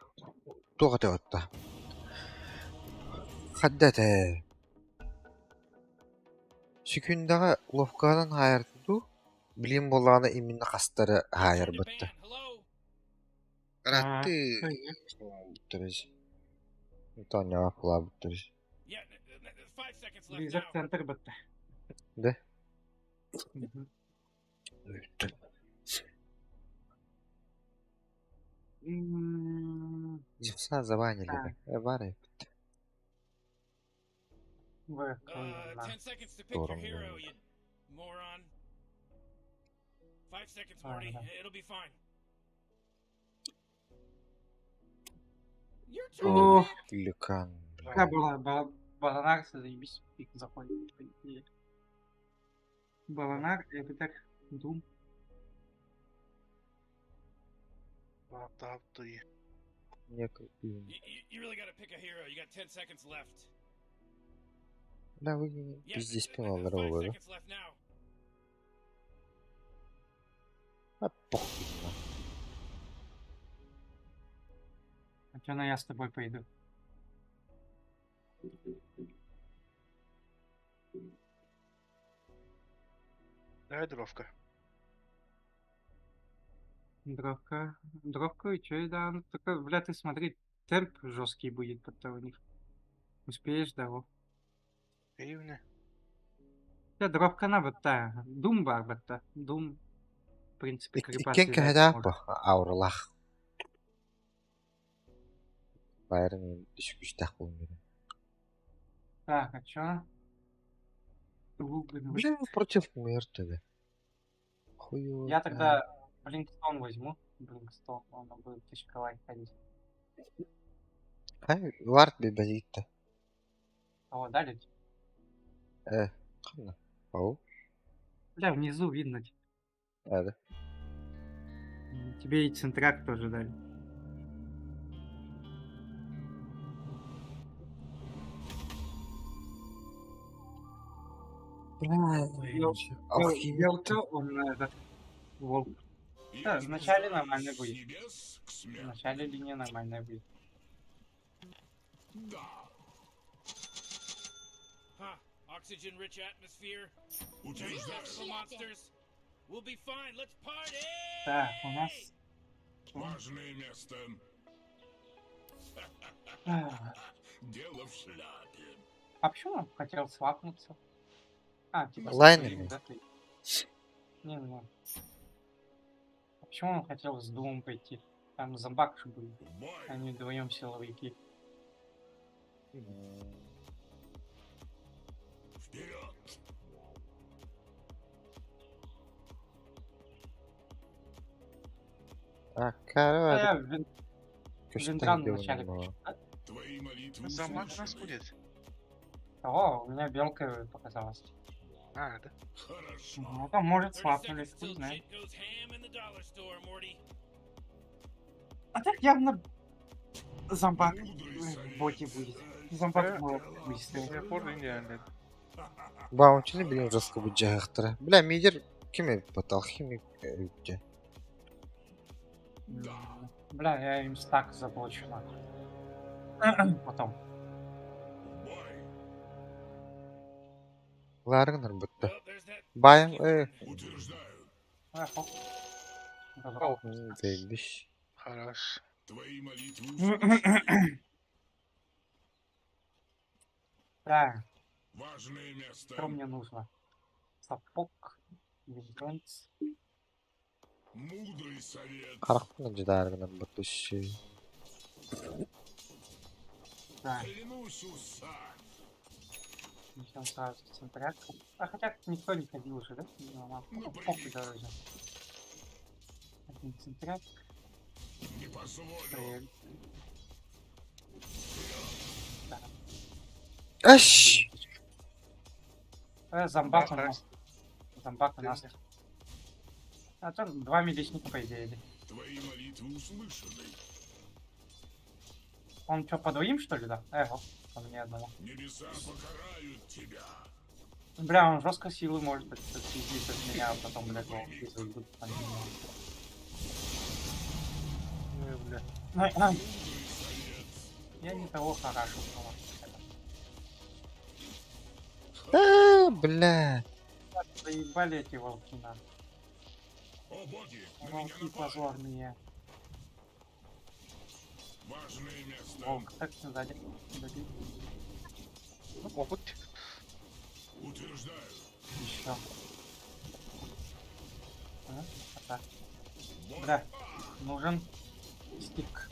туох этэ отта. Хадда этэ. Сүкүндэҕэ ловкаһынан хаайарда дуу, билим буоллаҕына именно хастары хаайарбытта. а, Ырааттыы хуйня. Тоня кулаабыттар. Близок центр бытта. Да? Мгм. М, Зевса забанили Так, бы. Бары В, на. Тором. Ладно. О, О, Люкан, какая бля. была Баланар, заебись, пик заходит. по идее. Баланар, это так, Дум. Баптаптый. Некий. Бля, вы не пиздец пиналлара буолла А похуй на. А чё, на я с тобой пойду? Дай дровка. Дровка. Дровка и чё, и да, ну такой, бля, ты смотри, темп жесткий будет потом у них. Успеешь, да, во. Ивне. Да, дровка на бытта. Дум бар бытта. Дум, в принципе, крипа Иккен съедать кэһэдээх может. бу ауралаах. Байрын үс күстээх буолун Так, а чё? Луган Бля, выйдет. против мертвого. Хуй его Я знает. тогда Блинкстон возьму. Блинкстон, он будет тычковать ходить. Хай, вард бибазитта. О, дали? Ханна. Оу, Бля, внизу видно. да. Тебе и центрак тоже дали. Бля, алхимик. Белка, он этот, волк. Да, вначале нормально будет. В начале линия нормальная будет. Так, у нас... Важное место. Ах. Дело в шляпе. А почему он хотел свапнуться? А, типа с Лайнами. другим, да, ты? Не, ну. А почему он хотел с Думом пойти? Там зомбак же был. Они вдвоем силовики. Вперед! А, А короче, я Винтран вначале было. Твои молитвы Замок нас услышаны. будет. О, у меня белка показалась. А, да? Хорошо. Ну, там, может, свапнули, хуй знает. А так явно зомбак в боте будет. Зомбак молот будет стоять. Я порно идеально. Баунтини билин жестко бу Бля, мидер ким эбит алхимик эбит. Бля, я им стак заблочу нахуй. Потом. Ларгнер бутта. Баям А, хоп. Забрал. Заебись. Хорош. Твои молитвы услышаны. Так, Важное место. что мне нужно? Сапог, винтенц. Мудрый совет. Харахпын жидаргнер бутущи. Так, Клянусь уса. Начнем сразу с центря. А хотя никто не ходил уже, да? Ну, ну, похуй, короче. Один центряк. Не позволю. Да. Ащ! Зомбак у нас. Зомбак у нас. А там два медичника, по идее. Твои молитвы услышаны. Он что, по двоим, что ли, да? Эго, по мне одному. Небеса покарают тебя. Бля, он жестко силы может отпиздить от меня, а потом, блядь, волки зайдут по нему. Ой, бля. Я не того хорошо А, бля. Заебали эти волки на. О боги, на меня Волки напали. позорные. Важное место. Волк, так сзади. Добить. Ну, опыт. Утверждаю. Еще. А, пока. Бля, нужен стик.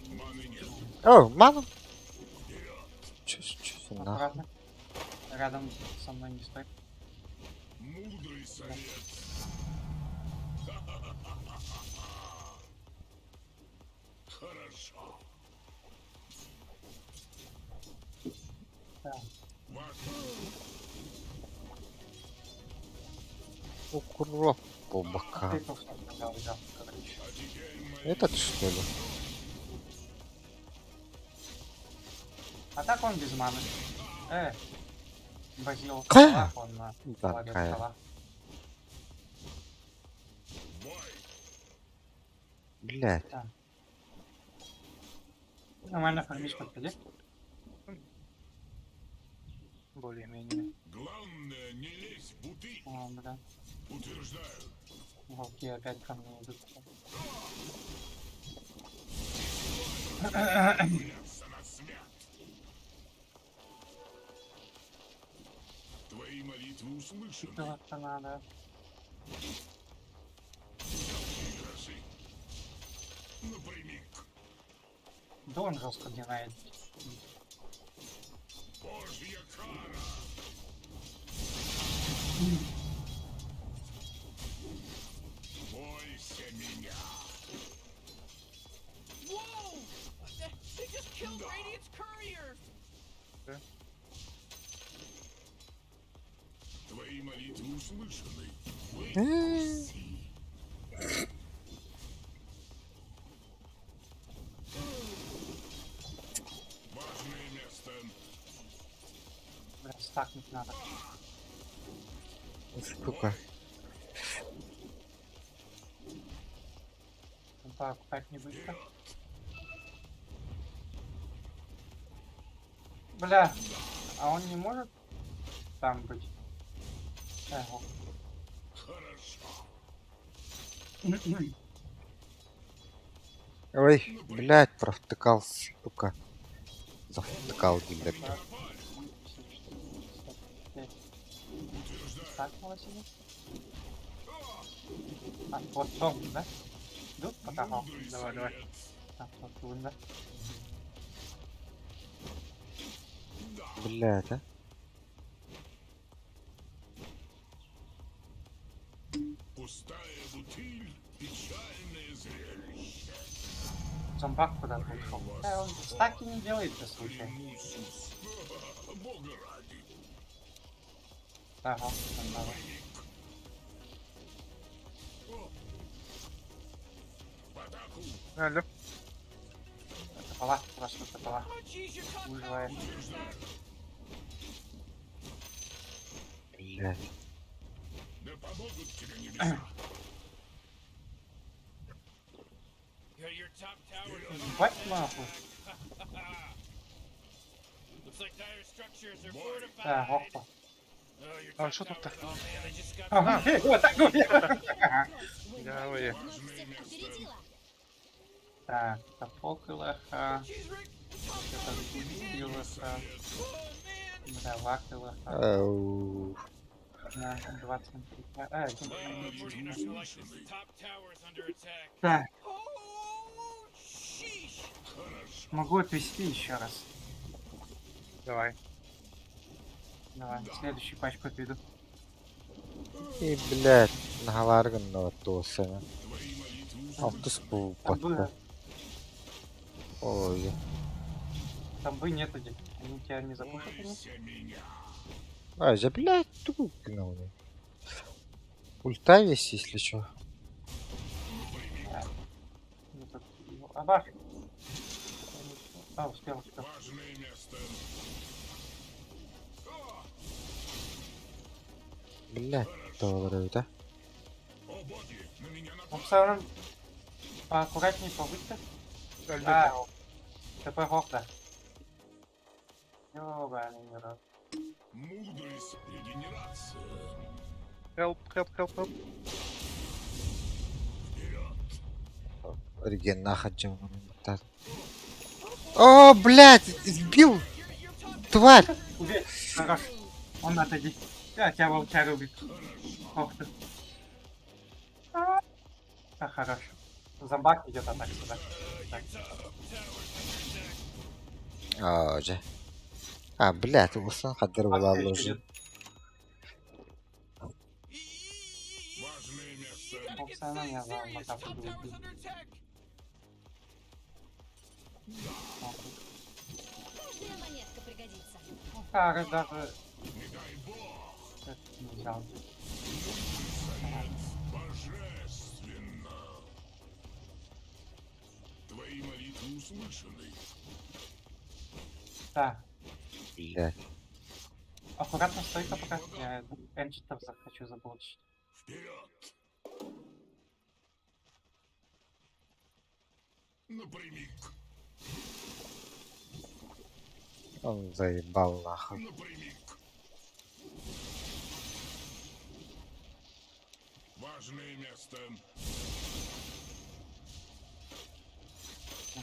Маны нет. О, мама. Чё, чё за нахуй? Аккуратно. Рядом со мной не стой. Мудрый совет. Хорошо. Да. Укроп по бокам. Ты просто взял, взял, короче. Этот что ли? А так он без маны. Базил Кая? скала, он на Да, лагерь Кая. скала. Блядь. Да. Нормально фармишь подходи. Более-менее. Главное, не лезь в бутыль. О, бля. Утверждаю. Волки опять ко мне идут. Подняться на свет. Твои молитвы услышаны. Делаться надо. Мелкие гроши. Напрямик. Да он жестко динает. Божья кара. Бойся меня. Whoa! They just killed Radiant's courier! Твои молитвы услышаны. Э, Важное место. Бля, стакнуть надо. Сука. Так, так не быстро. Бля, а он не может там быть? Эго. Хорошо. Ой, блядь, провтыкался, сука. Завтыкал, блядь. Стакнулось или? А, вот дом, да? Идут пока? Давай, давай. А, вот тут, да? Блядь, а? Пустая бутыль, печальное зрелище. Зомбак куда-то ушел. Да, он стаки не делает без случая. Клянусь, Бога ради. Ага, давай. В атаку. Алло. Это пала, просто это пала. Oh jeez, your top tower Выживает. is under attack. Блядь. Да помогут тебе небеса. Yeah, your top tower is under Ебать нахуй. Looks like dire structures are Да, fortified. опа. Oh, your А top что тут-то? tower- Oh man, they just got Ага, вот так вот. Давай. Вновь всех опередила. Так, сапог ЛХ. Jeez, Rick, the top Это tower is гуси ЛХ. Oh man. Бля, вак ЛХ. Ау. На 20 А, один. You're not gonna like this. Top tower is under attack. Так, Oh, sheesh. могу отвести еще раз. Давай. Давай, следующую пачку отведу. И, блядь, наһалаары гынна туосана. Алтыс Там буолбатта. бы, Ой. там бы нет один. Они тебя не запушат? или? А, за, блядь, тугу гнал. Ульта есть, если чё. Да. Ну, тут его- Абаш. А, успел, успел. Блядь, доллары, да? Ну, в целом, поаккуратнее побыть-то. А, ТП Хохда. Ёбаный рот. Мудрость, регенерация. Help, help, help, help. Реген нахаджам. О, блядь, сбил! Тварь! Убей, хорош. Он отойди. А, тебя волчара убит. Ох ты. А, хорош. Зомбак идет атак сюда. Так. А, же. А, блядь, усан хадыр була уже. Опциона я зомбака буду убить. Каждая монетка пригодится. Ну, Кары даже... Это не взял. Божественно. Твои молитвы услышаны. Да. Блядь. Аккуратно стойка пока. Я энчитов захочу заблочить. Вперед! Напрямик, Он заебал нахуй. напрямик. Важное место.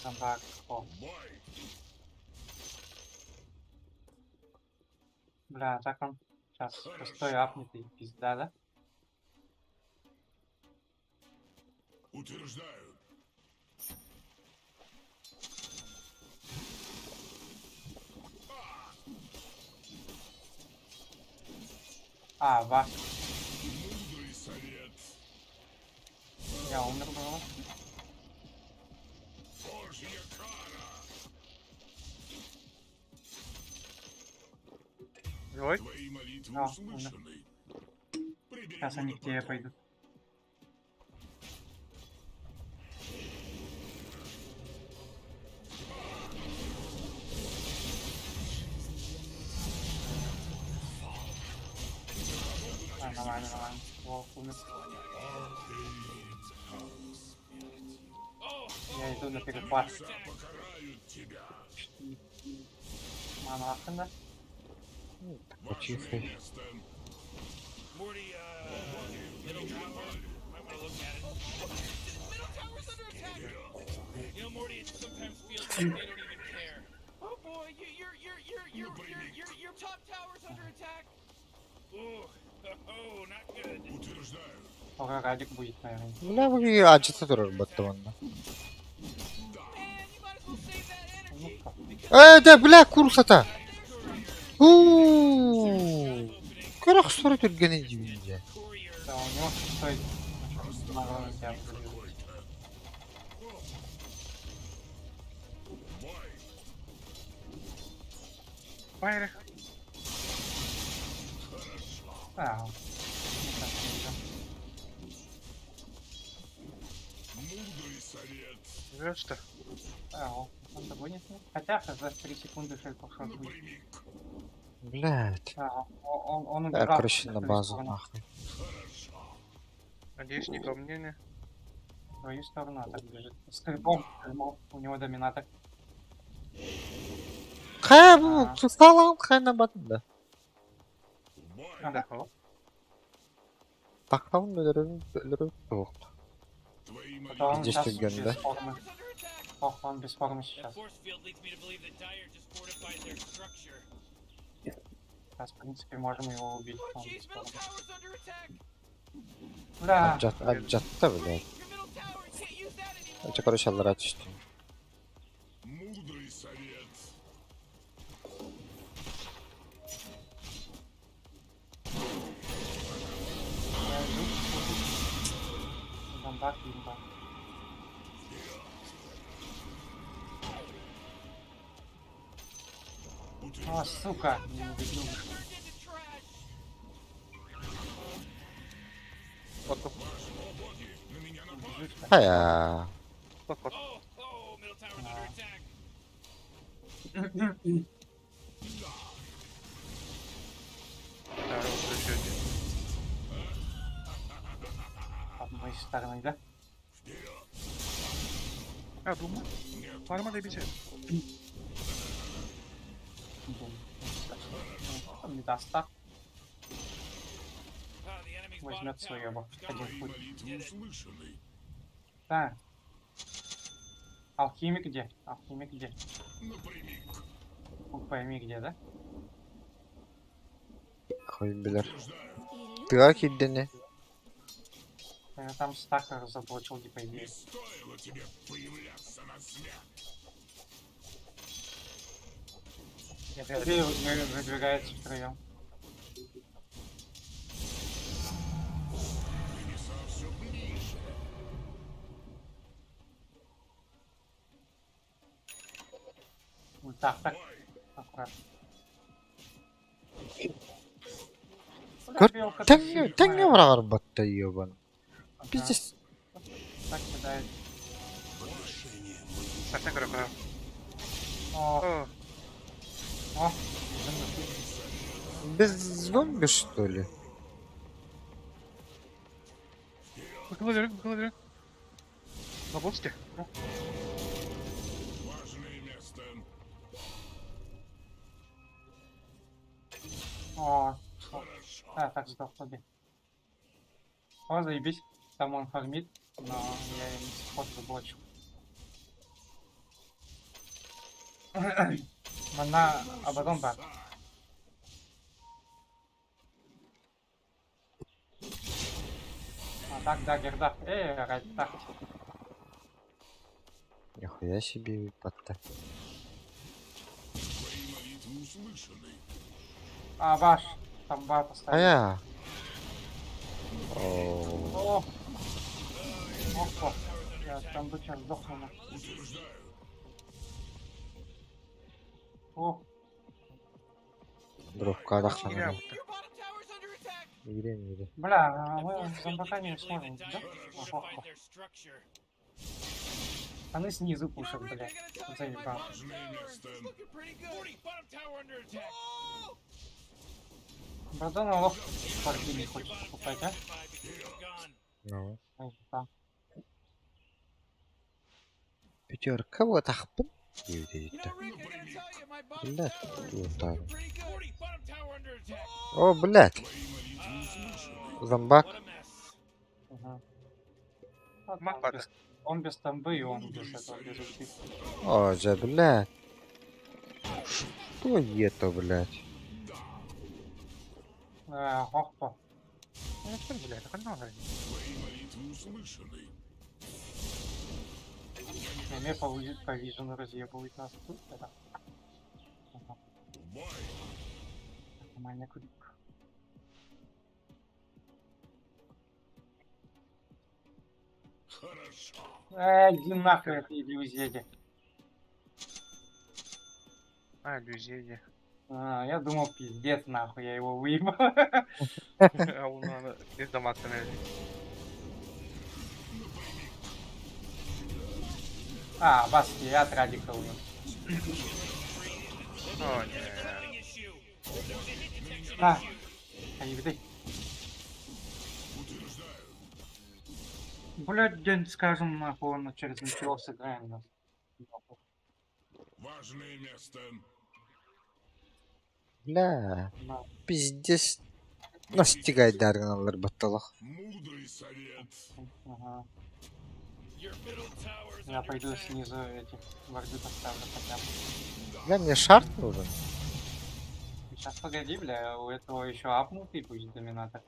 Зомбак. О. Бой! Бля, так он сейчас шестой апнет и пизда, да? Утверждаю. А, ваш. Мудрый совет. Я умер было. Божья кара. Живой? Твои молитвы А, умер. услышаны. Сейчас они к тебе пойдут. А, нормально, нормально. Волк умер. Я иду на перехват. Мана Ахена. Потихо. You know, Morty, it sometimes feels like they don't even care. Oh boy, you, your your your your your your your top tower's under attack. Ooh, oh, not good. Утверждаю. Скоро Радик будет, наверное. Бля, вы ачыта турар баттаманна. Э, да, бля, курсата. Ууу. Көрөх соры түргені дибинде. Да, у него шестой. Наверное, тебя прибьют. Байрах. А, он. Ну, так, не идёт. Мудрый совет. Живешь что? А, он, он догонит меня? Хотя за 3 секунды шель пошел будет. Блядь. А, он Я, убежал короче, в на твою базу, сторону. нахуй. Надеюсь, не ко мне, не? В твою сторону, а так бежит. С крипом, крипом, у него доминатор. Хай, бу, салам, хай на батында. Да. Тақталым өлөрүм, өлөрүм жоқ. Потом он Здесь сейчас түрген, да? без формы. Ох, он без формы сейчас. Force field leads me to believe that Dire just fortified their structure. Сейчас, в принципе, можем его убить. Он без формы. Бля, Аджат, аджатта, блядь. Ача, короче, аллара түштүм. Мудрый совет. Зомбак имба. А, сука, не убедил. Откуп. Хайа. Откуп. Одной стороны, да? А, думаю. Фарма добить. Он не даст так. Возьмет своего. Один путь. Да. Алхимик где? Алхимик где? Хуй пойми где, да? Хуй билэр. Тыа киирдини. Я там стакер заблочил, типа, идею. Стоило тебе появляться на свет. Тебе выдвигается втроем. Небеса все ближе. Так, так. Аккуратно. Көр тэҥҥэ тэҥҥэ быраҕар батта ебан. Пиздец. Так кидает. Совсем короче. О. О. Без зомби что ли? Головер, головер. На боске. Важное место. О. А, так сдох, обе. О, заебись. Там он фармит, но я им сход заблочил. Мана Абадон бар. А так, да, герда. Эй, рать, так. Нихуя себе батта. Твои молитвы услышаны. А, ваш. Там бар поставили. Хайа. О. О! Опа. Я там бы сейчас сдохну. нахуй. О, Дровка тахсан. Иирэн иирэн. бля, а мы зомбака не сможем, да? Ого. Они снизу пушат, бля. Заебал. Важное место. Братан, лох парки не хочет покупать, а? Ну. Заебал. Пятерка вот ахпын. Диэбит Блядь, вот О, блядь. Зомбак. Ага. Он без, он без тамбы и он без этого, без ульты. О, же, блядь. Что это, блядь? Опа. Ну, что, блядь, так надо. Твои молитвы услышаны. Мне по вижену разъебывает нас тут, это. Ага. Нормально крюк. Хорошо. Иди нахуй, это иллюзия. А, иллюзия. А, я думал, пиздец, нахуй, я его выебал. А он надо из дома остановили. А, бас, я от Радика умер. О, нет. На. А не видай. Блядь, день, скажем, нахуй, он через ничего сыграем нас. Важное место. Бля. На. Пиздец. Настигай дарганалар батталах. Мудрый совет. Ага. Я пойду снизу этих варды поставлю хотя бы. Бля, мне шарт нужен. Сейчас погоди, бля, у этого еще апнутый будет доминатор.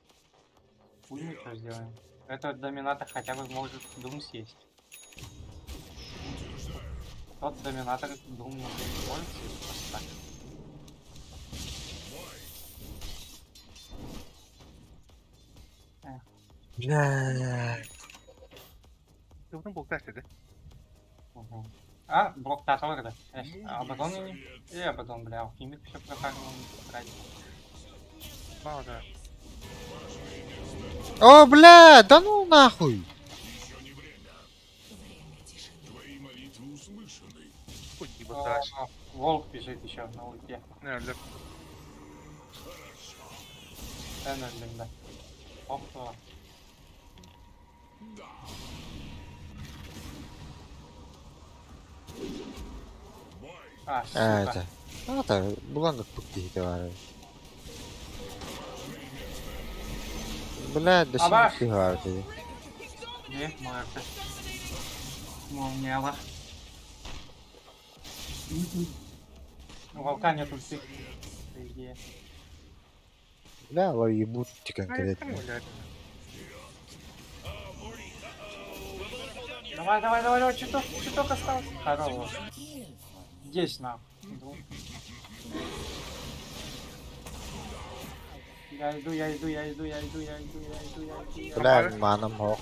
Хуй мы что сделаем. Этот доминатор хотя бы может дум съесть. Тот доминатор дум не может съесть просто так. Бля. Тыбытын бултаас этэ. А, блок таталар да. Абадон не? И Абадон, бля, алхимик все проканул, не Мало О, бля, да ну нахуй! Твои молитвы услышаны. Хуй ебать. Волк бежит еще на ульте. Не, бля. Эн да. Опа. А, Э, сука. это. А, это, булан пук киһитэ баар. Бля, да Аба! син киһи баар этэ. Не, муэрте. Молния. У волка нет ульты. По идее. Бля, олар ебут тикэн кэлет. Давай, давай, давай, давай, чуток, чуток осталось. Хорош. Здесь нахуй. Иду. Я иду, я иду, я иду, я иду, я иду, я иду, я иду. я иду. Бля, манам хох.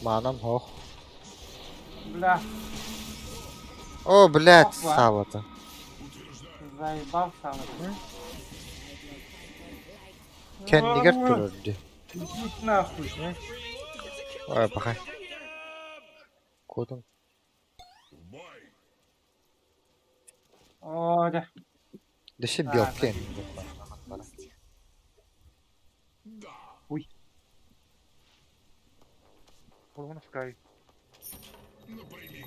Манам хох. Бля, О, блядь, Опа. сало-то. заебал сам. Кэннигэр турар дии. Иди нахуй. Ой, пахай. Кодун. О, да. Дэше А, белки. Ой. Булгун скай. Напрямик.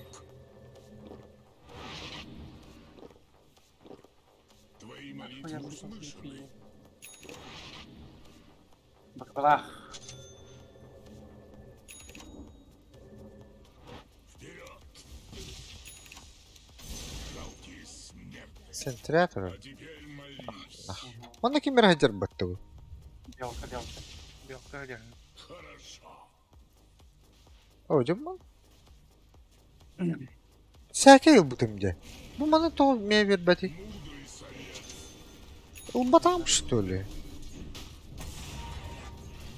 Твои Нахуй я молитвы зашел услышаны. Баклах. Вперед! Жалкие смертные. Сентрятор. А теперь молись. Онно ким эрэ дьарбаттыбы. Белка, белка. Белка реально. Хорошо. О, дьоммун. Сәкэй ылбытым дьэ. Бу маны тоҕо миэ биэрбэтий? Мудрый совет. Ылбатаҕым что ли?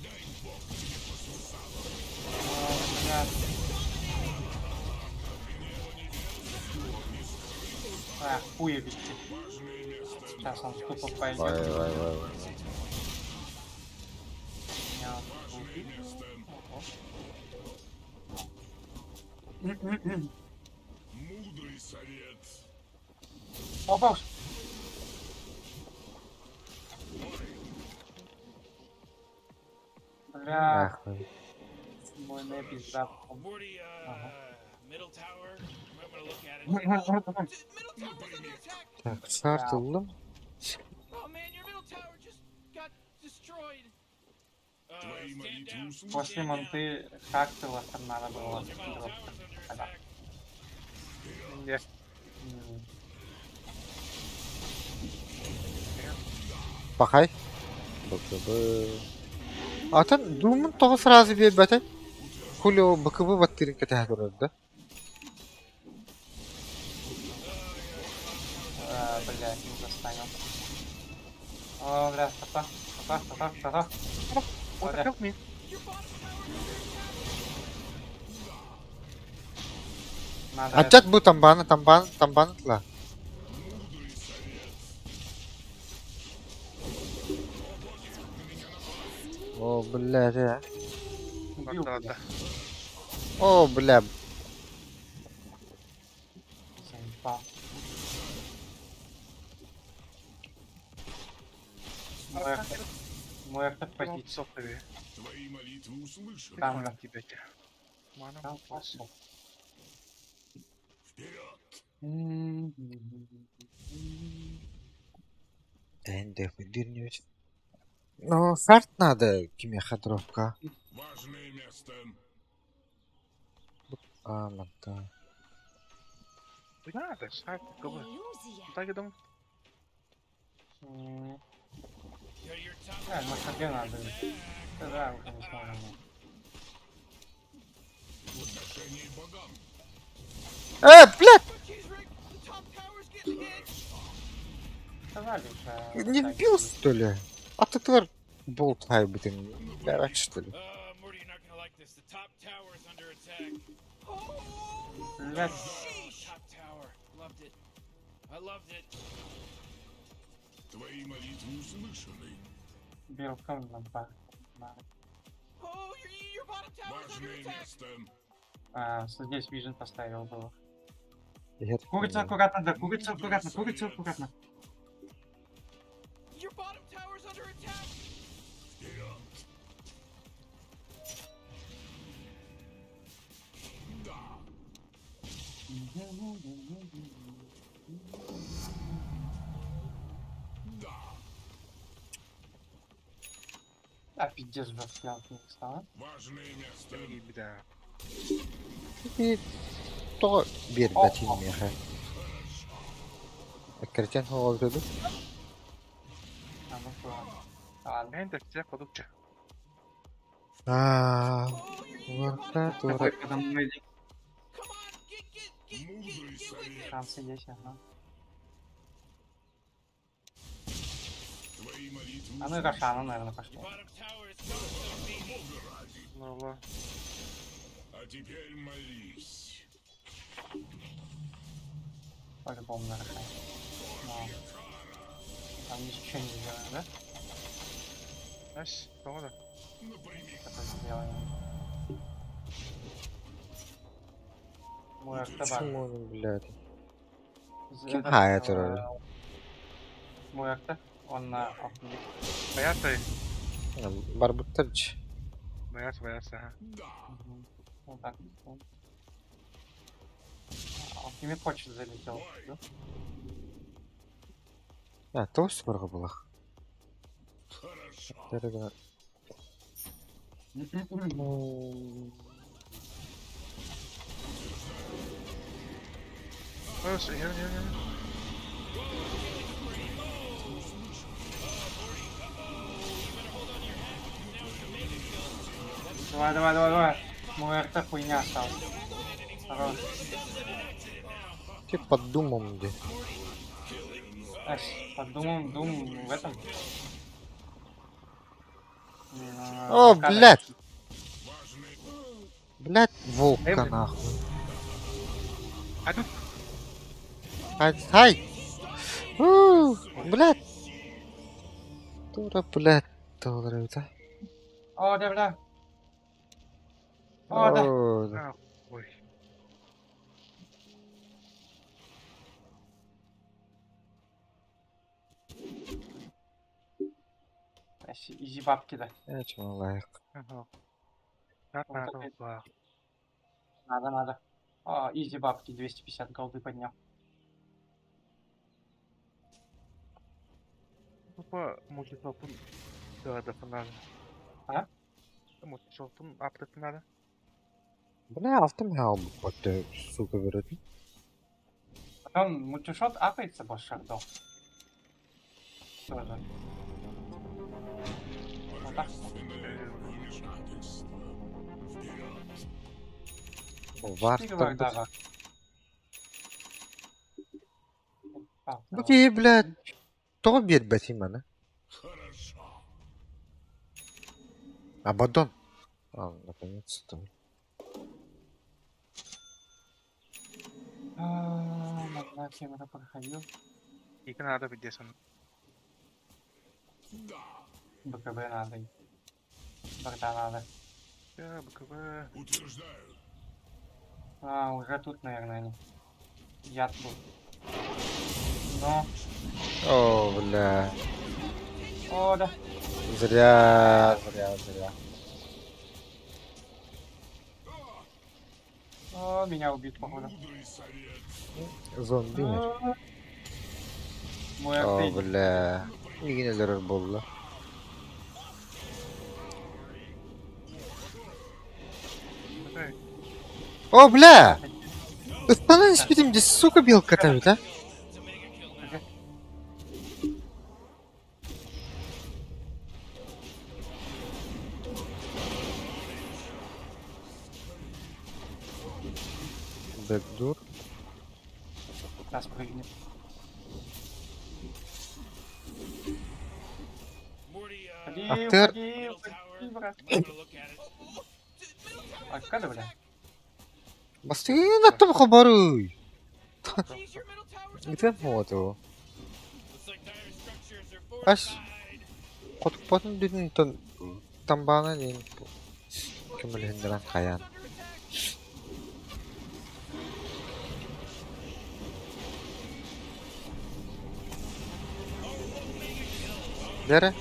Дай бог тебе пососало. О, бля. А, хуебище. Важное место. Сейчас он тупо Ой, пойдет. ой, ой, ой. Меня Важное убили. место. Ого. Мудрый совет. Опа! Бля, Нахуй. мой не пизда. Morty, Ага. middle tower. You might wanna look at it. Middle tower's under attack. Так, старт ыллым. Oh man, your middle tower just got destroyed. Твои stand молитвы down. услышаны. После монты Хактела там надо было Your middle дропать. tower's under Да. attack. Не. М, Пахай. БКБ. Атын думун тоҕо сразу биэрбэтэ. Хули ол БКБ баттырын кэтэһэ турар да. Бля, не застанет. О, бля, тата, тата, тата, тата. What the Бля. help me? Надо это. Ачат бу тамбаны, тамбаны, тамбаны тла. О, блядь, э. Убил, Да, бля. да. О, бля. Заебал. Муэрте. Муэрте в позицию. Твои молитвы услышаны. Там, да. Тебе. Мана. Там, пошел. Вперед! Энде дирнешь. Ну, фарт надо, кимеха дровка. Важное место. А, манта. Надо, шаг, кого? Так и дом. М. А, может, где надо? Да, уже не сможем. Подношение богам. Блядь! Сказали же. Не вбил, что ли? А ты тварь болт хайбытын. Бля, что ли? Morty, you're not gonna like this. Блядь. Твои молитвы услышаны. Белком на бар. Важное место. А, здесь вижен поставил было. Иһэр. Курица аккуратно, да, курица аккуратно, курица аккуратно. Вперед! Да. Да. А пиздец, застрял не стало. Важное место. Да. И тоҕо биэрбэтин миэхэ. Эккирэтэн оҕолору А, ну что, ладно. Эн да ходукча. Аа, уорта туора. Такой, когда мы Мудрый совет. шансы есть, ага. Твои молитвы А ну и Рошана, наверное, пошли. Бога ради. Ну ладно. А теперь молись. По-любому на Рошане. Но... Там ничего не сделаем, да? Знаешь, да. Напрямик. Это сделаем. Мой автобар. Чмо, блядь. Ким Этот, хая турар? Мой авто, он на алхимик. Боятся? Барбуттар дьи. Боятся, боятся, ага. Мгм. Вот так. вот. А, Алхимик хочет залетел, да? А, тоос барга булах. Хорошо. Дорога. Хорошо, я, я, я. Давай, давай, давай, давай. Мой РТ хуйня остался. Хорош. Ты под думом где? Эш, подумаем, дум в этом. О, Кадр. блядь! Блядь, волка Эй, блядь. нахуй. А тут Хай, хай! У, Блядь! Тура, блядь, тура, да. О, да, бля. О, да. О, да. А, ой. Эш, Изи бабки, да. Э, чмо лайк. Ага. Надо, Вот надо, опять. да. Надо, надо. О, изи бабки, 250 голды поднял. Тупо мультишопун. Да, да, надо. А? Мультишопун апдейт надо. Бля, автом хау, вот, сука, берет. Потом мультишот апается больше шардов. Тоже. Вот так. Божественное вмешательство. Вперед. Вар, Четыре вардава. А, Бу киһи, блядь, тоҕо биэрбэтин маны? Хорошо. Абадон. А, наконец-то. А, На кем проходил. И надо пиздец он. Да. БКБ надо. Борда надо. Да, БКБ. Утверждаю. А, уже тут, наверное, они. Яд был. Но. О, бля. О, да. Зря, зря, зря. О, меня убьют, походу. Мудрый совет. Зомби. нет. А. Мой О, артель. бля. Мигин өлөрөр буолла. Эй, О, бля! Ыстанан испитим дии, сука, белка табит, а? Бэкдур. Нас прыгнет. Ходи, Актер. уходи, уходи, брат. Откуда, бля? Бастыгын аттым хабарый. Итен хуату. Ас. Хотукпатын дүнүн тон тамбаана нин көмөлөһүннэрэн хайаан. Дэрэ.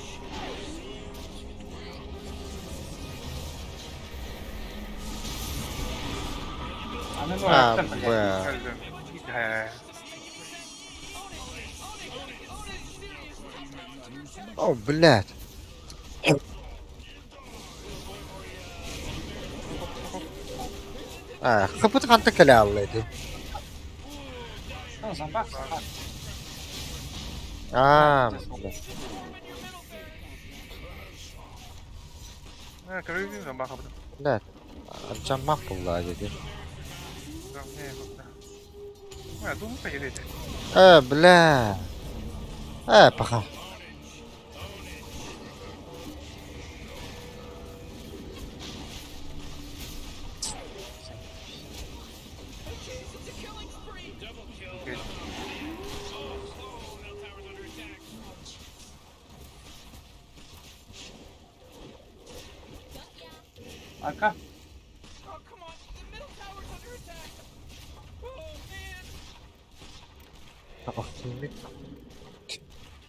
А ну, А, ну, блядь. бля. Öldüm. He. О, блядь. А, хапыт ханта кэлэ алла ити. Ну, зомбак, зомбак. А, блядь. Ha, көрүгүн бакабын. Блядь. Ардьаммах булла диди. Не, думаю, поедете. Э, бля. Э, паха. Арка.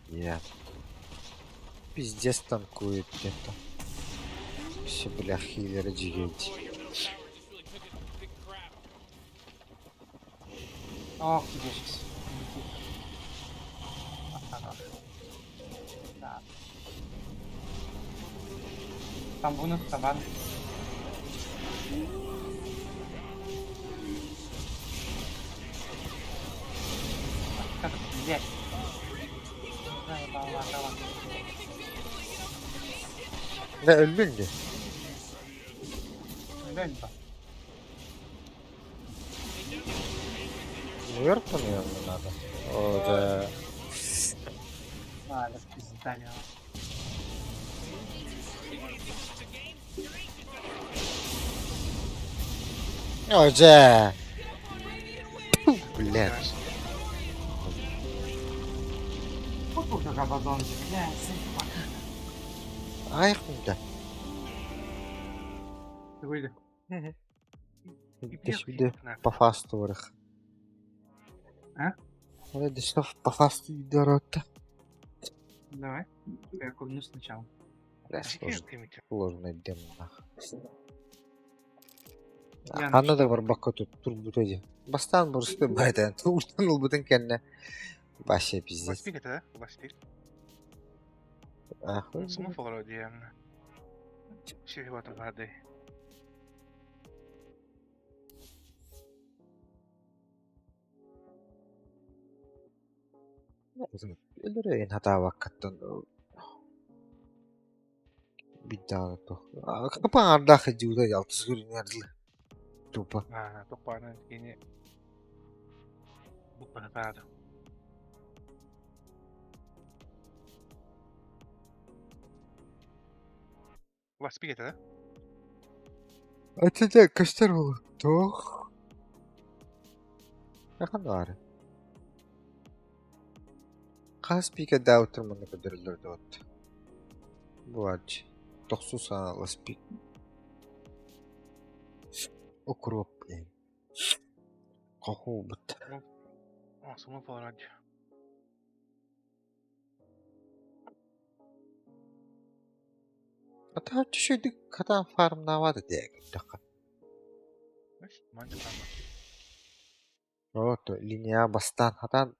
Я. Пиздец танкует где-то. Все, бля, хиллеры джигеть. Ох, тебе сейчас. Хорош. Да. Там будут табан. Как, блядь. Заебала, давай. Да, өллүн дии. Блядь, ба. Нью-Йорк наверное, надо. О, да. А, да, пизда, не. О, да. Блядь. Вот уже Рабадон, блядь, заебал. Ай, да. Выйди. Сюда по фасту вверх. А? Что по фасту идет. Давай. Я курну сначала. Бля, сложно. Сложный демон, нахуй. Я Аны да барбакка тут турбут эди. Бастан бурсты байтан. Туртан улбутын кэннэ. Вообще пиздец. Ласпик это, да? Ласпик. Ахуй. Смуф вроде. Все в этом году. Өлөрөйн хатаабаккаттан биддаана то. Капаардах дьуута ялтыс көрүнэрли. Тупо. А, топпаны кини бу. Ласпик это, да? Атыда көстөр болу. Тох. Яхан бар. Хас пика даутер маны көдөрүлөр дот. Буач. Тохсуса ласпик. Укроп. Коху бут. О, смуф вроде. Ата түшөдүк катан фармнавады дег. Така. Вот, линия бастан хатан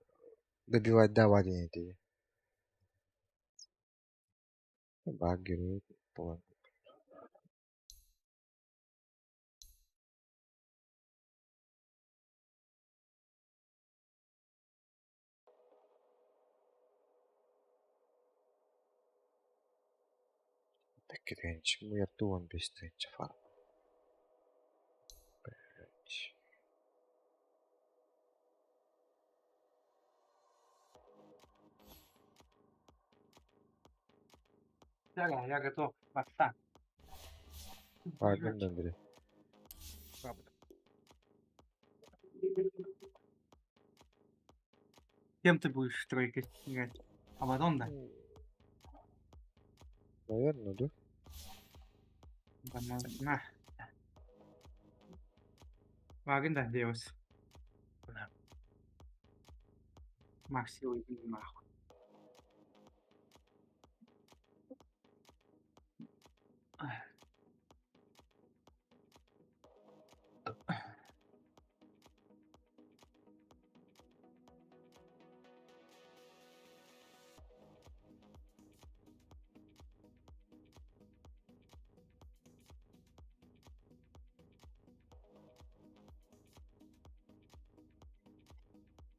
добивать давать не Багеры, план. Так, мы туон без фарм. Блять. Да, я готов. Баста. Пардон, Андрей. Правда. Кем ты будешь в тройке играть? Абадон, да? Наверное, да? Банан. На. Вагин, да, Деус. Да. Максил, иди нахуй.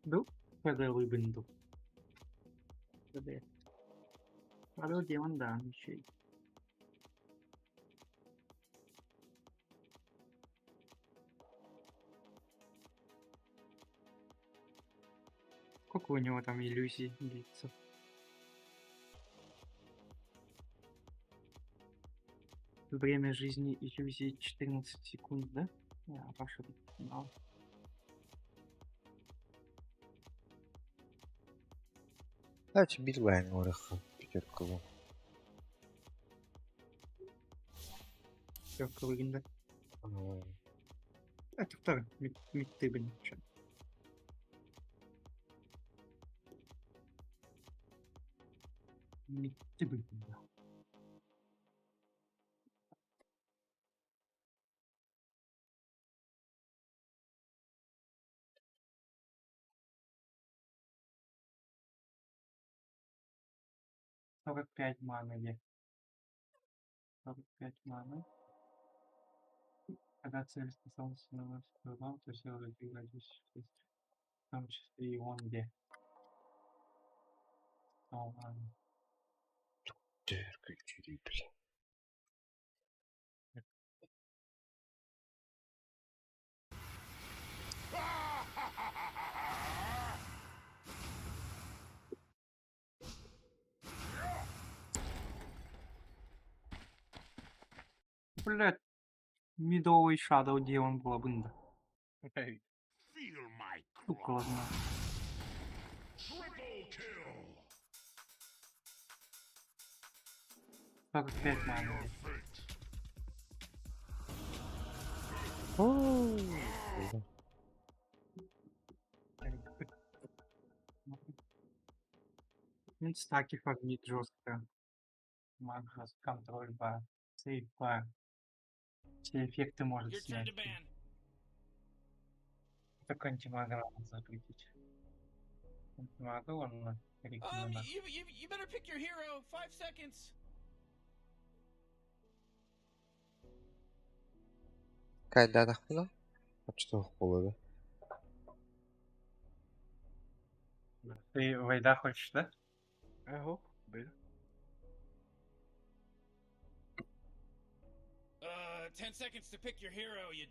Был? Когда выбынду. Shadow Demon да, еще. Сколько у него там иллюзий длится? Время жизни иллюзии 14 секунд, да? А, Паша знал. Давайте билайн ореха пятерку. Пятерка выгнали. Это второй, мид ты, блин, чё. Мид ты, блин, да. 45 маны е. 45 маны. Когда цель способности наносит урон, то сила двигает 206. В том числе и он где. 100 маны. Бля. Блять, мидовый Shadow Demon была бы. Сука, ладно. 45 маны. Ну, стаки фармит жестко. Маг жестко, контроль бар, сейф бар. Все эффекты может снять. Только антимага надо запретить. Антимага он рекомендую. You better pick your hero. 5 seconds. Кайдадахпына? Что было, да? Ты Вайда хочешь, да? Ага, блин. 10 seconds to pick your hero, you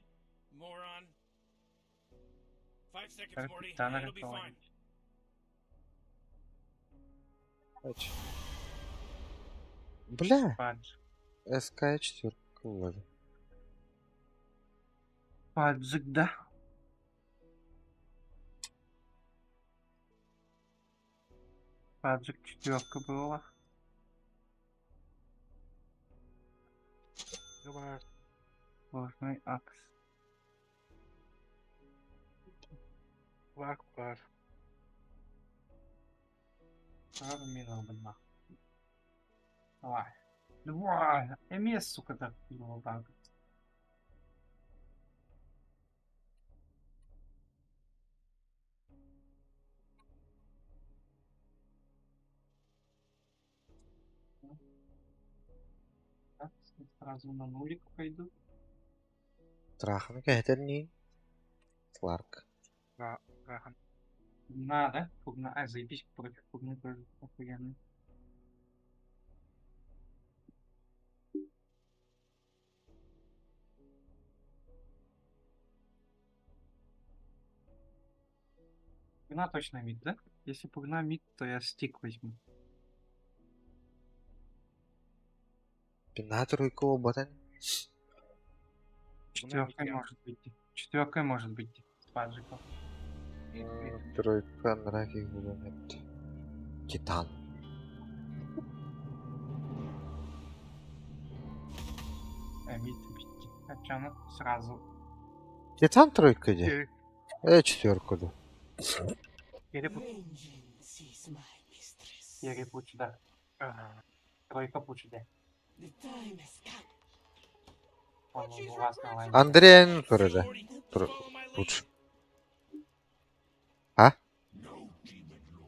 moron. 5 seconds, Так, Morty. Таннер It'll be fine. Короче. Бля! Падж. СК четверка вроде. Паджик, да? Паджик четверка была. Давай. Сложный акс. Вар, вар. Минул бы нахуй. Давай. Давай. МС, сука, так было так. Так, сразу на нулик пойду. Трахан кэһэтэрниин. Кларк. Рахан. На, да? Пугна. А, заебись, против пугны тоже охуенно. Пугна точно мид, да? Если пугна мид, то я стик возьму. Пинатор и батан. Четверкой может быть. Четверкой может быть. Спаджиков. Тройка нраки гулунет. Титан. Вид, Чаны сразу. Титан тройка де? Четверка да. Перепуч, да. Тройка пуч, да. Он у вас на лайне. Андрея турыда. Пуч. А?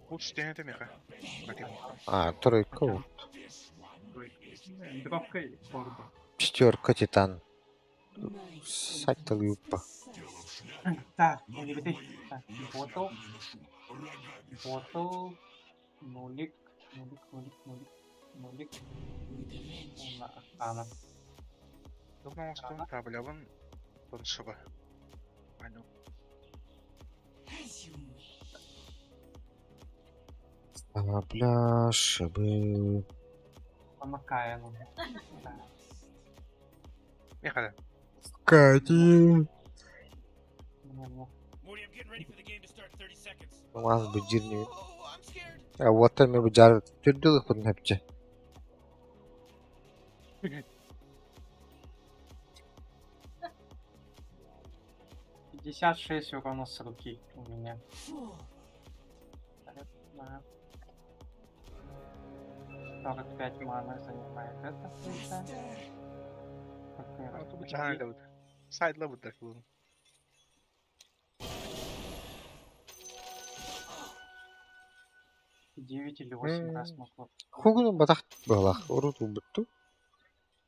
Пуч тенете меха. А, тройка вот. Дробка или хорда? Четверка Титан. Сайтал юппа. Так, так, ботл. Ботл. Нулик. Нулик, нулик, нулик. Нулик. Ана. Думал, таблябын тоншыба. Понял. Бля, шыбы. Помакаем. Меха. Кати. Маз бу жирни. А вот там бу жар түрдү худун хепче. 56 урона с руки у меня. 45 маны занимает это. Сайдла вот так было. 9 или 8 раз могло. Хугуну батах балах, урут убутту.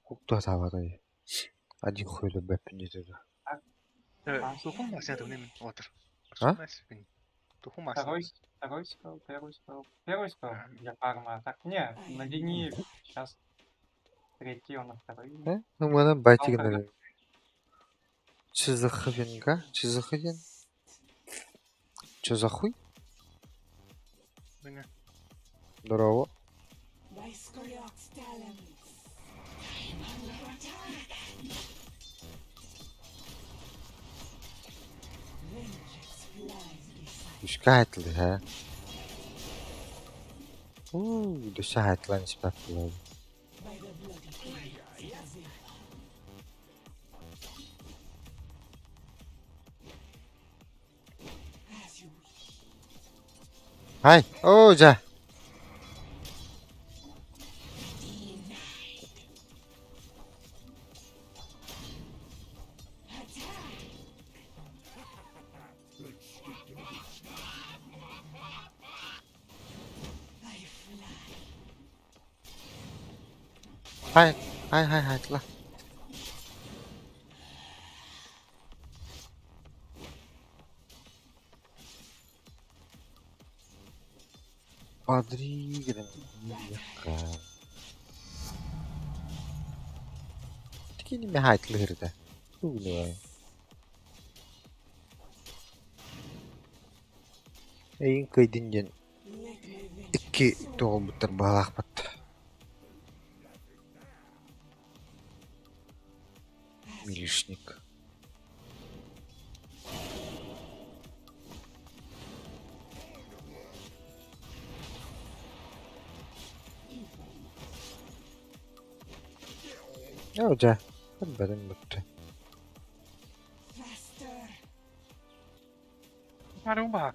Хукту тавадай. Один хуй да бэппин деді. Тухум масня ты отыр. А? Тухум масня. Второй, второй спел, первый спел. Первый спел для фарма. Так, не, на линии сейчас третий, он на второй. Э? Ну, мы нам байтик на. Че за хренга? Че за хрен? Че за хуй? Здорово. Үшкә айтылды, ха? Уу, дөсө айтылан испат булады. Хай, оо жа. Хай, хай, хай, хайтла. Падри, Тикини ми хайтлы хирде. Тугну. Эйин кыйдин икки тоҕулбуттар баалаахпат. Милишник. Оо жа. Бэрин бүттэ. Марума.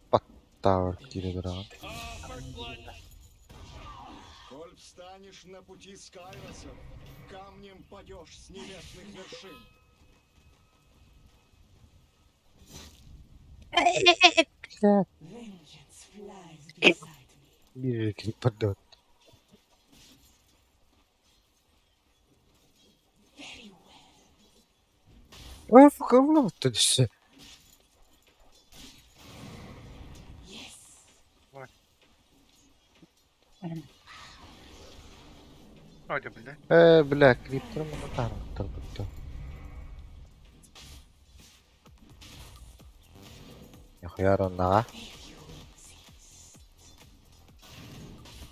Паттаар кире туран. Коль встанешь на пути Скайроса, камнем падешь с небесных вершин. Биир клиппер Ой, фука, түссе. Hadi бля. Э, бля, криптер мына тармыктар бүттү. Яхуяр оннаға.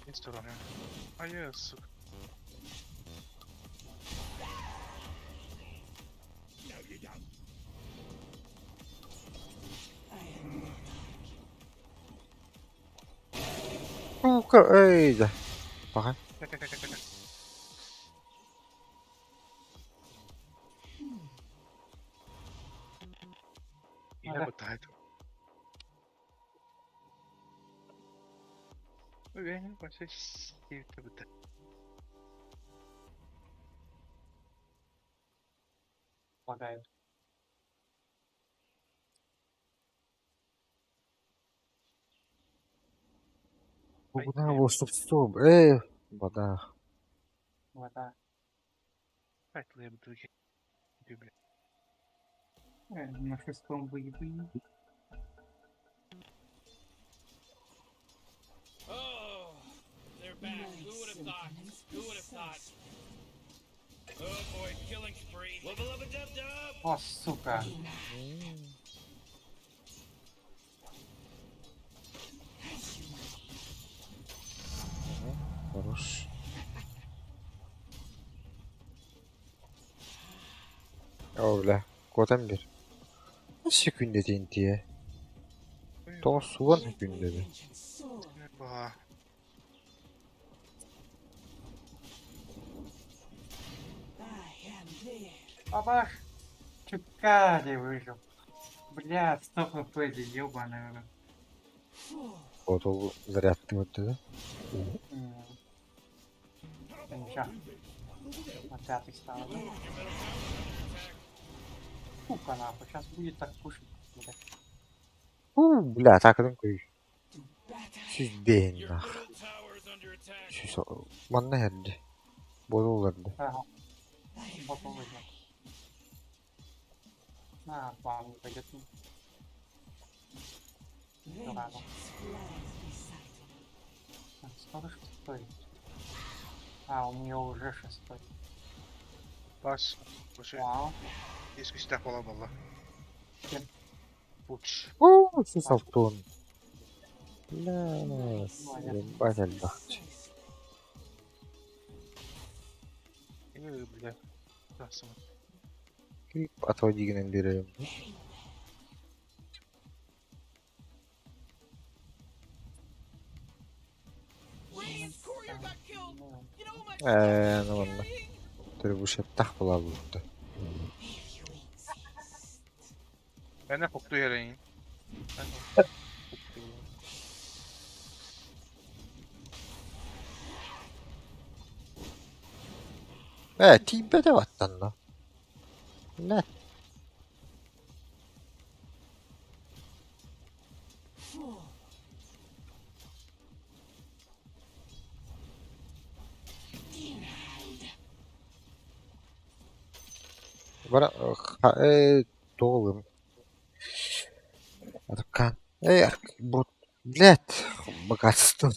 Не стороны. А я, сука. Сука, эй, да. Пока. Я бытает. Лагает. Куда его, стоп, стоп, эй, вода. Вода. На шестом выебы. Oh, they're back. Who would have thought? Who would have thought? Oh boy, killing spree. Wubba lubba dub dub. О, сука. Хорош. О, бля, куотан бир. Секүндэ тиэ. Тоҕо суон күндэби. Ба. Бабах! Чукари выжил. Бля, стоп хп, ебаный. в рот. Отол зарядты өттү да. Да ничего. На пятый стало, да? Сука, нахуй, сейчас будет так пушить. Бля. У, бля, так көй. Сүз бэйн нах. Сүз манна херди. Болуларды. Ага. Боту выжил. На, бам, не пойдет. Ну ладно. Так, сколько шестой? А, у нее уже шестой. Бас. Боже. Вау. Ескүстә була бала. Кем? Буч. У, сүз алтын. Бля, ебать элбэхчи. Бля. Тасым. Кип отводигинен берем. Э, ну ладно. Требушеттах була бутты. Әнә хокту ярайын. Э, тиибэтэ баттанна. Бля. Бара, э, толым. Аркан. Эй, арк, бот. Блядь, богатство.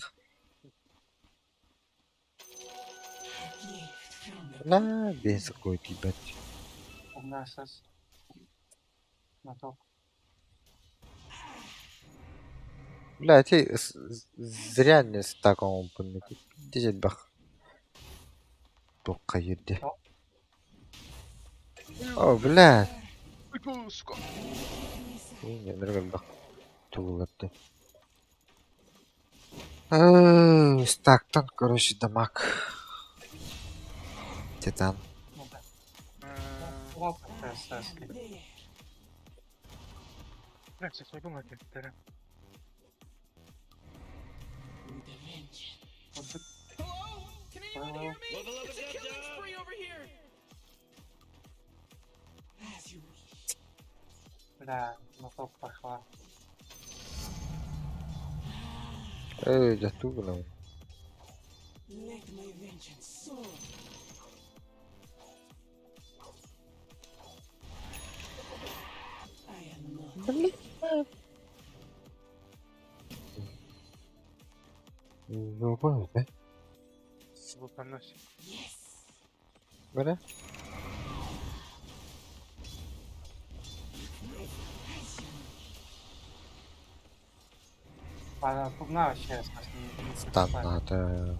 На, без какой ебать. У нас сейчас на топ. Бля, ты зря не с таком помните. Десять бах. Тоққа ерде. О, бля. Сука. Нөргөл бах. Тугуларды. Стактан, короче, дамаг. Титан. Ну да. Плохо ТСС. Бля, сейчас кеттер. Hello? Can anyone hear me? It's a killing spree over here. Бля, на топ пошла. Эй, да тугунам. Let my vengeance soar. I am not. Ну, да? Выполнять. Бара? Ладно, пугна вообще СС не Стан пришла. надо.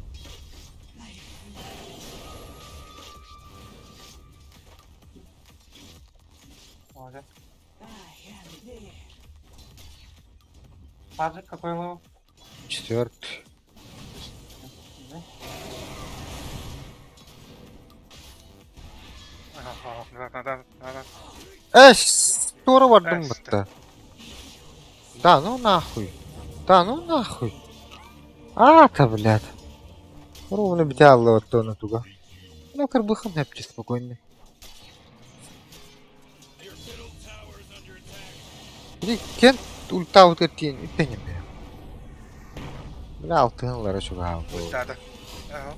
Молодец. Паджик какой левел? Четвертый. Назад, назад, назад. Эш, туора бардым бытта. Да ну нахуй. Да ну нахуй. А-та, блядь. Ровно битялла вот то на туга. Ну, карбыхам хепче спокойно. Иди, кен ультаут кертиен үттенем бе. Бля, алтыһынлара чугаһаабыт. Ультада. Ага.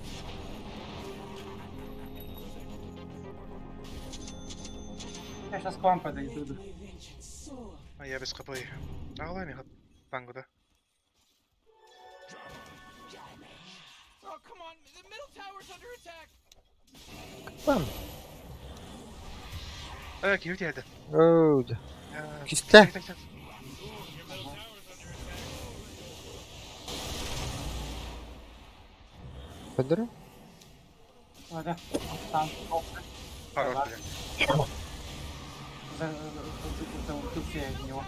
Я сейчас к вам подойду. А я без хп. Ағылай мен тангода. Oh, come on. The middle tower's under attack. Бам. Киви тиэдэ. Оу, да. Кистэ. Подыры? Ладно, там. Хорош, бля. Заутился я в него.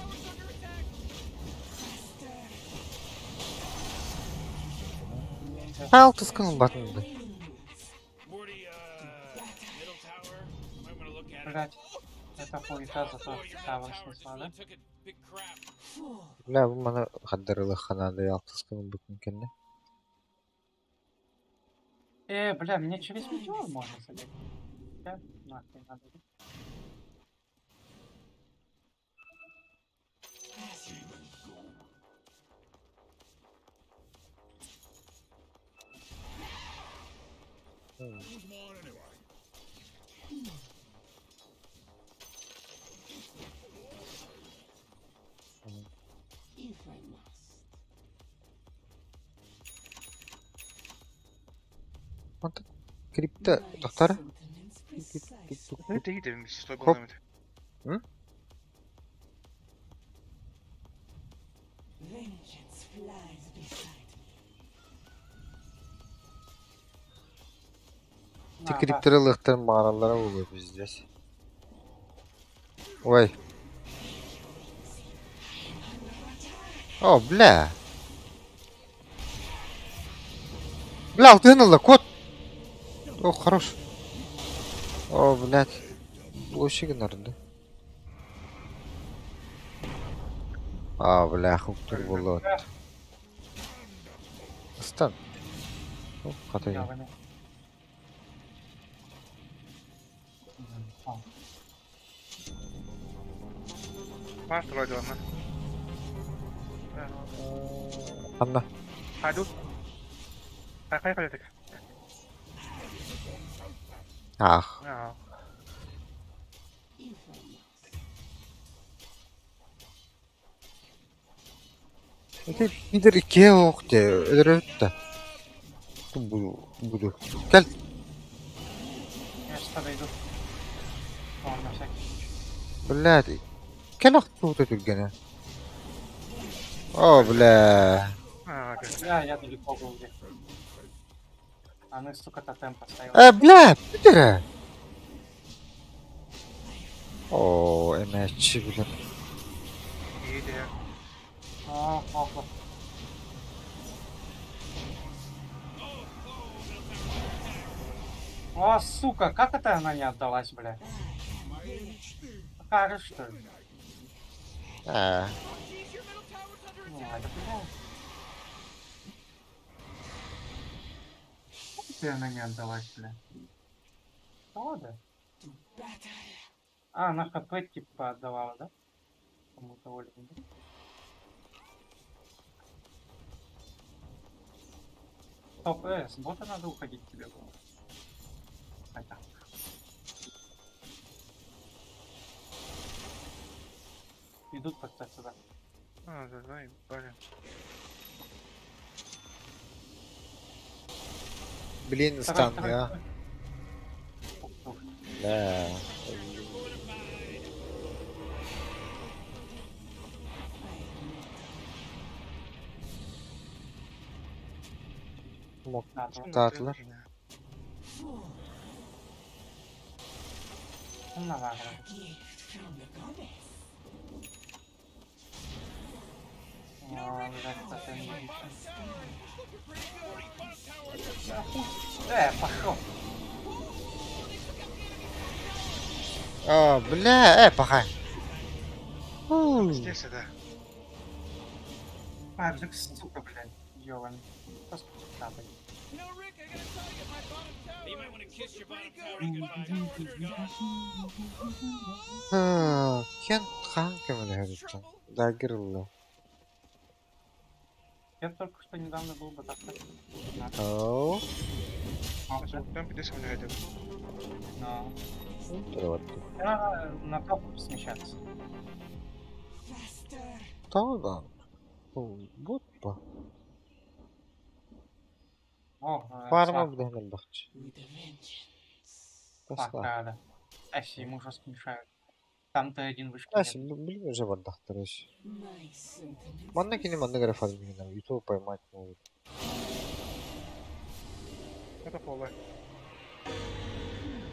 Алтыскын батынды. Блять, это хуета зато тавр снесла, да? Бля, бу маны хаддарылы ханады алтыскын бутын кенне. Бля, мне через метеор можно залезть. Да? Нахуй надо. If I must. Онтон крипта тохтара. Это иди, стой Хоп. был М? Vengeance flies beside Ти криптералыктан маараллара болуп пиздец. Ой. О, бля. Бля, алтыһын кот. О, хорош. О, блядь. Площадь нарды. А, бля, хуктур болот. Стан. О, хата. Бар турайды ана. Анна. Хайду. Хай хай хай так. Ах. Аа. Ити бидер икке оқ те, өдөрөттө. Бу буду. Кел. Я сейчас подойду. О, на всякий случай. Блядь. Кел ақ түргене. О, бля. Бля, я далеко был где. Она, сука, тотем поставила. Бля, бидере. О, эмэчи, бля. Иди. О, охо. О, сука, как это она не отдалась, бля? Хорош, что ли? А. Ну, это бля. Как это она не отдалась, бля? Что, да? А, она хп типа отдавала, да? Кому-то Оле, да? Стоп, с бота надо уходить тебе было. Хотя. Идут как-то сюда. А, да, да, блин. Блин, Давай, стан, давай, я. давай. Бля. Мок татлар. Ну, давай, давай. Gift from the goddess. О, блядь, тотем не Пошел. А, бля, пахай. Пиздец это. Паджик, сука, блядь, ёбаный. Просто тапай. Кен хан көмөлөһөрүттэн. Даггер ылла. Я только что недавно был бы так. Оо. Там пиздец у меня это. Но... Вот. Надо на топ смещаться. Да. Вот ба. О, Фарма бдehнel бахч. А, да. Аси, ему жестко мешают. Там-то один вышки Аси, нет. блин, уже бардахтырыш. Манна кини манна гара фармигинам, YouTube поймать могут. Это поле.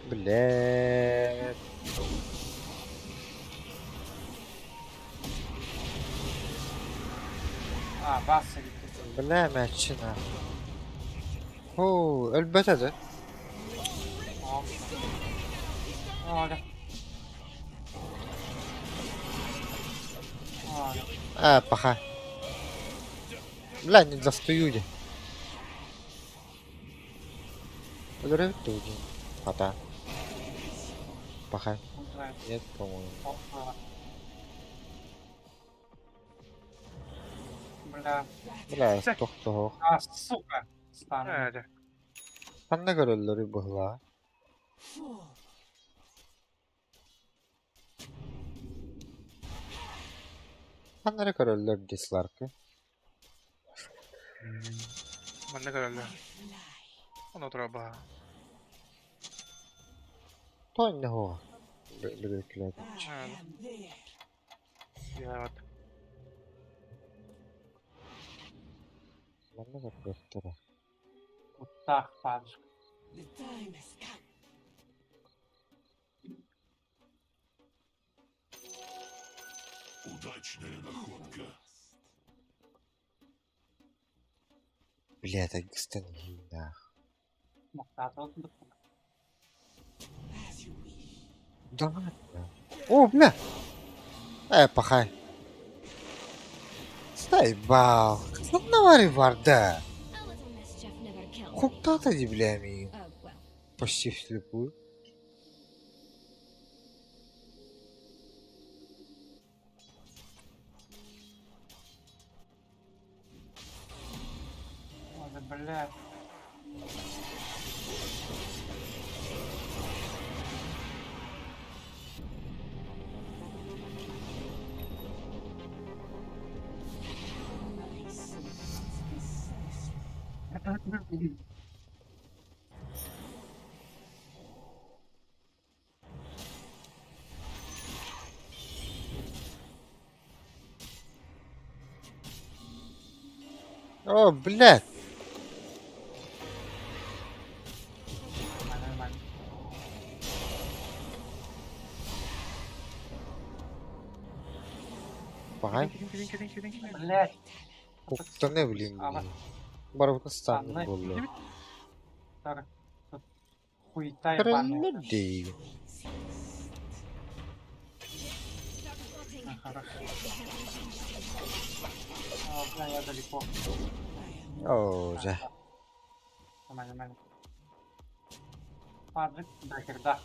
Блядь. А, баса ведь. Бля, мячина. О, элбете де. О. О, да. О, да. А, паха. Бля, не достаю я. Өлөрөбүт Хата. Паха. Убивает. Нет, по-моему. О, Бля. Бля, тохтоох. А, сука. Стану. Да. Ханна көрөллөрү быһла. Ханнары көрөллөр дисларкы. Манна көрөллөр. Оно траба. Той не хоа. Бирекилер. Я вот. Манна көрөттөрө. Вот так, паджик. The time has come. Удачная находка. Бля, это гстен нах. Мухтат, вот. As you wish. Да ладно. О, бля. Пахай. Заебал. Навари варда. A little mischief never killed Хуктата ди, бля, ми. Oh, well. Почти вслепую. Ой, да, бля. My sentiments precisely. О, блядь. Нормально, нормально. Пахай. Блядь. Хуктаны, блин. Ага. Барыбытын станны Станны. болду. Так, тут хуета ебаная. Көрөллөр дии. А, хорошо. О, бля, я далеко. О, жа. Нормально, нормально. Паджик, дракер, да.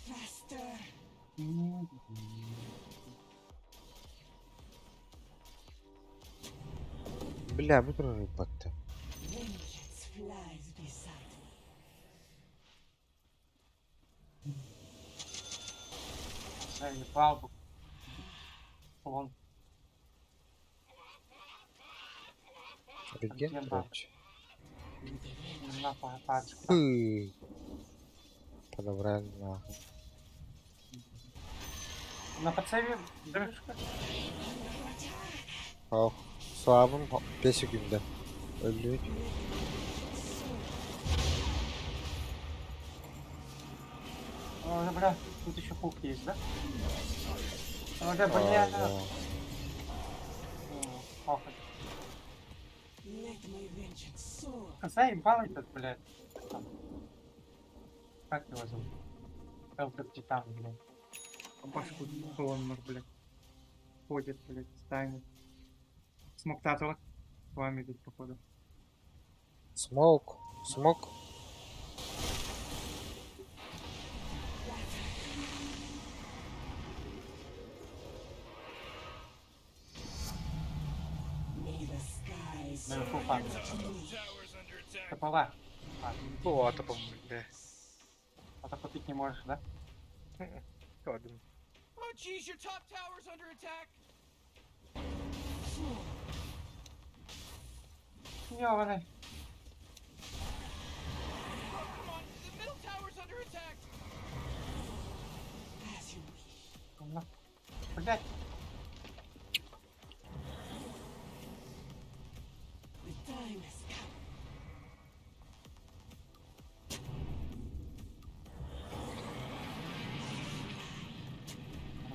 Faster. Бля, бу турар батты. Vengeance flies beside me. Заебал бы. Вон, Реген, Где короче. на паджик. Фы. Подобрали нахуй. На подсеве дырочка. Ох, слабым 5 секунда. Өлүт. О, да, бля, тут еще хук есть, да? О, да, бля. А, да. О, похуй. Let my vengeance soar. Заебал этот, блядь. Там. Как его зовут? Элдер Титан, блядь. Башку клоннур, блядь. Ходит, блядь, станет. Смок Татула. С вами тут, походу. Смок, смок. Наверху фан. Топова. О, топом, бля. А то купить не можешь, да? Ладно. Oh jeez, your top tower's under attack. Ёбаный. Oh come on, the middle tower's under attack. На- Блядь. The time has come.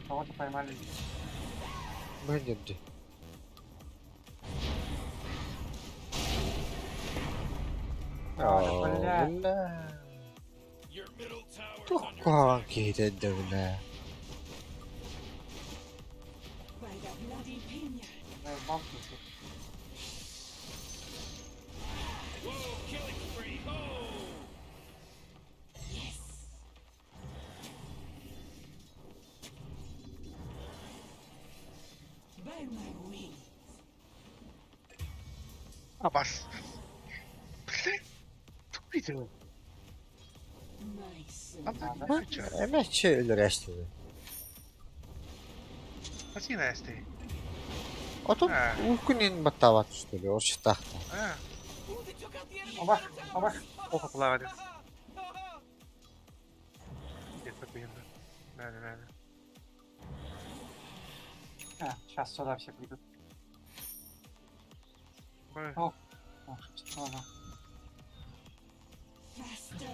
Кого-то поймали. Блядь. А, бля. Бля. Тух куһаҕан киһитэ эрдэ бля. By the bloody pinion. Заебал ты. Yes. By my wings. Абас. Блядь. Тупитель. My soul. Эмэччи өлөрөөчтүбү. Спасибо, Эсти. Отон уукунин баттаабат что ли, орчутаахта. А. Оба, оба. Плохо плавали. Где-то примерно. Да, да, да. А, сейчас сюда все придут. Ой. О, о, что она? Faster.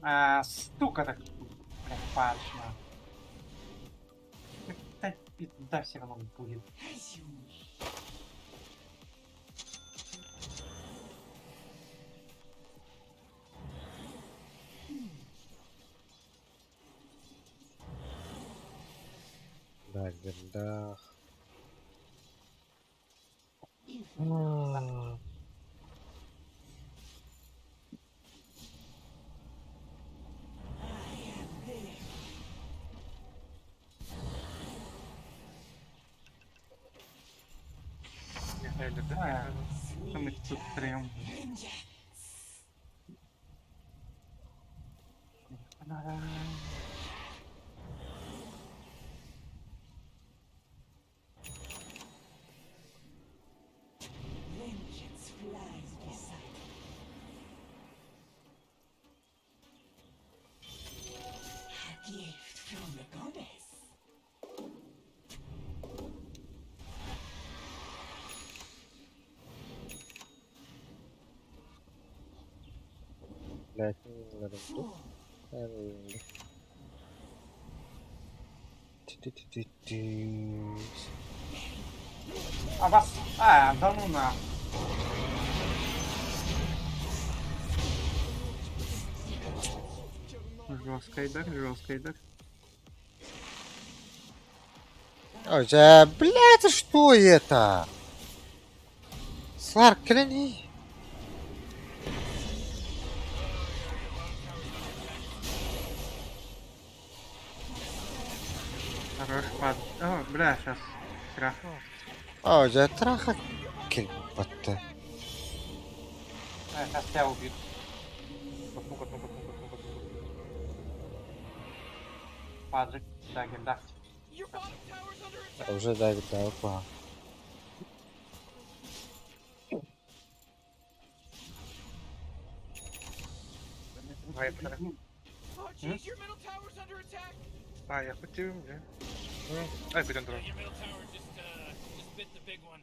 А, сука так, блядь, пальчина. Да, пизда все равно будет. As you wish. Да, гердах. А, что мы тут втроем? Vengeance flies beside me. A gift from the goddess. Блядь, ду. Ти-ти-ти-ти-ти. А вас... А, да ну на. Жестко Айдар, жестко Айдар. Ой, да, блядь, что это? Сларк, кляни. Хорош пад. О, бля, сейчас. Трах. Ой, да, траха кельбатта. А, сейчас тебя убьют. Паджик, да, герда. Уже да, да, опа. Давай, подарок. Oh jeez, your middle tower's under attack. А, я хотел, бля. Ай, пойдем дорогу. Your middle tower just bit the big one.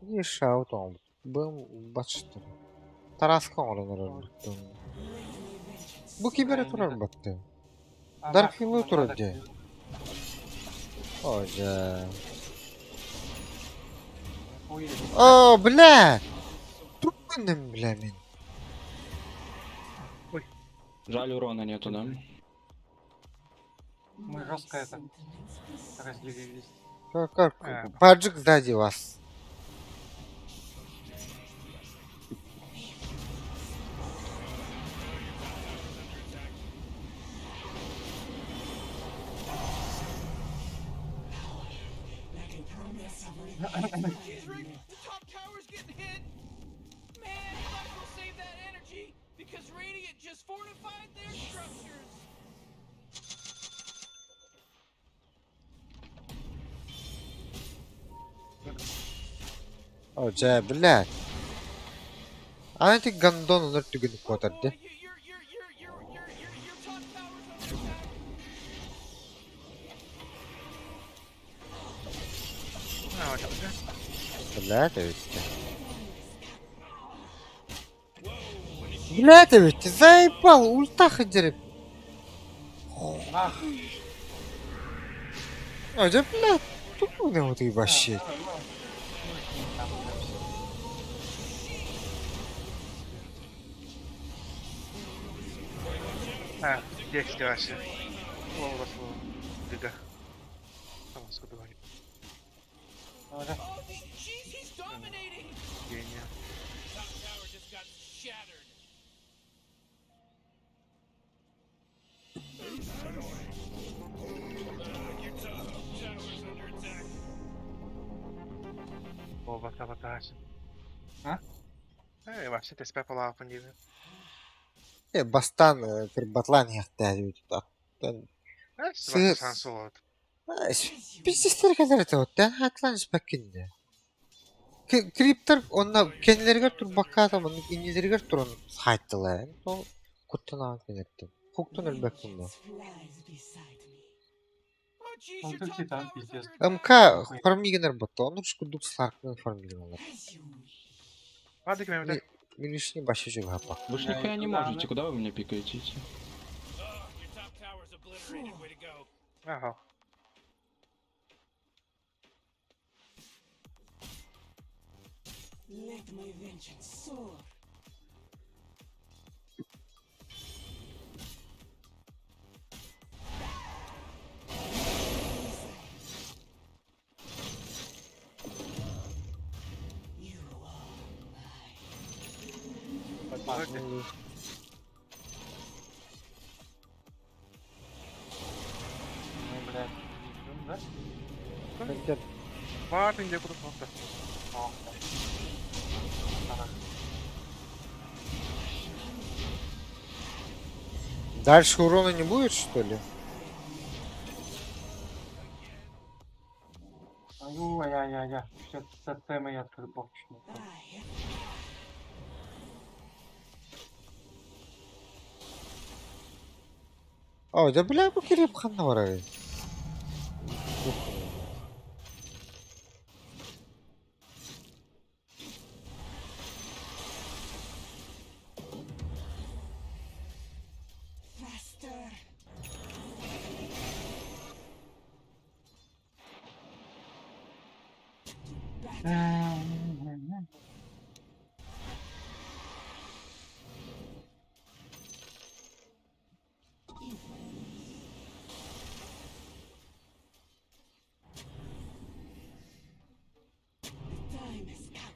Не шаутом. Бым бачтыр. Тараска оронор баттым. Бу кибере турар баттым. Дарк Хиллу турар де. Ой, да. Охуеть. О, бля! Тупаным, бля, мин. Жаль, урона нету, да? Мы жестко это разделились. Как, как? Паджик сзади вас. Jeez, Rick, the top tower's getting hit. Man, you might as well save that energy because Radiant just fortified their structures. О, дьэ, бля. Аны ити гондон онор түгэн куотарды. Бля, эбиттэ. Бля, эбиттэ, заебал, ульта хадереп. Ах, О, дьэ, бля, тупо вот и вообще. А, текст вообще. Слово слово. Бега. Там говорит. Oh, jeez, he's dominating. Гения. Top tower just got shattered. Оба саботаж. А? Э, вообще ты спя полапан диви. Э, бастан кырбатлан яхтаа Э, Сыр. сан солод. Пиздец kadar это вот, да, атлан спакинде. Криптер онна кенилеригер турбакка там, инилеригер туран хайттылар. То куттан кенеттим. Хуктан өлбөккүн бу. Flies beside me. Он тут титан, пиздец. МК фармигенер батта, оны шкудук сларкнын фармигенер. Ладно, мемде. Минишни башы жүр хапа. Вы ж нихуя не можете, куда вы меня пикаете? идти? Ага. Let my vengeance soar. Мы, блядь, не да? Бардың деп курдук болду. Дальше урона не будет, что ли? Ай-яй-яй-яй. Сейчас ТТ я открыл почему-то. О, да бля, бу кирип ханна барар. Faster. The time has come.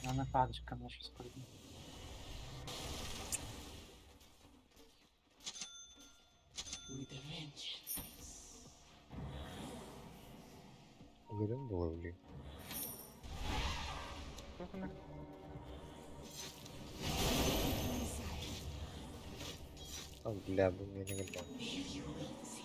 Она падочка мне сейчас прыгнет. With a vengeance. Уверен был, блин. А, бля, бу мени гылбан. If you insist.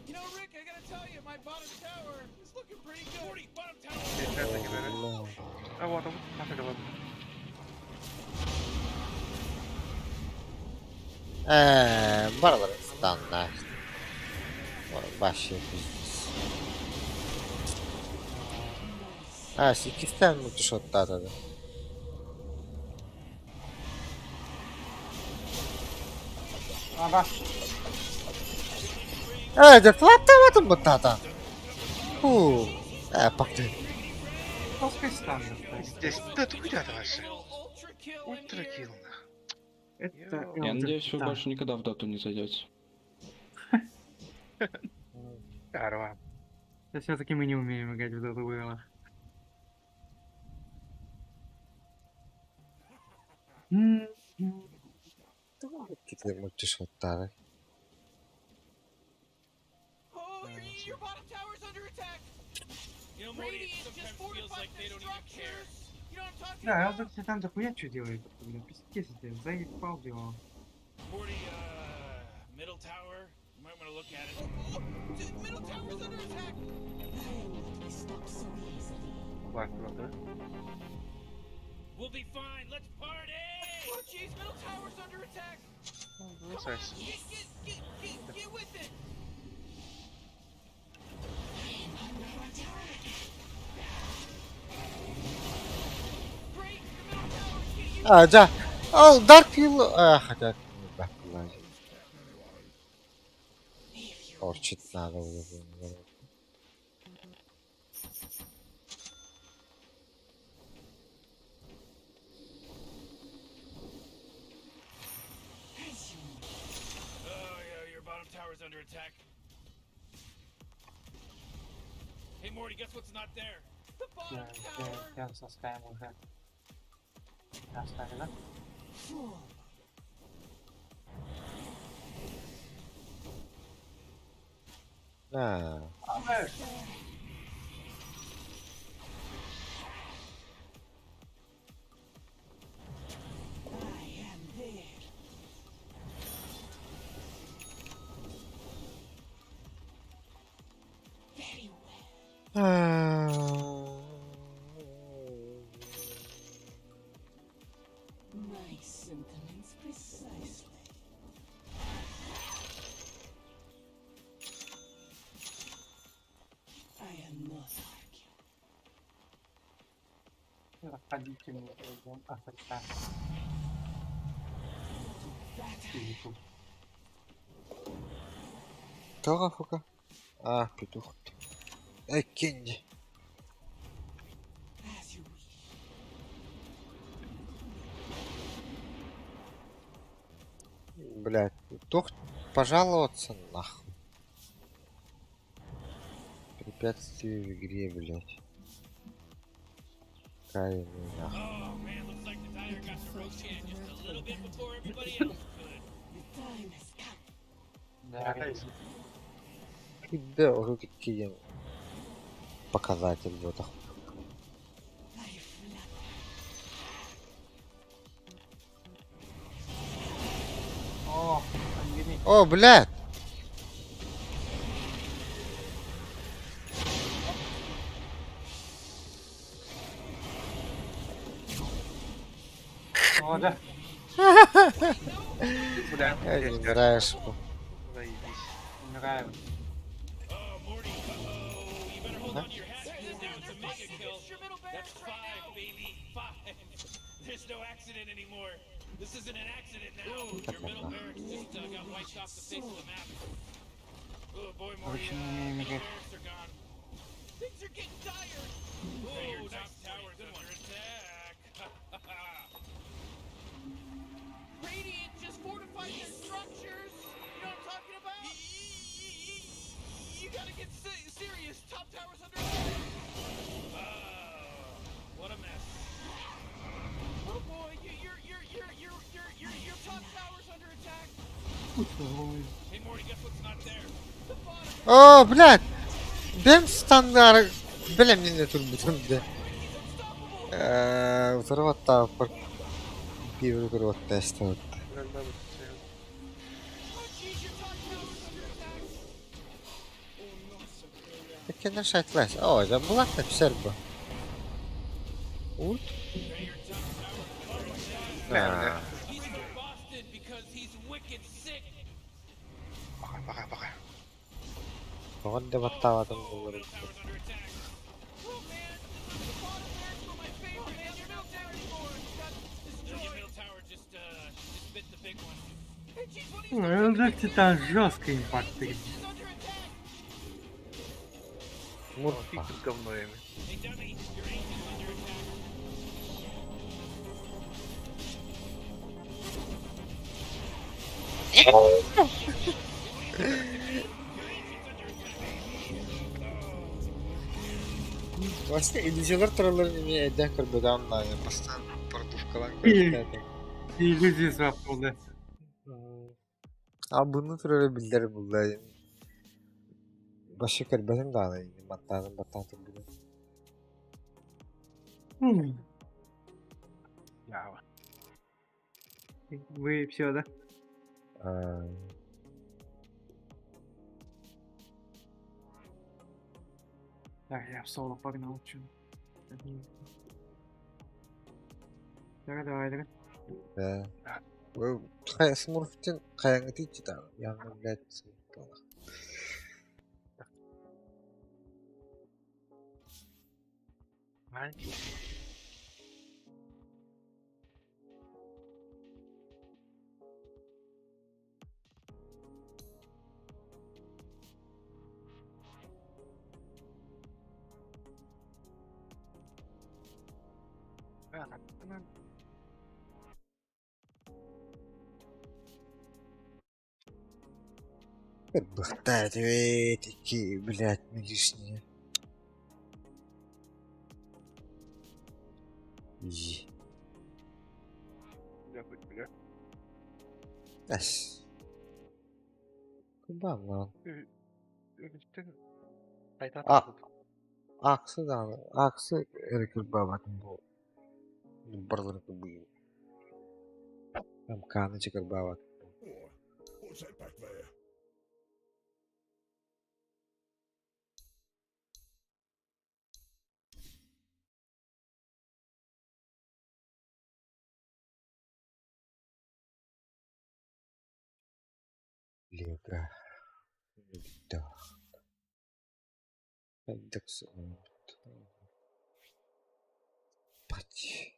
You know, Rick, I gotta tell you, my bottom tower is looking pretty good. 40 bottom tower. А вот, так Баралар станна. Вообще пиздец. А, иккистээн мультишоттаата да. Ага. Э, дьэ, флаттаабатым быттаата. Фу. Э, пакты. Жесткий стандарт. Здесь да ты куда вообще? Ультракилл. Это Я надеюсь, вы да. больше никогда в доту не зайдете. Здорово. Да все-таки мы не умеем играть в Dota World. Кити мультишоттаата. Oh, your bottom tower's under attack. Radiant just fortified their structures. You know what I'm talking Да, about? Elder Titan дохуя что делает? Блин, пиздец, это заебал делал. Morty, middle tower. You might want to look at it. Oh, middle tower's under attack. Ладно, ладно. We'll be fine. Let's party. Oh, jeez, middle tower's under attack. Ну, сась. Get, get, get, get, get with it. А, да. Ол Dark Hill... А, хотя... не Dark Hill. Орчит надо было. Oh yeah, your bottom tower's under attack. Hey Morty, guess what's not there? The bottom Да, я, я со Скаем уже. Оставили, да? На. My sentiments precisely. I am not arguing. Заходите мне, пойдем АФК. Физику. Тоға фука. А, петух. Эй, кинь. As you wish. Блядь, тух пожаловаться нахуй. Препятствие в игре, блядь. Кайф, нахуй. Oh man, looks like the Dire got the Roshan just a little bit before everybody else could. The time has come. Да, Да, уже такие показатель вот. I flutter. О, ангелик. О, блядь! О, да. Бля, Я не умираешь. Заебись. Умираю. Oh Morty, uh-oh, you better hold on to your hat because now it's a mega kill. That's five, baby, five. There's no accident anymore. This isn't an accident now. Your middle barracks just got wiped off the face of the map. Oh boy, Morty, Короче, не умеем middle играть. barracks are gone. Things are getting dire. Oh, your top tower's under attack. Radiant just fortified their structures. You know what I'm talking about? You gotta get serious. Top tower's under attack. Oh, what a mess. Oh boy, your top tower's under attack. Hey Morty, guess what's not there? The bottom. О, блядь! Бэм стандар... Бля, мне не тут бутым, да. Утарватта пиво утарватта эстэ. Oh jeez, your top tower's under attack. Такие шайтлес. О, это была серба. Ульт? Бля, бля. He's from Boston because he's wicked sick. Пока, пока, пока. Тоҕо да баттаабатым булар. Middle tower's under attack. Oh man, the Ну, Титан жестко импакт. Мурфик говно эми. Вообще, иллюзиялар туралларын эмиэ эрдээх көрбөтөҕүм даҕаны, бастаан продувкалаан көрбүтэ. Иллюзия свапнул, да. А буну турара биллэр булла. Вообще көрбөтүм даҕаны, маттааным баттаан турбутум. Ява. Вы все, да? А, Так, я в соло погнал, чё. Давай, давай, давай. Да. Хайа смурфтин хайаңытый читал. Яңы, блядь, смурфталах. Бахтать, эй, такие, блядь, мы лишние. И. Бля, хоть, бля. Эс. Куда ман? А, аксы даҕаны, аксы эрэ кырбаабатын бу барыларын кырбыйым. МК-ны чэ кырбаабатын. What's that back there? Лего. Да. Индекс. Бать.